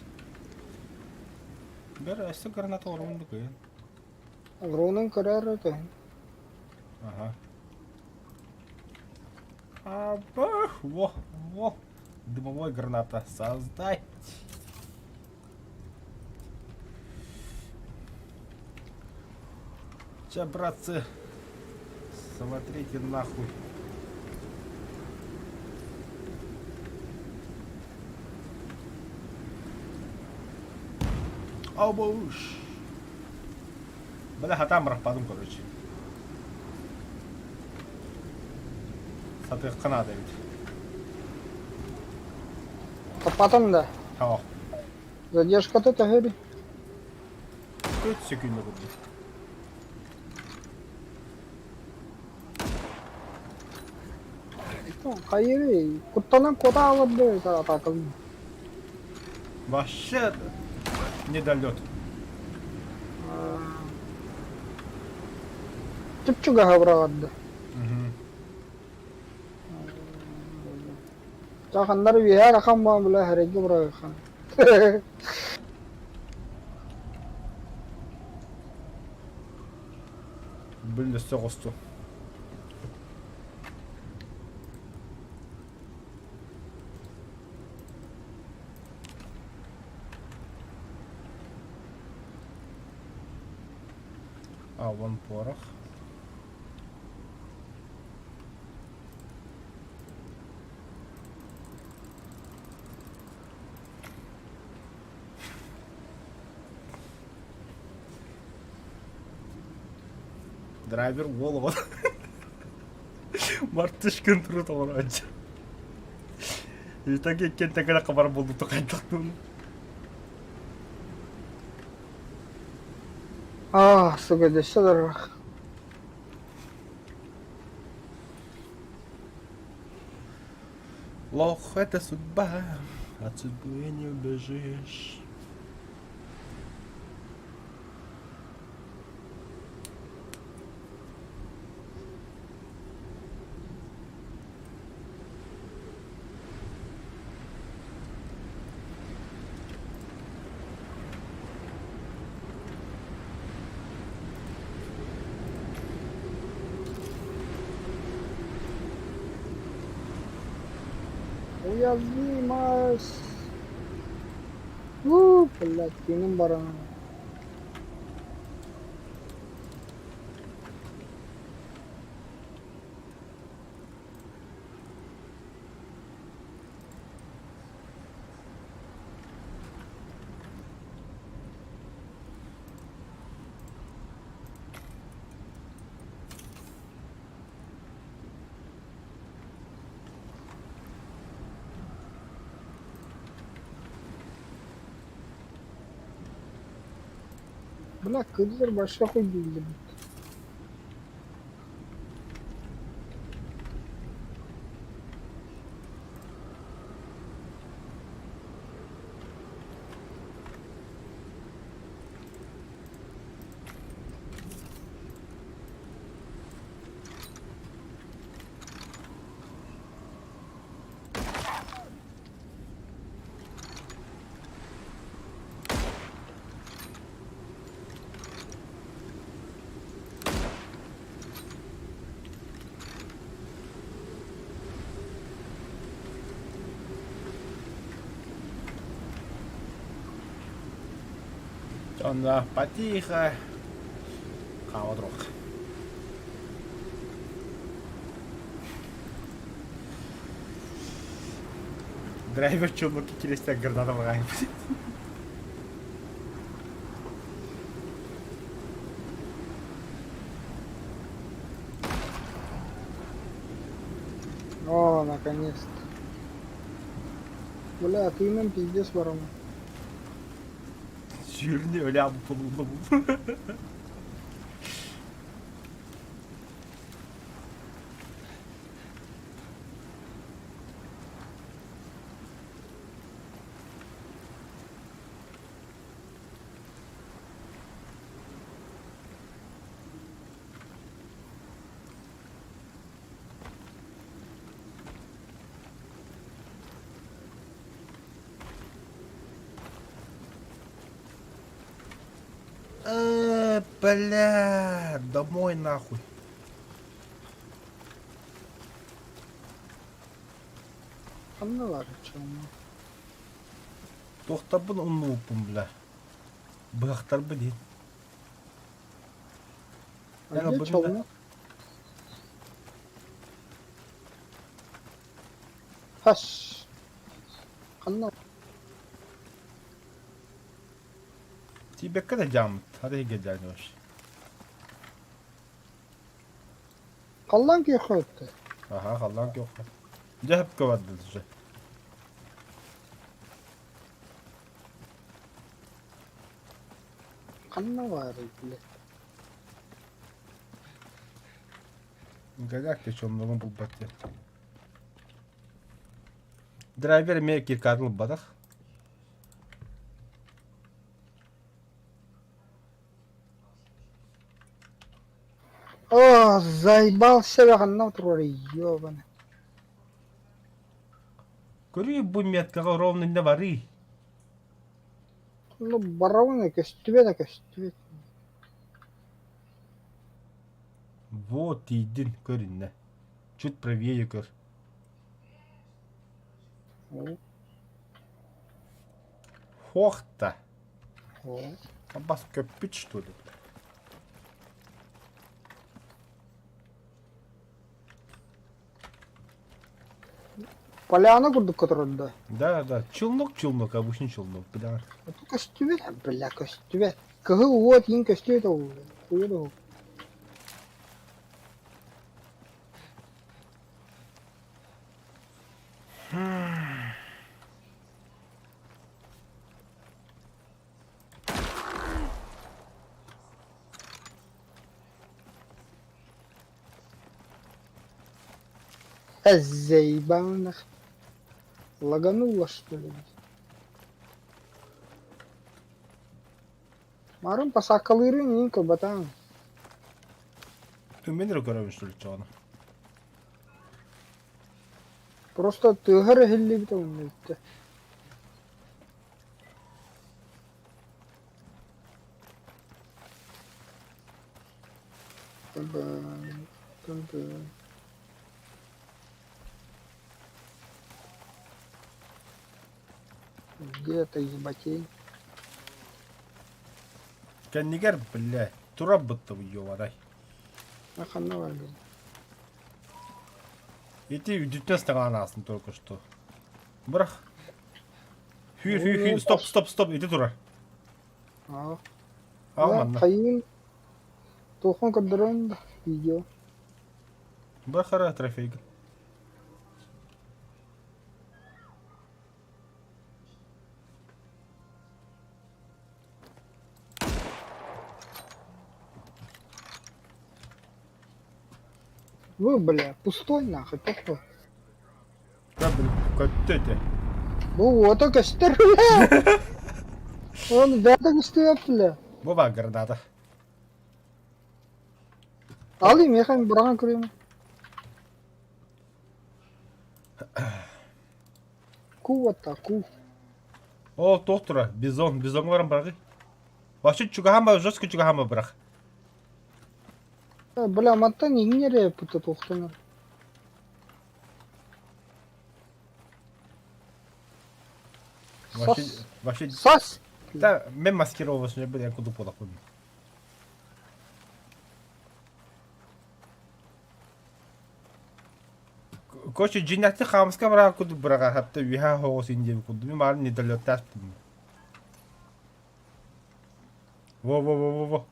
Бер, өссө граната орунду кыйын. Ронун көрөр этэ. Ага. А, во, во. Дымовой граната. Создать. Сейчас, братцы, смотрите нахуй. Обуш. Бля, хатам рахпадым, короче. Сатыахха наада эбит. Таппатым да. Тоҕо? Задержката төһө 3 секунда курдук. Хайыры, куттанан куота аалар да атаакалыы. Вообще недолет. Чуп-чугаһа быраҕарда. Ханнар үөһээ ахан баан бile хэрэйгэ быраҕыахан. Блин, өссө оҕусту. А, вон порох. Драйвер голову. Мартышкин труд олороочу. И так иккиэн тэкэрэ хабар буолбуту хайдахтын. А, сука, дөссө дорох. Лох, это судьба, от судьбы не убежишь. Уязвимость. У, блядь, тыыным баран. Бля, кыыллар большой хуй дииллэр. Онно потихо хаама туруох. Драйвер чулук килестен граната баҕайбыт. О, наконец-то. Бля, тыыным пиздец баран. Сүүрүнү өлө буллум. Бля, домой нахуй. Ханна баар чума. Туохтарбын умнубуппун, бля. Быһахтарбын иһин. А где челнок? Хас. Ханна Тиийбэккэ да дьааммыт, хата иһигэр дьаанньыбаш. Халлаан күөххэ өттө. Аха, халлаан күөххэ. Дьэ сөпкө бардын уже. Ханна баарый бile. Голяк ты чоннорун булбат диэн. Драйвер эмиэ киркаатын ылбатах. О, заебался ханна турар ёбаный. Көрүүй бу меткаҕа ровно иннэ барыы. Ну, барабан көстүбэт да көстүбэт. Вот тиийдин көр иннэ. Чуть правее көр. Хохта. Абас көппүт что ли? Поляна курдук которорда. Да, да. Челнок, челнок, обычный челнок, бля. Көстүбэт, бля, көстүбэт. Кыһыл уот иин көстүбэт ол. Хуйа Заебал Лагануло, что ли? Марын пасакалырын иин кылбатаан. Мен эрэ көрөбүн что ли чоҕону. Просто тыаһар иһиллибит онно Где это ебатень? Кэннигэр, бля, турар бытта ёбарай. А ханна барбын? Ити үдүттэн стаҕаан аастым только что. Бырах. Хүү хүү хүү стоп стоп стоп ити турар. Аа. Аҕа манна. Хайыын туохун көрдөрөн да видео. Бырах ара трофейга. Вы, бля, пустой нахуй, похуй. Да, блин, көттө этэ. Бу уота көстөр, бля. Он бэйэтэ көстүөп, бля. Бу баар граната. Алый миэхэ быраҕан көрүөм. Ку вот ку. О, туох турар? Бизон, бизоҥҥа баран быраҕый. Вообще чугаһаан ба, жестко чугаһаан ба бырах. Бля, мантан иҥнэрэ пута туохтанар. Вообще, Сас. вообще, Сас! да, мен маскировочный бля, куду полохпун. Короче, дьиҥнээхтик хаамыска быраҕар курдук быраҕар, хатта үөһэ оһоҕос иһин диэбит курдук. Мин баарын недолеттаахпын. Во-во-во-во-во.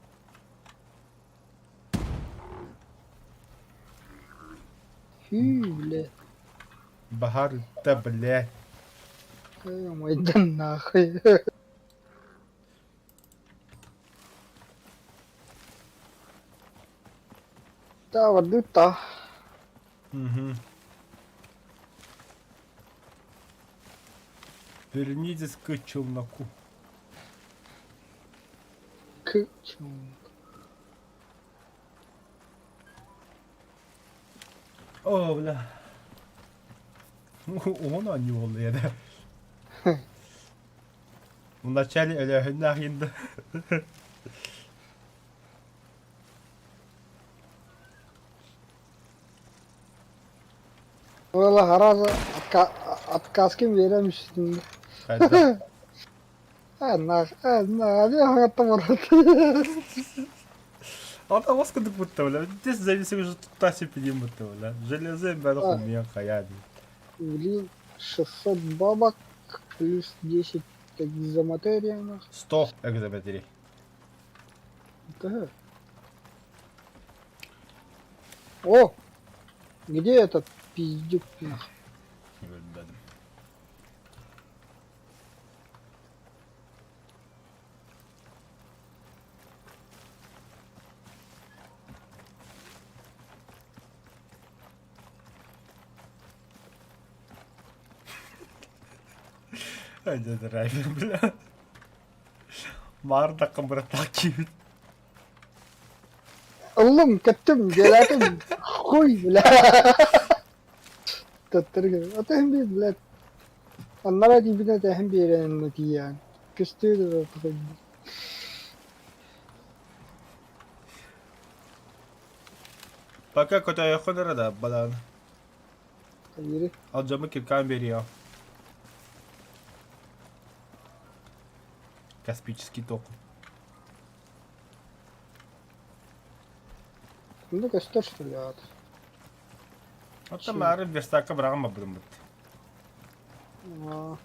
Фүү, бля. Баһаар да, бля. Майдан нахуй. Tää on nyt tää. Угу. Вернитесь к челноку. К челноку. О, бля. Уон оонньуу буолла Вначале өлөөһүннээх иһин да. Уола араас отказкин биэрэн үстүн. Хайдах? Анна, анна, аҕаттан барат. Ата вас курдук бутта бля. Здесь зависим уже тутта сипидим бутта бля. Железо бәрі хомуйан хайа дии. Блин, 600 бабок плюс 10 экзоматерия нах. 100 экзометрий. Да. О! Где этот пиздюк нах? Билбэтим. Дьэ драйвер, бля. Маардахха быраттаах киирбит. Ыллым, кэттим, дьиэлээтим. Хуй, бля. Төттөрү Атыһым биир, блядь. Аннара тиийбитэ тэһэн биэрэн тиийэн. Көстүү да Пока көтөйөххүн эрэ да бадаан. Хайыыры. Алдьаммыт киркаан биэриэҕим. Космический ток. Онно көстөр что ли аата? Оттон маары верстакка быраҕан барбытым быт. Аа.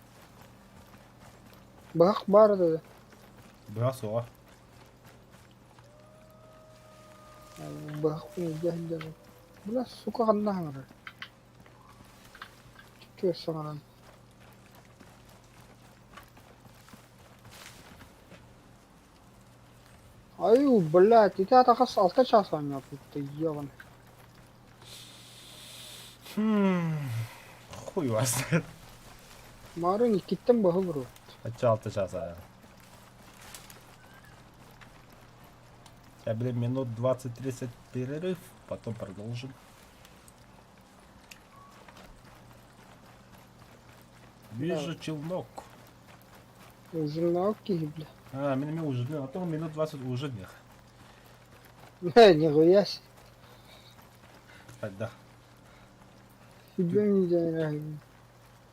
Быһах баар да. Быһах суоҕа. Быһахпын илдьэ сылдьабын. Бля, сука ханна хаҥарар? Чүөс саҥаран. Аю, блядь, ити аата хас алта чаас оонньооппут ёбан. Хуй вас знает. Маарыҥ иккиттэн быһа буруо. Оччо алта чаас аайы. Я, блин, минут 20-30 перерыв, потом продолжим. Вижу челнок. Ужиннаах киһи, бля. А, мин эмиэ ужинныах, а то минут 20 ужинных. Нихуя себе. Хайдах? Сүбэм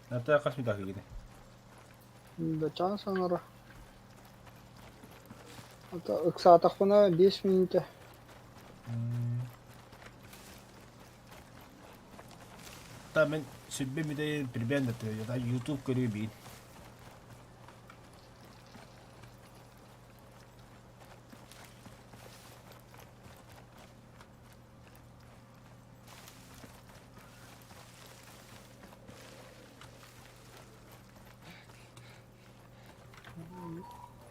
Это хас минут кигини? Бачаан саҥара. Ата ыксаатахпына 5 мүнүүтэ. Та мин сүббэ мүтэйин прибэн да тыа YouTube көрүү биин.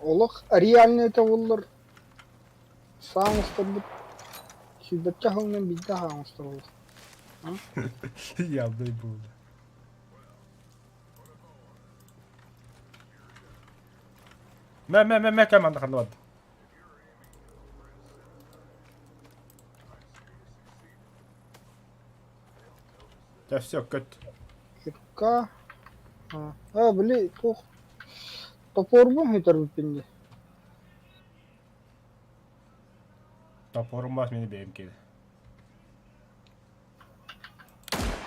Олох реальный это буоллар саа оҥосторбут сүүрбэччэ сылынан биирдэ саа оҥостороллор. Явный буолла. Мэ мэ мэ мэ кэм анда ханна барда. Дьэ все көт. Кирка. А, били туох топорбун сүтэрбиппин дии. Топорум баас мини бэйэм киһи.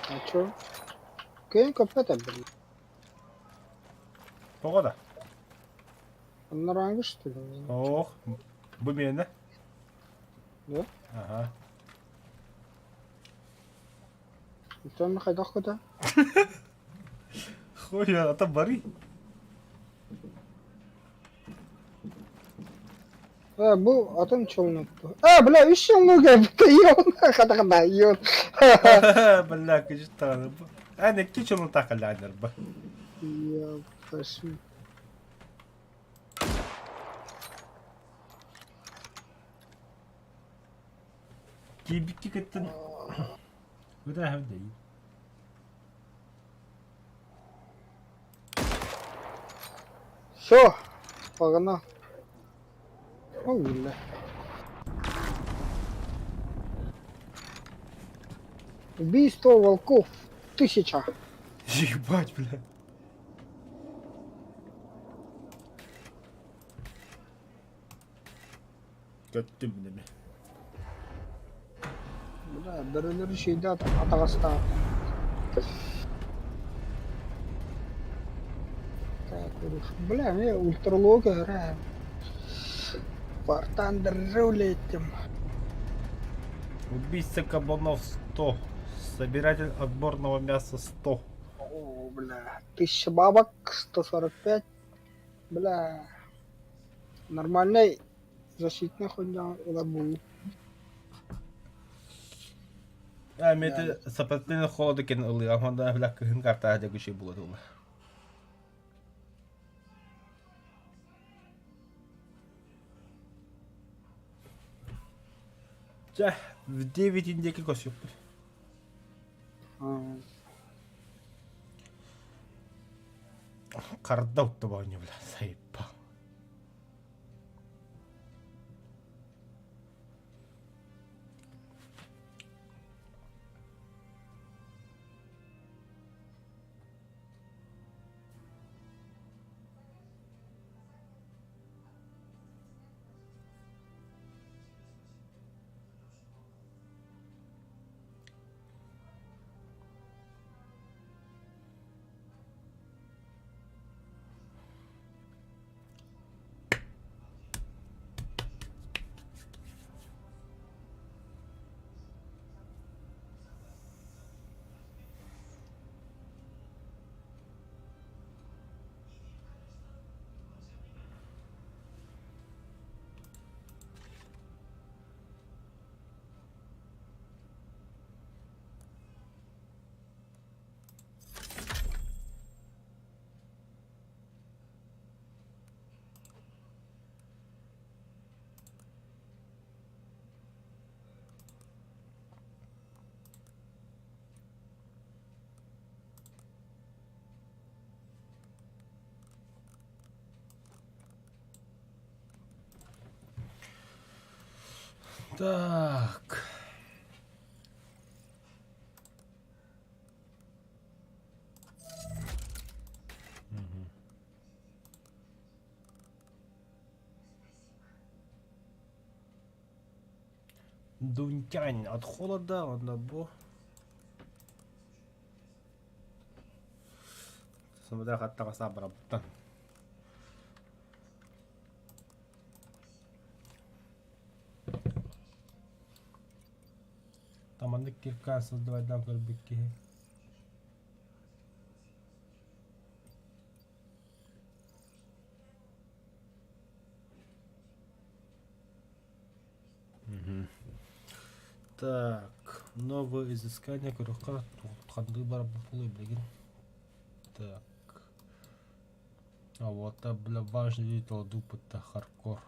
А чё? Кыайан көппөт элбэҕи. Тоҕо да? Анарааҥҥы что ли? Ох, бу миэнэ. Да? Аха. Оттон хайдах көтө? Хуя, ата барый. Э, бу атын челнок. А, бля, үс челнок кэлбитэ, ион, хата-хата, ион. Бля, кыжыттаҕаны. Эн икки челнок такаллааннар ба. Я пошли. Киирбикки кыттын Куда дейін. Все, погнал. О, бля. Убийство волков. Тысяча. Ебать, бля. Көттүм дeme. Бля, бөрөлөрү шейде атаҕастаах. Так, бля, эмиэ ультралог өһөрө. Бартан рулетим. Убийца кабанов 100. Собиратель отборного мяса 100. О, бля, 1000 бабок, 145. Бля, нормальный защитный хуйня ылар буолуу. А, мети сапаттын холоду кен ылыа, онда бля кыһын картаа дьэ була тула. Чэ, в 9 индеки көсүппүт. Харда утта баанньа бля, сайыппа. Так. Дунтянь от холода, онно бу Самыда хаттаҕа саабарабыттан. Киркан создавайдаан көрбүт киһи. Так, новое изыскание көрүөххэ ханнык бар буолуой билигин. Так. А вот, бля, важный видео дупыта хардкор.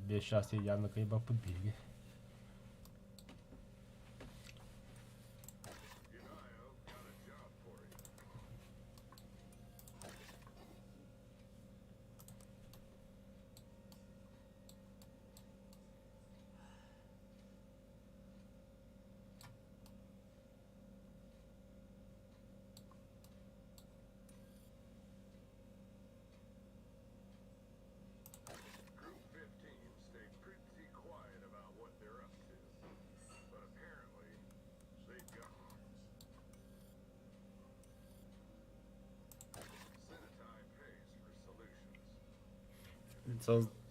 Сейчас я на кайбаппыт биһиги.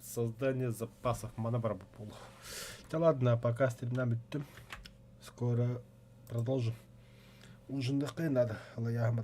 Создание запасов маны баар буолуо. Да ладно, пока стримнаан бүттүм. Скоро продолжим. Ужинныахха надо, алайаһым.